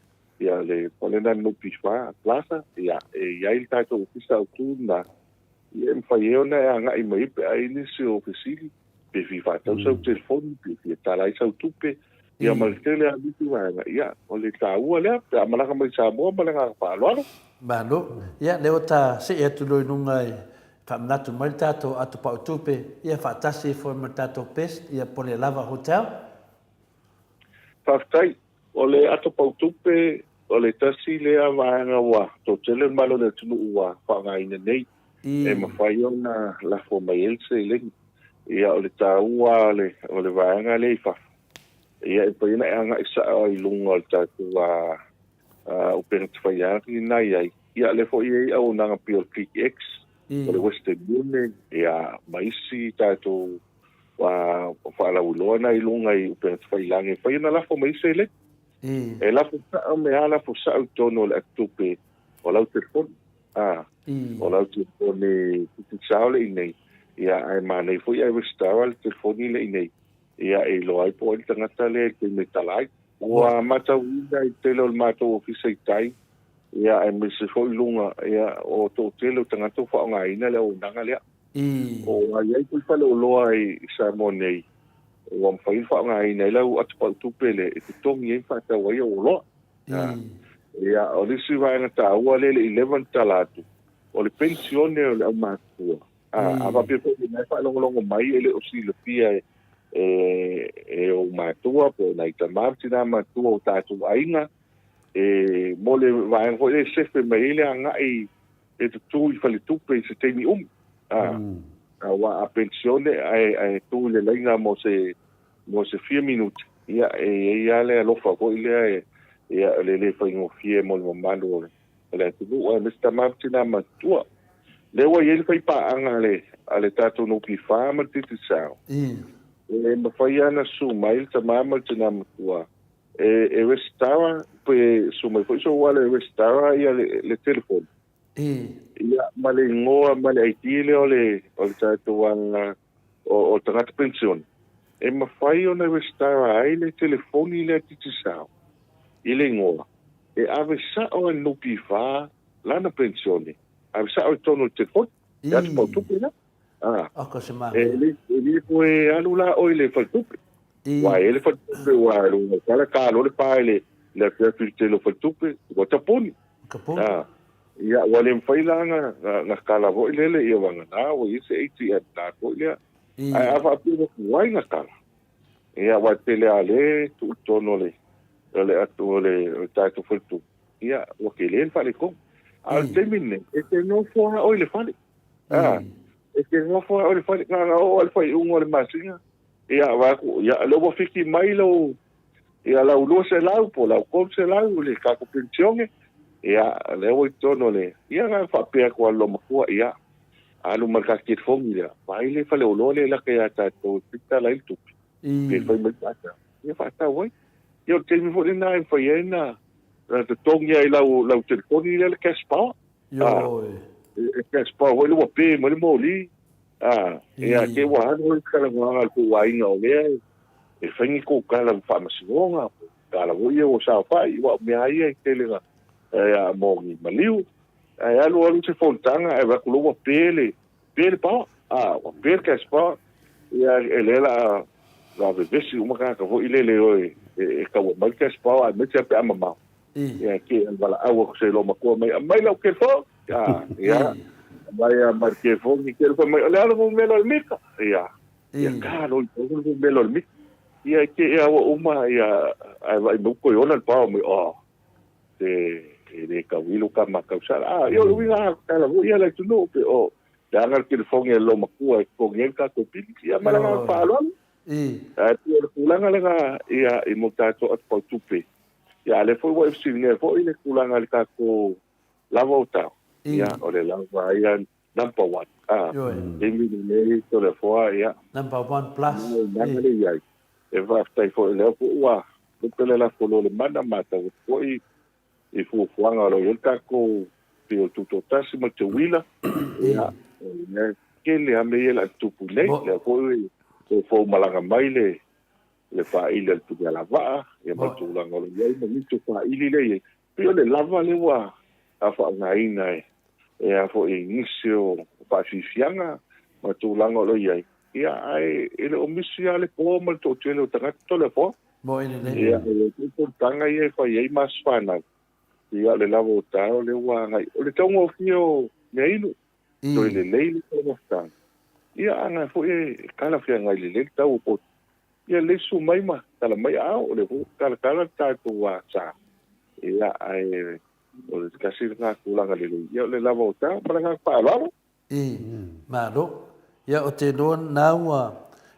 ia le fale lena NPF Plaza, ia e i ai le tatou ofisa autu lena, ia e mafai ai ona e agai mai ai pe a i ai nisi o fesili, pe fia faatau sau telefoni, pe fia tala ai sau tupe, ia ma le tele lava o nisi vaega, ia o le taua lea pe a malaga mai i Samoa ma le agaga faaaloalo. Malo. Ia, lea ua ta see atu loa i luga e faamanatu mai le tatou ato pau tupe, ia faatasi ai foi ma le tatou Best, ia po o le Lava Hotel. Faafetai. O le ato pau tupe, o le tasi lea vaega ua toatele le malo o le atunuu ua faaaogaina nei, e mafai ona lafo mai ai le seleni. Ia, o le taua o le vaega lea i fafo, ia e mafai ona e agai sao i luga o le tatou upega tafaiagi lena e i ai. Ia, o lea foi e i ai auaunaga pei o le ClickX, o le Western Union, ia, ma isi tatou Ua faalauiloa na i luga i upega tafailagi e fai ona lafo mai ai seleni. E lafo sao me a lafo sao i totonu o le atutupe o lau telefoni. A, o lau telefoni tutusao le inei, ia ae manaia foi ae resitala le telefoni le inei, ia e iloa ai po o ai le tagata lea i le taimi e tala ai. Ua matauina i le tele o le matou ofisa i tai, ia aemaise foi luga, ia o toatele o tagata ua faaaogaina le auaunaga lea. O ai ai foi faleoloa i Samoa nei, ua mafai ona faaaogaina ai lau atupau tupe lea e totogi ai ma faatau ai au oloa. Ia, o le isi vaega taua lea e le i leva ona tala atu, o le penisione o le aumatutua. A faapea foi o lena e faalogologo mai e le o silafia e ou matua po o nai tama ma tina matua o tatou aiga, e mo le vaega foi lea e sefe mai ai le agai e tutū i faletupe i se taimi umi. A, aua a penisione ae, ae tu i le laina mo se, mo se fia minute, ia, e i ai lava le alofa foi lea e, ia, o le le faigofie mo le mamalu o le, o le atunuu, aemaise tama ma tina matutua. Lea ua i ai le faipaaga a le, a le tatou NPF ma le Digicel, e mafai lava ona susu mai le tama ma le tina matua E, e resitala, pe susu mai foi sou ala e resitala ia le, le telefoni. Ia, ma le igoa ma le ID lea o le, o le tatou a, o, o le tagata penisione. E mafai ona resitala ai le telefoni lea Digicel i le igoa, e ave sao e le NPF lana penisione, ave sao i totonu o le telefoni, e atu pau tupe lea. Ah. Aka se manaia. E le, e le toe alu la oe i le faletupe. Ua e le faletupe ua alu kala ka lo le pa i le le afiafi i le tele o faletupe, ua tapuni. Tapuni. Ah. Ia, ua le mafai la na, na, na kala foi lele ia vagana, ua i ai se ATM card foi lea. Ae a faapea ua tuai na kala, ia ua tele a le tuu i totonu o le, o le atu o le, o le tatou faletupe, ia ua tele le faaletonu. A o le taimi lenei, e te nofo lava oe i le fale. A, e te nofo lava oe i le fale, na ona oo lava i le faaiuga o le masina, ia vaai atu, ia lea ua fiki mai lau, ia lau 200 po o lau 300 i le tatou penisione, ia lea ua i totonu o le, ia na ona faapea atu lava i le loomatua, ia alu ma le ta telefoni lea, vaai le faleoloa lea e lata ia tatou e pita ai le tupe, pe fai mai le faatau, ia faatau ai. Ia o le taimi foi lena e mafai ai ona totogi ai i lau telefoni lea le cash power. Ioe. E cash power foi lea ua pe mai le moli. Ia te ua alu ai le talanoaga a le tou aiga o lea e fai ni tou tala i faamasinoga, tala foi ia ua saofai, aua o mea lava ia e tele na mo ni maliu. Ae alu alu se fonotaga ae vaai atu loa ua pe le, pe le power, ua pe le cash power, ia e lea o le a vevesi uma tagata foi lele e o e tau aumai le cash power aemaise lava pe a mamao. Ia, ke e valaau atu se loomatua mai, aumai lau telefoni. Ia, Mai a mai telefoni tele fai mai o le a le numera o le mita. Ia. Ia ka lo i le numera o le mita. Ia e te ea ua uma ia ae vaai mai ua toe ola le paoa mai oh te e le tauilo ka ma tausala. Ah ia o le uiga a tala foi ia le atunuu pe o leaga le telefoni a le loomatua e totogi ai le tatou pili. Ia ma le agaga faaaloalo. Ae pei o le tulaga lena ia i mo tatou atupautupe. Ia a lea foi ua e fesiligia foi le tulaga i le tatou lava o tau. Ia o le lava ia number one. Ah, taimi lenei Toleafoa ia. Number one plus. Nana le iai. E faafetai foi lea foi ua lupe le lafo loa le mana matau atu foi i fuafuaga o lo o i ai le tatou pei o le Tutoatasi ma le Teuila. Ia, o le mea tele lava mea ia o le a tutupu nei. Lea foi ua fou malaga mai le le faaili a le Punialavaa, ia ma le tulaga o lo o i ai ma nisi o faaili lea e i ai. Pei o le lava lea ua faaaogaina e e a foi i nisi o faafiafiaga ma tulaga o lo o i ai, ia ae e le o misi lava le po ma le toatele o tagata Toleafoa. Moe lelei. Ia, o le fonotaga ia e fai ai ma aso fanau, ia o le lava o taeao lea ua agai. O le taugofie o meainu, toe lelei le taumafataga. Ia a na foi e talafeagai lelei le tau o poto. Ia lelei susu mai ma tala mai ao, o lea foi ua talatala le tatou sa. Ia ae o le tasi lena tulaga lelei, ia o le lava o tao ma le agaga faaaloalo. I, malo. Ia o te iloa na ua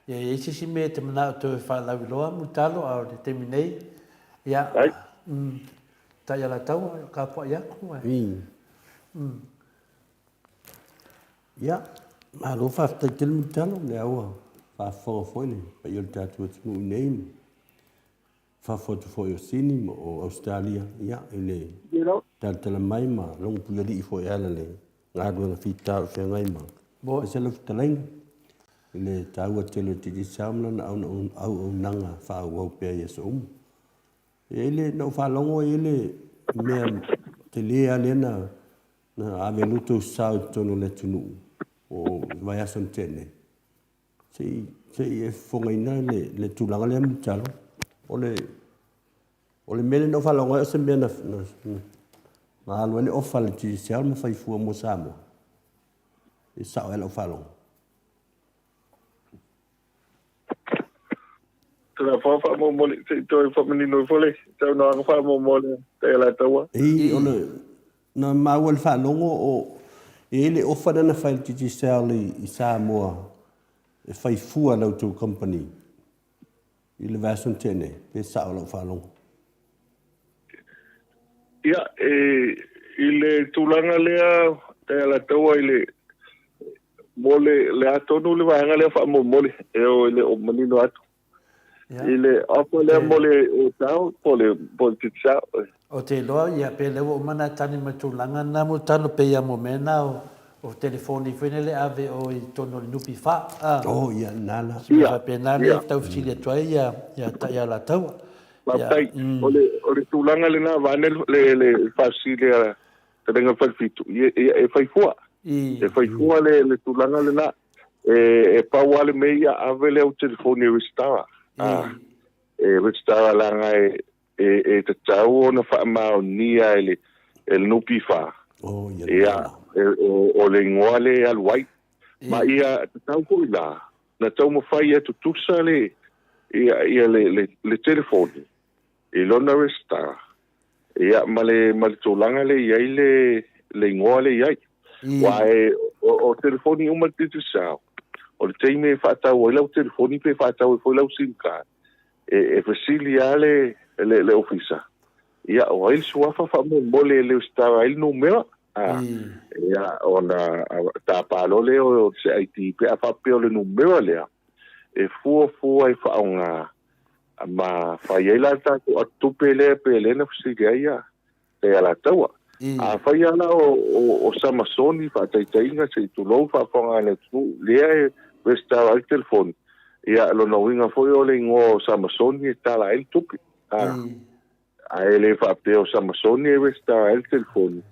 ia i ai se isi mea e te manao toe faalauiloa Mulitalo a o le taimi nei ia mm, Taialataua kapuai atu ae. I. Ia, malo faafetai tele Mulitalo, lea ua faafofoga foi le paia o le tatou atunuu i nei ma fafo atu foi o Sini ma o Ausetalia, ia, i le talatala mai ma Logompuialii foi e ala le galuega fita o feagai ma aemaise lau fetalaiga i le taua tele o le Digicel ma lana auaunaga faaauau pea i aso uma. E i ai le, na ou faalogo e i ai le mea tele lava lea na Na ave lo outou sao i totonu o le atunuu o le vaiaso na tea nei. Se i, se i e fofogaina le, le tulaga lea Mulitalo. O le, o le mea lea na ou faalogo ai o se mea na, na, na alu ai le ofa a le Digicel ma fai fua mo Samoa. E sao ea lau faalogo? Tulafono faamolemole, se i toe faamanino ifo le saunoaga faamolemole a Alataua. I, o le, na maua i le faalogo o, e i ai le ofa lea na fai e le Digicel i, i Samoa e fai fua la outou company i le vaiaso na tea nei, pe sao lau faalogo? Ia, e, i le tulaga lea e Alataua i le, mo le, le a tonu le vaega lea faamolemole, e o e le o manino atu. I le offer lea mo le o tau, po le, po le Digicel. O te iloa, ia, pe lea ua uma ona e tali mai tulaga na mo talo pei a mo mea na o, o telefoni foi lele ave o i totonu o le NPF, a. Oh, ia, na la. Se mea faapena lea e tau fesili atu ai ia, ia Taialataua. Faafetai. O le, o le tulaga lena vaeane le, le faafesili a Fetalaiga Falefitu, ia, ia, e fai fua. E fai fua le, le tulaga lena. E, e pau lava le mea ia ave le au telefoni e resitala. A, e resitala leaga e, e, e tatau ona faamaonia e le, e le NPF. Oh, ia, ia, e, o, o le igoa lea e alu ai. Ma ia tatau foi la, na taumafai e tutusa le, ia, ia le, le, le telefoni i lona resitala. Ia, ma le, ma le tulaga lea e i ai le, le igoa lea e i ai. Aua e, o, o telefoni uma le Digicel, o le taimi e faatau ai lau telefoni pe faatau ai foi lau sim card, e, e fesili lava le, le, le ofisa, ia, o ai le suafa faamolemole e resitala ai le numera? A, ia, ona tapa loa lea o se ID pe a faapea o le numera lea, e fuafua e faaaoga ma fai ai la le tatou atutupe lea pe lea na fesili ai ia e Alataua. A fai lava la o, o, o Samasoni faataitaiga se i tulou faafofoga a le atunuu lea e resitala ai le telefoni, ia lona uiga foi o le igoa o Samasoni e tala ai le tupe. A, Ae le faapea o Samasoni e resitala ai le telefoni,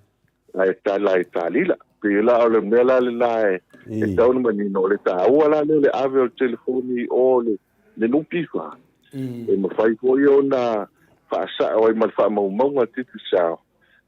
ae tala e Talila. Pei la o le mea la lena e tatau ona manino, o le taua la lea o le ave o le telefoni i o le NPF, e mafai foi ona faasao ai ma le faamaumauga a Digicel.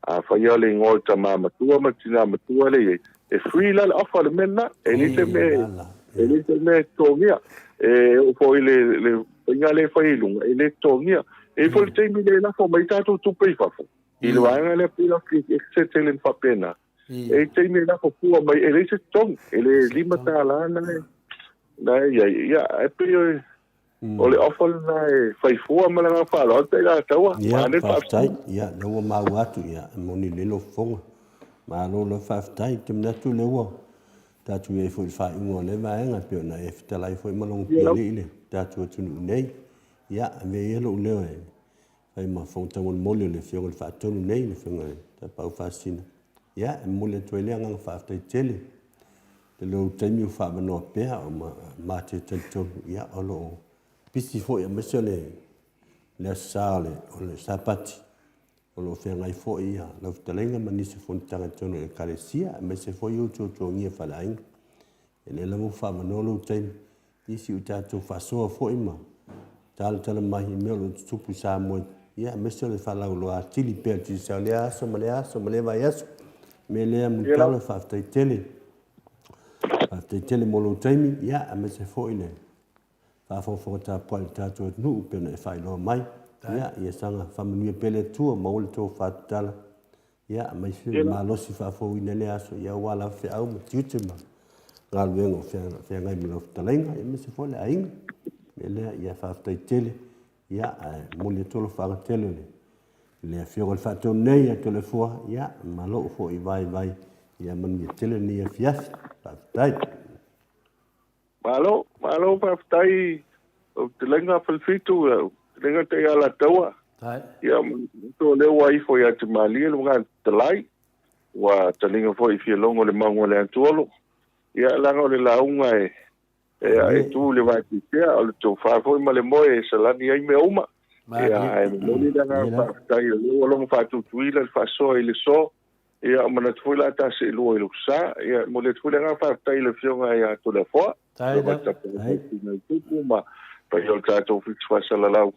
Afai lava o le igoa o le tama matua ma le tina matua lea e i ai, E free la le offer le mea lena, e le se mea, e le se mea e totogia. E oo foi i le, le faiga lea e fai i luga, e le totogia. E i ai foi le taimi lea e lafo mai ai tatou tupe i fafo, i le vaega lea pei la e settle faapena. E i ai taimi e lafo fua mai, e leai se totogi, e le $5 na e, na e i ai. Ia, ae pei o, O le offer lena e fai fua ma le agaga faaaloalo pe i taua. Ia, faafetai. Ia, lea ua maua atu, ia, e moni lelei lou fofoga. Malo lava faafetai. Ou te manatu o lea ua tatou i ai foi i le faaiuga o lea vaega, e pei ona e fetalai foi ma lou pialii i le tatou atunuu nei. Ia, avea ia lou leo e fai ma fofoga taumolimoli o le Afioga i le Faatonu nei, le Afioga i le Tapaau Faasisina. Ia, e momoli atu ai le agaga faafetai tele i lou taimi o faaavanoa pea o ma te talitonu, ia, o lo o pisi foi aemaise o le le Aso Sa o le, o le Sapati, o lo o feagai foi ia lau fetalaiga ma nisi o fonotaga i totonu o Ekalesia, aemaise foi o tuatuagia faaleaiga. E lea lava ua faaavanoa lou taimi i si o tatou faasoa foi ma talatala mai i mea o lo o tutupu i Samoa, ia, aemaise o le faalauiloa atili pea o le Digicel i lea aso ma lea aso ma lea vaiaso. O le mea lea, Mulitalo, faafetai tele. Faafetai tele mo lou taimi, ia, aemaise foi le faafogafoga tapuai i le tatou atunuu pei ona e faailoa mai. Ia, ia saga faamanuia pea le Atua, maua le tofa tatala Ia, aemaise le malosi faafouina i lea aso, ia aua lava feau ma tiute ma galuega o feagai ma lau fetalaiga, aemaise foi le aiga. O le mea lea, ia faafetai tele, ia, ae momoli atu alofaaga tele i le Afioga i le Faatonu nei ia Toleafoa, ia, ma lou foi vaivai, ia manuia tele lenei afiafi. Faafetai. Malo, malo faafetai lau fetalaiga Falefitu, lau fetalaiga Taialataua. Ia, manatu o lea ua ifo ia te Malie le Fofoga Fetalai, ua taliga foi i fialogo le mauga o le Atuolo. Ia, leaga o le lauga e, e, e tu i le vaetuitea, o le tofa foi ma le moe e salani ai mea uma. Ia, ae momoli le agaga faafetai o lea ua logo faatutuila le faasoa i le so. Ia, o manatu foi la ta seelua i lou sa. Ia, e momoli atu foi le agaga faafetai i le Afioga ia Toleafoa, Afioga i le Tapuai Tupu ma paia o le tatou Fitu Faasalalau.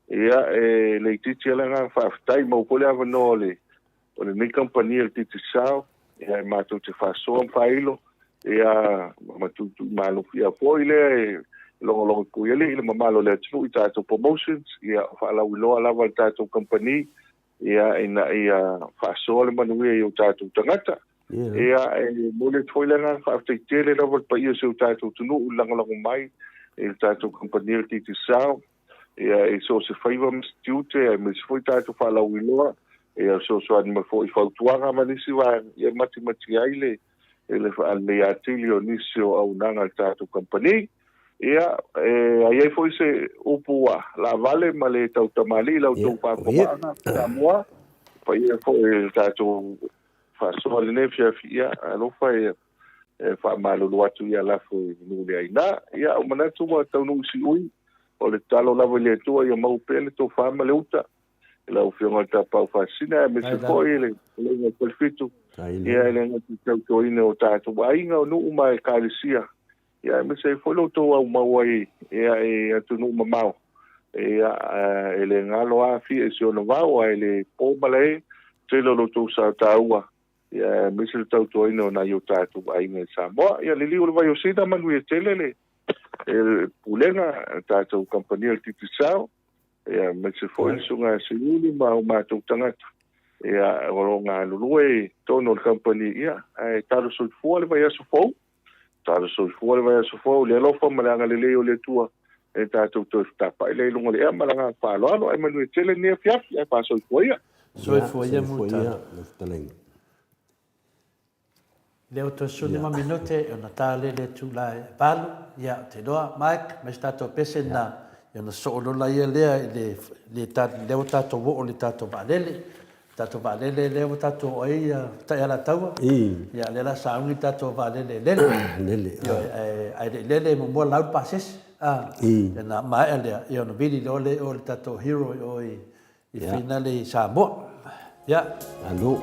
Ia, e le itiiti lava le agaga faafetai, maua foi le avanoa o le o lenei kamupani o le Digicel, ia e matou te faasoa ma faailo, ia ma tuutuumalofia foi lea e logologo atu i ai le mamalu o le atunuu i tatou promotions, ia o faalauiloa lava le tatou kamupani ia ina ia faasoa le manuia i o tatou tagata. Ia, e momoli atu foi le agaga faafetai tele lava i le paia o si o tatou atunuu i le lagolago mai i le tatou kamupani o le Digicel, ia i so o se faiva ma se tiute, aemaise foi tatou faalauiloa, ia fesoasoani mai foi i fautuaga ma nisi vaega, ia matimati ai le le faalelei atili o nisi o auaunaga a le tatou kamupani. Ia, e i ai foi se upu ua laavale ma le tautamalii i la outou faafofogaaga, Samoa, paia foi i le tatou faasoa i lenei afiafi, ia, alofa e faamalulu atu ia lafo i nuu le aina. Ia, ua manatu ua taunuu i siui, o le tatalo lava i le Atua ia maua pea le tofa ma le uta i lau Afioga i le Tapaau Faasisina, aemaise foi le Fetalaiga i le Falefitu, ia e le gata i le tautuaina o tatou aiga, o nuu ma Ekalesia, ia aemaise ai foi lo outou aumau ai ia i atunuu mamao, ia e le galo lava Afia i si ona vao, ae le po malae tele o lo outou sao taua, ia aemaise le tautuaina o nai o tatou aiga i Samoa. Ia liliu le vai o Sina, manuia tele le Pulega, le tatou kamupani o le Digicel, ia aemaise foi le Susuga ia Seiuli ma o matou tagata, ia o lo o galulue i totonu o le kamupani, ia ae talo soifua le vaiaso fou. Talo soifua le vaiaso fou i le alofa ma le agalelei o le Atua e tatou toe fetapa'i lea i luga o le ea ma le agaga faaaloalo. Ae manuia tele lenei afiafi, ae faasoifua ia. Soifua ia Mulitalo. Lea ua toe 15 minute ona ta lea le itula e 8, ia ou te iloa Mike, ma isi tatou pese na, ia ona sosoo loa laia lea i le, le, lea ua tatou oo i le tatou vaalele. Tatou vaalele lea ua tatou oo ai ia Taialataua. Ia lea la sauni le tatou vaalele e lele. Lele. Ioe, ae, ae le i lele muamua lau le pasese. A. Ia ona maea lea, ia ona vili loa lea i o i le tatou hero i o i, i finale i Samoa. Ia. Malo.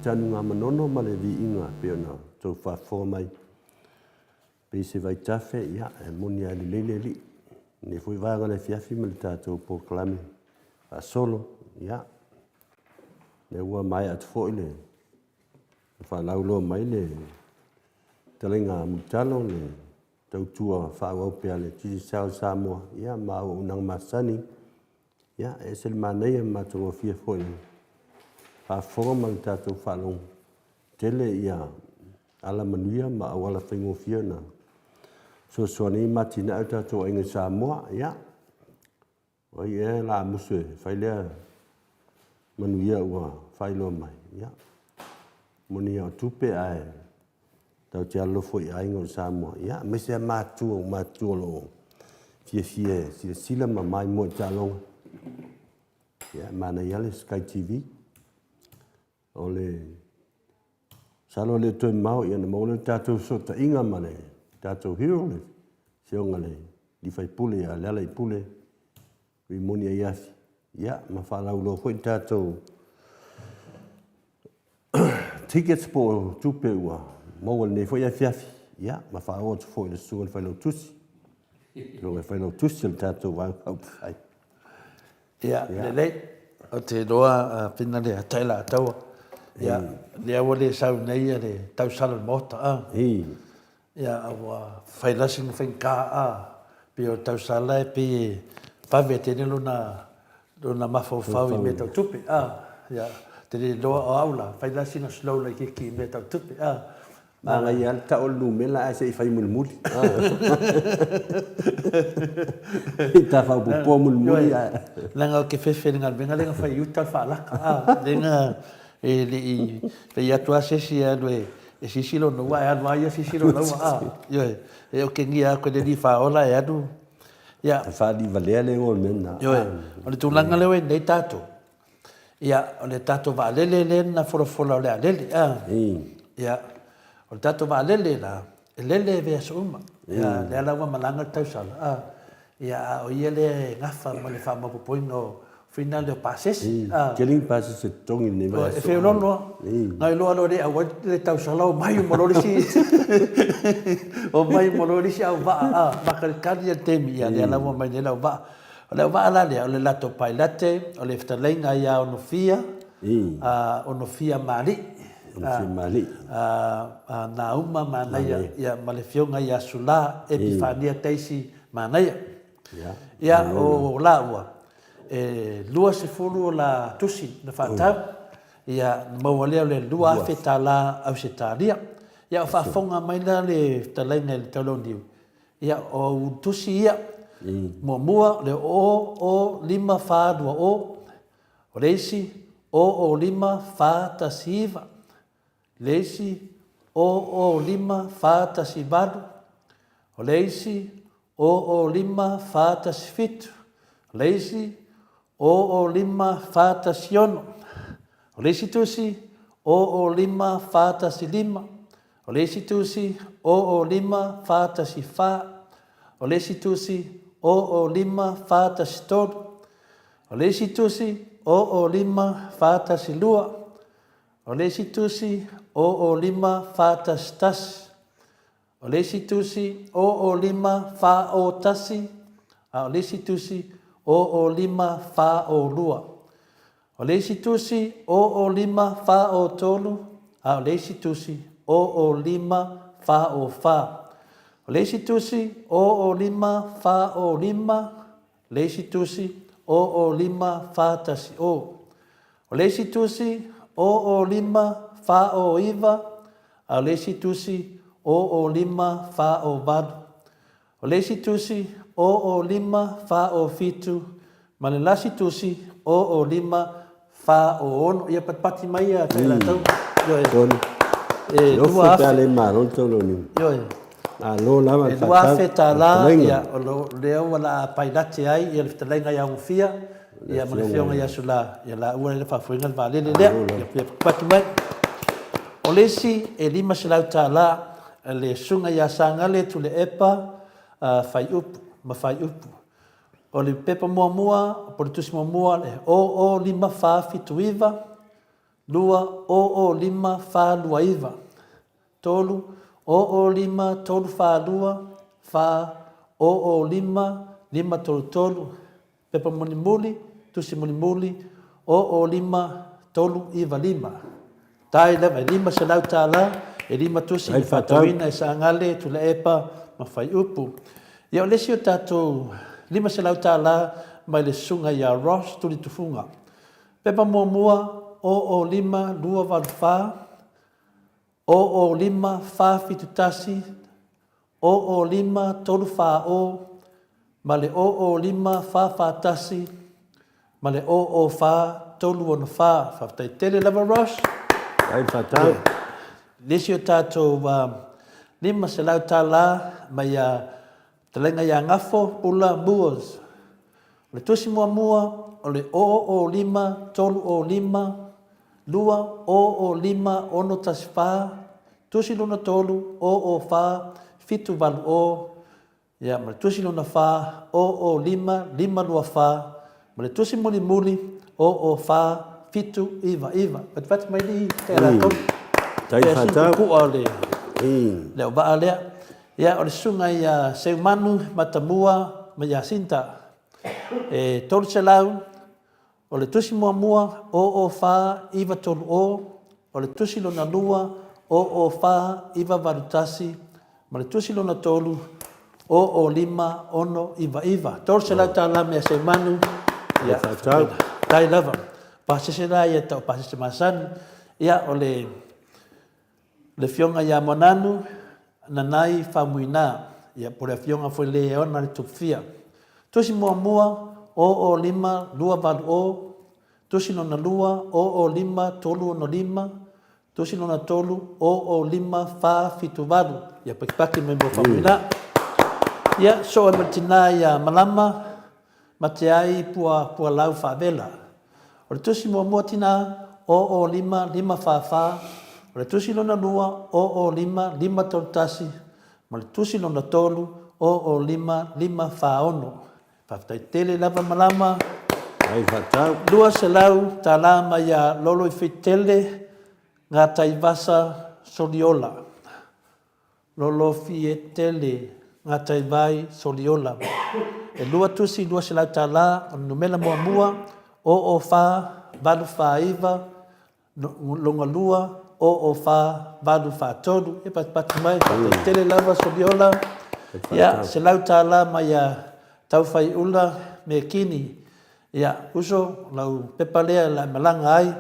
tanu Manono ma le viiga e pei ona outou faafofoga mai. Pei se vaitafe, ia, e moni lava e lelei le Alii. Lenei foi vaega o le afiafi ma le tatou polokalame faasolo, ia, lea ua maea atu foi le faalauiloa mai le fetalaiga a Mulitalo, le tautua faaauau pea a le Digicel Samoa, ia ma auaunaga masani. Ia, e ese le manaia ma matagofie foi i le faafofoga ma le tatou faalogo, tele ia alamanuia ma auala faigofie na fesoasoani ai ma atinae o tatou aiga i Samoa. Ia, o ai ea o le a musu e fai lea manuia ua faailoa mai? Ia, moni lava o tupe ae tatou te alolofa foi i aiga o Samoa, ia aemaise lava matua, o matua o lo o fiafia e silasila ma maimoa i taaloga. Ia, e manaia lava le Sky TV. O le masalo e le o toe mamao ona maua lea o le tatou fesootaiga ma le tatou hero, le afioga i le sui usufono ia Lealaillepule Rimoni Aiafi, ia ma faalauiloa foi le tatou tickets po o tupe ua maua i lenei foi afiafi, ia ma faaoo atu foi i le susuga i le Failautusi, le susuga i le Failautusi o le tatou Vaega Faaupufai. Ia, lelei. Ou te iloa pina le Tailataua. Ia, lea ua le sau nei le tausala i le Maota, a. Ia, a ua fai lasi ma faigata, a. Pei o le tausala e pei e vave tele lona lona mafaufau i mea tau tupe, a. Ia, te le iloa o au la, fai la sina slow laitiiti i mea tau tupe, a. Manaia lava le tau o le numera ae se i fai mulimuli. Ta faaopoopoa mulimuli ae. Leaga ou te fefe i le galuega lea na fai i uta le faalaka a, lea na e le i fai atu lava se isi e alu e sisi lona ua ae alu lava ia sisi lona ua a. Ioe, e otegia atu e le alii faaola e alu, ia. E faalivalea le igoa o le mea lena. Ioe, o le tulaga lea ua i ai nei tatou, Ia, o le tatou vaalele lea na folafola o le a lele, a. Ia, o le tatou vaalele la, e lele i vaiaso uma. Ia, lea la ua malaga le tausala, a. Ia, a o ia lea e gafa ma le faamaopoopoina o fina lea o pasese, a. Tele ni pasese e totogi i lenei vaiaso. E feoloolo lava. Na iloa loa e le auai le tausala, omai uma loa le isi, omai uma loa le isi auvaa, a, faatalitali le taimi, ia lea la ua omai nei le auvaa. O le auvaa la lea, o le latou pailate, o le fetalaiga ia Onofia, Onofia Maali'i, Nauma Manaia, ia, ma le afioga ia Sula Epifania Daisy Manaia. Ia, o laua, e 20 o la tusi na faatau, ia, na maua lea o le $2,000 Ausetalia. Ia, o faafofoga mai la le fetalaiga i le Taulauniu, Ia, o au tusi ia, muamua, o le 0 0 5 4 2 0, o le isi, 0 0 5 4 1 9, le isi, 0 0 5 4 1 8, o le isi, 0 0 5 4 1 7, o le isi, 0 0 5 4 1 6, o le isi tusi, 0 0 5 4 1 5, O le isi tusi, 0 5 4 1 4. O le isi tusi, 0 5 4 1 3. O le isi tusi, 0 5 4 1 2. O le isi tusi, 0 5 4 1 1. O le isi tusi, 0 5 4 0 1. A o le isi tusi, 0 5 4 0 2. O le isi tusi, 0 5 4 0 3, a o le isi tusi, 0 5 4 0 4. O le isi tusi, 0 5 4 0 5, le isi tusi, 0 5 4 1 0. O le isi tusi, 0 5 4 0 9, a o le isi tusi, 0 5 4 0 8. O le isi tusi, 0 5 4 0 7, ma le lasi tusi, 0 5 4 0 6. Ia patipati mai ia tai latou. Ioe. Tonu. E 2000. Pe a le malo le taulauniu. Ioe. Malo lava le faatau. E $2,000 ia, o lea ua la pailate ai ia le fetalaiga ia Augofia, ia ma le afioga ia Sula, ia laua lea na faafoeina le vaalele lea. Ia patipati mai. O le isi e $500 le Susuga ia Sagale Tuilaepa Faiupu ma Faiupu. O le pepa muamua, po o le tusi muamua, le 005 479, 2 0 0 5 4 2 9. 3 0 0 5 3 4 2 4 0 0 5 5 3 3. Pepa mulimuli, tusi mulimuli, 0 0 5 3 9 5. Tai lava e $500 e lima tusi i le faatauina e Saagale, Tuilaepa ma Faiupu. Ia o le isi o tatou $500 mai le susuga ia Ross Tulitufunga. Pepa muamua, 0 0 5 2 8 4, 0 0 5 4 7 1, 0 0 5 3 4 0, ma le 0 0 5 4 4 1, ma le 0 0 4 3 6 4. Faafetai tele lava Ross. Ai whatau. Le isi o tatou $500 mai ia Fetalaiga ia Gafo Pula Moores. O le tusi muamua o le 0 0 5 3 0 5 2 0 0 5 6 1 4, tusi lona tolu 0 0 4 7 8 0, Ia, ma le tusi lona fa, o o lima, lima lua fa, ma le tusi mulimuli, o o fa, fitu, iva, iva. Fatifati mai lii, te ala tolu. Tai Te asin whatau. kukua o le, le o vaa lea. Ia, o le susuga ia Seumanu, Matamua, ma Iasinta. E 300, O le tusi muamua, o o fa 9 3 o, o le tusi lona lua, o o fa 9 8 1, ma le tusi lona tolu, o o 5 6 9 9. $300 mea semanu, ia, Faatau. tai lava. Pasese la ia tau pasese masani. Ia, o le, le afioga ia Moananu, Nanai Faumuina, ia, po o le afioga foi le e ona le Tupufia. Tusi muamua, 0 0 5 2 8 0, tusi lona lua, 0 0 5 3 6 5, tusi lona tolu, 0 0 5 4 7 8. Ia pakipaki mai mo Faumuina. Ia, soo ai ma le tina ia Malama, Mate ai pua pua lau faavela. O le tusi muamua tina, 0 0 5 5 4 4, o le tusi lona lua, 0 0 5 5 3 1, ma le tusi lona tolu, 0 0 5 5 4 6. Faafetai tele lava malama. Ai whatau. $200 mai ia Loloifitele Ngataivasa Soliola. Lolofietele Gataivai Soliola. E lua tusi $200, o le numera muamua, 0 0 4 8 4 9, lona lua, 0 0 4 8 4 3. Ia patupatu mai, faafetai tele lava Soliola. Ia, $100 mai ia Taufaiula Mekini. Ia, uso, o lau pepa lea e malaga ai,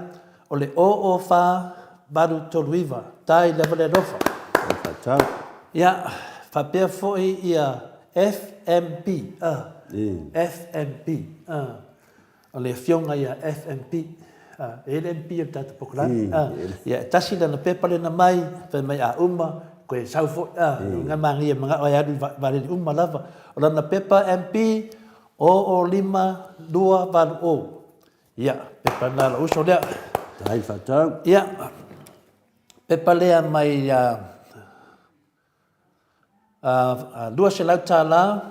o le 0 0 4 8 3 9. Tai lava le alofa. Faatau. Ia, faapea foi ia FMP, a. FMP, a. O le afioga ia FMP, a. E i ai le MP o le tatou polokalame, a. Ia, e tasi lana pepa lea na mai, fai mai a uma, koe sau foi, a. Lona manaia manao e alu i vaalele uma lava. O lana pepa MP, 0 0 5 2 8 0. Ia, pepa lena lou uso lea. Tai whatau. Ia, pepa lea mai a, a, a $200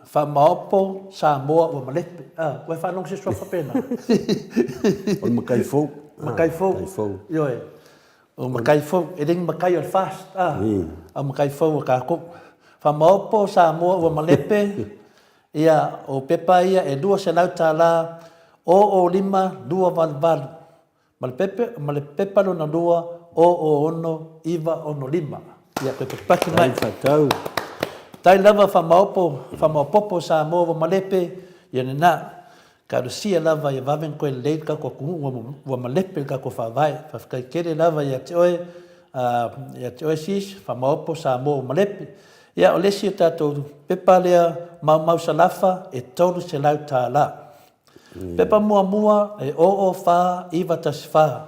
faamaopo Samoa ua malepe. A, ua e faalogo se suafa pena. O le makai fou. Makai fou. Makai fou. Ioe. O makai fou, e le ni makai o le fast, a, a makai fou a kākou. Faamaopo Samoa ua malepe. Ia, o pepa ia e $200, 0 0 5 2 8 8, ma le pepe, ma le pepa lona lua, 0 0 6 9 6 5. Ia, toe patupatu mai. Tai whatau. Tai lava whamaopo, whamaopopo Samoa ua malepe, ia lena. Talosia lava ia vave ona toe lelei le tatou atunuu ua, ua malepe le tatou faavae. Faafetai tele lava ia te oe, uh, ia te oe sis, whamaopo Samoa ua malepe. Ia, o le isi o tatou pepa lea, maumau salafa e $300. Pepa muamua e 0 0 4 9 1 4.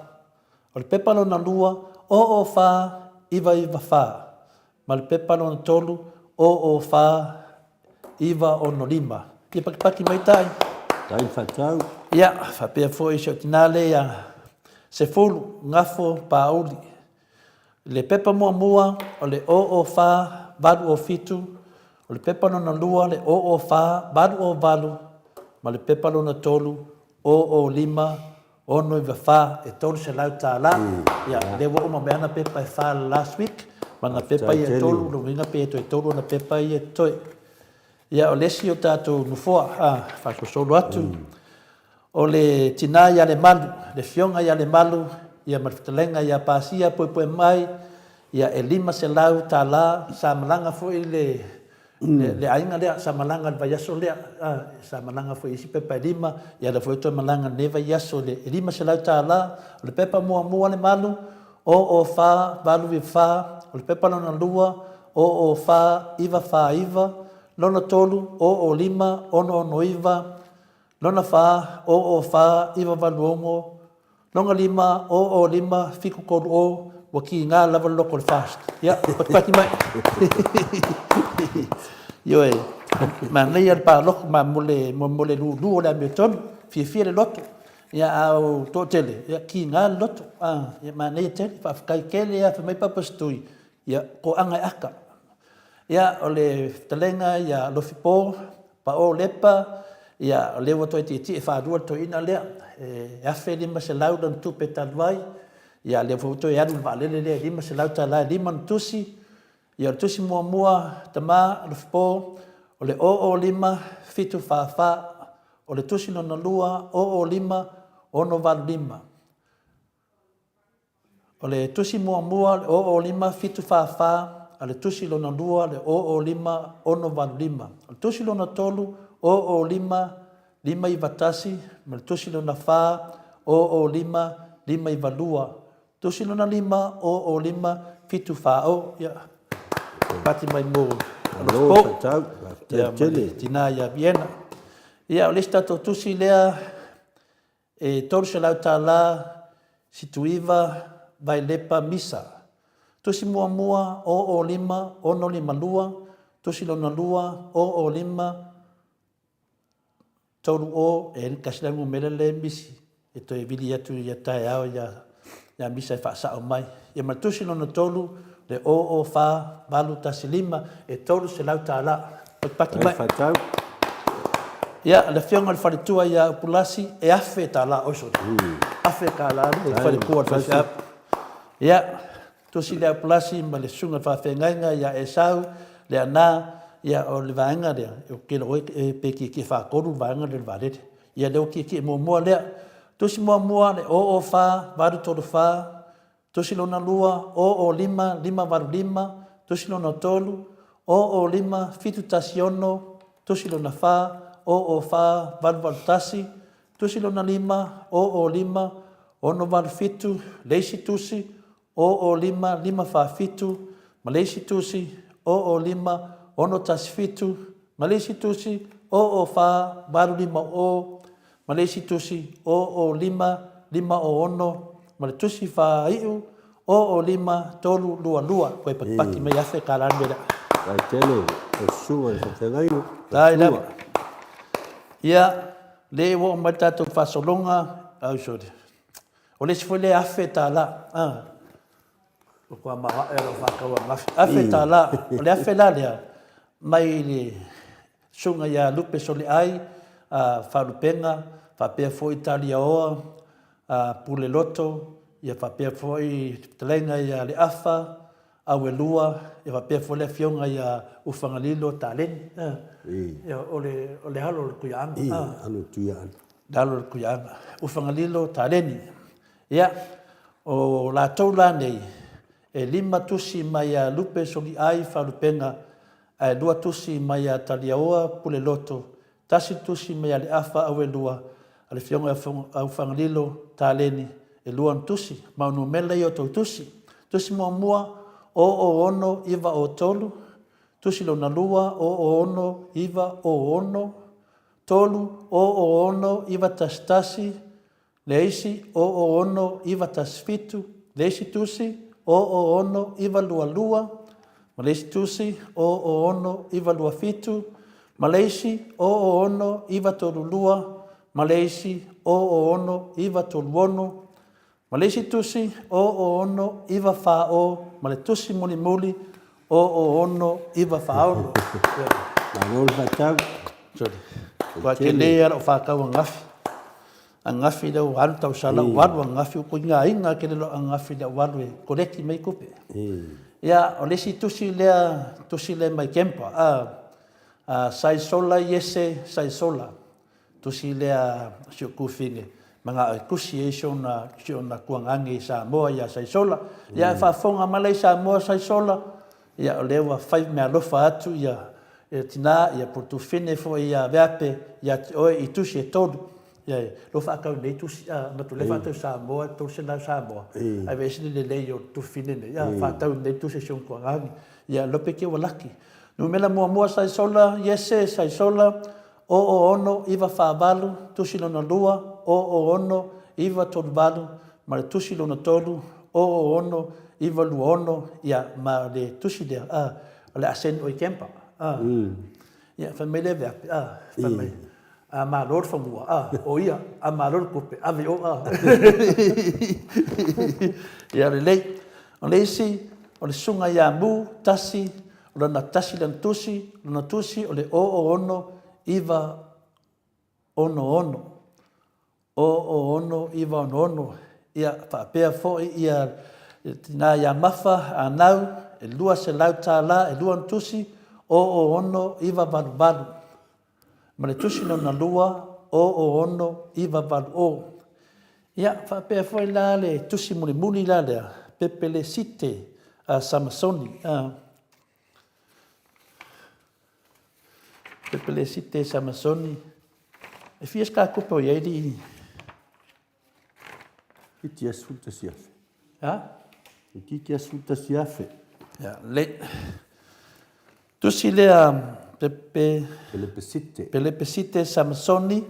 O le pepa lona lua, 0 0 4 9 9 4. Ma le pepa lona tolu, 0 0 4 9 6 5. Ia pakipaki mai tai. Tai whatau. Ia, faapea foi si ou tina lea ia Sefulu, Gafo, Paauli. Le pepa muamua o le 0 0 4 8 0 7, o le pepa lona lua le 0 0 4 8 0 8, ma le pepa lona tolu 0 0 5 694, e $300. Ia, lea ua uma mai ana pepa e fa last week, ma ana pepa ia e tolu, lona uiga pe toe tolu ana pepa ia e totoe. Ia, o le isi o tatou nofoa, a, faasolosolo atu, o le tina ia Lemalu, le afioga ia Lemalu, ia ma le fetalaiga ia Pasia Poepoemai, ia e $500 sa malaga foi le Le aiga lea sa malaga i le vaiaso lea, sa malaga foi i isi pepa e lima, ia lea foi ua toe malaga i lenei vaiaso i le $500. O le pepa muamua le malu, 004 894, o le pepa lona lua, 004 949, lona tolu, 005 669, lona fa, 004 986, Lona lima, o, o, lima, fiku, tolu, o, ua kiga lava le loto o le FAST. Ia, patipati mai. Ioe, manaia le palota ma mo le, mo le lulu o le amiotonu, fiafia le loto. Ia, a o toatele, ia, kiga le loto. Ah, ia, manaia tele, faafetai tele lava, fai mai Papa Setui, ia, toaga e aka. Ia, o le fetalaiga ia Lofipo, Pao Lepa, ia, o lea ua toe tietie faalua le toeaina lea, e $1,500 lana tupe talu ai, ia, lea foi ua toe alu i le vaalele lea e $500 e lima ana tusi. Ia, o le tusi muamua, tama Lofipo, o le 005 744, o le tusi lona lua, 005 685. O le tusi muamua o le 005 744, a o le tusi lona lua o le 005 685. O le tusi lona tolu, 005 591, ma le tusi lona fa, 005 592. Tusi lona lima, 005 740. Ia, pati mai mo Alofa Po. Ia, ma le tina ia Viena. Ia, o le isi tatou tusi lea, E $300 Situiva Vaileba Misa. Tusi muamua 005 652, tusi lona lua 005 30, e tasi la numera lea e misi e toe vili atu ia taeao ia ia Misa e faasao mai. Ia ma le tusi lona tolu le 004 815 e $300. Patipati mai. Faitau. Ia, le afioga i le faletua ia Upulasi, e $1,000, oi sole. $1,000 le faletua o le faifeau. Ia, tusi lea Upulasi ma le susuga i le faafeagaiga ia Esau, Leana, ia o le vaega lea, ou te iloa e pe tietie faatolu le vaega lea o le vaalele. Ia lea ua tietie muamua lea. Tusi muamua le 004 834, Tusi lona lua, 005 585, tusi lona tolu, 005 716, tusi lona fa, 004 881, tusi lona lima, 005 687, le isi tusi, 005 547, ma le isi tusi, 005 617, ma le isi tusi, 004 850, ma le isi tusi, 005 506, ma le tusi faaiu, 005 322. Koe patipati mai $1,000 le mea lea. Faafetai tele lau susuga i le faafeagaiga. Faafetai lava. Ia, lea ua oo mai le tatou faasologa, ai sorry. O le isi foi lea $1,000. Ah. Ua toa maoae lau faatau ananafi. $1,000. O le afe la lea, mai le susuga ia Lupe Soliai, Faalupega, faapea foi Taliaoa, Puleloto, ia faapea foi le fetalaiga ia Leafa, Auelua, ia faapea foi le afioga ia Ufagalilo Taleni. Ia, o le alo o le Tuiaana. Alo o le Tuiaana. Le alo o le Tuiaana. Ufagalilo Taleni. Ia, o latou la nei, e lima tusi mai ia Lupe Soliai Faalupega, ae lua tusi mai ia Taliaoa Puleloto, tasi tusi mai ia Leafa Auelua, a le Afioga ia Aufagalilo Taleni, e lua ona tusi, ma o numera ia o tou tusi. Tusi muamua, 06903, tusi lona lua, 06906, 3, 06911, Le isi, 06917, le isi tusi, 06922, ma le isi tusi, 06927, ma le isi, 06932, ma le isi, 06936, ma le isi tusi, 06940, ma le tusi mulimuli, 06946. Malo le faatau. Sorry. Ua tele lava lau faatau ananafi. Ananafi lea ua alu tausala ua alu ananafi ua koigaina tele loa ananafi lea ua alu e koleki mai tupe. Ia o le isi tusi lea tusi lea mai Kempa a a Saisola Iese Saisola tusi lea si ou tufine manao e tusi ai si ona si ona tuagage i Samoa ia Saisola. Ia faafofoga mai la i Samoa Saisola Ia o lea ua fai meaalofa atu ia tina ia po o tufine foi ia Veape ia te oe i tusi e tolu. Ia lo faatau nei tusi a manatu lea faatau Samoa 300 Samoa ae vaai le lelei o tufine nei a faatau nei tusi a si ona tuagani. Ia lope te ua laki. Numera muamua Saisola Iese Saisola 0 6 9 4 8, tusi lona lua, 0 6 9 3 8, ma le tusi lona tolu, 0 6 9 2 6, ia, ma le tusi lea, a, o le a send oe i camper, a. Ia, fai mai lea Veape, a, fai mai, a malo le fanua, a, o ia, a malo le tupe, ave i o, a. Ia, lelei. O le isi, o le susuga ia Mu, tasi, O lana tasi lana tusi, lona tusi o le 06966, 06966. Ia, faapea foi ia le tina ia Mafa Anau, e $200, e lua ona tusi, 06988. Ma le tusi lona lua, 06980. Ia, faapea foi la le tusi mulimuli la lea, Pepelesite a Samasoni. A. Pepelesite Samasoni. E fia se tupe o i ai li? Iti a sefulu tasi afe. Ha? Iti a sefulu tasi afe. Ia, le. Tusi lea Pepe Pelepesite. Pelepesite Samasoni,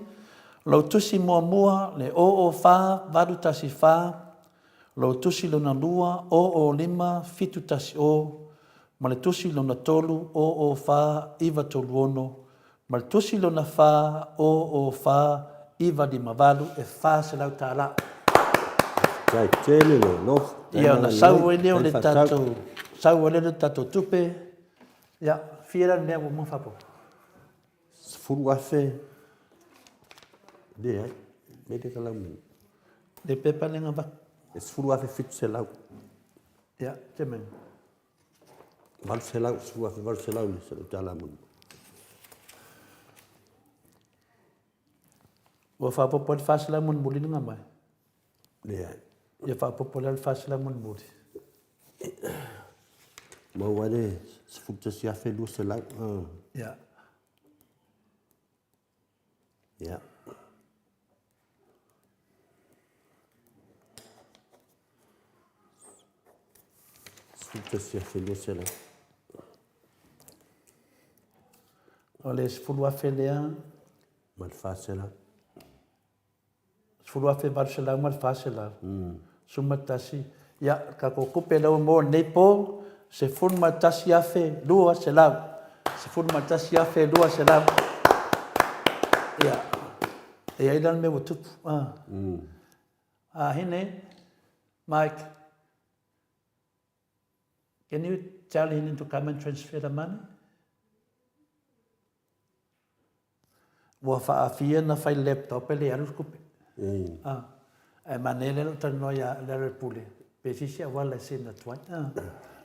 lou tusi muamua le 004 814, lou tusi lona lua 005 710, ma le tusi lona tolu 004 936, ma le tusi lona fa 004 958, e $400. Faafetai tele le alofa. Ia ona sau ai lea o le tatou sau ai lea o le tatou tupe. Ia, fia la le mea ua uma faaopoopo? 10,000 leai, mea lea ka lau. Le pepa lea na avatu. E 10,700. Ia, te mea. 800, 10,800 le selau tala mo. Ua faaopoopo ai le 400 mulimuli na mai. Leai. Ia faaopoopo lea le 400 mulimuli. Maua ai le 11,200. Ia. Ia. 11,200. O le 10,000 lea. Ma le 400. 10,800 ma le 400. 11. Ia, tatou tupe lea ua maua nei po, 11,200. 11,200. Ia, e i ai la le mea ua tupu. Ah. Ah, Hine, Mike, can you tell Hine to come and transfer the money? Ua faafia na fai laptop e le alu le tupe. Ah. Ae manaia lea na ou talanoa ia Lealailepule, pe se isi auala e send atu ai. Ah.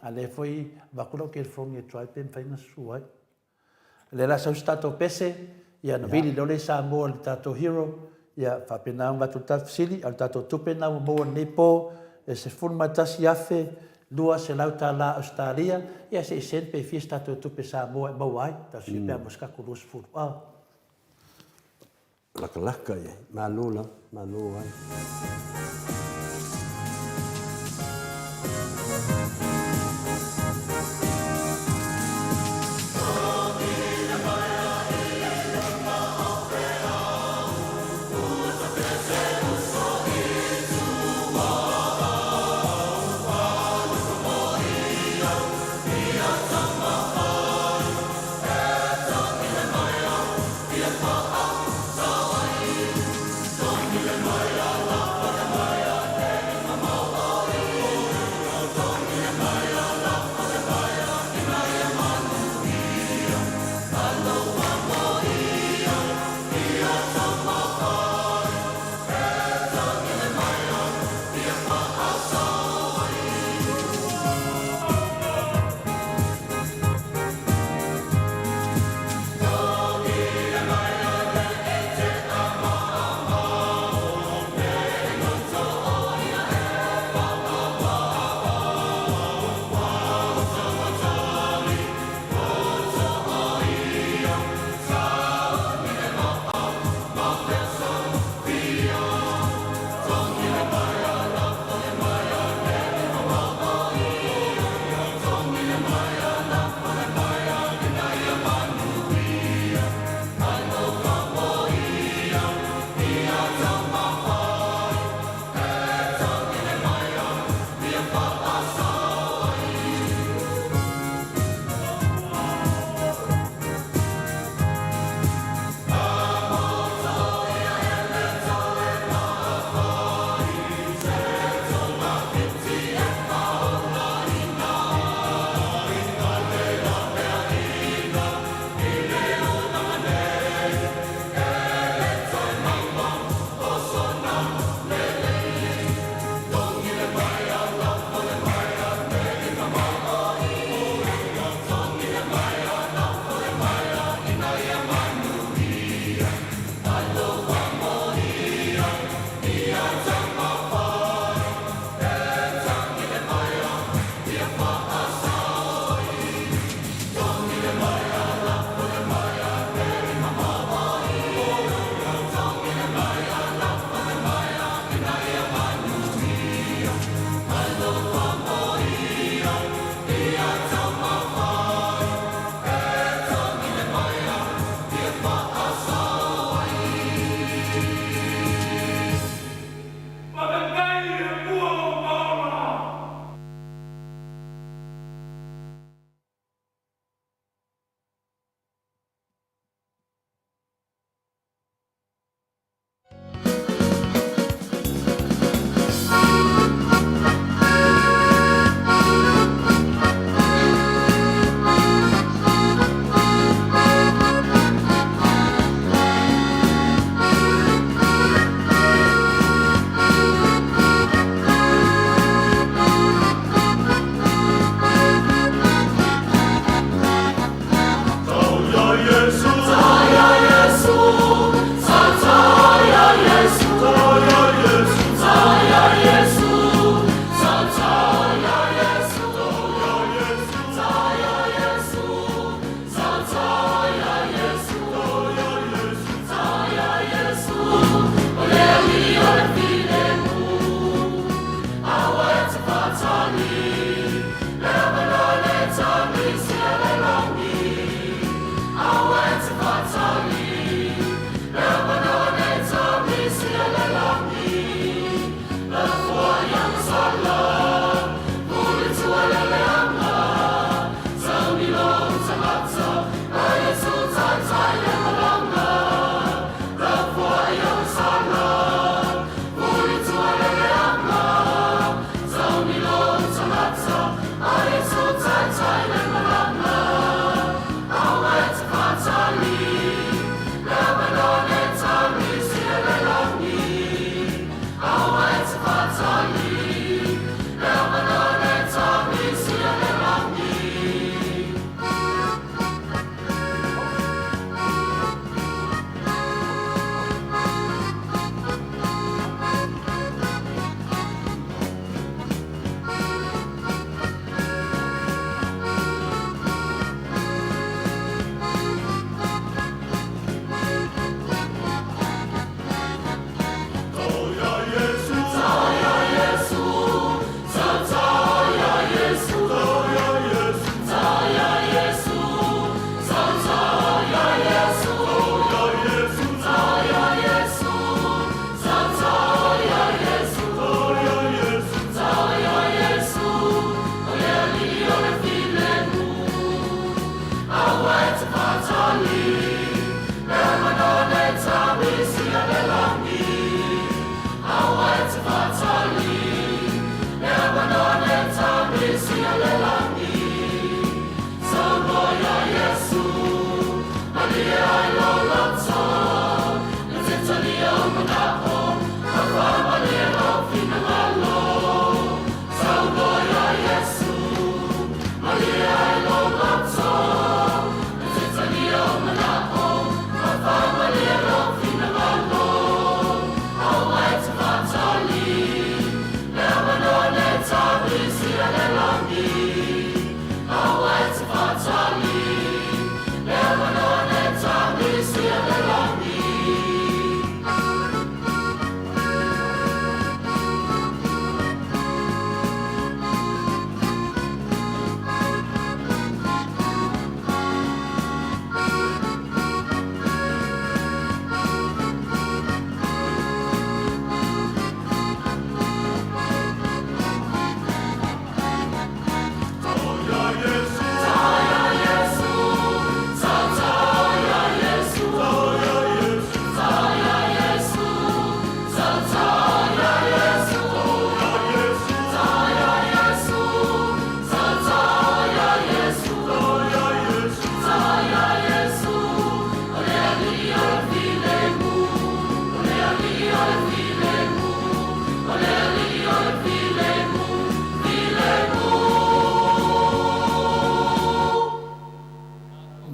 A lea foi avatu lau telefoni e try pe mafai ona susu ai. O lea la sau se tatou pese, ia ona vili loa lea i Samoa i le tatou hero, ia faapena ona avatu le tatou fesili, a o le tatou tupe lena ua maua i lenei po, e $11,200 Ausetalia, ia se i send pe fia se tatou tupe Samoa e maua ai, talosia pe a maua se tatou 20. Ah. Lakalaka i ai. Malo lava, malo ai.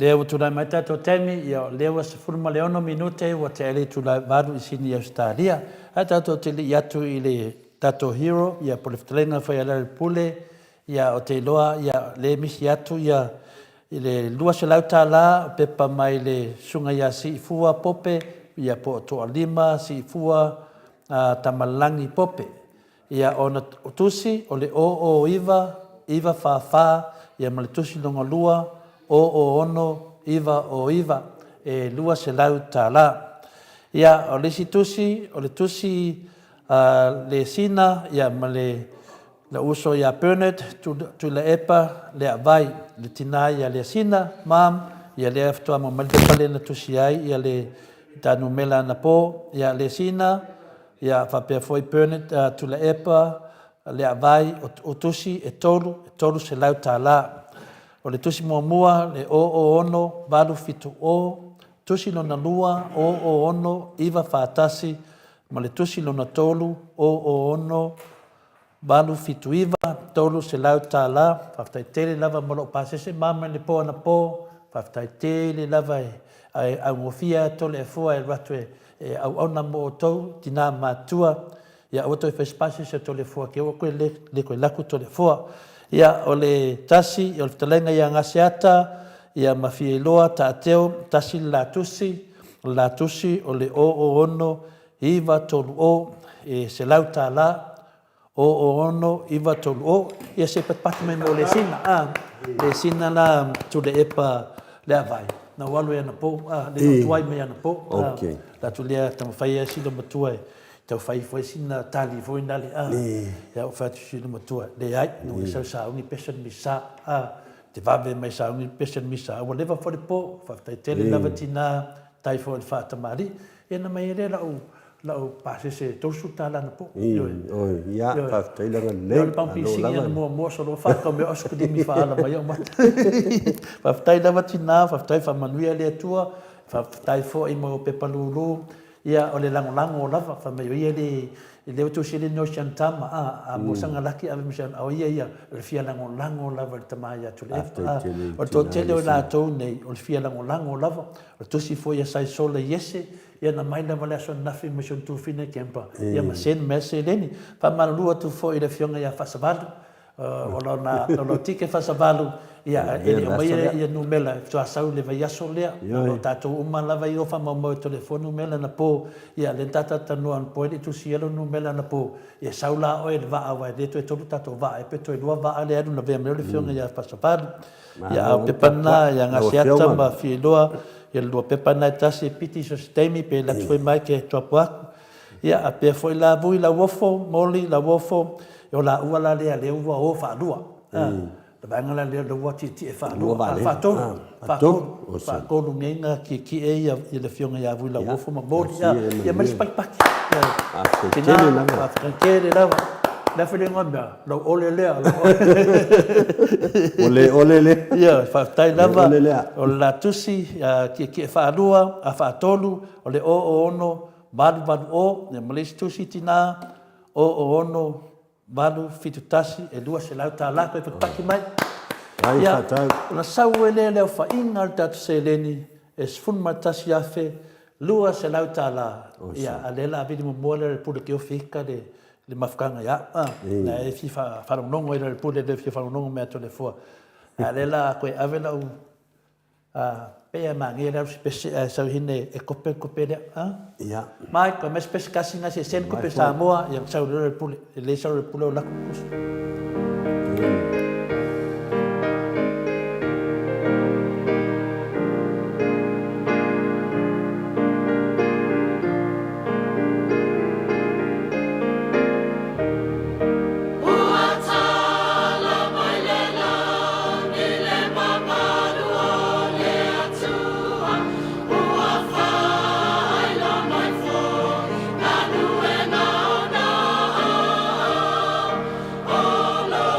Lea ua tulai mai tatou taimi, ia o lea ua 16 minute ua tea le itula e 8 i Sini Ausetalia. Ae tatou te lii atu i le tatou hero, ia po o le fetalaiga Faialaleupule, ia ou te iloa ia lea e misi atu ia i le $200 o pepa mai le Susuga ia Siifua Pope, ia po o Toalima Siifua Tamalagi Pope. Ia ona tusi o le 009 944 ia ma le tusi lona lua 006 909 e $200. Ia o le isi tusi o le tusi a Lesina ia ma le lou uso ia Bernard Tuilaepa Leaavai, le tina ia Lesina mom, ia lea faatoa maua mai le pepa lea na tusi ai ia le ta numera anapo ia Lesina Ia faapea foi Bernard Tuilaepa Leaavai, o tusi e tolu, e $300. O le tusi muamua le 006870, tusi lona lua 006941 ma le tusi lona tolu 006879, $300. Faafetai tele lava mo lou pasese mama i le po anapo, faafetai tele lava e augofie lava Toleafoa e alu atu e E auauna mo outou, tina matutua, ia aua toe fai se pasese a Toleafoa ke ua koe le, le koe laku Toleafoa. Ia, o le tasi, o le fetalaiga ia Gaseata, ia ma Fiailoa Taateo, tasi le la tusi, o le la tusi o le 006930, e $100. 006930, ia se i patupatu mai mo Lesina, a, Lesina la Tuilaepa Leaavai, na ou alu ai anapo, a, lea na ou tuai mai anapo, a, alu atu lea taumafai lava si loomatua e tau fai ifo ai sina tali foi nale, a, ia ou fai atu i si loomatua, leai, na ou sau sauni pese le misa, a, te vave mai sauni pese le misa, a ua leva foi le po, faafetai tele lava tina, tai foi i le faatamalii, ia na mai ai lea lau Lau pasese e $30 anapo. Ioe. Oi, ia, faafetai le agalelei. O le pamu sigi ana muamua solo whaatau mea oskulimi whaala mai au mata. Faafetai lava tina, faafetai faamanuia le Atua, faafetai foi mo pepa lulu, ia o le lagolago lava, fai mai o ia le lea ua tusi le no sian tama, a, a mo sanga laki ave ma sian, a o ia ia, o le fia lagolago lava i le tama ia Tuilaepa, a, o le toatele o latou nei, o le fia lagolago lava, o le tusi foi a Saisola Iese, Ia na mai lava le aso ananafi ma si ona tufina i camper, ia ma send mai seleni. Faamalulu atu foi i le afioga ia Faasavalu, o lona, o lou ticket Faasavalu, ia e le i aumaia ia numera e faatoa sau i le vaiaso lea. O lo o tatou uma lava i o faamaumau e telefoni numera anapo, ia lea na ta talatalanoa anapo e le i tusia lou numera anapo, ia sau la oe i le vaa aua e le toe tolu tatou vaa ea pe toe lua vaa lea e alu lavea mai ai le afioga ia Faasavalu. Ia a o pepa na ia Gaseata ma Fiailoa, ia le lua pepa na e tasi e piti so o se taimi pe alu atu foi mai ke tuapu aku. Ia a pea foi la Vui Lauofo, Moli Lauofo, o laua la lea lea ua o faalua. Le vaega la lea ua tietie faalua, faatolu, faatolu, faatolu nei na tietie ia le afioga ia Vui Lauofo ma Moli. Ia ma le isi pakipaki. Faafetai tele lava. Faafetai tele lava. Le a foi le igoa mea? Lou ole lea, lou ole. Ua le ole lea. Ioe, faafetai lava. Le ole lea. O le la tusi, tietie faalua, a faatolu, o le 006 880, ia ma le isi tusi tina, 006 871, e $200 toe patupatu mai. Ai, Ia, faatau. ona sau ai lea i le aofaiga o le tatou seleni e $11,200. Ia, a o lea o le a vili muamua le Pule Keofi ika le le mafutaga ia au, a, na e fia faalogologo ai le pule le fia faalogologo mai a Toleafoa. A o lea la toe ave lau, a, pei lava e manaia le alu se pese ae sau hine e kope le kope lea, a. Ia. Mai, toe aumai se pese tasi na se send kope Samoa, ia sau loa le pule. E le sau le pule o laku pusa. Ua tala mai le lagi le mamalu o le Atua, Ua faailoa mai foi galuega ona ao.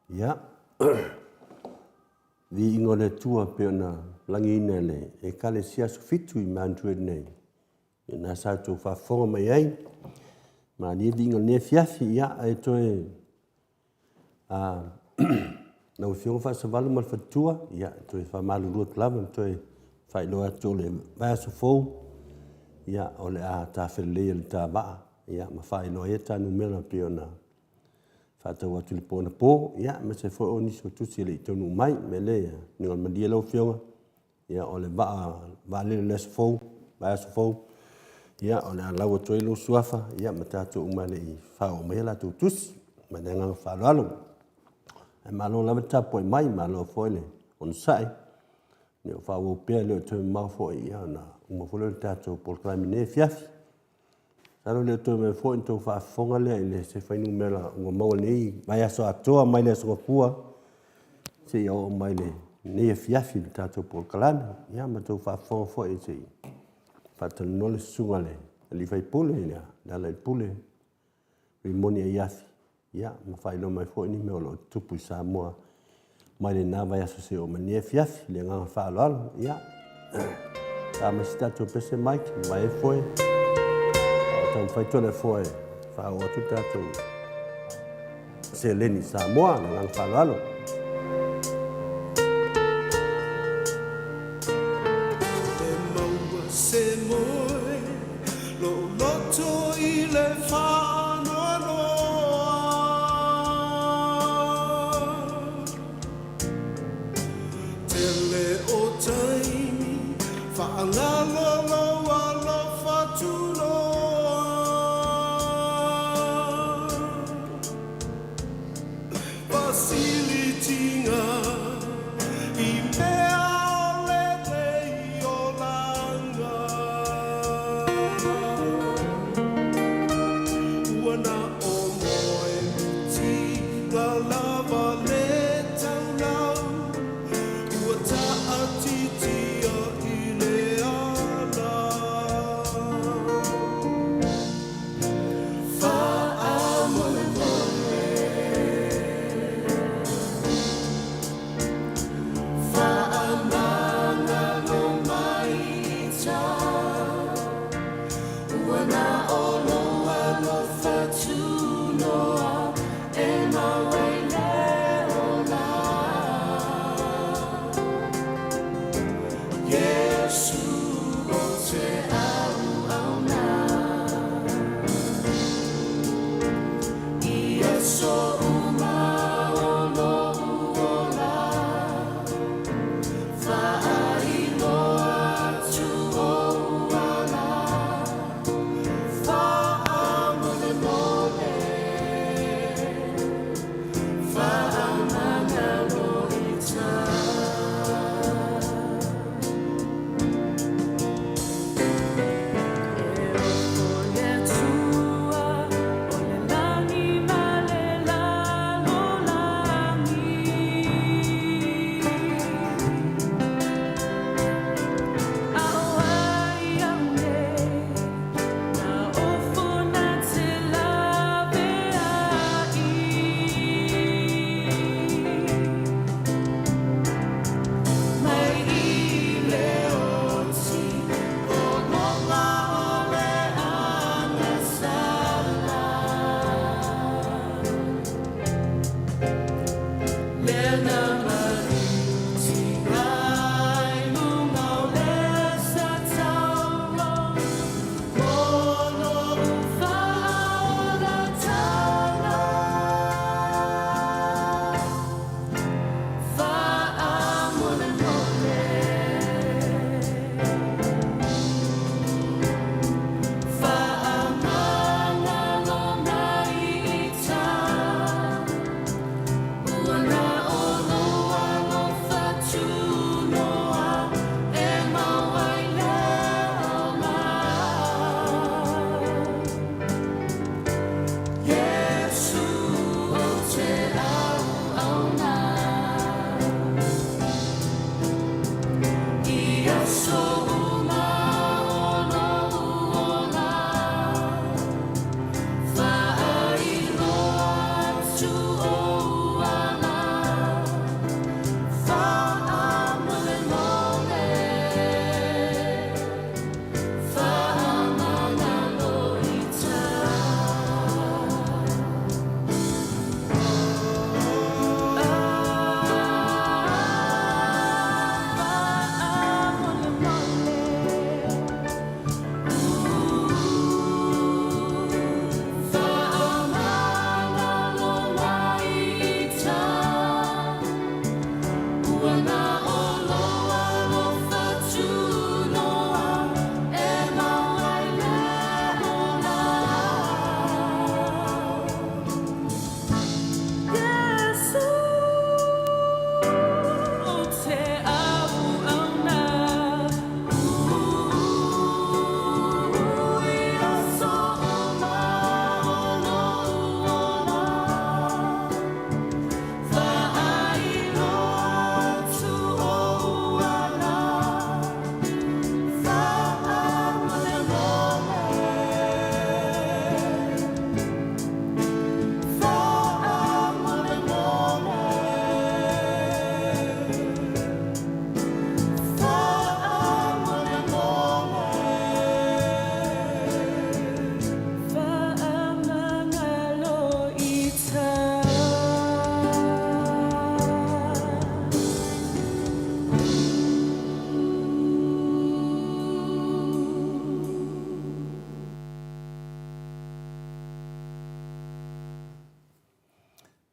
Ia, viiga o le Atua pei ona lagiina e le Ekalesia Aso Fitu i Madrid nei, ia na sa outou faafofoga mai ai. Malie viiga o lenei afiafi, ia ae toe a lau Afioga Faasavalu ma le faletua, ia toe faamalulu atu lava ma toe faailoa atu o le vaiaso fou, ia o le a tafeleleia le ta vaa, ia ma faailoa ai ta numera pei ona faatau atu i le po anapo, ia aemaise foi o nisi o tusi e le i taunuu mai. O le mea lea, ia malie lau Afioga, ia o le vaa vaalele o le aso fou, vaiaso fou, ia o le a lau atu ai lou suafa ia ma tatou uma e le i faaoo mai a latou tusi. Ma le agaga faaaloalo. Ae malo lava le tapuai mai, malo foi le onosai. Ia o faaauau pea e le o toe mamao foi ia ona uma foi lea o le tatou polokalame i lenei afiafi. Masalo e le o toe mamao foi ona outou faafofoga lea i se fuainumera ua maua i lenei vaiaso atoa mai le Aso Gafua seia oo mai i lenei afiafi i le tatou polokalame. Ia ma outou faafofoga foi se i faatalanoa le susuga i le sui usufono ia Lealailepule Rimoni Aiafi, ia ma faailoa mai foi ni mea o lo o tutupu i Samoa mai lena vaiaso seia oo mai lenei afiafi. Le agaga faaaloalo. Ia, ta mai se tatou pese Mike, mai e foe. A o taumafai Toleafoa e faaoo atu le tatou seleni i Samoa. Le agaga faaaloalo. E maua se moe lou loto i le faanoanoa. Tele o taimi faagalo lou alofa tunoa. Fasilitiga i mea o lenei olaga. Ua na o moe mitiga lava le taulau, ua taatitia i le ala. Faamolemole, faamagalo mai ita, ua na o lou alofa tunoa e mau ai le ola. Iesu o te auauna i aso uma o lou ola, faailoa atu ou ala, faamolemole, faamagalo ita. E ofo le Atua o le lagi ma le laloagi.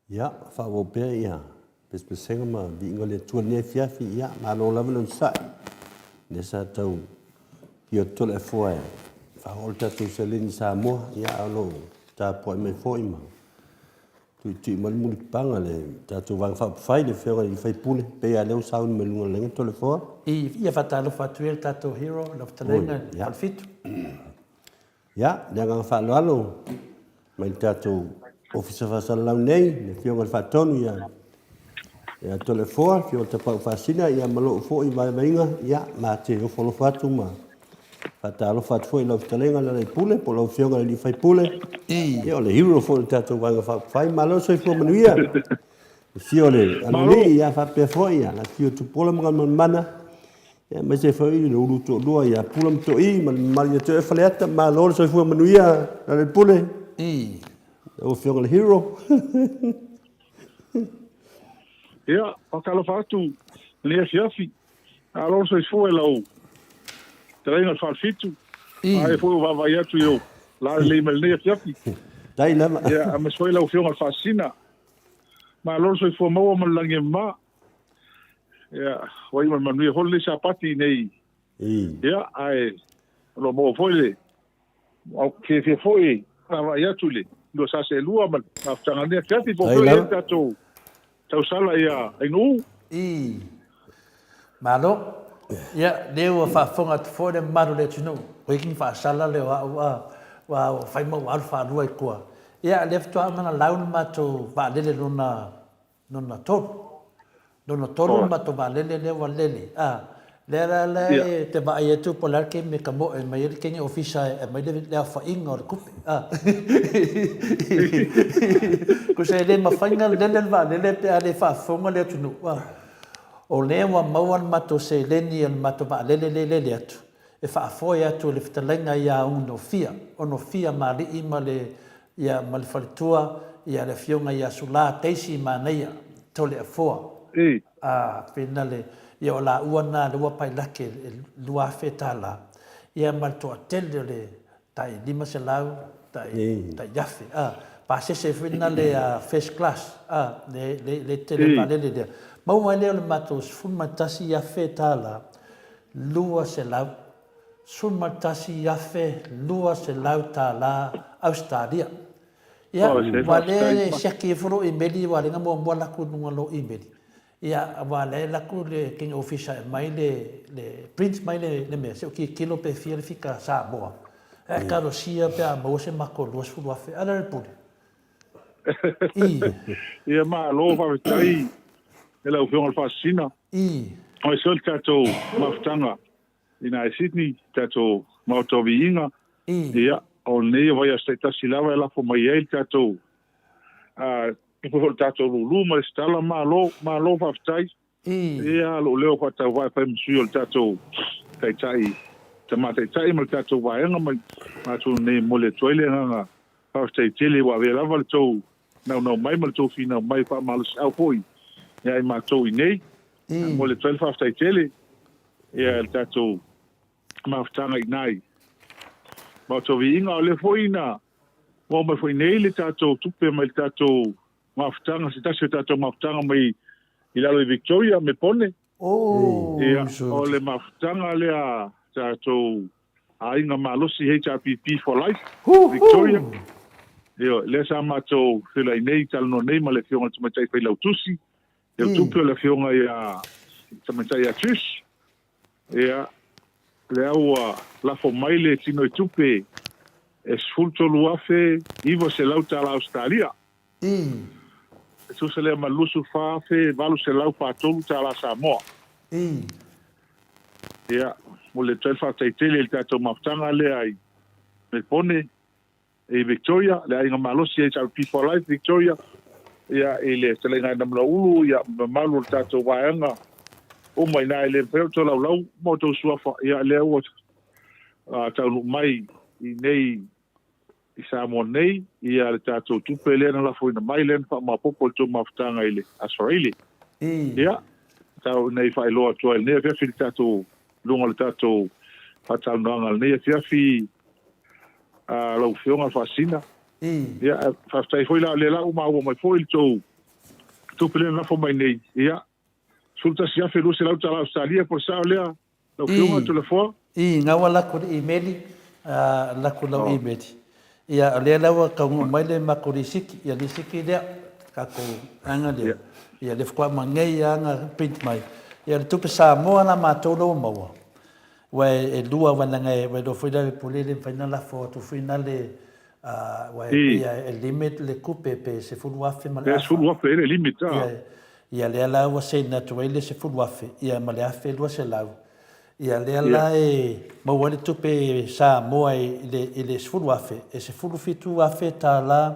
Ia, faaauau pea ia pesepesega ma viiga o le Atua i lenei afiafi. Ia, malo lava le onosai. Lea sa tau fia Toleafoa e faaoo le tatou seleni i Samoa, ia a o lo o tapuai mai foi ma tuitui mai le mulipapaga le tatou Vaega Faaupufai, le Afioga i le sui usufono, pei lava lea ua sauni mai luga o le laina Toleafoa. I, ia faatalofa atu ia le tatou hero, lau fetalaiga i le Falefitu. Ia, le agaga faaaloalo mai le tatou Ofisa Faasalalau nei, le Afioga i le Faatonu ia ia Toleafoa, Afioga Tapaau Faasina, ia ma lou foi vaivaiga, ia, ma te ofo alofa atu ma faatalofa atu foi i lau fetalaiga Lealailepule, po o lau Afioga i le sui usufono, ia o le hero foi o le tatou Vaega Faaupufai. Malo le soifua manuia. Le afio o le Aloalii, ia faapea foi ia le afio o Tupuola ma Galumalemana, ia aemaise foi le ulu toalua ia Pula ma Toii ma le mamalu ia te oe Faleata. Malo le soifua manuia Lealailepule. Lau Afioga i le hero. Ia, faatalofa atu i lenei afiafi. Malo le soifua i lau fetalaiga i le Falefitu. A e foi ua vaavaai atu i ou lalelei mai lenei afiafi. Tai lava. Ia, aemaise foi lau Afioga i le Faasisina. Malo le soifua maua ma le lagi e mama. Ia, ua iu ma le manuia foi lenei Sapati nei. Ia, ae o lo o maua foi le Ou te fiafia foi e vaavaai atu i le lua sa seelua ma le mafutaga o lenei afiafi po o fea o i ai le tatou tausala ia Ainuu. Ii. Malo. Ia, lea ua faafofoga atu foi le mamalu o le atunuu, ua faasala lea o au a, ua fai ma ou alu faalua i tua. Ia, lea faatoa uma ona lau le matou vaalele lona Lona tolu. Lona tolu le matou vaalele lea ua lele, a. Lea la la e te vaai atu po o le a le taimi e tamoe mai ai le teine ofisa e aumai le aofaiga o le tupe, a. Tusa e le mafai ona lele le vaalele pe a le faafofoga le atunuu, a. O lea ua maua le matou seleni o le matou vaalele lea e lele atu, e faafoe atu e le fetalaiga ia Onofia, Onofia Mali'i ma le ia ma le faletua ia le afioga ia Sulā Daisy Manaia Toleafoa a pena le ia o laua na lea ua pailake e $2,000 ia ma le toatele o le tai 500 tai tai afe a pasese foi na le first class a le le le tele vaalele lea maua ai lea o le matou $11,000 200 $11,200 Ausetalia. Ia, aua lea e siaki ifo lou imeli aua lea na muamua alu atu i luga o lou imeli. Ia, aua lea e alu atu le teine ofisa e aumai le, le print mai le mea, se i ou tilotilo pe fia le fika Samoa. Ae talosia pe a maua se matou $20,000. A le pule. I. Ia malo faafetai i lau Afioga i le Faasisina. I. Aemaise foi le tatou mafutaga ina i Sydney, tatou Maota o Viiga. Ia, o lenei vaiaso taitasi lava e lafo mai ai le tatou tupe foi o le tatou lulu ma le resitala. Malo, malo faafetai. Ia, lou leo faatauvaa e fai ma sui o le tatou taitai, tama taitai ma le tatou vaega ma matou nei e momoli atu ai le agaga faafetai tele ua avea lava le tou naunau mai ma le tou finau mai faamalosiau foi ia i matou i nei. E momoli atu ai le faafetai tele ia le tatou mafutaga i ina i Maota o Viiga. O lea foi na maua mai foi nei le tatou tupe mai le tatou mafutaga, se tasi o tatou mafutaga mai i lalo i Victoria, Mepone. Ia, o le mafutaga lea tatou aiga malosi HRPP for life, Victoria. Ia, lea sa matou feiloai nei, talanoa nei ma le Afioga i le Tamaitai Failautusi, Ia tupe o le Afioga ia Tamaitai ia Trish, ia, lea ua lafo mai le tino i tupe e $13,900 Ausetalia. E tusa lea ma le $24,843 Samoa. Ia, momoli atu ai le faafetai tele i le tatou mafutaga lea i Melebone. i Victoria, le aiga malosi HRP for Life Victoria, ia, i le fetalaiga ia Namalaulu, ia, mamalu o le tatou vaega uma ina e le mafai ona tolaulau ma outou suafa, ia, lea ua taunuu mai i nei i Samoa nei, ia, le tatou tupe lea na lafoina mai, lea na faamaopoopo i le tou mafutaga i le Aso Faraile. Ia, tau ina i faailoa atu ai i lenei afiafi le tatou, luga o le tatou faatalanoaga i lenei afiafi, lau Afioga Faasina. Ia, faafetai foi la, o lea la ua maua mai foi le tou Tupe lea na lafo mai nei, ia, $11,200 tala Ausetalia po o le sao lea, lau Afioga Toleafoa? I, gaua laku le imeli, laku lau imeli. Ia, o lea la ua taunuu mai le matou lisiti, ia lisiti lea, tatou aga lea, ia lea faatoa aumai nei lava na print mai. Ia o le tupe Samoa la matou lea ua maua, aua e lua, aua leaga ua iloa foi la e le Pule e le mafai ona lafo atu foi na le, aua e pei e limit le tupe pe $10,000 ma le afa. Pe $10,000 e le limit a. Ia lea la ua send atu ai le $10,000 ia ma le $1,200. Ia lea la e maua ai le tupe Samoa i le i le $10,000 e $17,000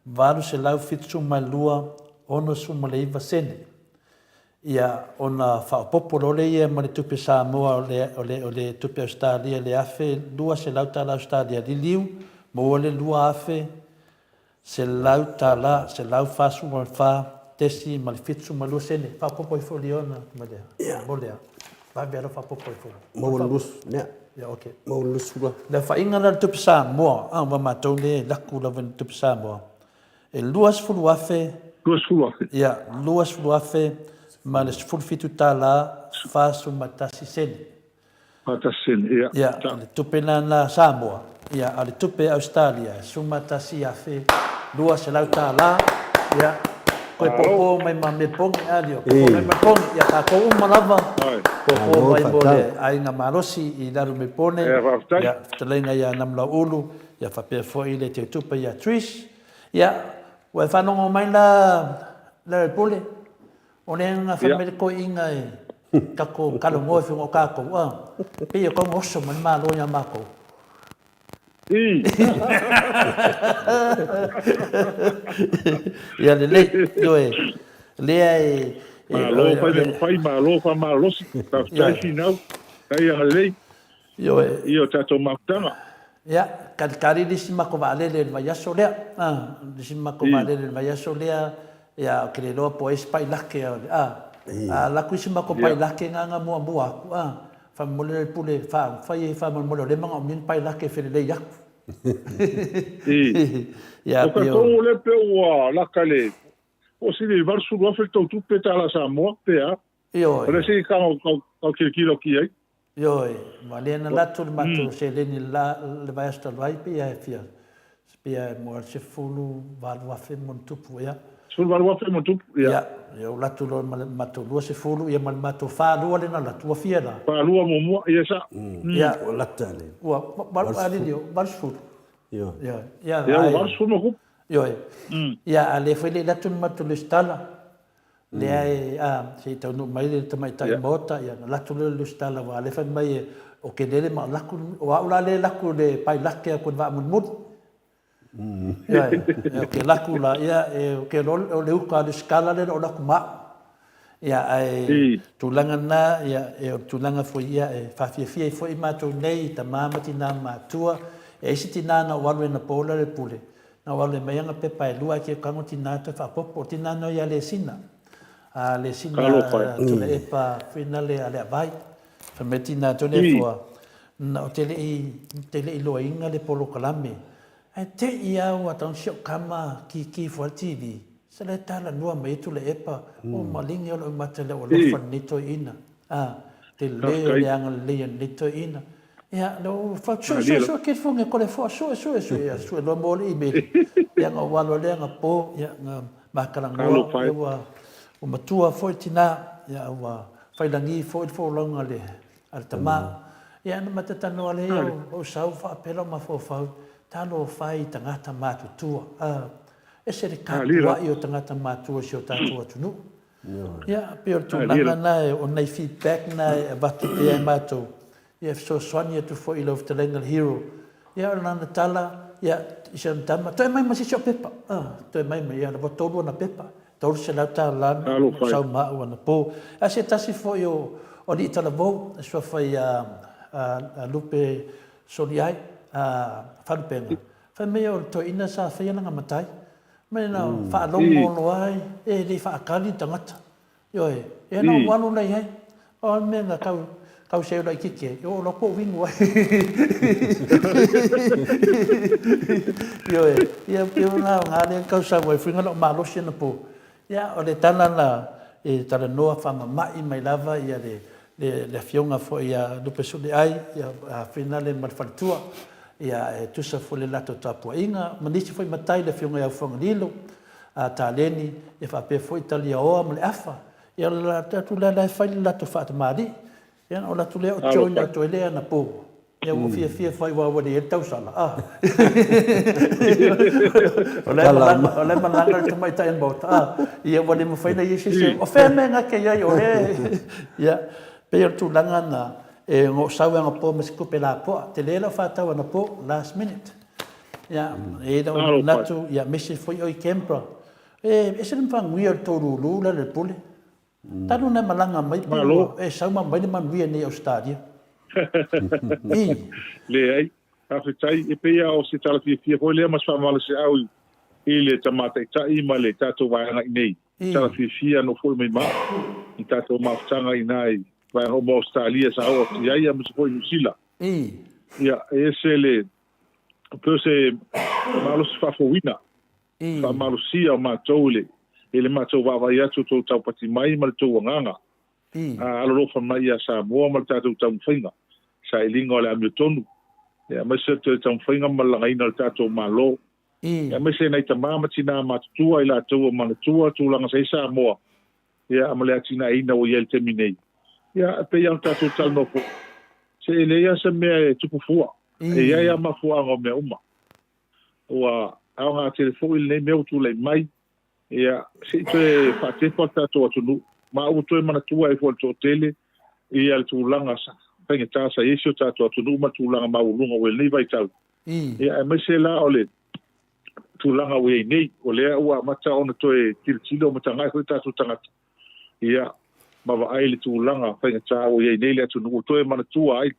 872 69 sene. Ia ona faaopoopo loa lea ia ma le tupe Samoa o le o le o le tupe Ausetalia le $1,200 Ausetalia liliu maua le 2,000 $100, 144.72 sene. Faaopoopo ifo Leona ma le mo lea. Vave alo faaopoopo ifo. Maua le lusu, nea. Ia, okay. Maua le lusu la. Le aofaiga la o le tupe Samoa, a ua matou le laku lava i le tupe Samoa, e 20,000. 20,000. Ia, 20,000 ma le $17 41 sene. Faatasi, ia. Ia, o le tupe lena na Samoa, ia, a o le tupe Ausetalia, e $11,200, ia, toe popo mai ma Melepone, a Lio, popo mai ma Melepone, ia, tatou uma lava, popo mai mo le aiga malosi i lalo Melepone, ia, fetalaiga ia Namulauulu, ia, faapea foi le Teutupe ia Trish, ia, ua e faalogo mai la, Lealailepule, O le aga fai mai le toeaina e tatou talanoa i fina o tatou, a, pei e tatau ona oso mai le Malo ia matou. Ia lelei, ioe, lea e... Malo fai le mafai, malo faamalolosi, faafetai finau, faafetai agalelei. Ioe. I o tatou mafutaga. Ia, talitali le isi matou vaalele i le vaiaso lea. A, le isi matou vaalele i le vaiaso lea, ia, ou te le iloa po o ai se pailake a, a, a alu atu isi matou pailake na na muamua atu, a, faamolemole le pule, fai ai faamolemole o lea e manaomia ni pailake e felelei atu. Ia, O tatou lea pei ua lata i le, po o sili i le $80,000 le tou tupe tala Samoa pe a? Ioe. O le isi kau kau tilotilo atu i ai. Ioe, ua le na latou le matou seleni i le vaiaso talu ai, pei lava e fia, pei lava e mua le 18,000 ma ona tupu, ia. 18,000 ma ona tupu, ia. Ia, ia ua latou loa ma le matou 20, ia ma le matou 42 lea na latou, ua fia la? 42 muamua, ia sa. Ia. Ua lata le. Ua, 80, 80. Ioe. Ioe. Ia, ua 80 ma tupu. Ioe. Ia, a lea foi le i latou le matou lesitala, Lea e, a, se i taunuu mai le tamaitai maota, ia, ona latou lea o le Lusitala, aua o lea e fai mai e, o ke lele ma o laku, o au la lea e laku i le pailake atu i le vaa mulimuli. Ia, o ke laku la, ia, e, o ke o le uka a Lusitala lea o laku ma au. Ia, ae, tulaga na, ia, e o le tulaga foi, ia, e faafiafia ai foi matou nei, tama ma tina matua, e ai se tina na ou alu ai na po la le pule, Na ou alu e mai ana pepa e lua ai ke kago tina toe faapopo. O tina no ia Lesina. A Lesina Tuilaepa fuina le a le avai. Fai mai tina tone fua. Na o te le i te le i loaina le polokalame. Ae te i a ua tau si o kama ki ki fua le TV. Se le tala nua mai Tuilaepa. O malingi o lou mata le ua lofa lenei toeaina. A te le o le agalelei o lenei toeaina. Ia, na ou fai atu, sue, sue, sue, kilifugi, kole fua, sue, sue, sue, ia, sue loa mo le imeli. Ia, na ou alu lea, na po, ia, na matalanoa, ia, ua, ua matua foi tina, ia, ua failagi foi le folauga a le, a le tama. Ia, na matatanoa lea, ia, ou sau faapea lou mafaufau, talofa e i tagata matutua, a, ese le tapuai o tagata matua i si o tatou atunuu. Ia, pei o le tulaga lena, o nai feedback na e avatu pea e matou, ia e fesoasoani atu foi i lau fetalaiga le Hero. Ia, o lana tala, ia, i si ana tama, toe mai ma se isi o pepa. Ah, toe mai ma, ia, ua tolu ana pepa, $300 na sau ma au anapo. A se tasi foi o alii talavou, e suafa ia Lupe Soliai, Faalupega, fai mai o le toeaina sa faia lana matai. Mai na faalogo loa ai, e le faakali le tagata. Ioe, ia na ou alu la i ai. Pau lava le mea na tau, tau seu laitiiti ai, e oo loa atu ou inu ai. Ioe, ia pei o lena lea na tau sau ai, fuiga lou malosi anapo. Ia, o le tala na e talanoa faamama'i mai lava ia le le Afioga foi ia Lupesuluiai, ia Finale ma le faletua, ia e tusa foi le latou tapuaiga, ma nisi foi matai le Afioga ia Ufagalilo, a Taleni, ia faapea foi Taliaoa ma le Afa. Ia o le latou atu lea la e fai le latou faatamalii. Ia ona ou alu atu lea ou join atu ai lea anapo. Ia ua fiafia foi aua ua leai le tausala. Ah. O la e malaga, o la e malaga le tamaitai o le Maota. Ah. Ia ua le mafai ona i ai se isi. O fea mea na te i ai o lea. Ia, pei o le tulaga na e na ou sau anapo ma se tupe lapoa. Tele lau faatau anapo, last minute. Ia, e i ai lou manatu, ia misi foi oe i Canberra. E ese le manuia o le tolulu la le pule. Talu ona e malaga mai pe ua e sau ma aumai le manuia nei i Ausetalia. I. Leai. Faafetai. E pei lava o se tala fiafia foi lea ma se faamaloseau i le Tama Taitai ma le tatou vaega i nei. Tala fiafia no foi mai ma i tatou mafutaga i na i vaega uma o Ausetalia sa oo atu i ai aemaise foi Niu Sila. Ia, e ese le, pei o se malosi faafouina Faamalosia o matou i le i le matou vaavaai atu o tou taupati mai ma le tou agaga a alolofa mai ia Samoa ma le tatou taumafaiga sailiga o le amiotonu, aemaise o le toe taumafaiga ma le lagaina o le tatou Malo, aemaise nai tama ma tina matutua i latou ua manatua tulaga sa i ai Samoa ia ma le atinaeina ua i ai i le taimi nei. Ia, e pei lava ona tatou talanoa foi, se e leai lava se mea e tupu fua, e i ai lava mafuaaga o mea uma. Ua aoga tele foi lenei mea ua tulai mai, ia, se i toe faatepa le tatou atunuu, ma ua toe manatua ai foi e le toatele ia le tulaga faigata sa i ai si o tatou atunuu ma le tulaga maualuga ua i lenei vaitau. Ia, aemaise la o le tulaga ua i ai nei, o lea ua amata ona toe tilotilo ma tagai foi tatou tagata, ia, ma vaai i le tulaga faigata ua i ai nei le atunuu, ua toe manatua ai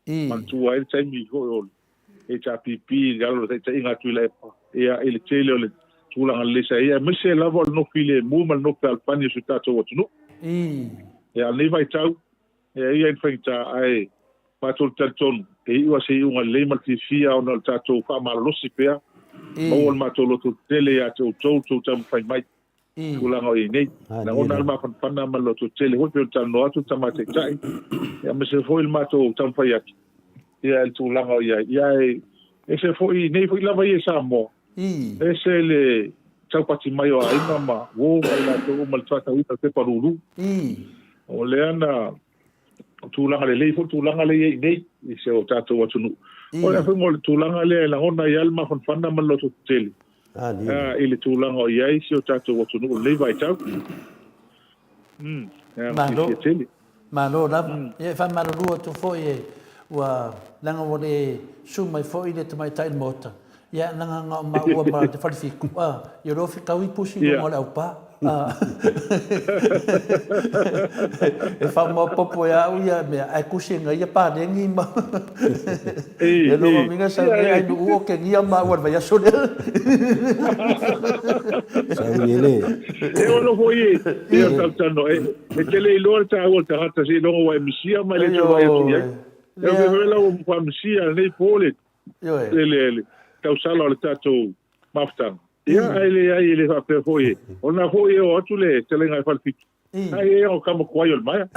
Manatua ai le taimi foi o le HRPP i lalo o le taitaiga a Tuilaepa, ia, i le tele o le tulaga lelei sa i ai, aemaise lava o le nofo filemu ma le nofo fealofani o si o tatou atunuu. Ia, a o lenei vaitau, e i ai ni faigata, ae matou te talitonu, e iu lava se iuga lelei ma le fiafia ona o le tatou faamalolosi pea, maua le matou lototetele ia te outou le tou taumafai mai. tulaga o i ai nei. Lagona lava le mafanafana ma le lototele foi pei ona talanoa atu le Tama Taitai, aemaise foi le matou taumafai atu ia i le tulaga o i ai. Ia e ese foi, nei foi lava ia i Samoa, ese le taupati mai o aiga ma uo ma i latou uma i le faatauina o le pepa lulu. O lea na tulaga lelei foi tulaga lea i ai nei i se o tatou atunuu. O le foi le tulaga lea e lagona ai le mafanafana ma le lototetele i le tulaga o i ai si o tatou atunuu i lenei vaitau. Malo. Malo lava. Ia e faamalulu atu foi e ua leaga ua le susu mai foi le tamaitai i le Maota. Ia leaga na o maua ma le Falefitu, a, ia loa fetaui pusi i luga o le aupa. A. E faamaopoopo e au ia mea, ae tusi e ia paleni ma E lona uiga sau nei ai nuu o kenia maua i le vaiaso lea. Sau nei le. E ono foi e, e o talanoa, e, e te le iloa le taua o le tagata seiloga ua e misia ma e le toe vaai atu i ai. E o mea la ua faamisia lenei po le, le, le, le tausala o le tatou mafutaga. Ia, ae leai e le faapea foi e, ona foi e o atu le fetalaiga e Falefitu. Ai e o kama kuai o le maea.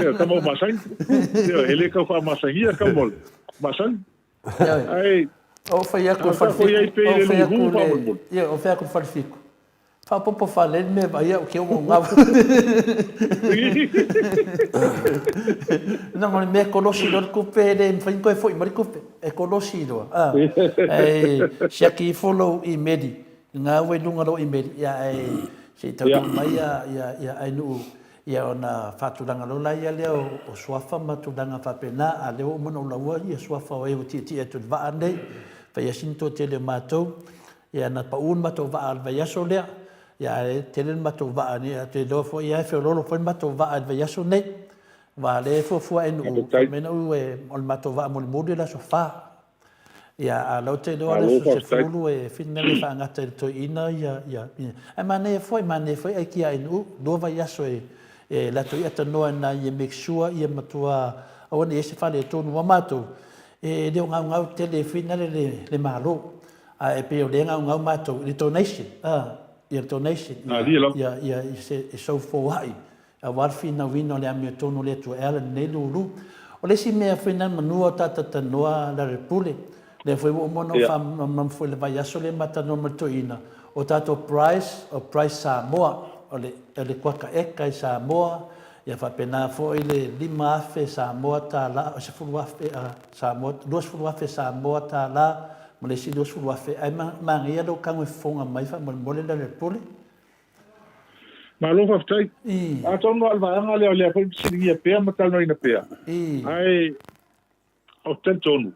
E kama o masani. E le kau faamasania kama o masani. Ai o fai atu le Falefitu, o fai atu le, ia o fai atu le Falefitu. Faaopoopo fale le mea vaai au ke o ngau. Leaga o le mea e kolosi loa le tupe e le mafai ona toe foi mai le tupe. E kolosi loa. Ae siaki ifo lou imeli, lena ua i luga o lou imeli, ia ae se i taunuu mai ia Ainuu ia ona faatulaga loa laia lea o suafa ma tulaga faapena, a o lea ua uma ona ou lauina ia suafa o e ua tietie atu i le vaa lenei, fai lava sina toatele o matou. Ia na pau le matou vaa i le vaiaso lea, ia ae tele le matou vaa nei, ou te iloa foi lava e feoloolo foi le matou vaa i le vaiaso nei. Aua o lea e fuafua e Nuu, fai mai Nuu o le matou vaa mulimuli o le aso 4. Ia a o lea ou te iloa o le aso 10 e finagalo e faagata i le toeaina ia, ia, ae manaia foi, manaia foi aikia a Nuu, lua vaiaso e latou ia tanoa ina ia make sure ia matua aua ne i i ai se faaletonu. Aua matou, e le o gaugau tele finagalo le Malo. Ae pei o lea e gaugau matou i le donation. Ia le donation, ia, ia, ia, i se, e soufoua'i, aua le finauina o le amiotonu o le Atua e ala i lenei lulu. O le isi mea foi na manua o ta talanoa Lealailepule, lea foi ua uma ona ou faamalamalama foi i le vaiaso lea ma talanoa ma le toeaina, o tatou price, o price Samoa, o le, o le kuaka eka i Samoa, ia faapena foi le 5,000 Samoa tala, 10,000 Samoa, 20,000 Samoa tala, ma le isi 20,000, ae manaia lou tago e fofoga mai faamolemole Lealailepule. Malo faafetai. Atonu lava o le vaega lea o lea foi e fesiligia pea ma talanoaina pea. Ae ou te talitonu,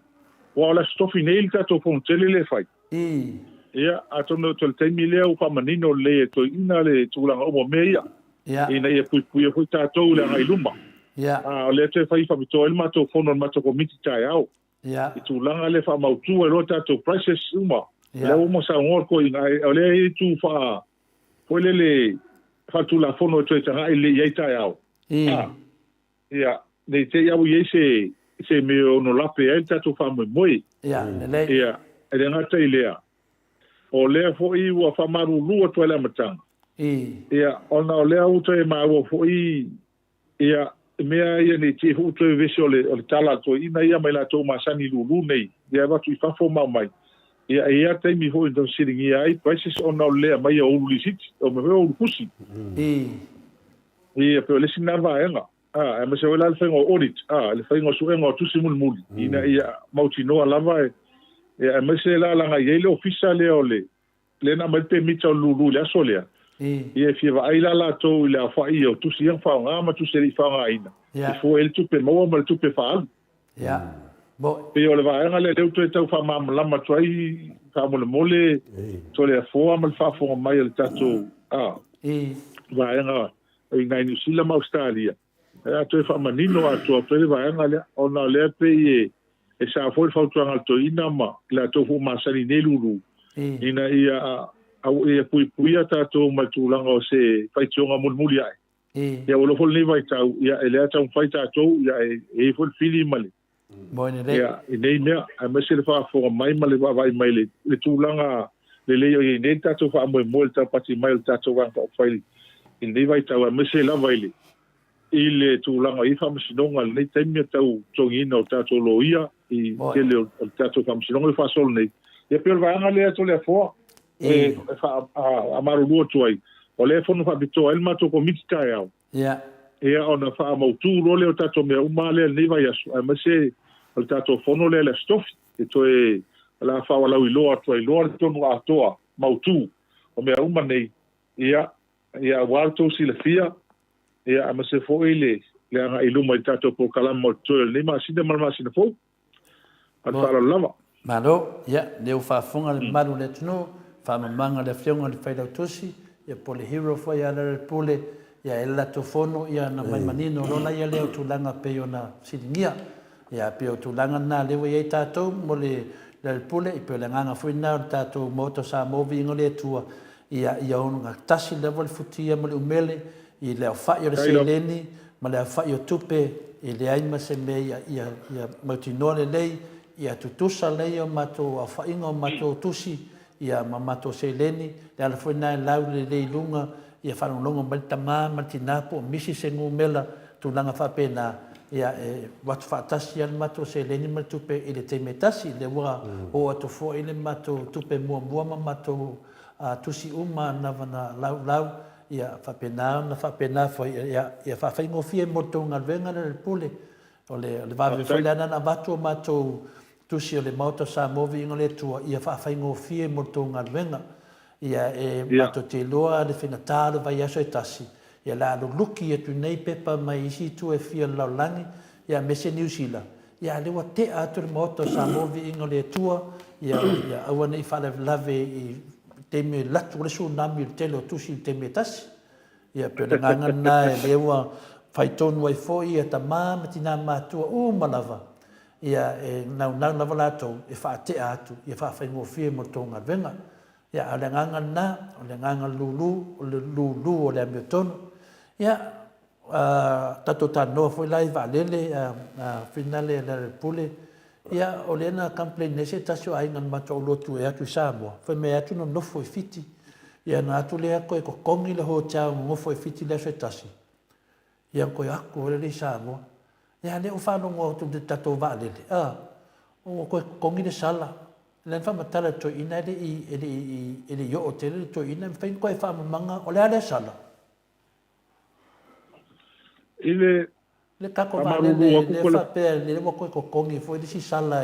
aua o le Aso Tofi nei le tatou fonotele lea e fai. Ia, atonu o le taimi lea ua faamanino lelei e toeaiina le tulaga uma o mea ia, ina ia puipuia foi tatou i le agai i luma. A o lea toe fai faapitoa ai le matou fono a le matou komiti taeao. I tulaga lea faamautu ai loa tatou prices uma. Lea ua uma saunoa le toeaina, ae o lea e i ai itu faa, foi lele, faaletulafono e toe tagai lelei i ai taeao. Ia, ne i te i lava ua i ai se, se mea e ono lape ai le tatou faamoemoe. Ia, e le gata i lea, o lea foi ua faamalulu atu ai i le amataga. Ia, ona o lea ua toe maua foi Ia, mea ia nei te foi toe vevesi o le, o le tala a toeaiina ia ma i latou masani lulu nei, ia avatu i fafo ma aumai. Ia, e i ai lava taimi foi na fesiligia ai prices ona o le le aumaia o ulu lisiti, o mea foi o ulu pusi. Ia, pei o le isi lena vaega. A, aemaise foi la le faiga o audit, a, le faiga o suega o tusi mulimuli, ina ia mautinoa lava e, ia, aemaise la leaga e i ai le ofisa lea o le, lea na aumai le pemita o le lulu i le aso lea, ia e fia vaai la latou i le aofai o tusi ia na faaaoga ma tusi e le i faaaogaina, e fua i ai le tupe maua ma le tupe faaalu. Pei o le vaega lea lea ua toe tau faamalamalama atu ai faamolemole Toleafoa ma le faafofoga mai a le tatou vaega i nai Niu Sila ma Ausetalia. O le a toe faamanino atoa atu ai le vaega lea, ona o lea e pei e e sao foi le fautuaga a le toeaina ma i latou foi ua masani i nei lulu, ina ia ia puipuia tatou mai le tulaga o se faitioga mulimuli ae. Ia ua iloa foi lenei vaitau, ia e lea taumafai tatou, ia e i ai foi le fili ma le ia i nei mea, aemaise le faafofoga mai ma le vaavaai mai i le tulaga lelei o i ai nei le tatou faamoemoe i le taupati mai o le tatou Vaega Faaupufai i lenei vaitau, aemaise lava i le i le tulaga o i ai faamasinoga i lenei taimi e tau totogiina o tatou loia i tele o le tatou faamasinoga lea faasolo nei. Ia pei o le vaega lea Toleafoa e faamalulu atu ai, o lea e fono faapitoa ai le matou komiti taeao. Ia ona faamautu loa lea o tatou mea uma lea i lenei vaiaso, aemaise o le tatou fono lea i le Aso Tofi, e toe o le a faalauiloa atu ai loa le tonu atoa mautu o mea uma nei, ia, ia aua lo outou silafia, ia, aemaise foi le, le agai i luma i le tatou polokalame o totoe o lenei masina ma le masina fou. Ma le faaaloalo lava. Malo, ia, lea ua faafofoga le mamalu o le atunuu, faamamaga le Afioga i le Failautusi, ia po o le hero foi ia Lealailepule, ia e le latou fono, ia ona aumai manino loa laia lea o tulaga pei ona fesiligia. Ia, pei o tulaga na lea ua i ai tatou mo le Lealailepule, e pei o le agaga foi lena o le tatou Maota o Samoa, viiga o le Atua, Ia, ia ogatasi lava le futia ma le umele i le aofai o le seleni ma le aofai o tupe, e leai ma se mea ia, ia, ia mautinoa lelei, ia tutusa lelei o matou aofaiga o matou tusi, ia, ma matou seleni. Le ala foi lena e lau lelei i luga, ia faalogologo mai le tama ma le tina po o misi se numera, tulaga faapena, ia, e avatu faatasi lava le matou seleni ma le tupe i le taimi e tasi. Lea ua oo atu foi le matou tupe muamua ma matou a tusi uma lava na laulau, ia faapena ona faapena foi, ia, ia faafaigofie mo le tou galuega le pule. O le, o le vave foi lea na avatu o matou tusi o le Maota o Samoa Viiga o le Atua, ia faafaigofie mo le tou galuega. Ia e matou te iloa le faigata o le vaiaso e tasi, ia le a luluki atu nei pepa mai isi itu e fia o le lalolagi, ia aemaise Niu Sila, Ia, a lea ua tea atu le Maota o Samoa Viiga o le Atua, ia, ia aua ne i faalavelave i taimi e latu ai le tsunami i le tele o tusi i le taimi e tasi. Ia, pei o le agaga lena e lea ua fai tonu ai foi ia tama ma tina matua uma lava, ia, e naunau lava latou e faatea atu, ia faafaigofie mo le tou galuega. Ia, a o le agaga lena, o le agaga lulu, o le lulu o le amiotonu. Ia, tatou talanoa foi la i vaalele, finale a le Pule, ia, o lea na complain ai se tasi o aiga na matou alu atu e atu i Samoa, fai mai e atu nonofo i Fiti. Ia ona atu lea toe totogi le hotel nonofo i Fiti le aso e tasi, ia ona toe atu loa lea i Samoa. Ia a lea ua faalogo atu i le tatou vaalele, a, ua toe totogi le sala. O lea na faamatala e le toeaina e le i, e le i, e le i oo tele le toeaina, e mafai ona toe faamamaga, o le a lea sala? I le Le tatou faamalulu vaalele atu lea ko le. faapea lea ua toe totogi foi le isi sala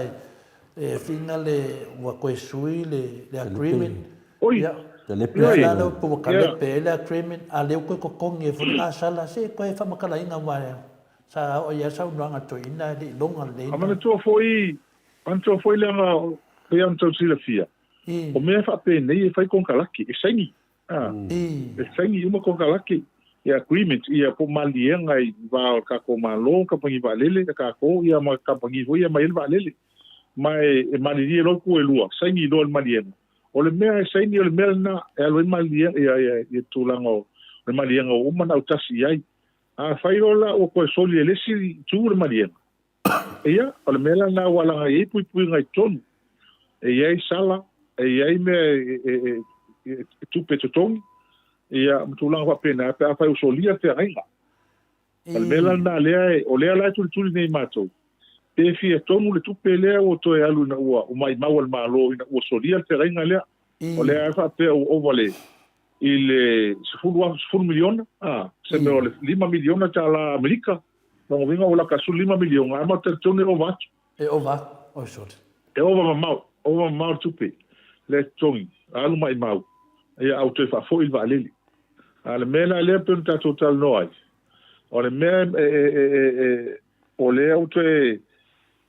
e finga le ua toe sui le le agreement. Oi, Ia, Talepe lea oi, la lea ua ia. talepe ai le agreement, a lea ua toe totogi ai foi lena sala. Se i toe faamatalaina aua sa oo i ai le saunoaga a le toeaina e le i loga lelei A na. manatua foi, manatua foi leaga pei ona tau silafia, o mea faapenei e fai konekarate, e saini. E saini uma konekarate ia agreement ia po o maliega i va o le tatou Malo, kamupani vaalele a tatou ia ma kamupani foi ia e aumai ai le vaalele. Ma e malilie loa itu e lua, saini loa le maliega. O le mea e saini o le mea lena e alu ai maliega ia tulaga o le maliega ua uma ona autasi i ai. Afai loa la ua toe soli e le isi itu le maliega, Ia, o le mea la lena ua alaga i ai puipuiga i totonu. E i ai sala, e i ai mea e tupe totogi, ia, ma tulaga faapena, pe afai ua solia le feagaiga. O le mea la lena lea, o lea la e tulituli nei matou, pe fia tonu le tupe lea ua toe alu ina ua maimau e le Malo ina ua solia le feagaiga lea. O lea e faapea ua ova le i le 10 miliona, se mea o le $5 miliona tala Amerika, lona uiga ua lata 15 miliona, ae matou te talitonu e ova atu. E ova atu, oi sole. E ova mamao, ova mamao le tupe lea e totogi, alu maimau, ia a ua toe faafoi le vaalele. A o le mea la lea pei ona tatou talanoa ai, o le mea o lea ua toe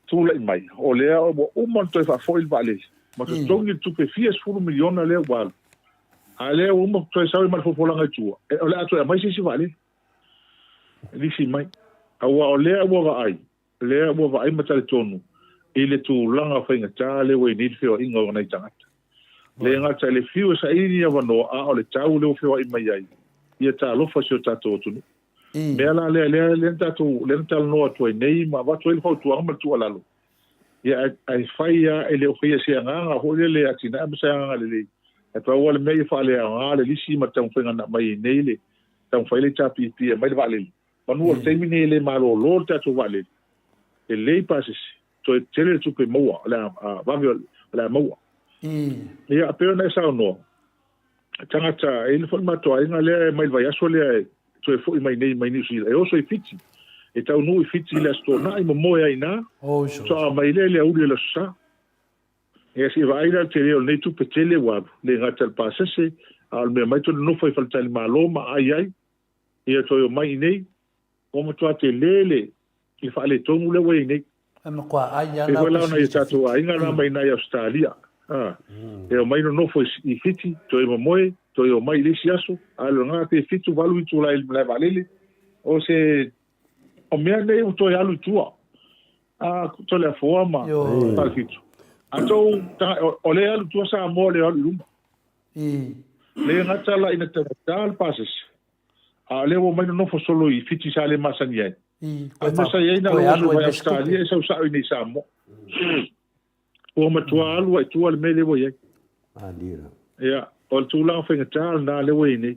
tulai mai, o lea ua uma ona toe faafoi le vaalele, ma totogi le tupe fia sefulu miliona lea ua alu, a lea ua uma toe sau ai ma le folafolaga i tua, o le a toe aumai se isi vaalele e lisi mai. Aua o lea ua vaai, lea ua vaai ma talitonu i le tulaga faigata lea ua i ai nei le feoaiga o nai tagata. Le gata i le fiu e saili ni avanoa, a o le tau lea ua feoai mai ai, ia talofa i si o tatou atunuu. Mea la lea, lea, lea na tatou, lea na talanoa atu ai nei ma avatu ai le fautuaga ma le tuualalo, ia, ae, ae fai lava, e le o faia i se agaga foi lele e atinae ma se agaga lelei. Ae pau lava le mea ia faaleaoga le lisi ma le taumafaiga na aumai ai nei le taumafai le HRPP e aumai le vaalele. Manu o le taimi nei e le malolo le tatou vaalele, e lelei pasese, toe tele le tupe maua, o le a vave o le a maua. Ia, e pei ona e saunoa, tagata, e i ai foi le matou aiga lea e mai le vaiaso lea e toe foi mai nei mai Niu Sila, e oso i Fiti, e taunuu i Fiti i le Aso Toonai, momoe ai i ina, faatoa mai lea i le aoauli o le Aso Sa. Ia se i vaai la i le tele o lenei tupe tele ua alu, le gata i le pasese, a o le mea mai toe nonofo i faletalimalo ma ai ai, ia toe omai i inei, ua matua tele le faaletonu lea ua i ai nei. E matua ai lava la o Pei foi la ona i o tatou aiga la mai i Ausetalia, e omai nonofo i Fiti, toe momoe, toe omai i le isi aso, a o lena pe 7, 8 itula i le malae vaalele. O se, o mea nei ua toe alu i tua, a, Toleafoa ma Falefitu. A tou, o lea e alu i tua Samoa, o lea e alu i luma. Le gata la ina taugata le pasese, A o lea ua omai nonofo solo i Fiti sa le masani ai. A o le mea sa i ai na o lou uso mai Ausetalia e sau sao i nei i Samoa. Ua matua alu ai tua le mea lea ua i ai. Ia, o le tulaga faigata lena lea ua i ai nei.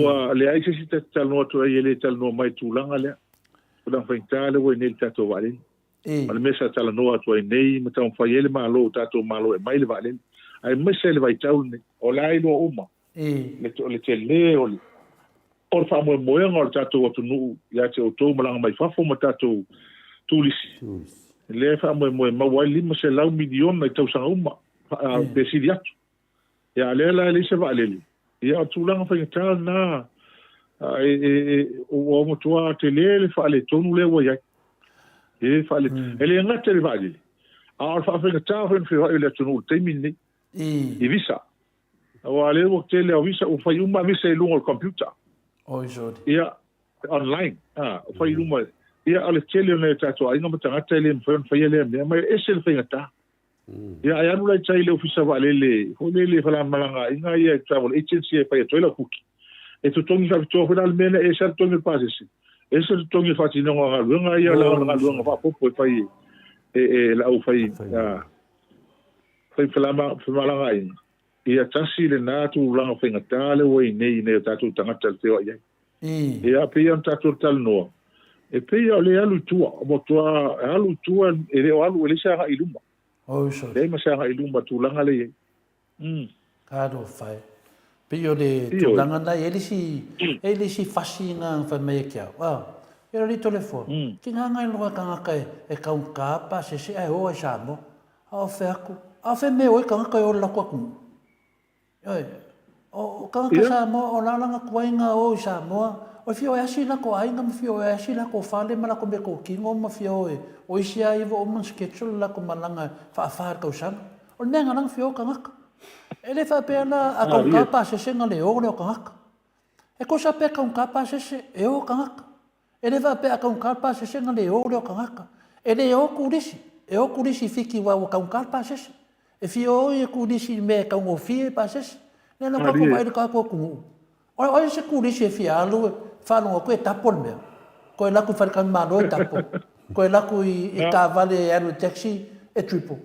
Ua leai se isi ta te talanoa atu ai e le talanoa mai i le tulaga lea. Tulaga faigata lea ua i nei i le tatou vaalele. O le mea sa talanoa atu ai nei ma taumafai ai le Malo, o tatou Malo e aumai le vaalele. Aemaise le vaitau lenei, o la e iloa uma le tele o le o le faamoemoega o le tatou atunuu ia te outou malaga mai fafo ma tatou turisi, lea e faamoemoe e maua ai $500 miliona i tausaga uma, pe sili atu. Ia, a o lea la e leai se vaalele, ia o le tulaga faigata lena, ua matua tele le faaletonu lea ua i ai. E le gata i le vaalele, a o le faafaigata foi ona feoai o le atunuu i le taimi lenei. I visa. Aua o lea ua tele o visa, ua fai uma visa i luga o le computer. Oi sori. Ia, online, a, ua fai i luma. Ia, o le tele o nai o tatou aiga ma tagata e le mafai ona faia lea mea, ma e ese le faigata. Ia, ae alu la i tai i le ofisa vaalele, foi lele falamalagaaiga ia travel agency e fai atu ai lau kuki. E totogi faapitoa foi la le mea lea, e ese lava le totogi o le pasese, ese le totogi o le faatinoga o galuega ia, o le galuega faaopoopo e fai e le au fai, fai femalagaaiga. Ia tasi lena tulaga faigata lea ua i nei i nai o tatou tagata i le feoai ai. Ia, pei ona tatou talanoa, e pei o lea e alu i tua, ua matua alu i tua, e le o alu, e leai se agai i luma. Leai ma se agai i luma i le tulaga lea e i ai. Talofa e. Pei o le tulaga na, e i ai le isi, e i ai le isi fasi na fai mai e te au, a, e le Toleafoa, tiga nai loa tagata e taugata pasese ae o ai Samoa. A o fea atu? A o fea mea o ai tagata e o i le latou atunuu? Ioe. O tagata Samoa, o la lana tuai na o i Samoa, o le fia o e asi latou aiga ma fia o e asi latou fale ma latou meatotino ma fia o e, o isi lava ia ua uma ona schedule latou malaga faafa i le tausaga. O le mea na lana fia o tagata. E le faapea la a taugata pasese na le o lea o tagata. E tusa pe taugata pasese, e o tagata. E le faapea a taugata le pasese na le o lea o tagata. E le o turisi, e o turisi i Fiti aua ua taugata le pasese. E fia o ia turisi i le mea e taugofie pasese. Lea la tatou vaai i le tatou atunuu. O ai se turisi e fia alu e faalogo atu e tapo le mea. Toe alu atu i faletalimalo e tapo. Toe alu atu i taavale e alu i taxi e triple.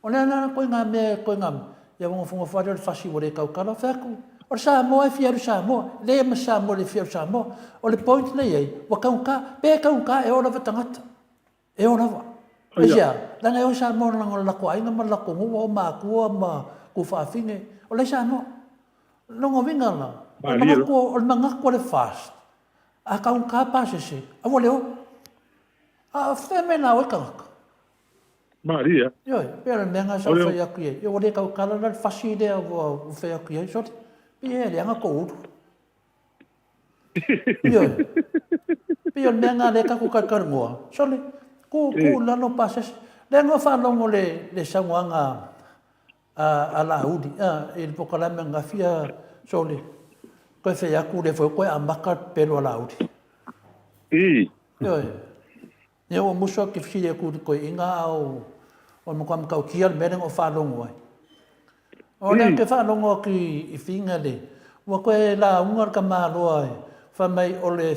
O le a la ituaiga mea, ituaiga mea, ia ua nofonofo lava lea o le fasi ua le tautala. Ou fai atu, o le Samoa e fia alu i Samoa, e leai ma se Samoa e le fia alu i Samoa. O le point lea e i ai, ua taugata, pe taugata e oo lava tagata, e oo lava. Aisea? Leaga e o i Samoa leaga o le latou aiga ma le latou nuu, o matua ma tuafafine, o la e i Samoa. O lona uiga la, o le manatu, o le manatu o le FAST, a taugata pasese, aua le o. A o fea mea la o ai tagata? Maria. Ioe, pei o le mea lena sa ou fai atu i ai. Ua le tautala la le fasi lea ua ou fai atu i ai, sole, pei e leaga tou ulu. Ioe, pei o le mea lena lea tatou talatalanoa, sole, tu, tu i lalo pasese. Lea na ou faalogo i le saunoaga a Laauli i le polokalame ananafi, sole, toe fai atu lea foi ua toe amata le pepelo a Laauli. Ioe. Ia ua musu atu ke fesili atu i le toeaina a o o matua matautia le mea lea na ou faalogo ai. O lea ou te faalogo atu i Figa le, ua toe lauga le tamaloa fai mai o le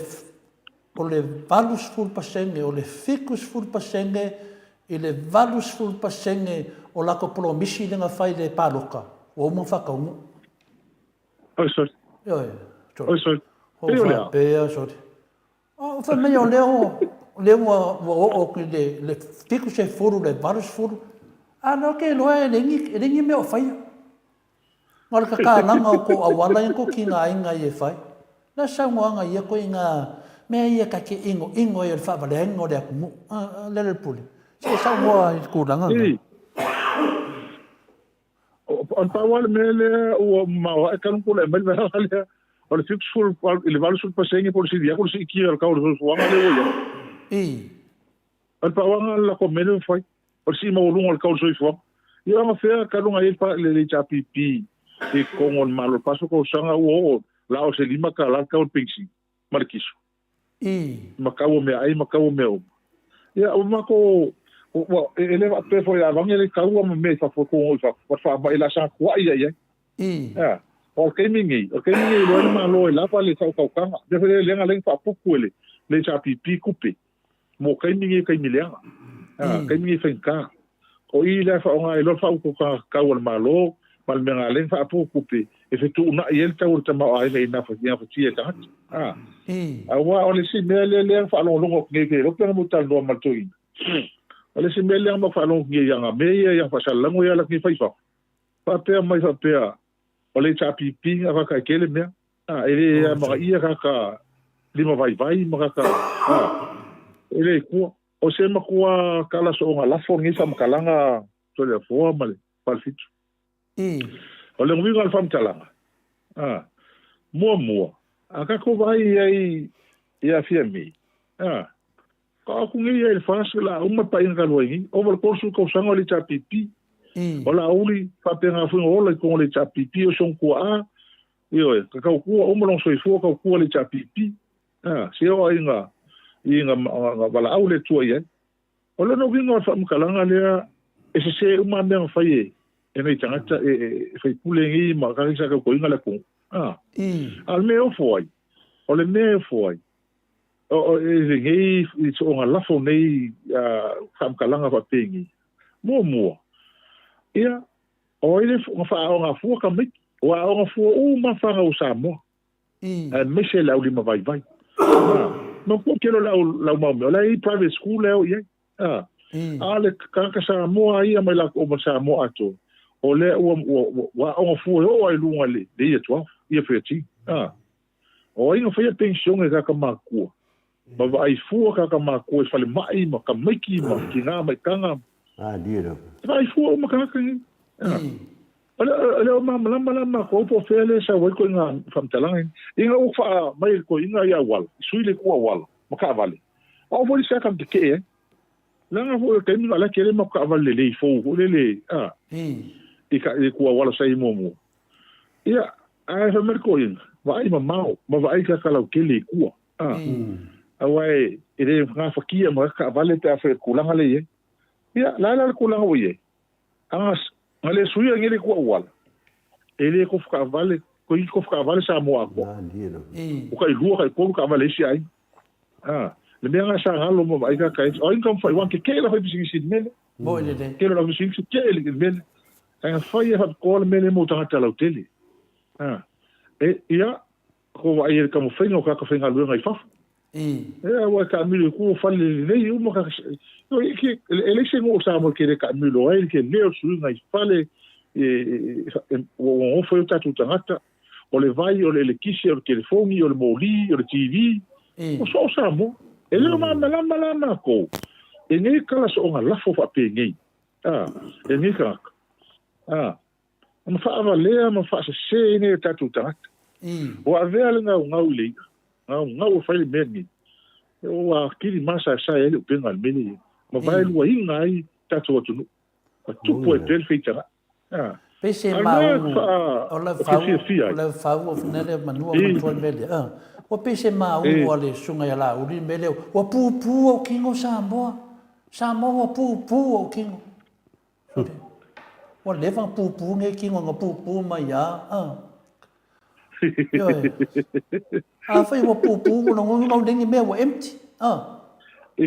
o le 80%, o le 70% i le 80% o latou polomisi lea na fai i le palota ua uma ona faataunuu. Oi sole. Ioe. Oi sole. Oi o faapea sole. O fai mai o lea o lea ua ua oo atu i le le 70 i le 80, a o lea ou te iloa e leai ni e leai ni mea o faia. Na o le tatalaga o tou auala ia na tou tigaina ai e fai. O le a se saunoaga i ia ituaiga mea ia ta te inoino ai o le faavaleaina o le atunuu? A, Lealailepule, se i saunoa i le tulaga lena. O le pau lava le mea lea ua mamao ae talu ona tulai mai le vaega lea, o le 70 i le 80% po o le sili atu le siitia o le tau o le soifuaga lea ua i ai. O le pauaga o le latou mea lea ua fai, o le sii maualuga o le tau o le soifuaga. Ia o fea talu ona i ai le HRPP i totonu o le Malo i le 40 tausaga ua oo la o se $5 le tau o le penisini ma le kiso. Ma tau o meaai ma tau o mea uma. Ia, ua matou, ua, e le faapea foi a aveane le taua ma mea i fafo, e i fafo, ma le faamai o le a saga tuai ai ai. Ea, o le taimi nei, o le taimi nei e iloa ai le Malo e lava le faautautaga. Mea foi lea na ala ai ona faapupu e le HRPP tupe mo taimi nei taimi leaga. Ea, taimi nei faigata. O i lea e faaaoga ai loa le faautautaga tatau a le Malo ma le mea na ala ai ona faapupu tupe e fetuunai ai le tau o le tamaoaiga i gafatia e tagata. A, aua o le isi mea lea lea na faalogologo atu nei, le iloa pe na mo talanoa ma le toeaina. O le isi mea lea na mo faalogo atu nei ia nga mea ia ia faasalalago ia ala atu nei fai i fafo. Faapea mai faapea o le HRPP na whakaeke le mea. A, e le amanaia kaka lima vaivai ma kaka, a, e le kua. O se matua kala soonga lafo lenei faamatalaga Toleafoa ma le Falefitu. O le uiga o le faamatalaga, a, muamua, a tatou vaai i ai ia Fiame, a, ka atu nei ia i le FAST o le a uma le paeaiga talu ai nei, ova i le 30 tausaga o le HRPP, o Laauli faapea fuiga ola i totonu o le HRPP, o si ona tuaa, ioe, ka tautua uma lona soifua tautua le HRPP, a, se oo ai nga i nga valaau le Atua i ai. O lona uiga o le faamatalaga lea, e sesē uma lava mea na fai e nai tagata e faipule nei ma tagata sa tautoina le atunuu. A o le mea e ofo ai, o le mea e ofo ai, o lenei soonga lafo nei faamatalaga faapenei. Muamua, ia, O ai le na faaaoga fua tamaiti? Ua aoga fua uma fanau o Samoa, aemaise le aulimavaivai. A, manatua o tele o le au lau mau mea, o la e i ai private school la e o i ai. A, a o le tagata Samoa ia mai latou ma Samoa atoa, o lea ua, ua, ua aoga fua e oo lava i luga i le year 12, year 13. A, o ai na faia penisione e tagata matutua? Ma vaai fua tagata matutua i falemai ma tamaiti ma tina ma itaga. E vaai fua uma tagata nei. O le o malamalama la matou po o fea lea e sau ai ituaiga faamatalaga nei. Ina ua faa mai e le toeaina ia auala, sui le itu auala ma taavale, o au foi le isi tagata na tetee ai. Leaga foi o le taimi lena o la e tele matou taavale lelei fou foi lele a, i le itu auala sa i ai muamua. Ia, ae fai mai le toeaina, vaai mamao ma vaai tagata lautele i tua. A, aua e le gafatia ma taavale pe afai o le tulaga lea e i ai. Ia, o le a la le tulaga ua i ai? A na le suia nei le itu auala, e le tofu taavale, toeitiiti tofu taavale Samoa atoa. Ua tailua, taitolu taavale a isi aiga. A, le mea lena sa galo ma vaai tagata e, o ai na taumafai, aua na tetee le aufaipisinisi i le mea lea. Moi lelei. Tele o le aupisinisi tetee i le mea lea. Ae na fai e faapitoa le mea lea mo tagata lautele. A, e, ia, Ko vaai e le taumafaiga o tagata faigaluega i fafo. E aua e taamilo i tua fale lelei uma ka e leai se nuu o Samoa e te le taamilo ai le tele o suiga i fale e ua nofo ai o tatou tagata o le vai o le elekise o le telefoni o le moli o le TV o so o Samoa e le o malamalama la matou e nei tala soona lafo faapenei a e nei tagata a ma faavalea ma faasese ai nai o tatou tagata. Ua avea le gaugau i le i'a, gaugau e fai le mea lenei. Ua atili masaesae ai le upega i le mea lea, ma vaeluaina ai tatou atunuu, ma tupu ai pea le feitaga'i. Pei se maunu o lau fau, o lau fau o finele manua matua le mea lea. Ua pei se maunu a le susuga ia Laauli le mea lea, ua pupu ou kino Samoa, Samoa ua pupu ou kino. Ua leva ona pupū nei kino na pupū mai a. Ioe. Afai ua pupū ua lagona lau lengi mea ua empty. E,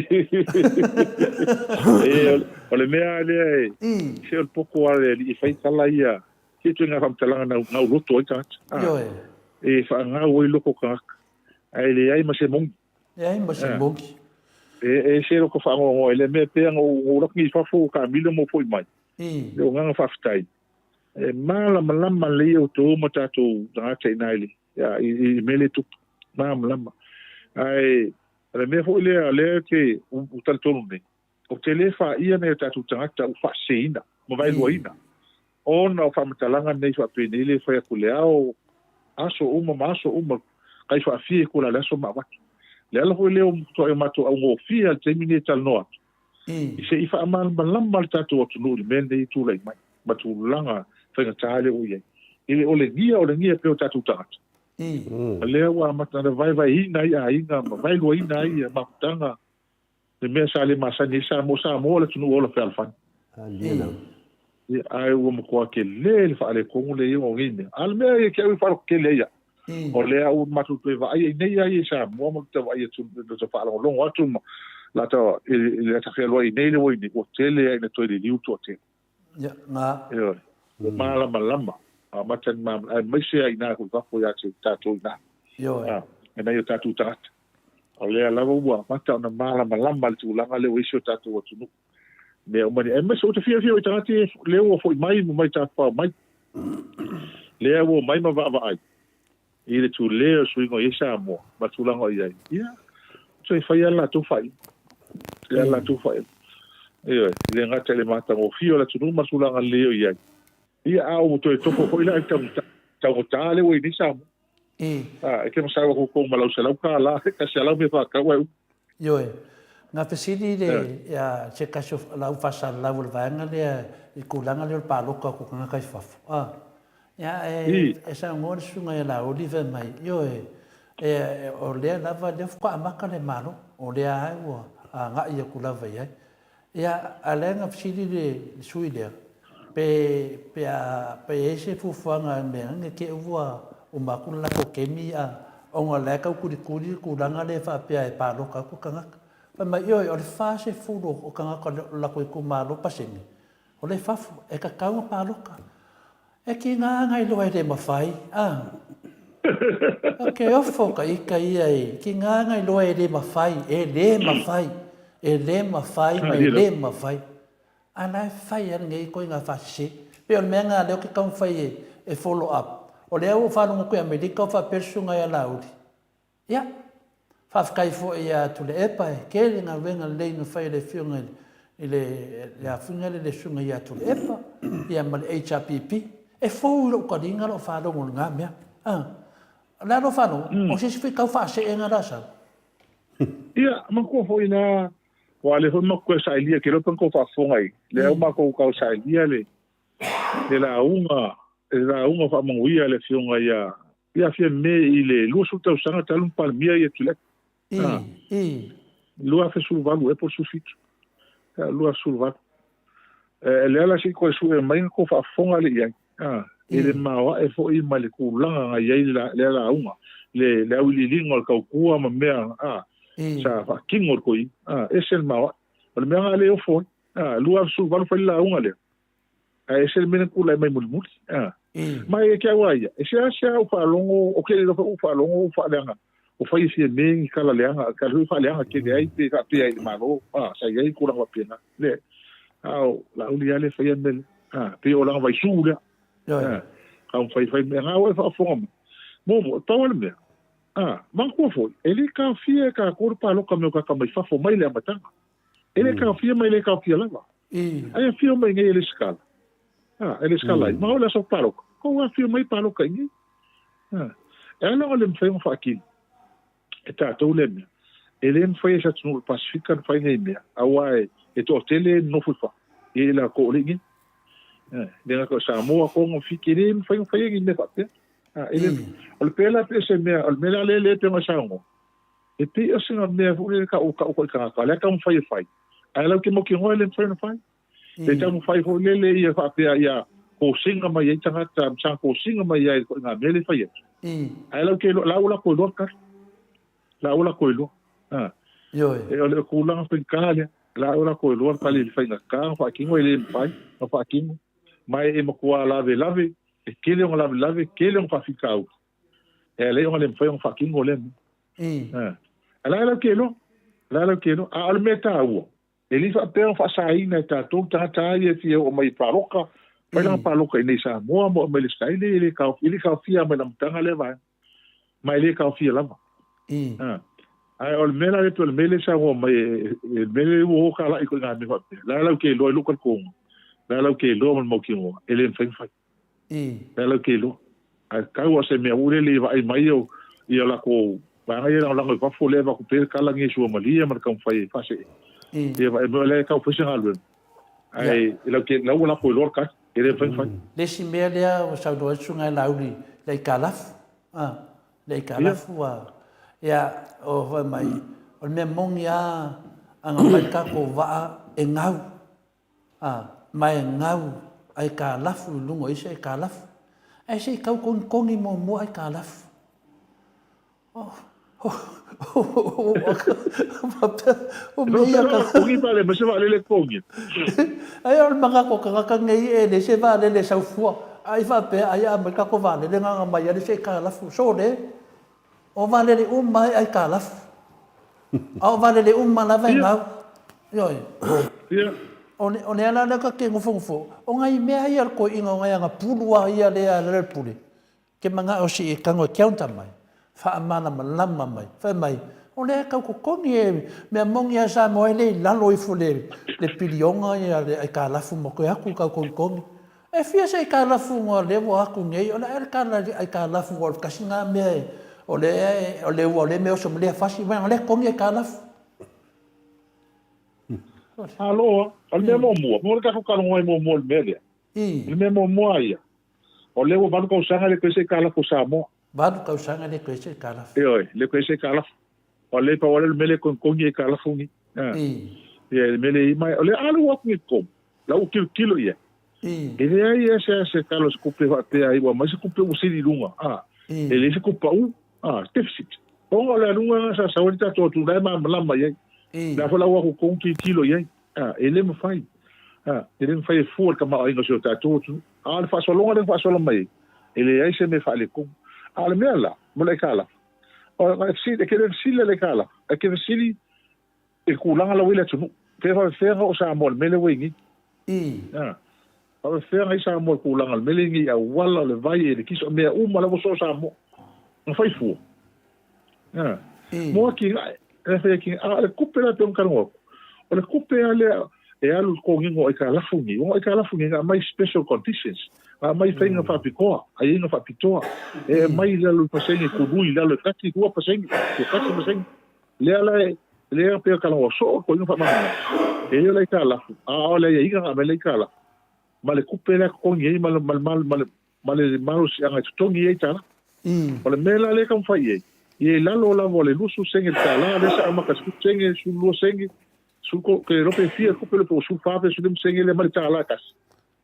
o le mea lea e, se o le poto a le alii e fai tala ia, se ituaiga faamatalaga na gauloto ai tagata. Ioe. E faagau ai loko tagata, ae leai ma se moni. Leai ma se moni. E ese loko faanoanoa i lea mea pea na ou alu atu nei i fafo ua taamilo ma ou foi mai. Le agaga faafetai. E malamalama lelei outou ma tatou tagata i ina i le i mea lea e tupu. Malamalama. Ae o le mea foi lea o lea ke u talitonu nei, ou te le faia nai o tatou tagata ua faaseseina ma vaeluaina ona o faamatalaga nei faapenei lea e fai atu le ao aso uma ma aso uma kai faafia i kula le aso ma avatu. Le ala foi lea o matuai o matou augofie lava i le taimi nei e talanoa atu, i se i faamalamalama le tatou atunuu i le mea lenei e tulai mai ma tulaga faigata lea ua i ai. E le o le gia o le gia pea o tatou tagata. O lea ua amata ona vaevaeina ai aiga ma vaeluaina ai mafutaga le mea sa le masani ai Samoa, Samoa o le atunuu ola fealofani. Ia, ae ua matua tele le faaletonu lea i ai o nei mea. A o le mea ia te au e faalototele ai au, o lea ua matou toe vaai ai nei lava ia i Samoa ma toe vaai atu, ma toe faalogologo atu ma lata, i le ata fealuai i nei le ua i nei, ua tele lava ina toe liliu le toatele. Ia, na. Ioe. Ua malamalama, amata ni malamalama, aemaise lava i ina i fafo ia te tatou i ina. Ioe. E nai o tatou tagata. O lea lava ua amata ona malamalama le tulaga lea ua i ai si o tatou atunuu. Mea uma nei. Aemaise ou te fiafia i tagata ia lea ua foi mai ma mai tafafao mai. Lea ua omai ma vaavaai i le tule o suiga o i ai Samoa ma tulaga o i ai. Ia, toe fai lava le latou faaiuga. Fai lava le latou faaiuga. Ioe, e le gata i le matagofie o le atunuu ma le tulaga lelei o i ai. Ia, a ua toe tofu foi la i le taugata lea ua i ai nei Samoa. A, e te masau atu kou ma lau $100, e $100 mea faatau ae uma. Ioe. Na fesili le, ia, se tasi o lau faasalalau o le vaega lea i le tulaga lea o le paloka o tagata i fafo, a. Ia, e, e saunoa le susuga ia Laauli fai mai, ioe, e, o lea lava, lea faatoa amata le Malo, o lea lava ua agai atu lava i ai. Ia, a o lea na fesili le sui lea, pe, pe a, pe i ai se fuafuaga i mea ne i te i ua uma atu le latou taimi a, ona o la e tau tulikuli le tulaga lea faapea e paloka atu tagata. Fai mai, ioe, o le 40 o tagata o le latou itumalo pasene, o lea e fafo, e tatau ona paloka. E ki ngā anga i loa e le mawhai, a. O ke ofo ka ika ia i ki ngā anga i loa e le mawhai, e le mawhai, e le mawhai ma e le mawhai. A la e whai ana ngei koe ngā whasese. Pe o le mea ngā leo ke kaumawhai e, e follow up. O lea ua whalongo koe Amerika o whapersu ngai a Lauri. Ia, faafetai foi ia Tuilaepa e tele galuega lelei na fai e le Afioga i le le afuiga lea le Susuga ia Tuilaepa ia ma le HRPP. E fou i lou taliga lou faalogo i lena mea. A, o le a lou faalogo? O se isi foi tau faaseega la sau. Ia, manatua foi la, aua o lea foi matou toe sailia, ke iloa pe na tou faafofoga i lea ua matou tau sailia le le lauga le lauga faamanuia a le Afioga ia ia Fiame i le 20 tausaga talu ona Palemia ia Tuilaepa. I. 2018 ea po o le 17. 2018. E lea la se i toe sue mai na tou faafofoga lea i ai. I le maoae foi ma le tulaga na i ai lea lauga, le le auiliiliga o le tautua ma mea sa faatino e le toeaina. Ese le maoae. O le mea na le ofo ai. 2018 fai le lauga lea. Ae ese le mea na tulai mai mulimuli. A. Ma e ke au a ia, e seasea ou faalogo, o ke le iloa foi ou faalogo ou faaleaga, o fai e Fiame ni tala leaga, tala foi faaleaga tele ai pe faapea ai i le Malo, a, sa i ai tulaga faapena. Le, a o Laauli lava lea e faia le mea lea. A, pei o lana vaisu lea. A, taumafai fai mea, na ua e faafofoga mai. Muamua, pau lava le mea, a, manatua foi, e le taofia e tatou le palota mai o tagata mai fafo mai le amataga. E le taofia ma e le taofia lava. Ai afio mai nei e le sikala. A, e le sikala ai. Ma o le aso paloka. Kou afio mai paloka i nei. A, e ala ona le mafai ona faatino e tatou lea mea. E le mafai e se atunuu o le Pasefika ona fai nei mea, aua e, e toatele e nonofo i fafo, ia i latou o le i nei. A, le gata o Samoa, Tonga, Fiti, e le mafai ona fai ni mea faapea. A, e le, o le pela pe se mea, o le mea la lea le pe ona saunoa. E pei o sina mea foi lele ka o ka o tagata, lea taumafai e fai. Ae lau ke mautinoa e le mafai ona fai. E taumafai foi lele ia faapea ia kosinga mai ai tagata, sa kosinga mai ai ko ngā mea le fai atu. Ae lau ke lau la ko loa ka. Lau la ko loa. Ha. E o le tulaga faigata lea. Lau la ko loa ka le faigata, faatino e le mafai, na faatino. Ma e matua lavelave, e tele ona lavelave, tele ona faafitauli. E ala ai ona le mafai ona faatino lea mea. Eh. A la e lau ke iloa. La e lau ke iloa. A o le mea taua, e le i faapea ona faasaina e tatou tagata lava ia e fia oo mai i paloka, fai lana paloka i inei i Samoa ma oo mai i le Sky, e le taofia, e le taofia mai i le amataga lea vaega. Ma e le taofia lava. Ae o le mea la lea pei o le mea lea e saunoa mai e le mea lea ua o talai koe i ngā mea faapea. La e lau ke iloa i lou talitonuga. La e lau ke iloa ma le mautinoa, e le mafai ona fai. E ala ke iloa. Ae tau a se mea ua lele i vaai mai o ia lakou vaega ia lagolago i fafo lea avatu pea le tala nei suamalie ma le taumafai e faasee. Ia vaai mai o lea e tau fai se galuega. Ae lau ke lau ua lako iloa le tali. E le mafai ona fai. Le isi mea lea ua saunoa ai le Susuga ia Laauli, le aitalafu. A, le aitalafu ua, ia, o fai mai, o le mea moni lava, a na fai le tatou vaa e gau. A, ma e gau aitalafu i luga o isi aitalafu. Ae se i tau togitogi muamua aitalafu. Oh, faapea, o mea ia ka... Togi vaalele, ma se vaalele e totogia. Ai o le manatu o tagata nei e leai se vaalele e sau fua. Ai faapea, ai a aumai le tatou vaalele na ona aumai lava le isi aitalafu. Sole! O vaalele uma e aitalafu. A o vaalele uma lava e gau. Ioe. O le ala lea ta te nofonofo, o nai mea ia a le toeaina, o nai ana pulu lava ia lea a Lelepule, ke manao si e tago e counter mai, faamalamalama mai, fai mai, o lea e tau totogi e mea moni lava Samoa e le i lalo ifo le piliona le aitalafu ma toe atu tau togitogi. E fia se aitalafu lea ua atu nei, o le a le tala i le aitalafu aua o le tasi lena mea o lea o le ua o lea mea oso ma lea fasi, o lea totogi aitalafu. Alo, o le mea muamua, mo le tatou talanoa ai muamua i le mea lea. O le mea muamua ia, o lea ua 8 tausaga e le toe ese aitalafu o Samoa. 8 tausaga e le toe ese aitalafu. Ioe, le toe ese aitalafu. O lea pau lava lea o le mea lea e togitogi aitalafu nei. Ia, le mea lea i mai, o lea a lea ua atu nei i totonu, la ua tilotilo i ai. E leai lava se se tala o se tupe faapea ai ua aumai se tupe ua sili i luga, a, e leai se tupe pau, a, deficit. Ona o le aluga lena sa sau ai le tatou atunuu, la e malamalama i ai. La foi la ua atu totonu tilotilo i ai, a, e le mafai, a, e le mafai e fua le tamaoaiga o si o tatou atunuu. A o le faasologa lea na faasolo mai ai, e leai se mea e faaletonu. A o le mea la, mo le aitalafu, o e fesili, e te le fesili i le aitalafu, ae te fesili i le tulaga la ua i le atunuu. Pe faapefea ona oo Samoa i le mea lea ua i ai nei? A faapefea ona i ai Samoa i le tulaga o le mea lea i ai nei i auala, o le vai, elekisa, o mea uma la ua soo Samoa. Na fai fua. A mo atinae, e fai atinae. A o le tupe la e pei ona talanoa atu, o le tupe lava lea e alu i le totogiina o aitalafu nei, ona o aitalafu nei na aumai special conditions, na aumai faiga faapitoa, aiaiga faapitoa, e aumai i lalo i pasene tului i lalo e 1, 2%, 1%. Lea la e, lea pei ona talanoa soo le toeaina faamalamalama, e le o le aitalafu, a o le aiaiga na aumai le aitalafu, ma le tupe lea e totogi ai ma le, ma le, ma le, ma le malosiaga e totogi ai aitalafu. O le mea la lea e taumafai i ai, ia i lalo lava o le 20 sene le tala, lea sa amata i le 10 sene, 12 sene, 13, ke iloa pe fia le tupe lea po ua 14 pe 15 sene lea mai le tala e tasi.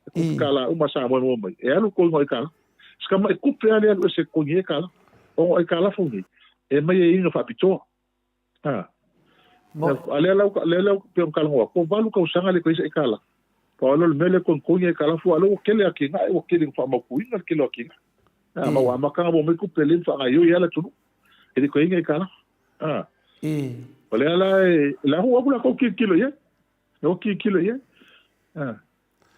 E tupe tala uma a Samoa e maua mai. E alu totogi o aitalafu. Si tamai tupe lava lea e alu ese e totogi ai aitalafu. Ona o aitalafu nei, e aumai ai aiaiga faapitoa. A. A lea la, lea la pei ona talanoa atu, ua 8 tausaga le toe i se aitalafu. Pau lea o le mea lea e togitogi aitalafu, a o lea ua tele atinae, ua tele ina faamautuina le tele o atinae. A, ma ua amata ona maua mai tupe lea ma faagaoioi ai le atunuu. E le toe i ai ni aitalafu. A. O lea la e, la ua atu latou tilotilo i ai. E o tilotilo i ai. A.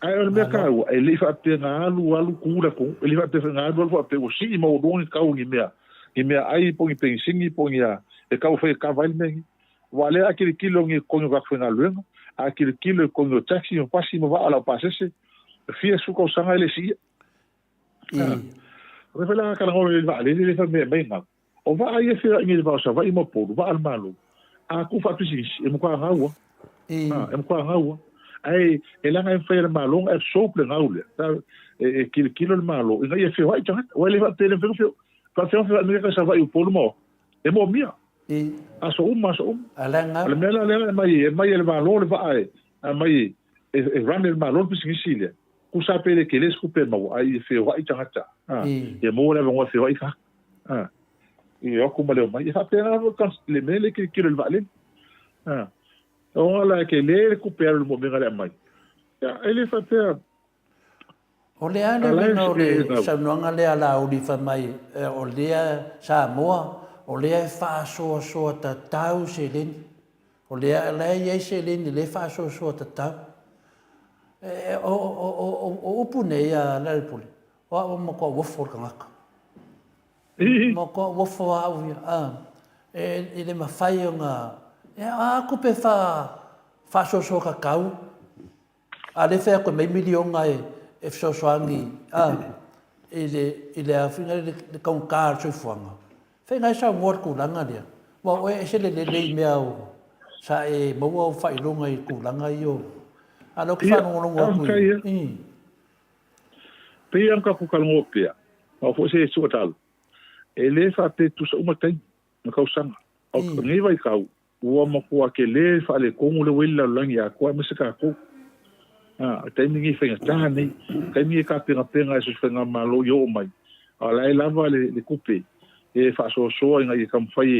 Ae o le mea taua, e le i faapea na alu alu tu le atunuu, e le i faapea na alu alu faapea ua sii maualuga ni tau o ni mea, ni meaai po o ni penisini po o ni a, e tau fai e kava ai le mea nei. Aua o lea a tilotilo i totogi o tagata faigaluega, a tilotilo i totogi o taxi ma pasi ma vaa o le aupasese, e fia sefulu tausaga e le siia. O mea foi la a talanoa i le vaalele lea e fai mai e aumai gau. O vaa ia e feoai nei i le va o Savaii ma Upolu, vaa a le Malo, a tuu faapisinisi, e matua gau lava. A, e matua gau lava. Ae e leaga e mafai e le Malo ona absorb le gau lea. E tilotilo le Malo ina ia feoai tagata. Aua e le faapea e le mafai ona feoai. Faapefea ona feoai mai tagata i Savaii, Upolu ma Oahu? E moomia. Aso uma, aso uma. O le mea la lea e aumai, e aumai e le Malo le vaa e aumai e run e le Malo le pisinisi lea. Tusa pe le tele se tupe e maua, a ia feoai tagata, a, ia maua le avanoa e feoai tagata, a, i o atu ma le omai. E faapena lava le mea lea e tilotilo i le vaalele, a, ona la e tele le tupe e alu i le moomega le aumai, ia, e le faapea. O le a le uiga o le saunoaga lea a Laauli fai mai o lea Samoa, o lea e faasoasoa tatau seleni. O lea la e i ai seleni lea e faasoasoa tatau. O upu nei a Lealailepule, o au ua matua uofo le tagata. Matua uofo lava au ia. E le mafai ona, a tupe faasoasoa tatau A lea e fai atu e aumai miliona e fesoasoani i le i le a foi le taugata o le soifuaga, fai na e saunoa i le tulaga lea, aua o oe e ese le lelei i mea o sa e maua ou faailoga i tulaga ia o a o lea ou te faalogologo atu i i. Pei lava ona tatou talanoa pea, aua foi se suatalo, e le faapea e tutusa uma taimi ma tausaga. O lenei vaitau, Ua matua tele le faaletonu lea ua i le lalolagi atoa aemaise tatou. A, o le taimi lenei e faigata nei, o le taimi e tapenapena ai so o se faigamalo ia oo mai, a o la e lava le, le tupe e faasoasoa ina ia taumafai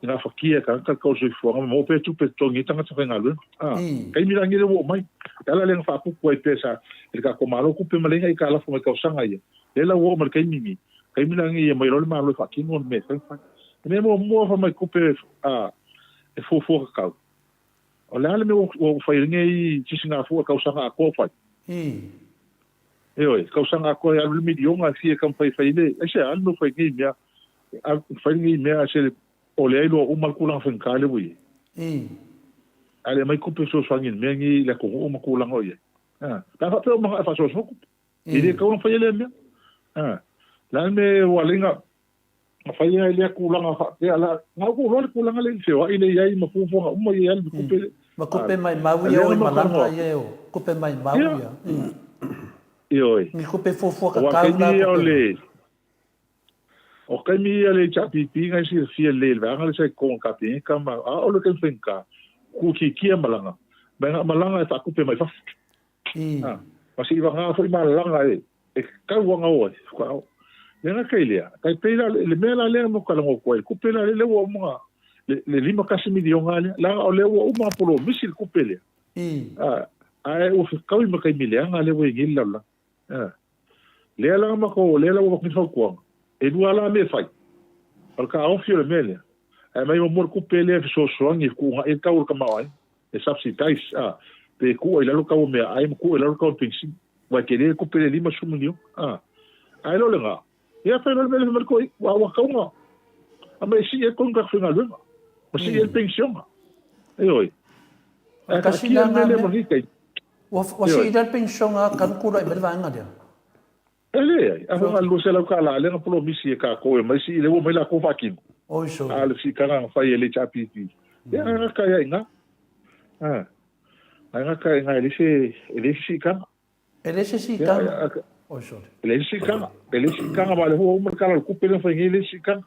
e gafatia e tagata le tau o le soifuaga ma maua pea tupe e totogi ai tagata faigaluega. A, taimi la lenei lea ua oo mai. O le ala lea na faapupu ai pea sa e le tatou Malo tupe ma le aitalafu mai tausaga ia, lea la ua oo mai le taimi lenei, taimi la lenei ia mai loa le Malo e faatino le mea e fai ma fai. O le mea muamua fai mai tupe a e fuafua tatau. O le a le mea ua fai ai lenei sisigafua tausaga atoa o fai? Ioe, tausaga atoa e alu le miliona e fia taumafai e fai le, aisea le mea ua fai nei mea, fai lenei mea se o lea e iloa uma le tulaga faigata lea ua i ai. Ae le aumai tupe fesoasoani i le mea lenei i le atunuu ma tulaga o i ai. Pe a faapea ua manao e faasoasoa tupe. E le tatau ona faia lea mea. O le a le mea ua ala ai ona faia ai lea tulaga faapea, la, na ou iloa le tulaga lea i le feoai lea i ai ma fuafuaga uma ia i ai le tupe lea. Ma tupe maimau ia o i malaga ia o tupe maimau ia. Ioe. Ni tupe fuafua tatau la tupe. O taimi ia le HRPP na e silafia lelei e le vaega lea sa i totonu o le Kapeneta ma a o le taimi faigata, kūkīkī a malaga, mai ngā malaga e faatupe mai fafo. A, ma se i vagā foi malalaga e, e tau anga o ai, whakaao. Le nga kei lea, kai pei la, le mea la lea mo ka lango koe, le kupe la le le ua uma, le, le 51 miliona lea, la o le ua uma polo misi le kupe lea. A, ae ua whakaui ma kai mileanga le ua i ngili lalala. A. Lea la makou, lea la ua avatu nei fautuaga, e lua la mea e fai. O le taofi o le mea lea, ae aumai muamua le tupe lea e fesoasoani e fetuunai ai le tau o le tamaoaiga, e subsidize, a, pe tuu ai i lalo le tau o meaai ma tuu ai i lalo le tau o le penisini. Aua e tele le tupe lea e 50 miliona, a. Ae le o lena, ia fai loa le mea lea fai mai le toeaina, aua ua tatau ona aumai e sii ai tonu tatou faigaluega, ma sii ai le penisiona. Ioe. Ae taatia le mea lea ma lenei taimi. Ua sii lea le penisiona talu tulai mai le vaega lea. E leai, a foi na o le $200 lea na polomisi e tatou e aumai sii, lea ua omai latou faatino. Oi sole. A o le siitaga na fai e le HRPP, ia na gata ai lava i ina. A, na gata ai i ina e leai se, e leai se siitaga. E leai se siitaga. Oi sole. E leai se siitaga. E leai se siitaga, aua o lea foi ua uma le Tala o le Tupe lea na fai nei, e leai se siitaga.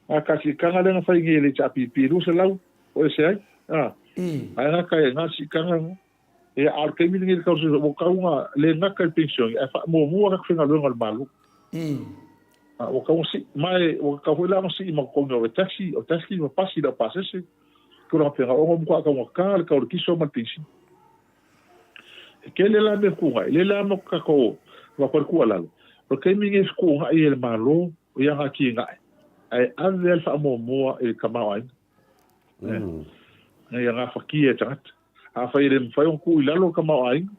A ta siitaga lea na fai nei e le HRPP, e 200 o ese ai. A, ae gata ai lava i ina le siitaga lena. Ia, a o le taimi lenei i le tausaga, ua tau ona le gata i le penisione, ae faamuamua tatou faigaluega a le Malo. A, ua tau ona sii, ma e, ua tatau foi la ona sii ma totogi o taxi, o taxi ma pasi i lau pasese, tulaga faapena, ona ua matua taugata le tau o le kiso ma le penisini. E tele la mea fetuunai, lea la mo tatou avatu ai le tuualalo, o le taimi lenei e fetuunai ai e le Malo i ana atinae, ae ave lava le faamuamua i le tamaoaiga, ina ia gafatia e tagata. Afai e le mafai ona tuu i lalo le tamaoaiga,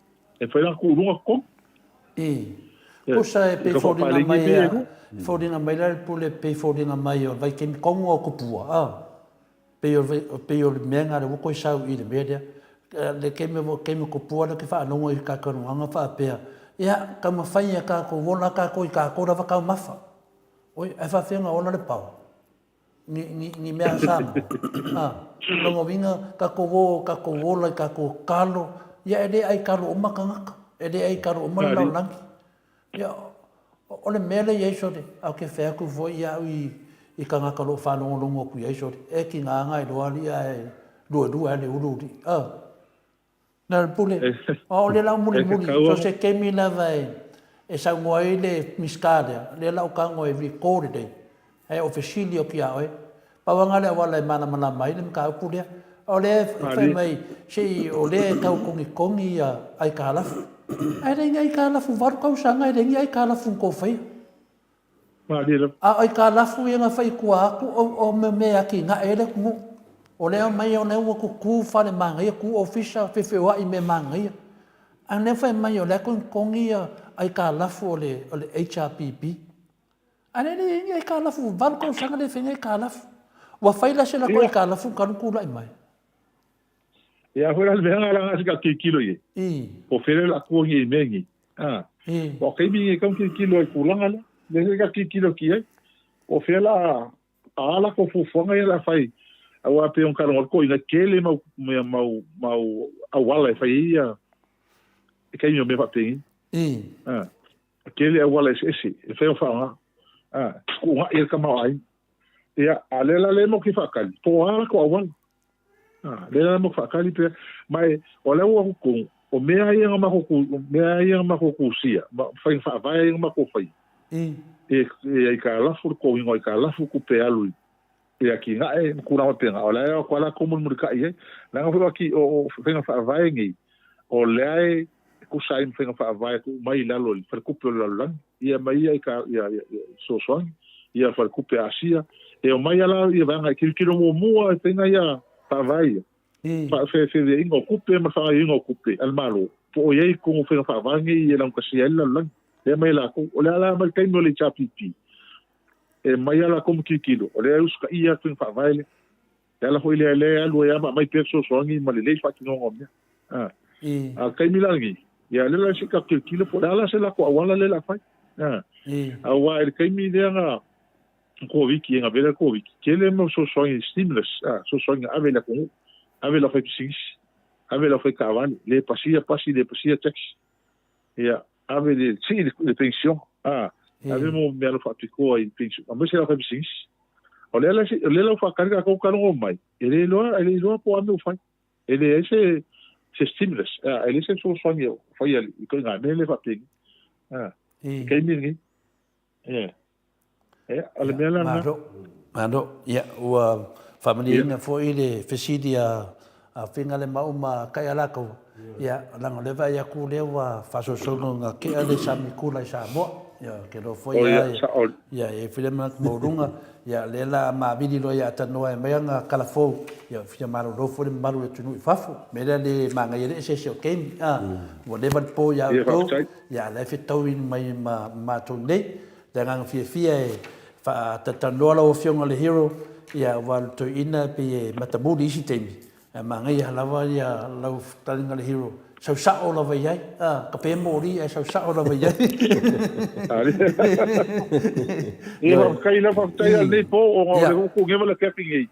e mafai la ona tuu i luga totonu. I. Pusa e pei foliga mai a, foliga mai la le pule pei foliga mai o le vaitaimi tonu o tupua, a. Pei o le, pei o le mea na lea ua toe sau i le mea lea. Le taimi, taimi tupua lea ou te faalogo i tatou faapea, ia taumafai ia tatou ola tatou i tatou lava taumafa. Oi, ae faafefea ona ola le paoa? Ni, ni, ni mea a Samoa. A, lona uiga, tatou o, tatou ola i tatou kalo, ia e le ai kalo uma tagata, e le ai kalo uma le lalolagi. Ia, o le mea lea i ai sole, ae ou te fai atu foi au i, i tagata o lo o faalogologo atu i ai sole, e tiga na iloa alii ae luelue lava le ulu alii. A. Na o le pule, o lea la o mulimuli, so se taimi lava e saunoa ai le Minisita lea, lea la o tago e recall lelei, ae o fesili atu ia oe. Pau lava lena o le auala e malamalama ai le mataupu lea. O lea e fai mai, se i o lea e tau togitogi ia aitalafu. Ae leai ni aitalafu 8 tausaga e leai ni aitalafu na tou faia. A o aitalafu ia na fai i tua atu o mea e atinae ai le atunuu. O lea e aumai o lea ua tutu fale manaia, tu ofisa, feofeoai i mea manaia. A o lea e fai mai o la e togitogi ia aitalafu o le HRPP. A o lea e leai ni aitalafu, ua 8 tausaga le fai ni aitalafu. Ua fai la se latou aitalafu talu ona tulai mai. Ia foi la le mea la ka tilotilo i ai. Po o fea lea o le a tua nei i mea nei. A. Aua o taimi nei e tatau ona tilotilo ai i tulaga lea. Lea foi ka tilotilo atu i ai. Po o fea la a latou fuafuaga ia o le a fai aua pei ona talanoa atu toeaiina, tele mau mea mau mau auala e fai ai ia e taimi o mea faapenei. A. Tele auala eseese e fai ona faaaoga. A. Fetuunai ai le tamaoaiga. Ia, a o lea la lea matou te faatali, po o a latou auala. A, lea la matou faatali pea, ma e, o lea ua totonu, o mea ia na matou, o mea ia na matou tusia, ma faiga faavae ia na matou faia, e, e aitalafu le totogiina o aitalafu tupe alu i, i atinae ma tulaga faapena, o lea e o atu lava latou mulimulitai i ai. Leaga foi o, ati, o, o faiga faavae nei, o lea e tusa ai ma faiga faavae tuu mai i lalo i le Faletupe o le Lalolagi, ia ma ia i ka, ia, ia, ia fesoasoani, ia Faletupe Asia, e omai lava la ia vaega e tilotilo muamua i faiga ia faavae ia, faafeafeveaiga o tupe ma le faagaoioiga o tupe a le Malo, po o i ai i totonu o faiga faavae nei e laugatasia ai le lalolagi. Lea e aumai e latou. O le a la mai le taimi o le HRPP, e aumai lava latou ma tilotilo, o lea e usitaia atu faiga faavae lea. E ala foi lea lea e alu ai lava ma aumai pea fesoasoani ma lelei le faatinoga o mea. A o le taimi la lenei, ia lea la se i tatou tilotilo po o le a la se latou auala lea o le a fai. A, aua i le taimi lea na Koviti, na vela le Koviti, tele mau fesoasoani stimulus, a, fesoasoani na ave i le atunuu, ave i le aufaipisinisi, ave i le aufaitaavale, le pasia pasi, le pasia taxi. Ia, ave le sii le penisione, a, ave mo mea faapitoa i penisione, aemaise le aufaipisinisi. O lea la, o lea la ua faatali tatou talogo mai, e le iloa, e le iloa po o a mea ua fai. E leai se, se stimulus, a, e leai se fesoasoani o faia i ituaiga mea lea faapeni. A, i taimi lenei. Ia. Ia, o le mea la lena. Malo, malo. Ia, ua faamalieina foi le fesili a Figalemau ma Kaialakaua. Ia, leaga o lea e vaai atu o lea ua faasolosolo ina tea le sami kula i Samoa. Ia, ou te iloa foi lava ia, e i ai foi le manatu maualuga, ia, o lea o le a mavili loa ia Tanoa e aumai ana tala fou, ia, fia malolo foi le mamalu o le atunuu i fafo. O le mea lea le manaia le eseese o taimi, a, ua leva le po ia outou, ia, a o la e fetaui mai ma matou nei. Le agaga fiafia e faatalatalanoa lau Afioga i le Hero, ia, aua o le toeaina e pei e matamuli i isi taimi, Ae manaia lava ia lau fetalaiga le Hero, sau sao lava i ai, a, ka pe moli ae sau sao lava i ai. Ia faafetai la faafetai a lenei po ona o le upu neva le afiafi nei.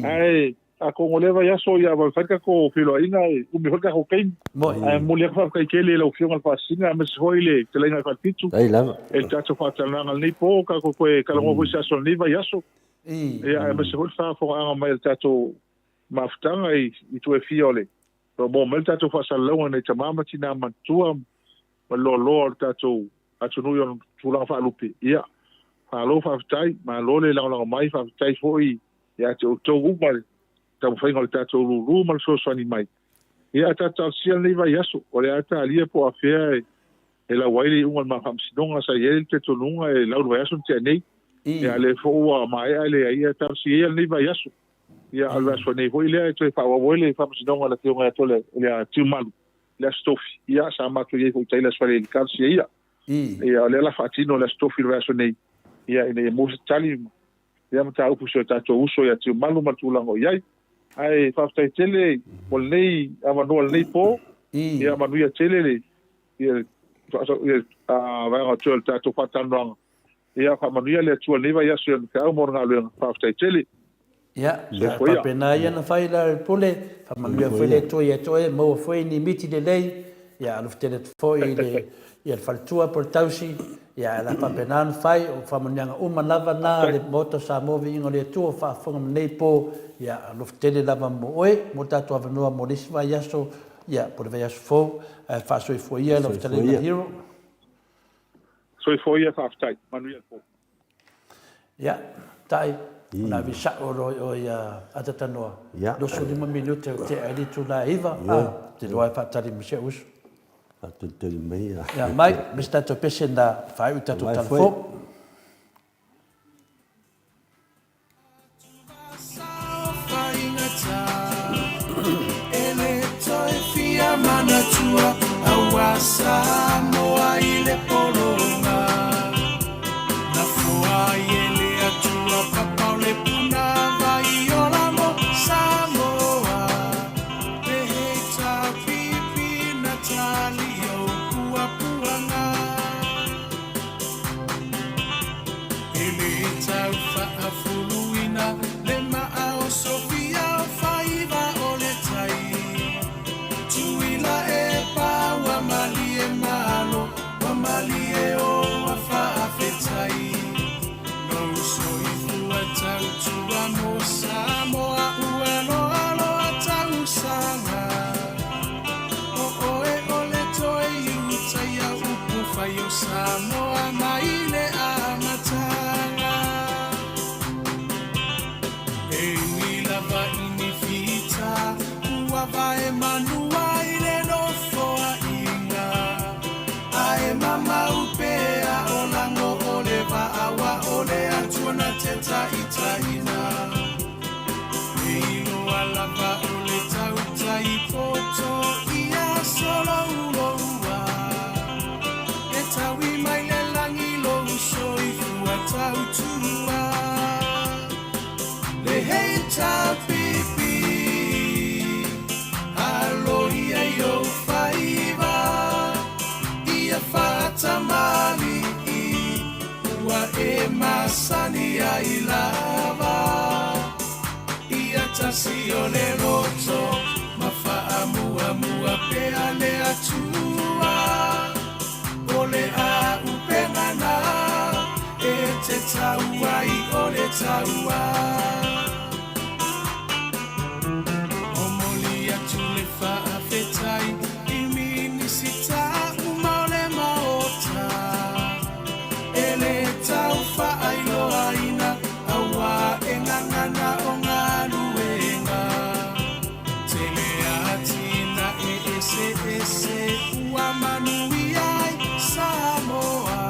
Ae atonu o lea vaiaso ia vave fai le tatou feiloaiga e umi foi le tatou taimi. Ae momoli atu faafetai tele i lau Afioga i le Faasisina aemaise foi le fetalaiga i le Falefitu e le tatou faatalanoaga i lenei po, tatou toe talanoa foi i se aso o lenei vaiaso. Ia aemaise foi le faafofogaaga mai a le tatou mafutaga i itu e fia o le o maua mai le tatou faasalalauga i nai tama ma tinā matutua ma le loaloa o le tatou atunuu i ona tulaga faalupe. Ia, malo faafetai, malo le lagolago mai, faafetai foi ia te outou uma le taumafaiga o le tatou lulu ma le fesoasoani mai. Ia, ae tatou talosia lenei vaiaso, o le a talia po o afea e lau ai le iuga o le ma faamasinoga sa i ai le talitonuga e lau le vaiaso na tea nei. Ia, a o lea foi ua maea e leai, ia talosia ia lenei vaiaso. Ia, o le vaiaso nei foi lea e toe faaauau ai le faamasinoga a le Afioga ia Tole o le Tiumalu, le Aso Tofi. Ia, sa matou i ai foi i tai i le Aso Faraile, talosia ia. Ia, o lea o le a faatino le Aso Tofi i le vaiaso nei, ia, ina ia maua se tali i lea mataupu i si o tatou uso ia Tiumalu ma le tulaga o i ai. Ae faafetai tele mo lenei avanoa i lenei po. Ia, manuia tele le, ia, le vaega o toe o le tatou faatalanoaga. Ia faamanuia le Atua i lenei vaiaso i ana feau ma ona galuega. Faafetai tele. Ia, sa faapena ia ona fai la le pule, faamanuia foi le Atua ia te oe, maua foi ni miti lelei, ia alofa tele atu foi i le, ia le faletua po o le tausi, ia ae la faapena ona fai, o faamanuiaga uma lava na a le Maota o Samoa Viiga o le Atua o faafofoga mai nei po, ia alofa tele lava mo oe, mo le tatou avanoa mo le isi vaiaso, ia po o le vaiaso fou, ae faasoifua ia lau fetalaiga Hero. Soifua ia faafetai. Manuia le po. Ia, Tai, o le a visao loa i oe ia Atatanoa. 25 minute ua tea ai le itula e 9, a, ou te iloa e faatali mai si au uso. Faatolitoli mai ia. Ia, mai, me se tatou pese na faaiu i tatou tala fou. E le tau faafuluina le maa o Sofia o faiva o le tai. Tuila e pa ua malie malo, ua malie o a faafetai. Lou soifua tautua mo Samoa ua loaloa tausaga. O oe o le toe iutaia upu fai o Samoa mai le amataga. E ui lava i ni fita, ua vae manua i le nofoaiga. Ae mamau pea o lago o le vaa wa o le Atua na te taitaina. E iloa lava o le tautai poto ia solouloua. E taui mai le lagi lou soifua tautua. Le HRPP, aloia i ou faiva, ia faatamalii, ua e masani ai lava. Ia tasi o le loto ma faamuamua pea le Atua. O le āupega na e te tau ai o le taua. Momoli atu le faafetai i Minisita uma o le Maota. E le tau faailoaina aua e gagana o galuega. Tele atinae eseese ua manuia ai Samoa.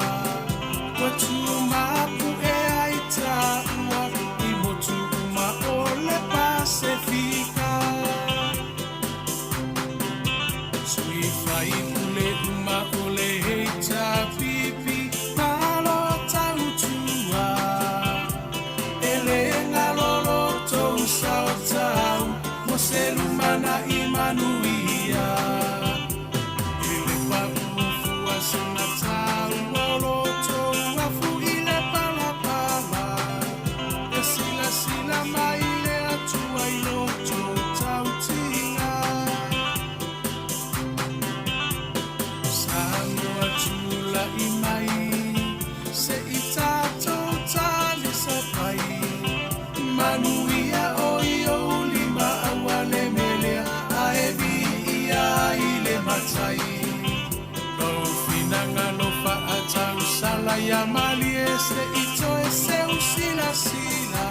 Aia malie se i toe seu silasila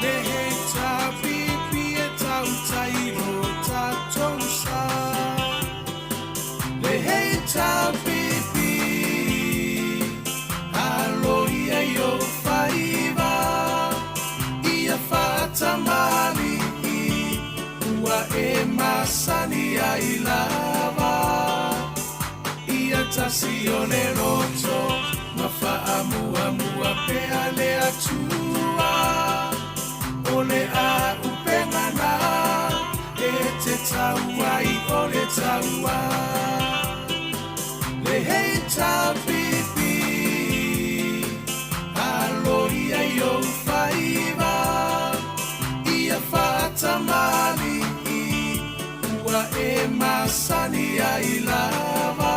Le HRPP e tautai lo tatou sa Le HRPP Alo ia i ou faiva Ia faatamalii Ua e masani ai lava Ia tasi o le loto ma faamuamua pea le Atua. O le āupenga na e te tau ai o le taua. Le HRPP, alo ia i ou faiva, ia faatamalii. Ua e masani ai lava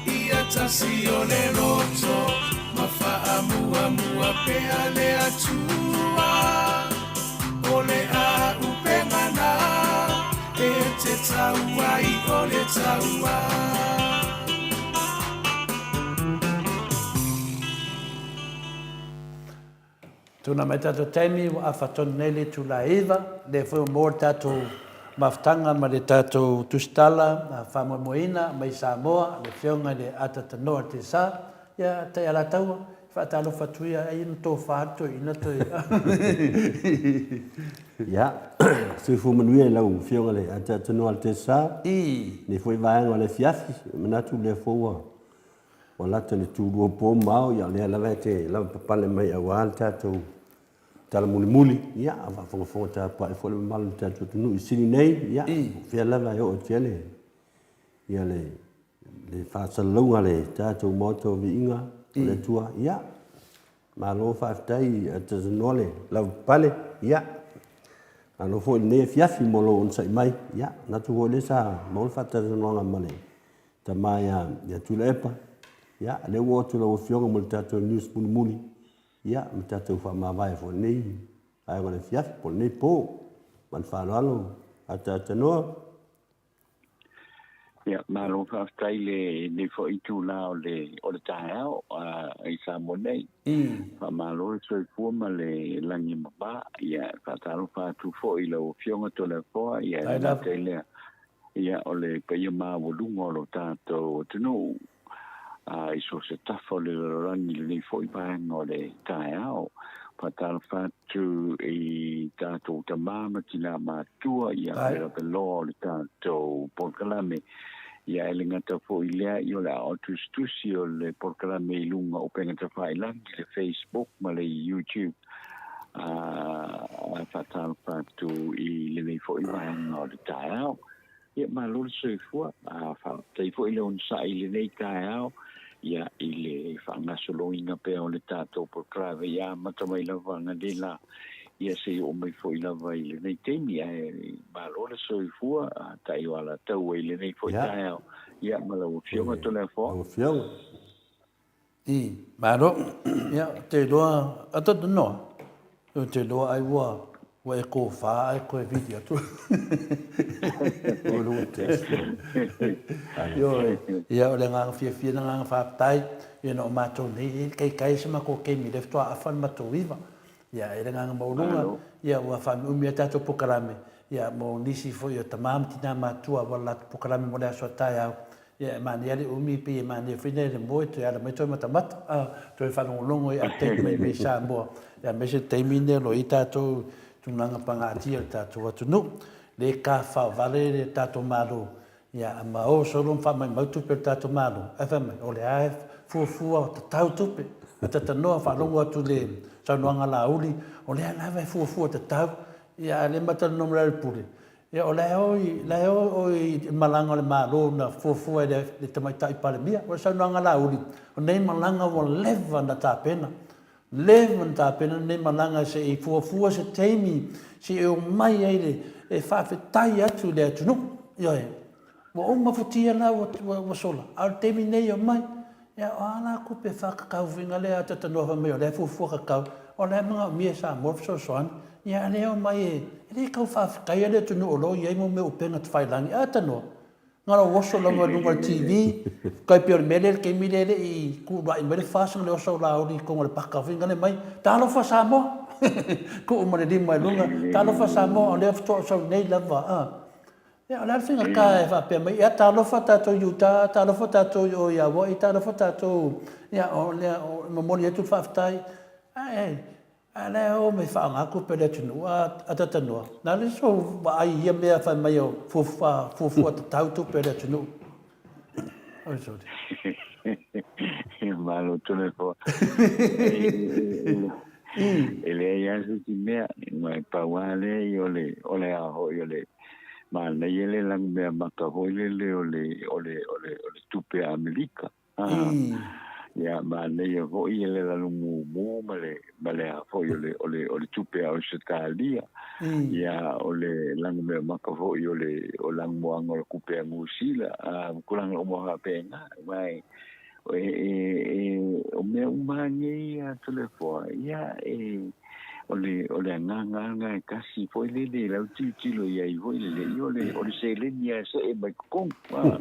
Ia tasi o le loto Ma faamuamua pea le Atua O le aupenga na E te tau ai o le taua. Tuna mai tatou taimi ua afa tonu nei le itula e 9, lea foi ua maua le tatou mafutaga ma le tatou tusitala faamoemoeina mai Samoa, le Afioga i le Ata Tanoa Tesa, ia Taialataua, e faatalofa atu ia, ai ona tofa le toeaina toe. Ia, soifua manuia i lau Afioga i le Ata Tanoa Tesa, lenei foi vaega o le afiafi, e manatu o lea foi ua Ua lata i le tulua po ma ao, ia o lea lava e te lavapapale mai aua le tatou tala mulimuli, ia a faafogafoga tapuai foi le mamalu o le tatou atunuu i Sini nei, ia o fea lava e oo atu i ai le, ia le, le faasalalauga a le tatou Maota o Viiga o le Atua, ia malo faafetai Atazanoa le lavapapale, ia malo foi i lenei afiafi mo lou onosai mai, ia manatu foi lea sa maua le faatalanoaga ma le tama ia Tuilaepa, ia, lea ua oo atu i lau Afioga mo le tatou news mulimuli, ia, ma tatou faamavae foi i lenei vaega o le afiafi po o lenei po. Ma le faaaloalo, Ataatanoa. Ia, malo faafetai i lenei foi itula o le, o le taeao i Samoa nei. Faamalo le soifua ma le lagi e mama. Ia, e faatalofa atu foi i lau Afioga Toleafoa, ia, e le gata i lea, Ia, o le paia maualuga o lo tatou atunuu, a i so o se tafa o le lalolagi i lenei foi vaega o le taeao. Faatalofa atu i tatou tama ma tinā matutua, ia, o le lavaloa o le tatou polokalame. Ia, e le gata foi i lea, ia o le aao tusitusi o le polokalame i luga o upega tafailagi, le Facebook ma le YouTube. A faatalofa atu i lenei foi vaega o le taeao. Ia, malo le soifua. A faafetai foi le onosai i lenei taeao, ia, i le faagasoloina pea o le tatou polokalame, ia amata mai lava analeila, ia seia oo mai foi lava i lenei taimi. Ae malo le soifua, tai o Alataua i lenei foi taeao. Ia, ma lau Afioga Toleafoa. Lau Afioga. I, malo. Ia, ou te iloa, a tata noa, ou te iloa ai ua, ua e kōwhā ai koe vili atu. Ioe, ia o le agaga fiafia le agaga faafetai, ia na o matou nei, e kaikai se matou taimi lea faatoa afa le matou iva. Ia, e le agaga maualuga, ia ua faamiumi ai tatou polokalame, ia mo nisi foi o tama ma tina matutua ua latou polokalame mo le aso a taeao, Ia e manaia le umi pei e manaia foi le moe toe ala mai toe matamata a toe faalogologo i update mai mai Samoa ia aemaise le taimi lenei o lo o i ai tatou tulaga pagatia o le tatou atunuu le tafafao le tatou Malo ia ma o solo ma faamaumau tupe a le tatou Malo ae fai mai o lea e fuafua tatau tupe a tatanoa faalogo atu i le saunoaga a Laauli o lea lava e fuafua tatau ia a o lea ma talanoa ma Lealailepule Ia, o la e o i, la e o i malaga a le Malo na fuafua e le Tamaitai Palemia. O le saunoaga a Laauli, o nei malaga ua leva na tapena, leva na tapena nei malaga se i fuafua se taimi se i omai ai le, e faafetai atu i le atunuu. Ioe. Ua uma futia la ua, ua sola, a o le taimi nei e omai. Ia, o a la tupe whakakau whinga lea a Tatanoa whai mai o lea fuafua kakau, o lea manaomia e Samoa le fesoasoani, ia a lea omai e, e le tau faafetaia le atunuu o lo o i ai mo mea upega tafailangi. A Tanoa, Na o lou oso lava i luga o le TV, tai pei o le mea lea i le taimi lea e le i tuuai mai le FAST na le oso au Laauli i totonu o le paka foi na mai, Talofa Samoa! Tuu ma le lima i luga, Talofa Samoa, o lea faatoa ou sau nei lava a. Ia, o le a le faigata e faapea mai, ia talofa tatou i uta, talofa tatou i o i Hawaii, talofa tatou, ia o lea, e momoli atu le faafetai. Ae A o la e o ma e faaaoga tupe a le atunuu, a Tatanoa, na le sou vaai i ia mea fai mai o fuafua tatau tupe a le atunuu. Oi sorry. Malo Toleafoa. E leai lava se isi mea, ma e pau lava lea o le o le a foi o le manaia le lanumeamata foi lele o le o le o le o le tupe a Amerika. Ia, manaia foi le lanu mumu ma le, ma le a foi o le, o le, o le tupe a Ausetalia. Ia, o le lanu meamaka foi o le, o lanumoana o le kupe a Niu Sila. A, tulaga uma faapena. Aua e, e, e, e, o mea uma lava nei a Toleafoa, ia, e, o le, o le agaga lava lena e tasi foi lele i lau tilotilo i ai foi lele, ia o le, o le seleni lava e see mai totonu, a,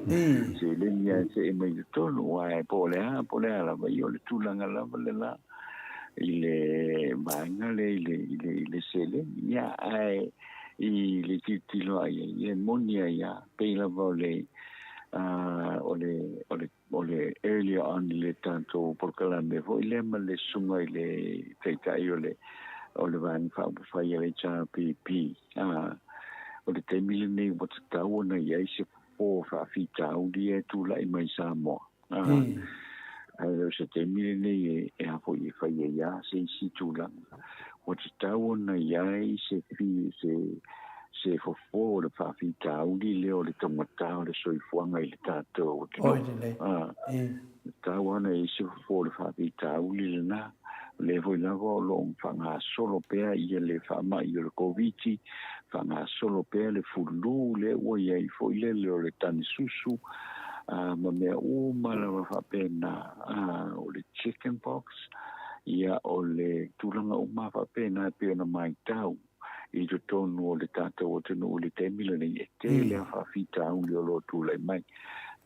seleni lava e see mai totonu, aua po o le a, po o le a lava, ia o le tulaga lava lena i le vaega lea i le, i le, i le seleni. Ia, ae i le tilotilo lava i ai, ia e moni ai lava, pei lava o le, o le, o le O le earlier on i le tatou polokalame foi lea ma le susuga i le Taitai o le o le Vaega Faaupufai a le HRPP, ā, o le taimi lenei ua tatau ona i ai se fofo faafitauli ia e tulai mai i Samoa, ā, ae le o se taimi lenei e, e a foi e fai ai lava se isi tulaga. Ua tatau ona i ai se, se se fofo o le faafitauli lea o le taugata o le soifuaga i le tatou atunuu. Oi lelei. A, tatau ona i ai se fofo o le faafitauli lena. O lea foi lava o lo o faagasolo pea ia le faamai o le Koviti, faagasolo pea le fulu lea ua i ai foi lele o le tane susu, a, ma mea uma lava faapena, a, o le chicken pox, ia o le tulaga uma faapena e pei ona matau. i totonu o le tatou atunuu i le taimi lenei, e tele lava faafitauli o lo o tulai mai.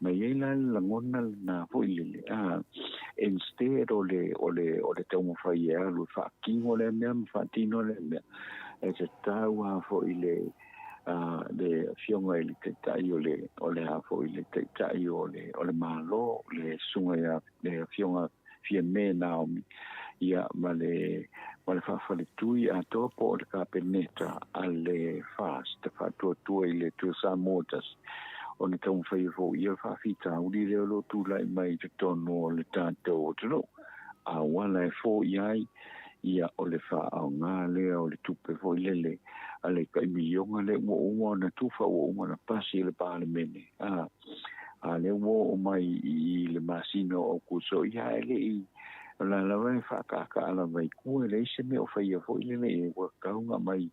Ma e i ai la le lagona lena foi lele, a, instead o le, o le, o le taumafai e alu e faatino lea mea ma faatino lea mea, e tatau lava foi le, a, le Afioga i le Taitai o le, o le a foi le Taitai o le, o le Malo, le Susuga ia, le Afioga Fiame Naomi, ia, ma le, ma le faafaletui atoa po o le Kapeneta a le FAST, Faatuatua i le Atua Samoa Tasi, ona taumafai ai foi ia le faafitauli lea o lo o tulai mai i totonu o le tatou atunuu, auala e foia ai, ia, o le faaaoga lea o le tupe foi lele a le tai miliona lea ua uma ona tufa, ua uma ona pasi e le Palemene, a. A lea ua oo mai i le masina o Aokuso, ia ae le i, o la lava e faakaakaa lava i tua, e leai se mea o faia foi lele i ai, ua tatau ona aumai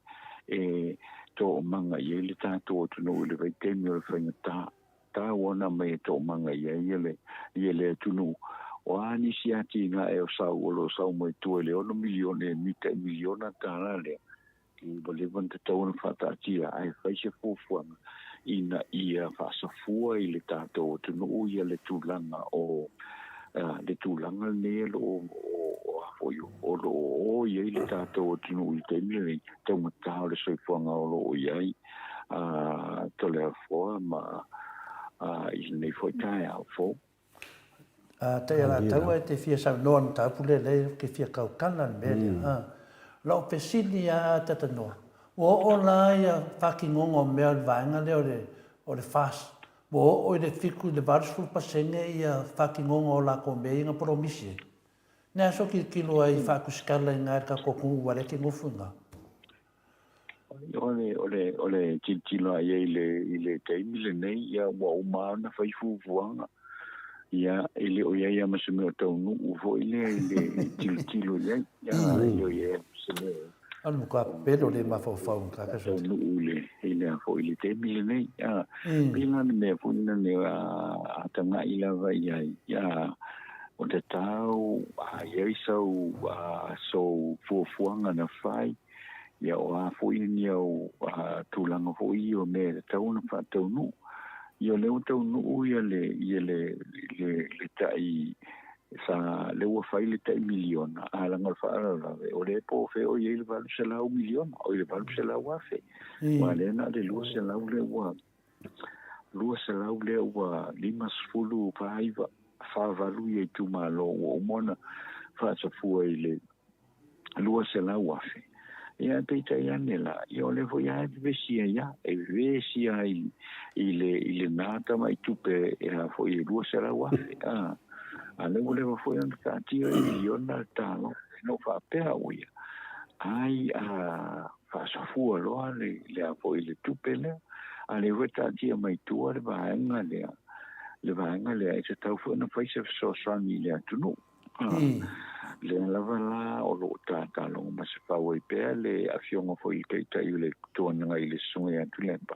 e toomaga i ai le tatou atunuu i le vaitaimi o le faigata. Tatau ona aumai e toomaga i ai le, ia le atunuu. O a nisi atinae o sau, o lo o sau mai tua i le ono miliona, e mita i miliona tala lea, Ua leva ona tatau ona faataatia ae fai se fuafuaga ina ia faasafua i le tatou atunuu ia le tulaga o le tulaga lenei o lo o a foi o lo o o i ai le tatou atunuu i le taimi lenei, taugata o le soifuaga o lo o i ai a Toleafoa ma i lenei foi taeao fou. Taialataua e te fia saunoa i le mataupu lea lea ou te fia tautala i le mea lea. Lau fesili lava Tatanoa, ua oo la ia faatinoga o mea o le vaega lea o le o le FAST, ua oo i le 7 i le 80% ia faatinoga o latou mea ia na polomisi ai? Ne aso tilotilo ai i faatusitala i ina i le tatou atunuu aua o lea e te nofo i ina. O le, o le, o le tilotilo lava i ai i le, i le taimi lenei, ia ua uma lava ona fai fuafuaga. Ia, e le o i ai lava ma se mea o taunuu foi lea i le tilotilo i ai. Ia, e le o i ai lava ma se mea O le matua pele o le mafaufau i tagata taunuu i le, i le, foi i le taimi lenei. Ia, pei la le mea foi lea a tagai lava i ai, ia, o le tatau a i ai sau, sou fuafuaga na fai, Ia, o a foi ni au tulaga foi ia o mea e tatau ona faataunuu. Ia o lea ua taunuu ia le ia le le le tai sa lea ua fai le tai miliona a laga o le faalavelave o lea po o fea o i ai le 800 miliona oi le 800 afe aua lea na o le 200 lea ua 200 lea ua 59 48 ia itumalo ua uma ona faasafua i le 200,000. Ia ae peitai ane la, ia o lea foi lava e vevesi ai lava, e vevesi lava i, i le, i lena tamai tupe e a foi e 200,000. A, a lea ua leva foi ona taatia e miliona le tala, na ou faapea au ia, ai a faasafua loa le, le a foi le tupe lea, a lea foi taatia mai tua le vaega lea, le vaega lea e tatau foi ona fai se fesoasoani i le atunuu. Lea lava la o lo o tatalogo masefau ai pea le afioga foi i le Taitai o le Tuanaga i le Susuga ia Tuilaepa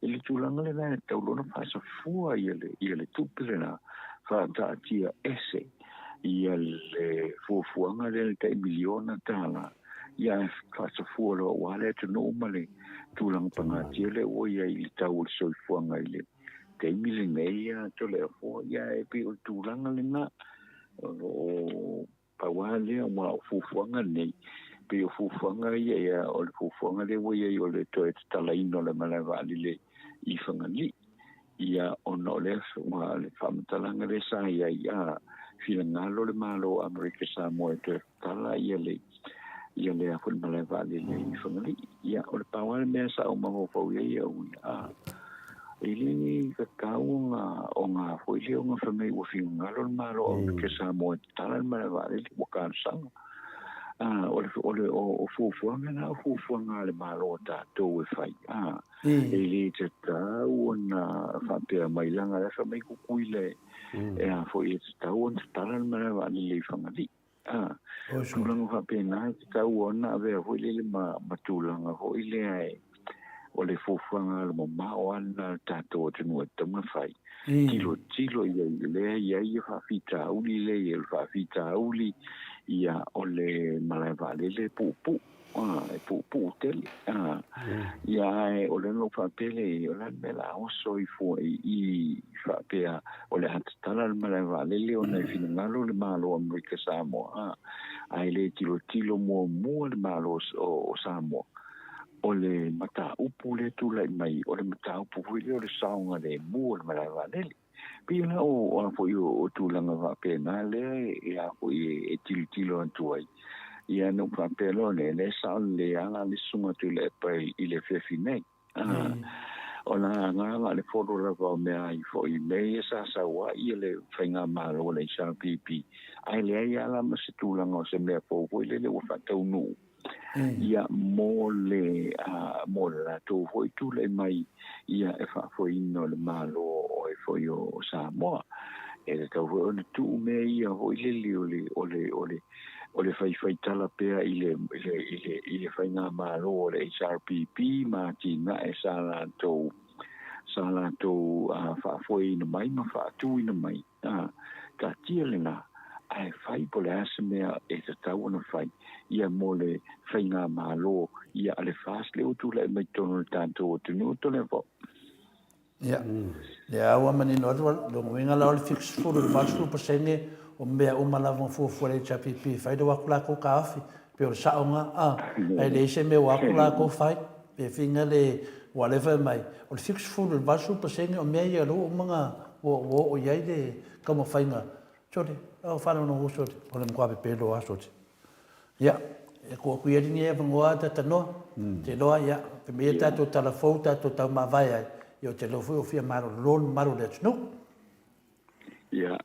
i le tulaga lena e tatau loa ona faasafua ia le, ia le tupe lena faataatia ese ia le fuafuaga lea le tai miliona tala ia ae faasafua loa aua le atunuu ma le tulaga pagatia lea ua i ai i le tau o le soifuaga i le taimi lenei a Toleafoa, ia e pei o le tulaga lena o lo o pau lava lea aua o fuafuaga nei, pei o fuafuaga ia ia o le fuafuaga lea ua i ai o le toe tatalaina o le malae vaalele i Fagalii. Ia ona o lea ua le faamatalaga lea sa i ai a finagalo le Malo o Amerika Samoa e toe tatala ia le ia le a foi le malae vaalele i Fagalii. Ia o le pau lava le mea sa ou mafaufau i ai au ia, a e le tatau ona ona foi lea ona fai mai ua finagalo le Malo o Amerika Samoa e tatala le malae vaalele ua talosaga. A o le o le o fuafuaga na o fuafuaga a le Malo a tatou e fai. A e le tatau ona faapea mai leaga la e fai mai Tutuila e a foi e tatau ona tatala le malae vaalele i Fagalii. A, tulaga faapena e tatau ona avea foi lele ma, ma tulaga foi lea e, o le fuafuaga alumamao lava lena a le tatou atunuu e tatau ona fai. Tilotilo i ai, lea e i ai ia faafitauli lea e i ai, o le faafitauli ia o le malae vaalele e puupuu. E puupuu tele. Ia ae o lea na ou faapea lea i ai, o le a le mea o le a oso ifo ai i i faapea o le a tatala le malae vaalele ona e finagalo le Malo o Amerika Samoa, ae le tilotilo muamua le Malo o Samoa o le mataupu lea e tulai mai, o le mataupu foi lea o le saogalemu o le malae vaalele. Pei la o a foi o tulaga faapena lea e a foi e tilotilo atu ai. Ia na ou faapea loa lea, lea e sao lelei lava la le susuga Tuilaepa i le afiafi nei. O le agaga o le folo lava o mea ai foi mea ia sa sau ai le faigamalo a le HRPP, ae leai lava la ma se tulaga o se mea fou foi lele ua faataunuu. Ia mo le mo le latou foi tulai mai ia e faafoeina o le Malo o e foi o Samoa. E tatau foi ona tuu mea ia foi lele o le o le o le o le faifai tala pea i le i le i le i le faigamalo o le HRPP ma atinae sa latou sa latou faafoeina mai ma faatuina mai. Ā, taatia lena, ae fai po o le a se mea e tatau ona fai, ia mo le faigamalo, ia a le FAST lea ua tulai mai totonu o le tatou atunuu, Toleafoa. Ia, lea ua manino atu, lona uiga la o le 70 i le 80% o mea uma lava na fuafua e le HRPP e fai, lea ua atu latou taofi, pei o le saoga, a, ae leai se mea ua atu latou fai. Pe fina le, aua o lea e fai mai, o le 70 i le 80% o mea ia o lea ua uma ona ua oo i ai le taumafaiga. Sole, lau faalogologo sole, o le matua pepelo lava sole. Ia, e tuu atu ia lenei avanoa Datanoa, ou te iloa, ia, fai mai ia tatou tala fou tatou taumavae ai, ia ou te iloa foi o fia malolo le mamalu o le atunuu. Ia,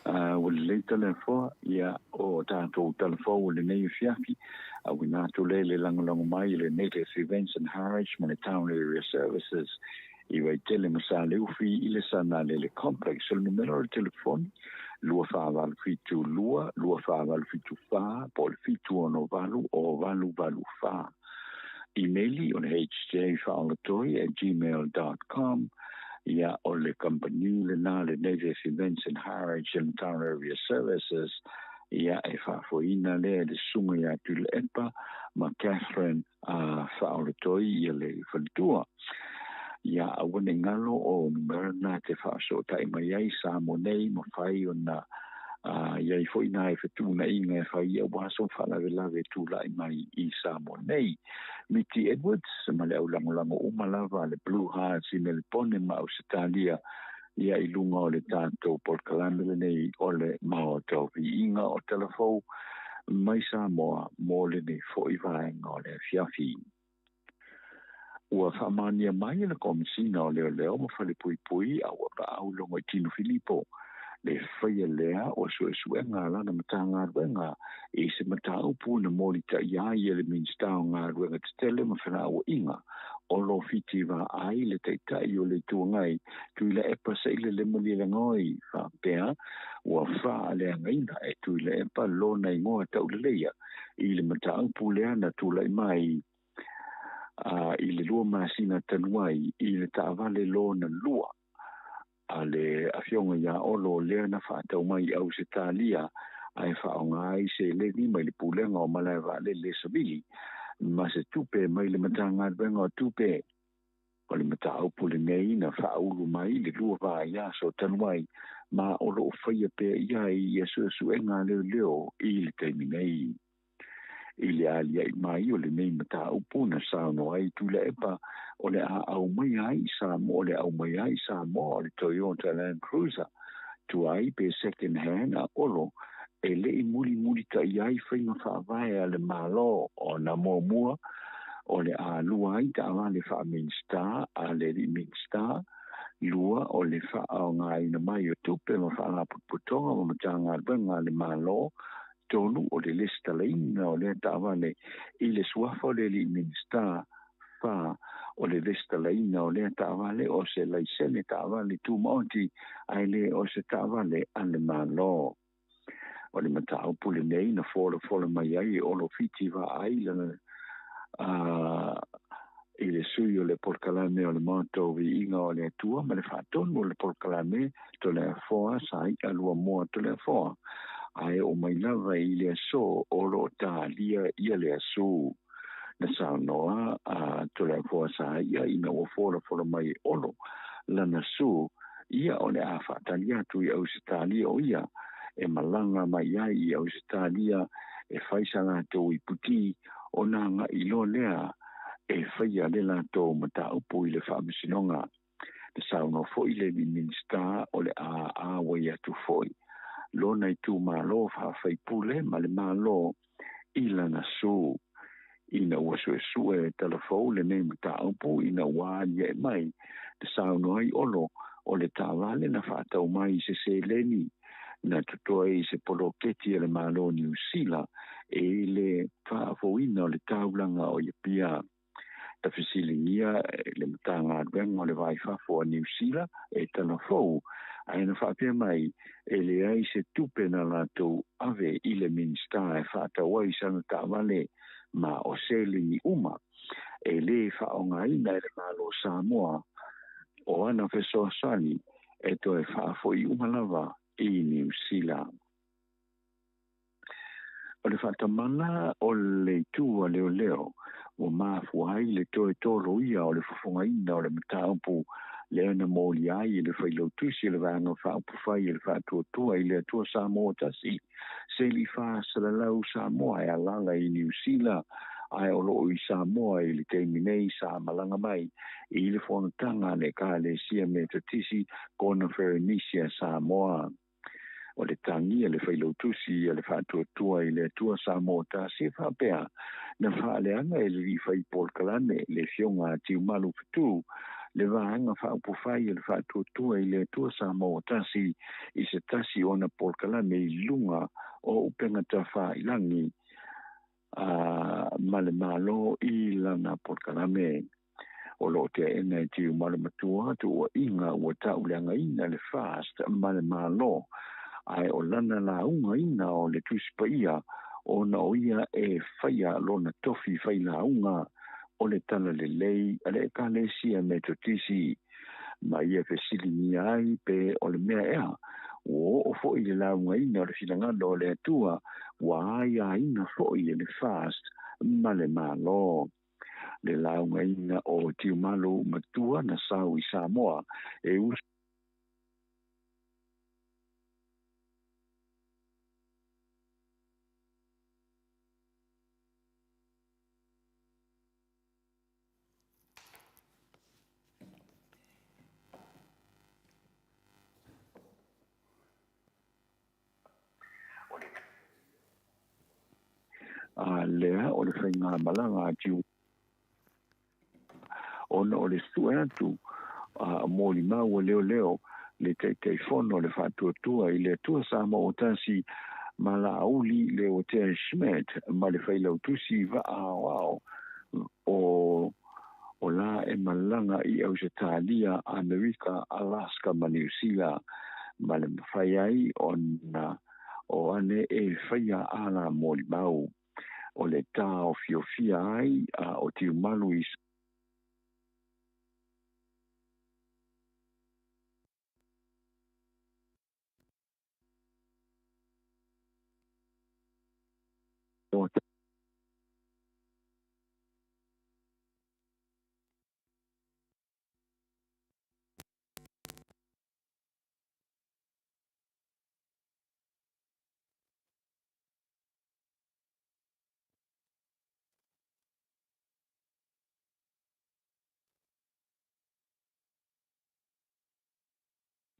ua lelei Toleafoa, ia, o tatou tala fou o lenei afiafi, auina atu lea i le lagolago mai i le Native Events and Harwich ma le Town Area Services i Vaitele ma Saleufi i le Sanalele Complex. O le numera o le telefoni, 2487 2 2474 po o le 768 o 884. Imeli o le hjfaaolatoi@gmail.com Ia, o le kamupani lena le Native Events and Harwich and Town Area Services, ia, e faafoeina lea e le Susuga ia Tuilaepa ma Catherine Faaolatoi ia le faletua. Ia aua ne i galo o numera na e te faafesootai mai ai Samoa nei mafai ona i ai foi nai fetuunaiga e fai aua sou faalavelave e tulai mai i Samoa nei. Miti Edwards ma le aulagolago uma lava a le Blue Hearts i Melipone ma Ausetalia ia i luga o le tatou polokalame lenei o le Maota o Viiga o Talafou mai Samoa mo lenei foi vaega o le afiafi. Ua faamaonia mai e le Komesina o Leoleo ma Falepuipui a ua paau Logoitino Filipo le faia lea o suesuega a lana Matagaluega i se mataupu na molitaia ai e le Minisita o Galuega Tetele ma Felauaiga o lo Fiti Vaai le Taitai o le Itu Agai Tuilaepa Sailele Malielegaoi faapea ua faaleagaina e Tuilaepa lona igoa tauleleia i le mataupu lea na tulai mai i le 2 masina talu ai i le taavale lona 2 a le afioga ia Olo lea na faatau mai i Ausetalia ae faaaoga ai seleni mai le pulega o malae vaalele savili ma se tupe mai le Matagaluega o Tupe. O le mataupu lenei na faaulu mai i le 2 vaiaso talu ai ma o loo faia pea i ai ia suesuega a leoleo i le taimi nei. I le aliaʻi mai o lenei mataupu na saunoa ai Tuilaepa o le a aumai ai i Samoa, o le aumai ai i Samoa o le Toyota Land Cruiser tuai pe second hand a Olo e le i mulimulitaia ai faiga faavae a le Malo ona muamua o le a lua ai taavale faa-Minisita a le alii Minisita, 2 o le faaaogaina mai o tupe ma faalapotopotoga ma Matagaluega a le Malo, 3 o le lesitalaina o lea taavale i le suafa o le alii Minisita, 4 o le lesitalaina o lea taavale o se laisene taavale tumaoti ae le o se taavale a le Malo. O le mataupu lenei na folafola mai ai e Olo Fiti Vaai lana i le sui o le polokalame o le Maota o Viiga o le Atua ma le faatonu o le polokalame Toleafoa Sai'a Luamoa Toleafoa ae oo mai lava i le aso o loo talia ia le aso. Na saunoa a Toleafoa Sai'a ina ua folafola mai e Olo lana su ia o le a faatali atu i Ausetalia o ia e malaga mai ai i Ausetalia e fai sa latou iputi ona aga'i loa lea e faia le latou mataupu i le faamasinoga. Na saunoa foi le Minisita o le a auai atu foi lona itumalo faafaipule ma le Malo i lana su. Ina ua suesue talafou lenei mataupu ina ua aliae mai na saunoa ai Olo o le taavale na faatau mai i se seleni na totoe i se poloketi a le Malo o Niu Sila e le faafouina o le taulaga o Apia. Na fesiligia le Matagaluega o le Vai Fafo a Niu Sila e talafou ae na faapea mai e leai se tupe na latou ave i le Minisita e faatau ai sana taavale ma o seleni uma e lē faaaogaina e le Malo o Samoa o ana fesoasoani e toe faafo'i uma lava i Niu Sila. O le faatamala o le itu a leoleo ua mafua ai le toe toloia o le fofogaina o le mataupu lea na molia ai e le failautusi o le Vaega Faaupufai e le Faatuatua i le Atua Samoa Tasi seli faasalalau Samoa e alaala i Niu Sila ae o loo i Samoa i le taimi nei sa malaga mai i le fonotaga a le Ekalesia Metotisi Koneferenisia Samoa. O le tagi a le failautusi a le Faatuatua i le Atua Samoa Tasi e faapea na faaleaga e le alii fai polokalame le afioga a Tiumalu Fetu le Vaega Faaupufai a le Faatuatua i le Atua Samoa Tasi i se tasi o ana polokalame i luga o upega tafāilagi ma le Malo i lana polokalame. O loo teena e Tiumalu Matua tuuaiga ua tauleagaina le FAST ma le Malo ae o lana laugaina o le Tusi Paia ona o ia e faia lona tofi failauga o le talalelei a le Ekalesia Metotisi ma ia fesiligia ai pe o le mea ea ua oo foi le laugaina o le finagalo o le Atua ua aiaina foi e le FAST ma le Malo. Le laugaina o Tiumalu Matua na sau i Samoa e usu A lea o le faigamalaga a Tiu ona o le sue atu a molimau a leoleo le Taitaifono o le Faatuatua i le Atua Samoa ua tasi ma Laauli Leotea Schmidt ma le Failautusi Vaa Aoao o o la e malaga i Ausetalia, Amerika, Alaska ma Niu Sila ma le mafai ai ona o ane e faia ala molimau o le taofiofia ai a o Tiumalu i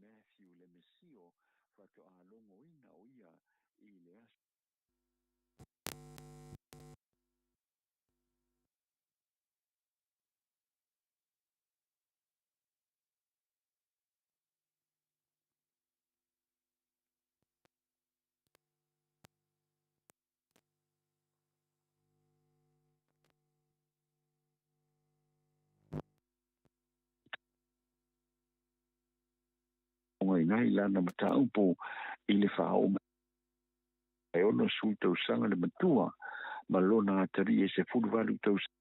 Matthew le Mesio faatoa logoina o ia i le aso Ina i lana mataupu i le faaoo e 60 tausaga le matua ma lona atalii e 18 tausaga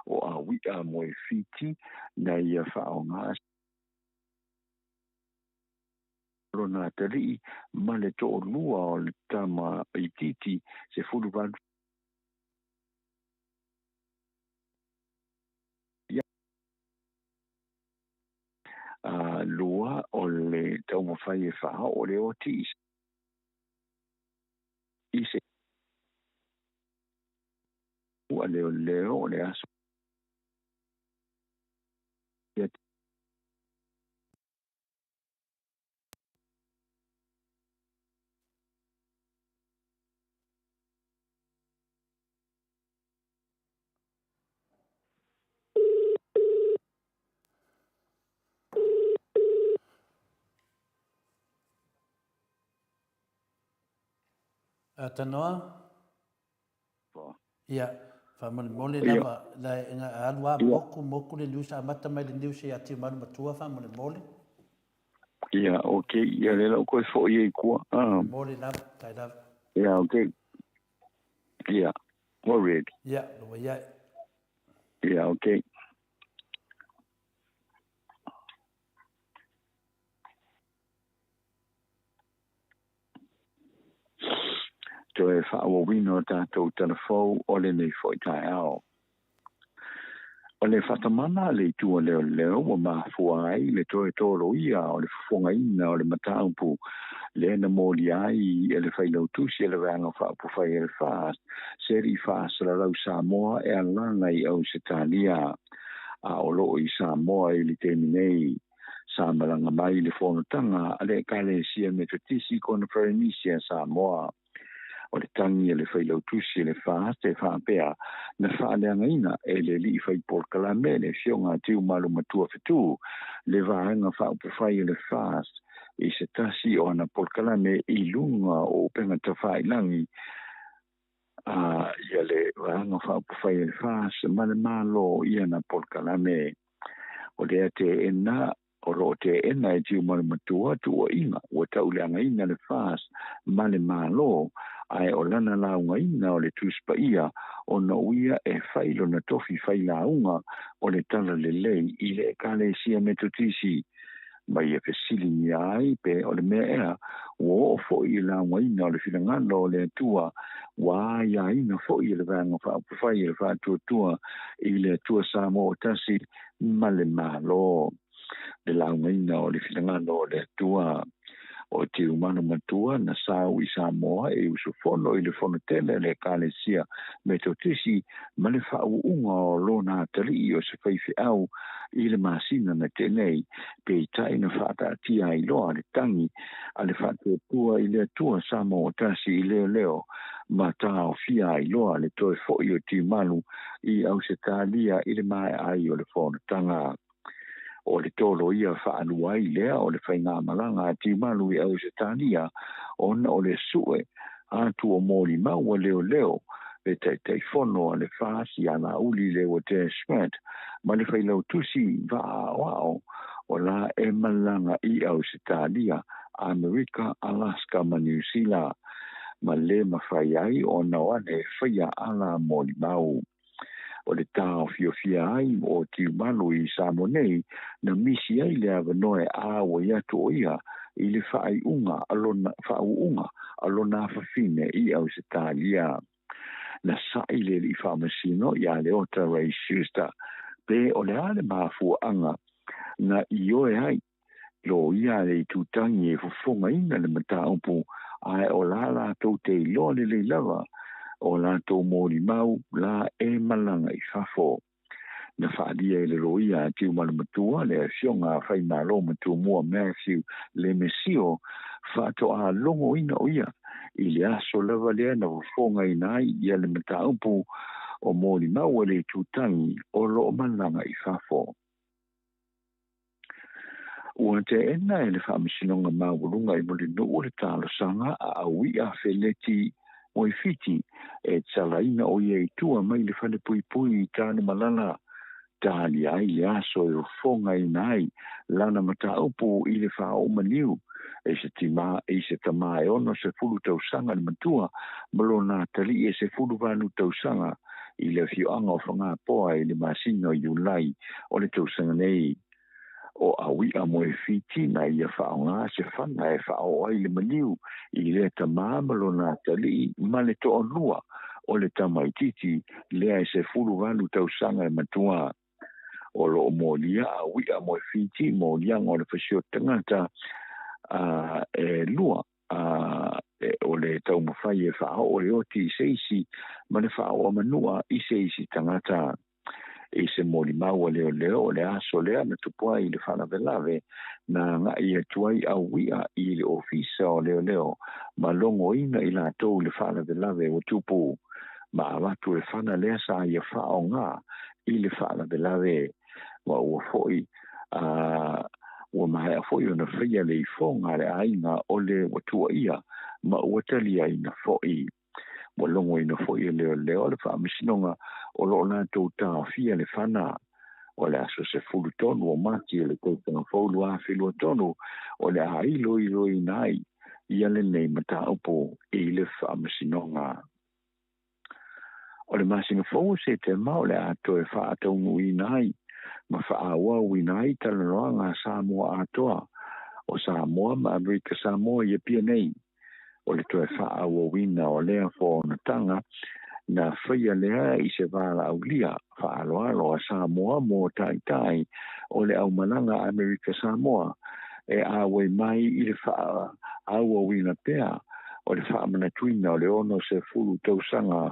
o Aui'a Moefiti na ia faaaoga lona atalii ma le to'alua o le tama itiiti 18 lua o le taumafai e faaoo le oti i se ua leoleo o le aso Tanoa? Ia, faamolemole lava, la alu a moku, moku le news, amata mai le news ia Tiumalu Matua, faamolemole. Ia, ok, ia le lau koe foi e kua. Mole lava, tai lava. Ia, ok. Ia, we're ready. Ia, lua ia. Ia, ok. Toe faaauauina o tatou talafou o lenei foi taeao. O le faatamala a le itu o leoleo ua mafua ai le toe toloia o le fofogaina o le mataupu lea na molia ai e le Failautusi e le Vaega Faaupufai e le FAST se alii faasalalau Samoa e alaga i Ausetalia a o loo i Samoa i le taimi nei. Sa malaga mai i le fonotaga a le Ekalesia Metotisi Koneferenisia Samoa. O le tagi a le Failautusi e le FAST e faapea na faaleagaina e le alii fai polokalame le afioga a Tiumalu Matua Fetu le Vaega Faaupufai e le FAST i se tasi o ana polokalame i luga o upega tafailagi a ia le Vaega Faaupufai e le FAST ma le Malo i ana polokalame. O lea teena o loo teena e Tiumalu Matua tuuaiga ua tauleagaina le FAST ma le Malo, ae o lana laugaina o le Tusi Paia ona o ia e fai lona tofi failauga o le talalelei i le Ekalesia Metotisi. Ma ia fesiligia ai pe o le mea ea ua oo foi i le laugaina o le finagalo o le Atua, ua aiaina foi e le Vaega Faaupufai a le Faatuatua i le Atua Samoa ua Tasi ma le Malo. Le laugaina o le finagalo o le Atua. O Tiumalu matua na sau i Samoa e usufono i le fono tele a le Ekalesia Metotisi ma le faauuga o lona atalii o se faifeau i le masina na tea nei, peitai na faataatia ai loa le tagi a le Faatuatua i le Atua Samoa ua Tasi i leoleo ma taofia ai loa le toe foi o Tiumalu i Ausetalia i le maea ai o le fonotaga. O le tolo ia faalua ai lea o le faigamalaga a Tiumalu i Ausetalia ona o le sue atu o molimau a leoleo le Taitaifono a le FAS ia Laauli Leuatea Schmidt ma le Failautusi Vaaaoao o la e malaga i Ausetalia, Amerika, Alaska ma Niu Sila, ma le mafai ai ona o ane e faia ala molimau. O le taofiofia ai o Tiumalu i Samoa nei na misi ai le avanoa e āuai atu o ia i le faaiuga a lona faauuga a lona afafine i Ausetalia. Na sa'i le alii faamasino iā Leota Ray Schuster pe o le a le mafuaaga na ioe ai loia a le itutagi e fofogaina le mataupu ae o la latou te iloa lelei lava o latou molimau la e malaga i fafo. Na faaalia e le loia a Tiumalu Matua le afioga a Faimalo Matumua Matthew Lemesio faatoa logoina o ia i le aso lava lea na fofogaina ai ia le mataupu o molimau a le itutagi o loo malaga i fafo. Ua teena e le Faamasinoga Maualuga i Mulinuu le talosaga a Aui'a Feleti Moefiti e talaina o ia i tua mai le falepuipui i Tanumalala, talia ai le aso e fofogaina ai lana mataupu i le faaoo maliu e se tima i se tama e 60 tausaga le matua ma lona atalii e 18 tausaga i le afioaga o Fagapoa i le masina o Iulai o le tausaga nei. O Aui'a Moefiti na ia faaaoga se fana e faaoo ai le maliu i lea tama ma lona atalii ma le toalua o le tamaitiiti lea e 18 tausaga e matua. O loo molia Aui'a Moefiti moliaga o le fasioti tagata a e lua a o le taumafai e faaoo le oti i se isi ma le faaoo manua i se isi tagata. I se molimau a leoleo o le aso lea na tupu ai le faalavelave na agai atu ai Aui'a i le ofisa o leoleo ma logoina i latou i le faalavelave ua tupu ma avatu le fana lea sa ia faaaoga i le faalavelave ma ua foi a ua maea foi ona faia le ifoga a le aiga o le ua tuuaia ma ua taliaina foi. Ua logoina foi e leoleo le Faamasinoga o loo latou taofia le fana. O le aso 13 o Mati o le tausaga fou 2023 o le a iloiloina ai ia lenei mataupu i le Faamasinoga. O le masina fou o Setema o le a toe faataunuuina ai ma faaauauina ai talanoaga a Samoa atoa o Samoa ma Amerika Samoa i Apia nei. O le toe faaauauina o lea fonotaga na faia lea i se valaaulia faaaloalo a Samoa mo taitai o le aumalaga Amerika Samoa e auai mai i le faaauauina pea o le faamanatuina o le 60 tausaga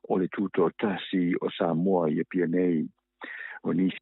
o le tutoatasi o Samoa i Apia nei. O nisi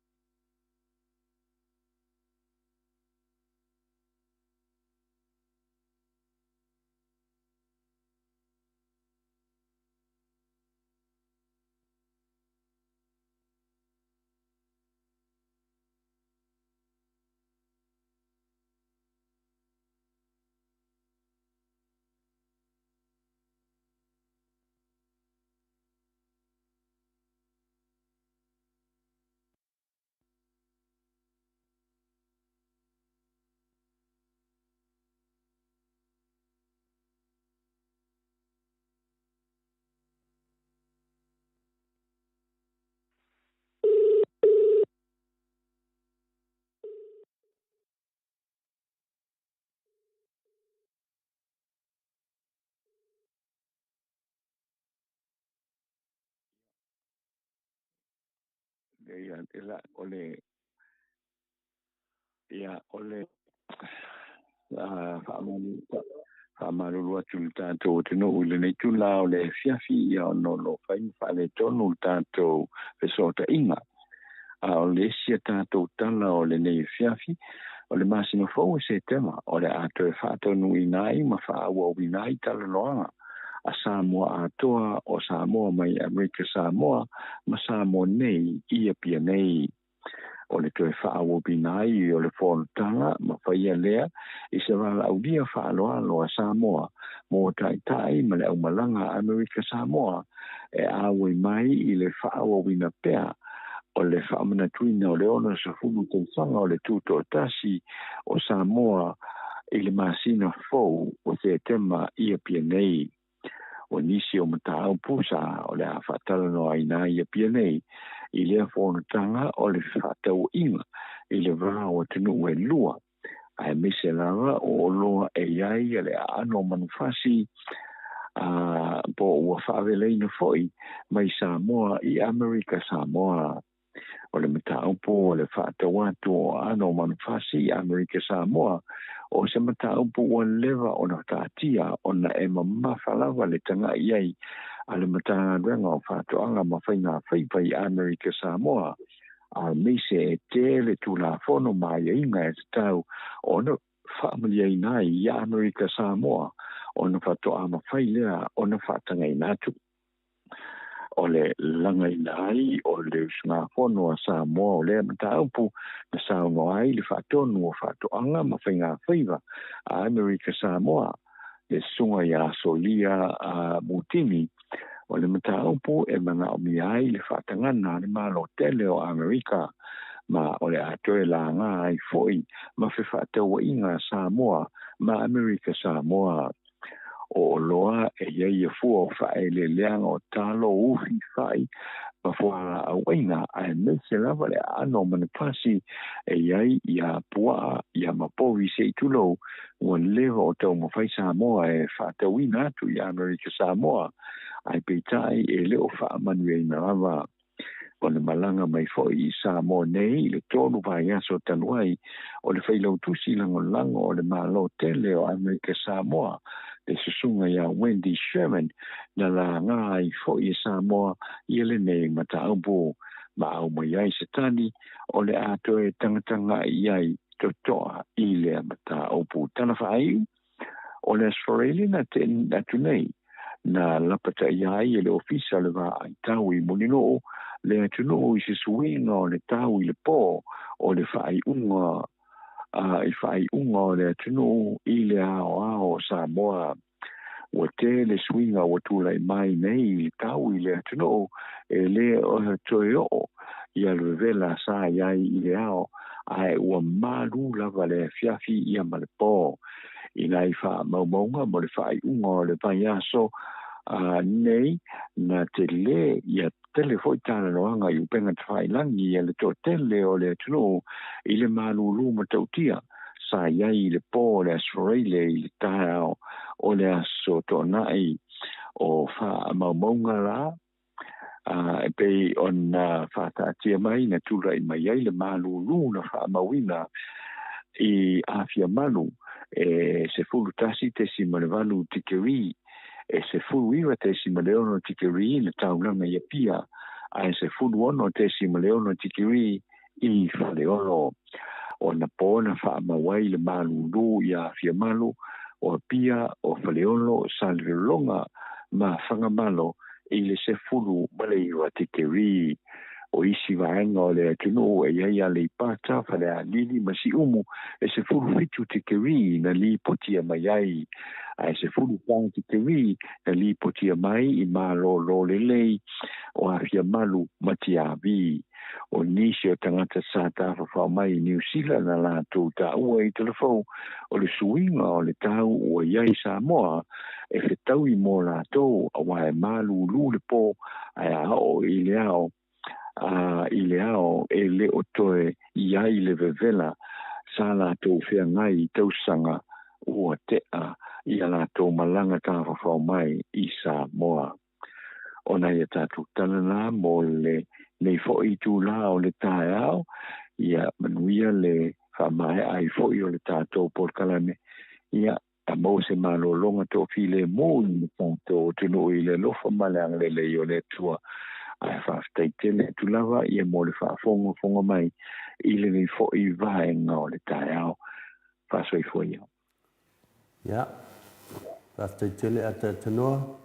Ia, e o le ia o le faamalulu atu i le tatou atunuu i lenei itulā o le afiafi, ia ona o lo o fai ma faaletonu le tatou fesootaiga. A o le isi a tatou tala o lenei afiafi, o le masina fou e Setema o le a toe faataunuuina ai ma faaauauina ai talanoaga a Samoa atoa o Samoa mai Amerika Samoa ma Samoa nei i Apia nei. O le toe faaauauina ai o le fonotaga ma faia lea i se valaaulia faaaloalo a Samoa mo taitai ma le aumalaga a Amerika Samoa e auai mai i le faaauauina pea o le faamanatuina o le 60 tausaga o le tutoatasi o Samoa i le masina fou o Setema i Apia nei. O nisi o mataupu sa o le a faatalanoaina ai i Apia nei i lea fonotaga o le fefaatauaiga i le va o atunuu e lua, aemaise lava o oloa e i ai le aano o manufasi a po ua faavelaina foi mai Samoa i Amerika Samoa. O le mataupu o le faatau atu o aano o manufasi i Amerika Samoa o se mataupu ua leva ona taatia ona e mamafa lava le taga'i ai a le Matagaluega o Faatoaga ma Faiga Faiva i Amerika Samoa, aemaise e tele Tulafono ma aiaiga e tatau ona faamaliaina ai i Amerika Samoa ona faatoa mafai lea ona faatagaina atu. O le lagaina ai o le usugafono a Samoa o lea mataupu na saunoa ai le Faatonu o Faatoaga ma Faiga Faiva a Amerika Samoa, le Susuga ia Solia Mutini, o le mataupu e manaomia ai le faatagana a le Malo tele o Amerika, ma o le a toe laga ai foi ma fefaatauaiga a Samoa ma Amerika Samoa. O oloa e i ai ia fua o faaeleeleaga o talo, ufi, fa'i ma fualaauaina, aemaise lava le aano o manufasi e i ai ia puaa, ia ma povi se i tulou, ua leva o taumafai Samoa e faatauina atu i Amerika Samoa, ae peitai e le o faamanuiaina lava. O le malaga mai foi i Samoa nei i le 3 vaiaso talu ai o le Failautusi Lagolago o le Malo tele o Amerika Samoa, le Susuga ia Wendy Sherman, na laga ai foi e Samoa ia lenei mataupu, ma aumai ai se tali o le a toe tagataga'i ai totoa i lea mataupu. Tala faaiu, o le Aso Faraile na te'i atu nei, na lapataia ai e le Ofisa o le Vaai Tau i Mulinuu le atunuu i se suiga o le tau i le pō o le faaiuga i faaiuga o le atunuu i le aoao o Samoa. Ua tele suiga ua tulai mai nei i le tau i le atunuu e lē toe oo ia le vevela sa i ai i le ao, ae ua malu lava le afiafi ia ma le pō. I nai faamaumauga mo le faaiuga o le vaiaso nei, na telē ia tele foi talanoaga i upega tafailagi ia le toatele o le atunuu i le malūlū matautia sa i ai i le pō o le Aso Faraile i le taeao o le Aso Toonai. O faamaumauga la e pei ona faataatia mai na tulai mai ai le malūlū na faamauina i Afiamalu e 11.8 tikeri, e 19.6 tikeri i le taulaga i Apia, ae 16.6 tikeri i Faleolo. O na pō na faamau ai le malūlū i Afiamalu, o Apia, o Faleolo, Salelologa ma Fagamalo i le 19 tikeri. O isi vaega o le atunuu e i ai Aleipata, Falealili ma Siumu e 17 tikeri na lipotia mai ai, ae 14 tikeri na lipotia mai i Malolo Lelei o Afiamalu ma Tiavi. O nisi o tagata sa tafafao mai i Niu Sila na latou taua i telefou o le suiga o le tau ua i ai Samoa e fetaui mo latou, auā e malūlū le pō ae a oo i le ao i le ao e le o toe i ai le vevela sa latou feagai i tausaga ua te'a i a latou malaga tafafao mai i Samoa. O nai a tatou tala na mo lenei foi itulā o le taeao, ia manuia le faamaea ai foi o le tatou polokalame, ia maua se malologa toafilemu i le tatou atunuu i le alofa ma le agalelei o le Atua. Ae faafetai tele atu lava ia mo le faafogafoga mai i lenei foi vaega o le taeao. Faasoifua ia. Ia, faafetai tele Ataatanoa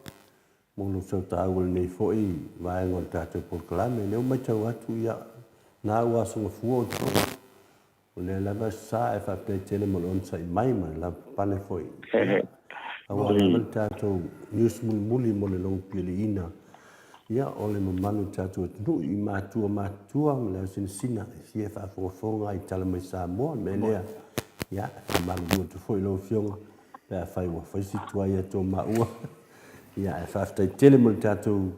mo lou sautaua i lenei foi vaega o le tatou polokalame. O lea ua matau atu, ia, na ua aso gafua outou. O lea lava sa e faafetai tele mo le onosai mai ma le lavapapale foi. Ia, aua lava le tatou news mulimuli mo le logopialiina ia o le mamalu o le tatou atunuu i matua matutua ma le ausinasina e fia faafogafoga i tala mai Samoa. O le mea lea, ia, e faamalulu atu foi i lau Afioga pe afai ua fai si tuai atu o maua. Ia, ae faafetai tele mo le tatou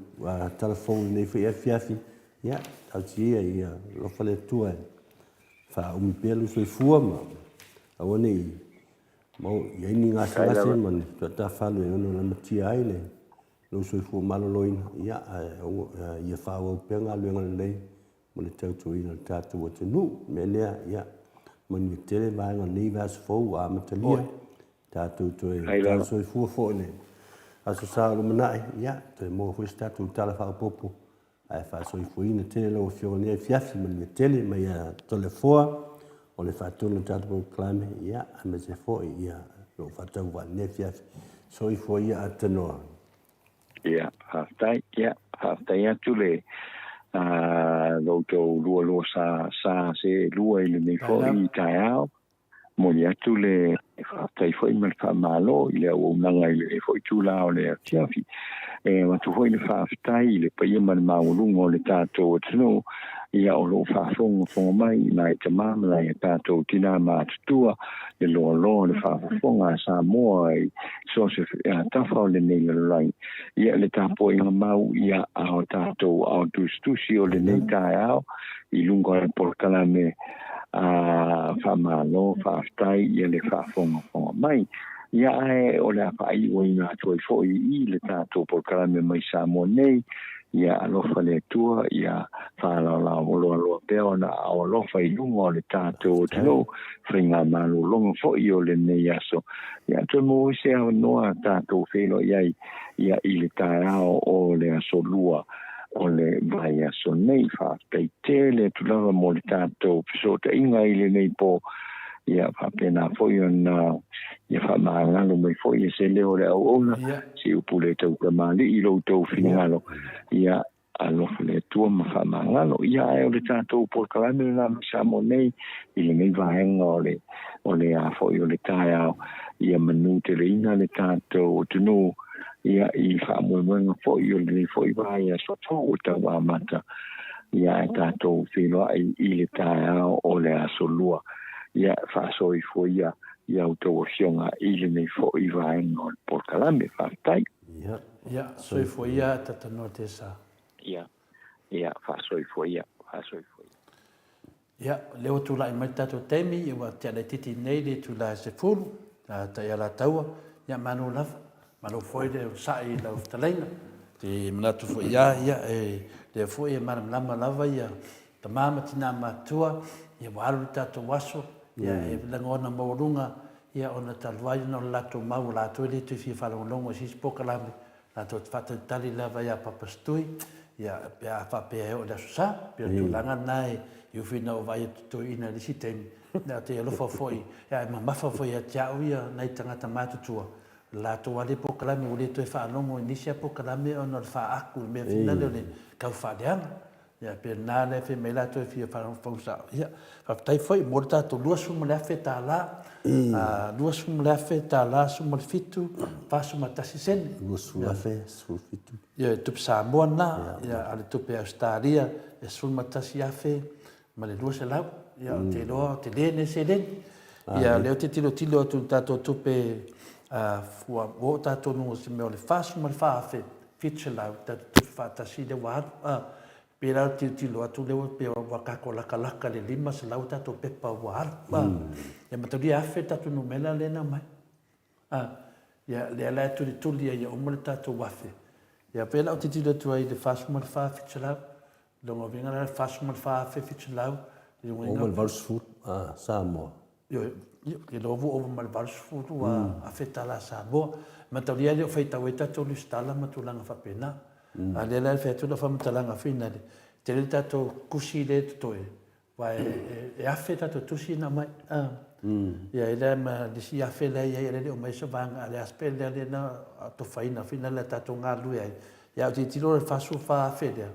tala fou i lenei foi afiafi. Ia, talosia ia ia alofa le Atua e faaumi pea lou soifua ma aua ne i mau i ai ni gasegase ma ni tuatafalu e ono lamatia ai le lou soifua maloloina, ia, ae ia faaauau pea galuega lelei mo le tautuaina o le tatou atunuu. O le mea lea, ia, manuia tele vaega o lenei vaiaso fou ua amatalia. Tatou toe tala soifua foi i le Aso Sa o lumanai, ia, toe maua foi se tatou tala faaopoopo Ae faasoifuaina tele lau Afioga i lenei afiafi, manuia tele mai ia Toleafoa o le faatonu o le tatou polokalame, ia, aemaise foi ia lou faatauvaa i lenei afiafi. Soifua ia Atanoa. Ia, faafetai. Ia, faafetai atu le lo outou lualua sa, sa seelua i lenei foi taeao. Momoli atu le faafetai foi ma le faamalo i le auaunaga i lenei foi itula o le afiafi. E avatu foi le faafetai i le paia ma le maualuga o le tatou atunuu, ia o lo o faafogafoga mai i nai tama ma nai a tatou tina matutua, le loaloa o le faafofoga a Samoa i so o se tafa o lenei lalolagi. Ia le tapuaiga mau ia a o tatou ao tusitusi o lenei taeao i luga o le polokalame a faamalo faafetai ia le faafogafoga mai. Ia ae o le a faaiuina atu ai foi i le tatou polokalame mai Samoa nei, ia alofa le Atua, ia faalaolao loaloa pea ona aao alofa i luga o le tatou atunuu, faigamalologa foi o lenei aso. Ia toe maua se avanoa tatou feiloai ai ia i le taeao o le aso Lua o le vaiaso nei. Faafetai tele atu lava mo le tatou fesootaiga i lenei po. Ia faapena foi ona ia faamagalo mai foi e se leo o le auauna, se upu le tautamalii i lo outou finagalo. Ia alofa le Atua ma faamagalo. Ia ae o le tatou polokalame lena mai Samoa nei i lenei vaega o le o le a foi o le taeao, ia manuteleina le tatou atunuu ia i faamoemoega foi o lenei foi vaiaso fou ua tau amata, ia ae tatou feiloai i le taeao o le aso Lua. Ia faasoifua ia i a outou afioga i lenei foi vaega o le polokalame. Faafetai. Ia, ia, soifua ia Tatanoa Tesa. Ia, ia, faasoifua ia, faasoifua ia. Ia, o lea ua tulai mai le tatou taimi, ia ua tea laitiiti nei le itula e 10, a Taialataua, ia malo lava, malo foi le onosai i lau fetalaiga. Te manatu foi ia, ia, e, lea foi e malamalama lava ia tama ma tina matutua, ia ua alu le tatou aso, ia e lagona maualuga, ia ona talu ai ona o le latou mau o latou e le toe fia faalogologo i se isi polokalame, Latou te faatalitali lava ia Papa Stui, ia, pe a faapea e oo i le Aso Sa, pei o le tulaga lena e ufi ina ou vaai atu toeaina i le isi taimi, ia, ou te alofa foi, ia, e mamafa foi ia te au ia nai tagata matutua, o le latou lava lea polokalame ua le toe faalogo i nisi lava polokalame ona o le faaaku i le mea foi lea o le tau faaleaga. Ia, pei o lena lea e fai mai latou e fia faalogologo. Ia, faafetai foi mo le tatou $20,000, $20,000 17, 41 sene. 20,017. Ia, tupe Samoa lena, ia, a o le tupe Ausetalia e 11,000 ma le 200. Ia, ou te iloa o tele lenei seleni. Ia, o lea ou te tilotilo atu i le tatou tupe, ua oo tatou i luga o se mea o le 44,700 tatou tupe faatasi lea ua alu. Pei la o le tilotilo atu lea ua pei ua tatou latalata i le 500 tatou pepa ua alu. Ia mataulia e $1,000 le tatou numera lea na aumai. Ia, lea la e tulituli ai ia uma le tatou $1,000. Ia, pei la ou tilotilo atu ai i le 44, 700, lona uiga la le 44 afe 700, lona uiga. Ova i le 80 a Samoa. Ioe, iloa ua ova ma le 80 afe tala Samoa. Mataulia e le o faitau ai tatou lesitala ma tulaga faapena. A o lea la e fai atu lau faamatalaga finale, tele le tatou tusi lea e totoe, aua e afe tatou tusi na aumai. Ia e lea ma le isi afe lea e i ai, e le o aumai se vaega, a o le afe lea lea na atofaina finale a tatou galulue ai. Ia ae ou te tilotilo i le 44 afe lea,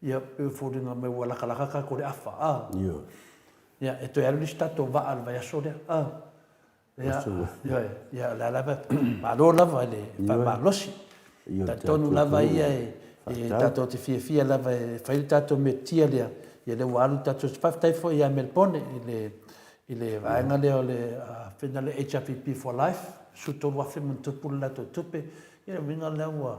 Ia, pei e foliga mai ua lakalaka tatou i le afa, a? Ioe. Ia, e toe alu le isi tatou vaa i le vaiaso lea, a? Ia, ioe, ia, o lea lava, malo lava i le faamalosi. Talitonu lava ia e tatou te fiafia lava e fai le tatou metotia lea, ia lea ua alu le tatou, faafetai foi ia Melbourne i le, i le vaega lea o le faiga lea HRPP for life, 13,000 ma ona tupu le latou tupe, ia o le uiga lea ua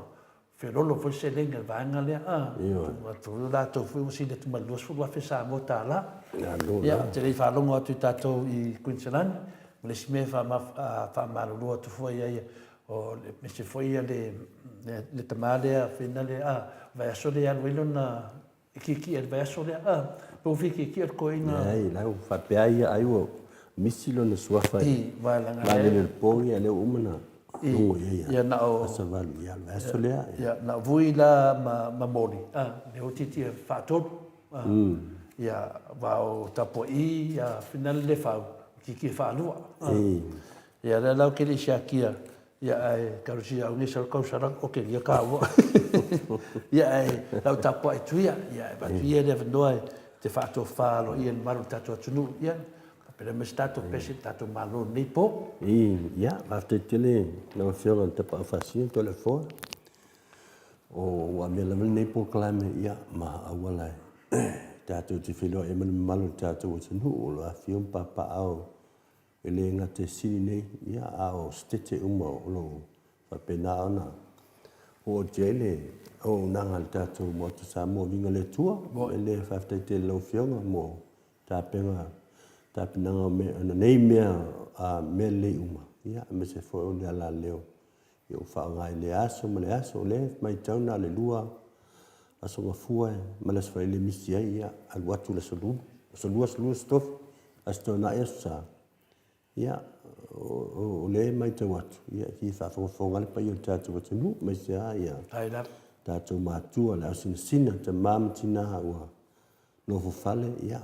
Felolo foi le seleni a le vaega lea, a. Ioe. Ua latou foi ua sili atu ma le 20,000 Samoa tala. Ia, ou te le i faalogo atu i tatou i Kuiniselani, ma le isi mea e faamalulu atu foi i ai, o le aemaise foi le tama lea, fina lea, a, vaiaso lea e alu ai lona Ikiiki e le vaiaso lea, a, pe ua fia ikiiki le toeaina. Leai, la ua faapea ia ai ua misi lona suafa i vavele le po ia lea ua uma na logo i ai ia na o aso valu ia le vaiaso lea. Ia na o Vui la ma Moli, a, lea ua tietie faatolu, a, ia va o Tapua'i ia finale le fau, ikiiki faalua, a. Ia lea la ou te le i siakia Ia ae talusia au nei sau tausala oke ia kāua. Ia ae lau tapuai atu ia, ia ae avatu ia le avanoa e te faatofa aloaia i le mamalu o le tatou atunuu. Ia faapena mai se tatou pese i le tatou Malo i lenei po. Ia, faafetai tele lau Afioga i le Tapaau Faasino Toleafoa. O ua avea lava lenei polokalame ia ma auala e tatou te feiloai ai ma le mamalu o le tatou atunuu o lo o afifio ma papaaao E le gata i sili nei, ia, a o setete uma o lo o faapena ona oo atu i ai le auaunaga a le tatou Maota Samoa Viiga le Atua. E le faafetai tele i lau Afioga mo tapena, tapenaga o mea, o nei mea, a mea lelei uma, ia, aemaise foi o le alaleo ia ua faaaoga i lea aso ma le aso. O lea e matau na o le lua aso gafua ma le aso Faraile e misi ai, ia, alu atu le aso Lulu, aso Lua, aso Lua, aso Tofi, aso Toonai, aso Sa. Ia, o lea e matau atu, ia, e fia faafogafoga le paia o le tatou atunuu, aemaise lava ia tatou matua, le ausinasina, tama ma tina ua nofo fale, ia,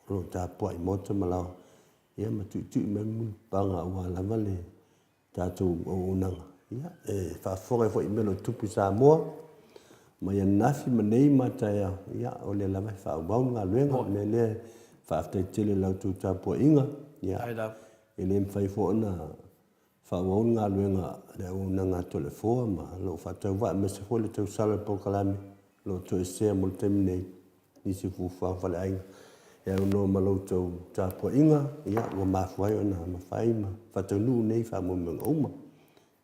o lo o tapuai maota ma laoa, ia ma tuitui mai mulipapaga aua lava le tatou auaunaga, ia, e faafofoga ai foi i mea o lo o tupu i Samoa, mai ananafi ma nei ma taeao, ia, o lea lava e faaauau le galuega. O le mea lea, faafetai tele i la outou tapuaiga, ia, e le mafai foi ona faaauau le galuega le auaunaga a Toleafoa ma lou faatauvaa, aemaise foi le tausala o le polokalame o lo o toesea mo le taimi nei. Nisi o fuafuaga faaleaiga e aunoa ma la outou tapuaiga, ia, ua mafua ai ona mafai ma faataunuu nei faamoemoega uma.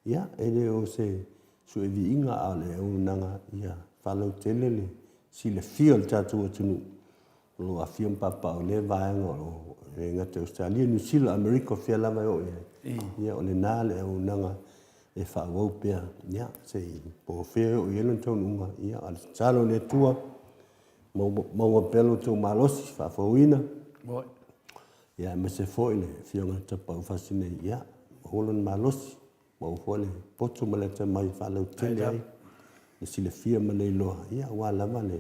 Ia, e le o se sueviiga a o le auaunaga ia faalautele le silafia o le tatou atunuu o lo o aafia ma papaaao i lea vaega o e le gata i Ausetalia, Niu Sila, Amerika, o fea lava e oo i ai. Ia, o lena le auaunaga e faaauau pea, ia, se i po o fea e oo i ai lona taunuuga, ia, a o le tatalo i le Atua, maua pea lo outou malosi faafouina, ia, aemaise foi le Afioga ia Tapaau Fasinei, ia, maua lona malosi, maua foi le poto ma le atamai e faalautele ai le silafia ma le iloa, ia, aua lava le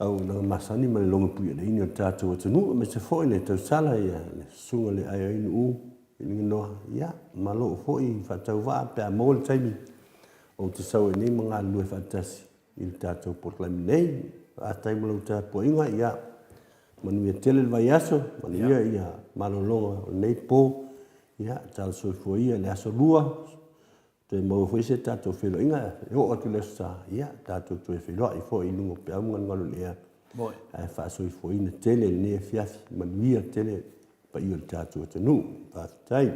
auaunaga masani ma le logopuialeini o le tatou atunuu, aemaise foi le tausala ia le susuga i le Aioainu'u Noa, ia, ma lou foi faatauvaa pe a maua le taimi ou te sau ai nei ma galulue faatasi i le tatou polokalame nei. Faafetai mo lau tapuaiga, ia, manuia tele le vaiaso, manuia ia malologa o lenei po, ia, tala soifua ia i le aso Lua, Toe maua foi se tatou feiloaiga e oo atu i le Aso Sa, ia, tatou toe feiloai foi i luga o peau ma galugalu o le ea, ae faasoifuaina tele i lenei afiafi, manuia tele le paia o le tatou atunuu. Faafetai.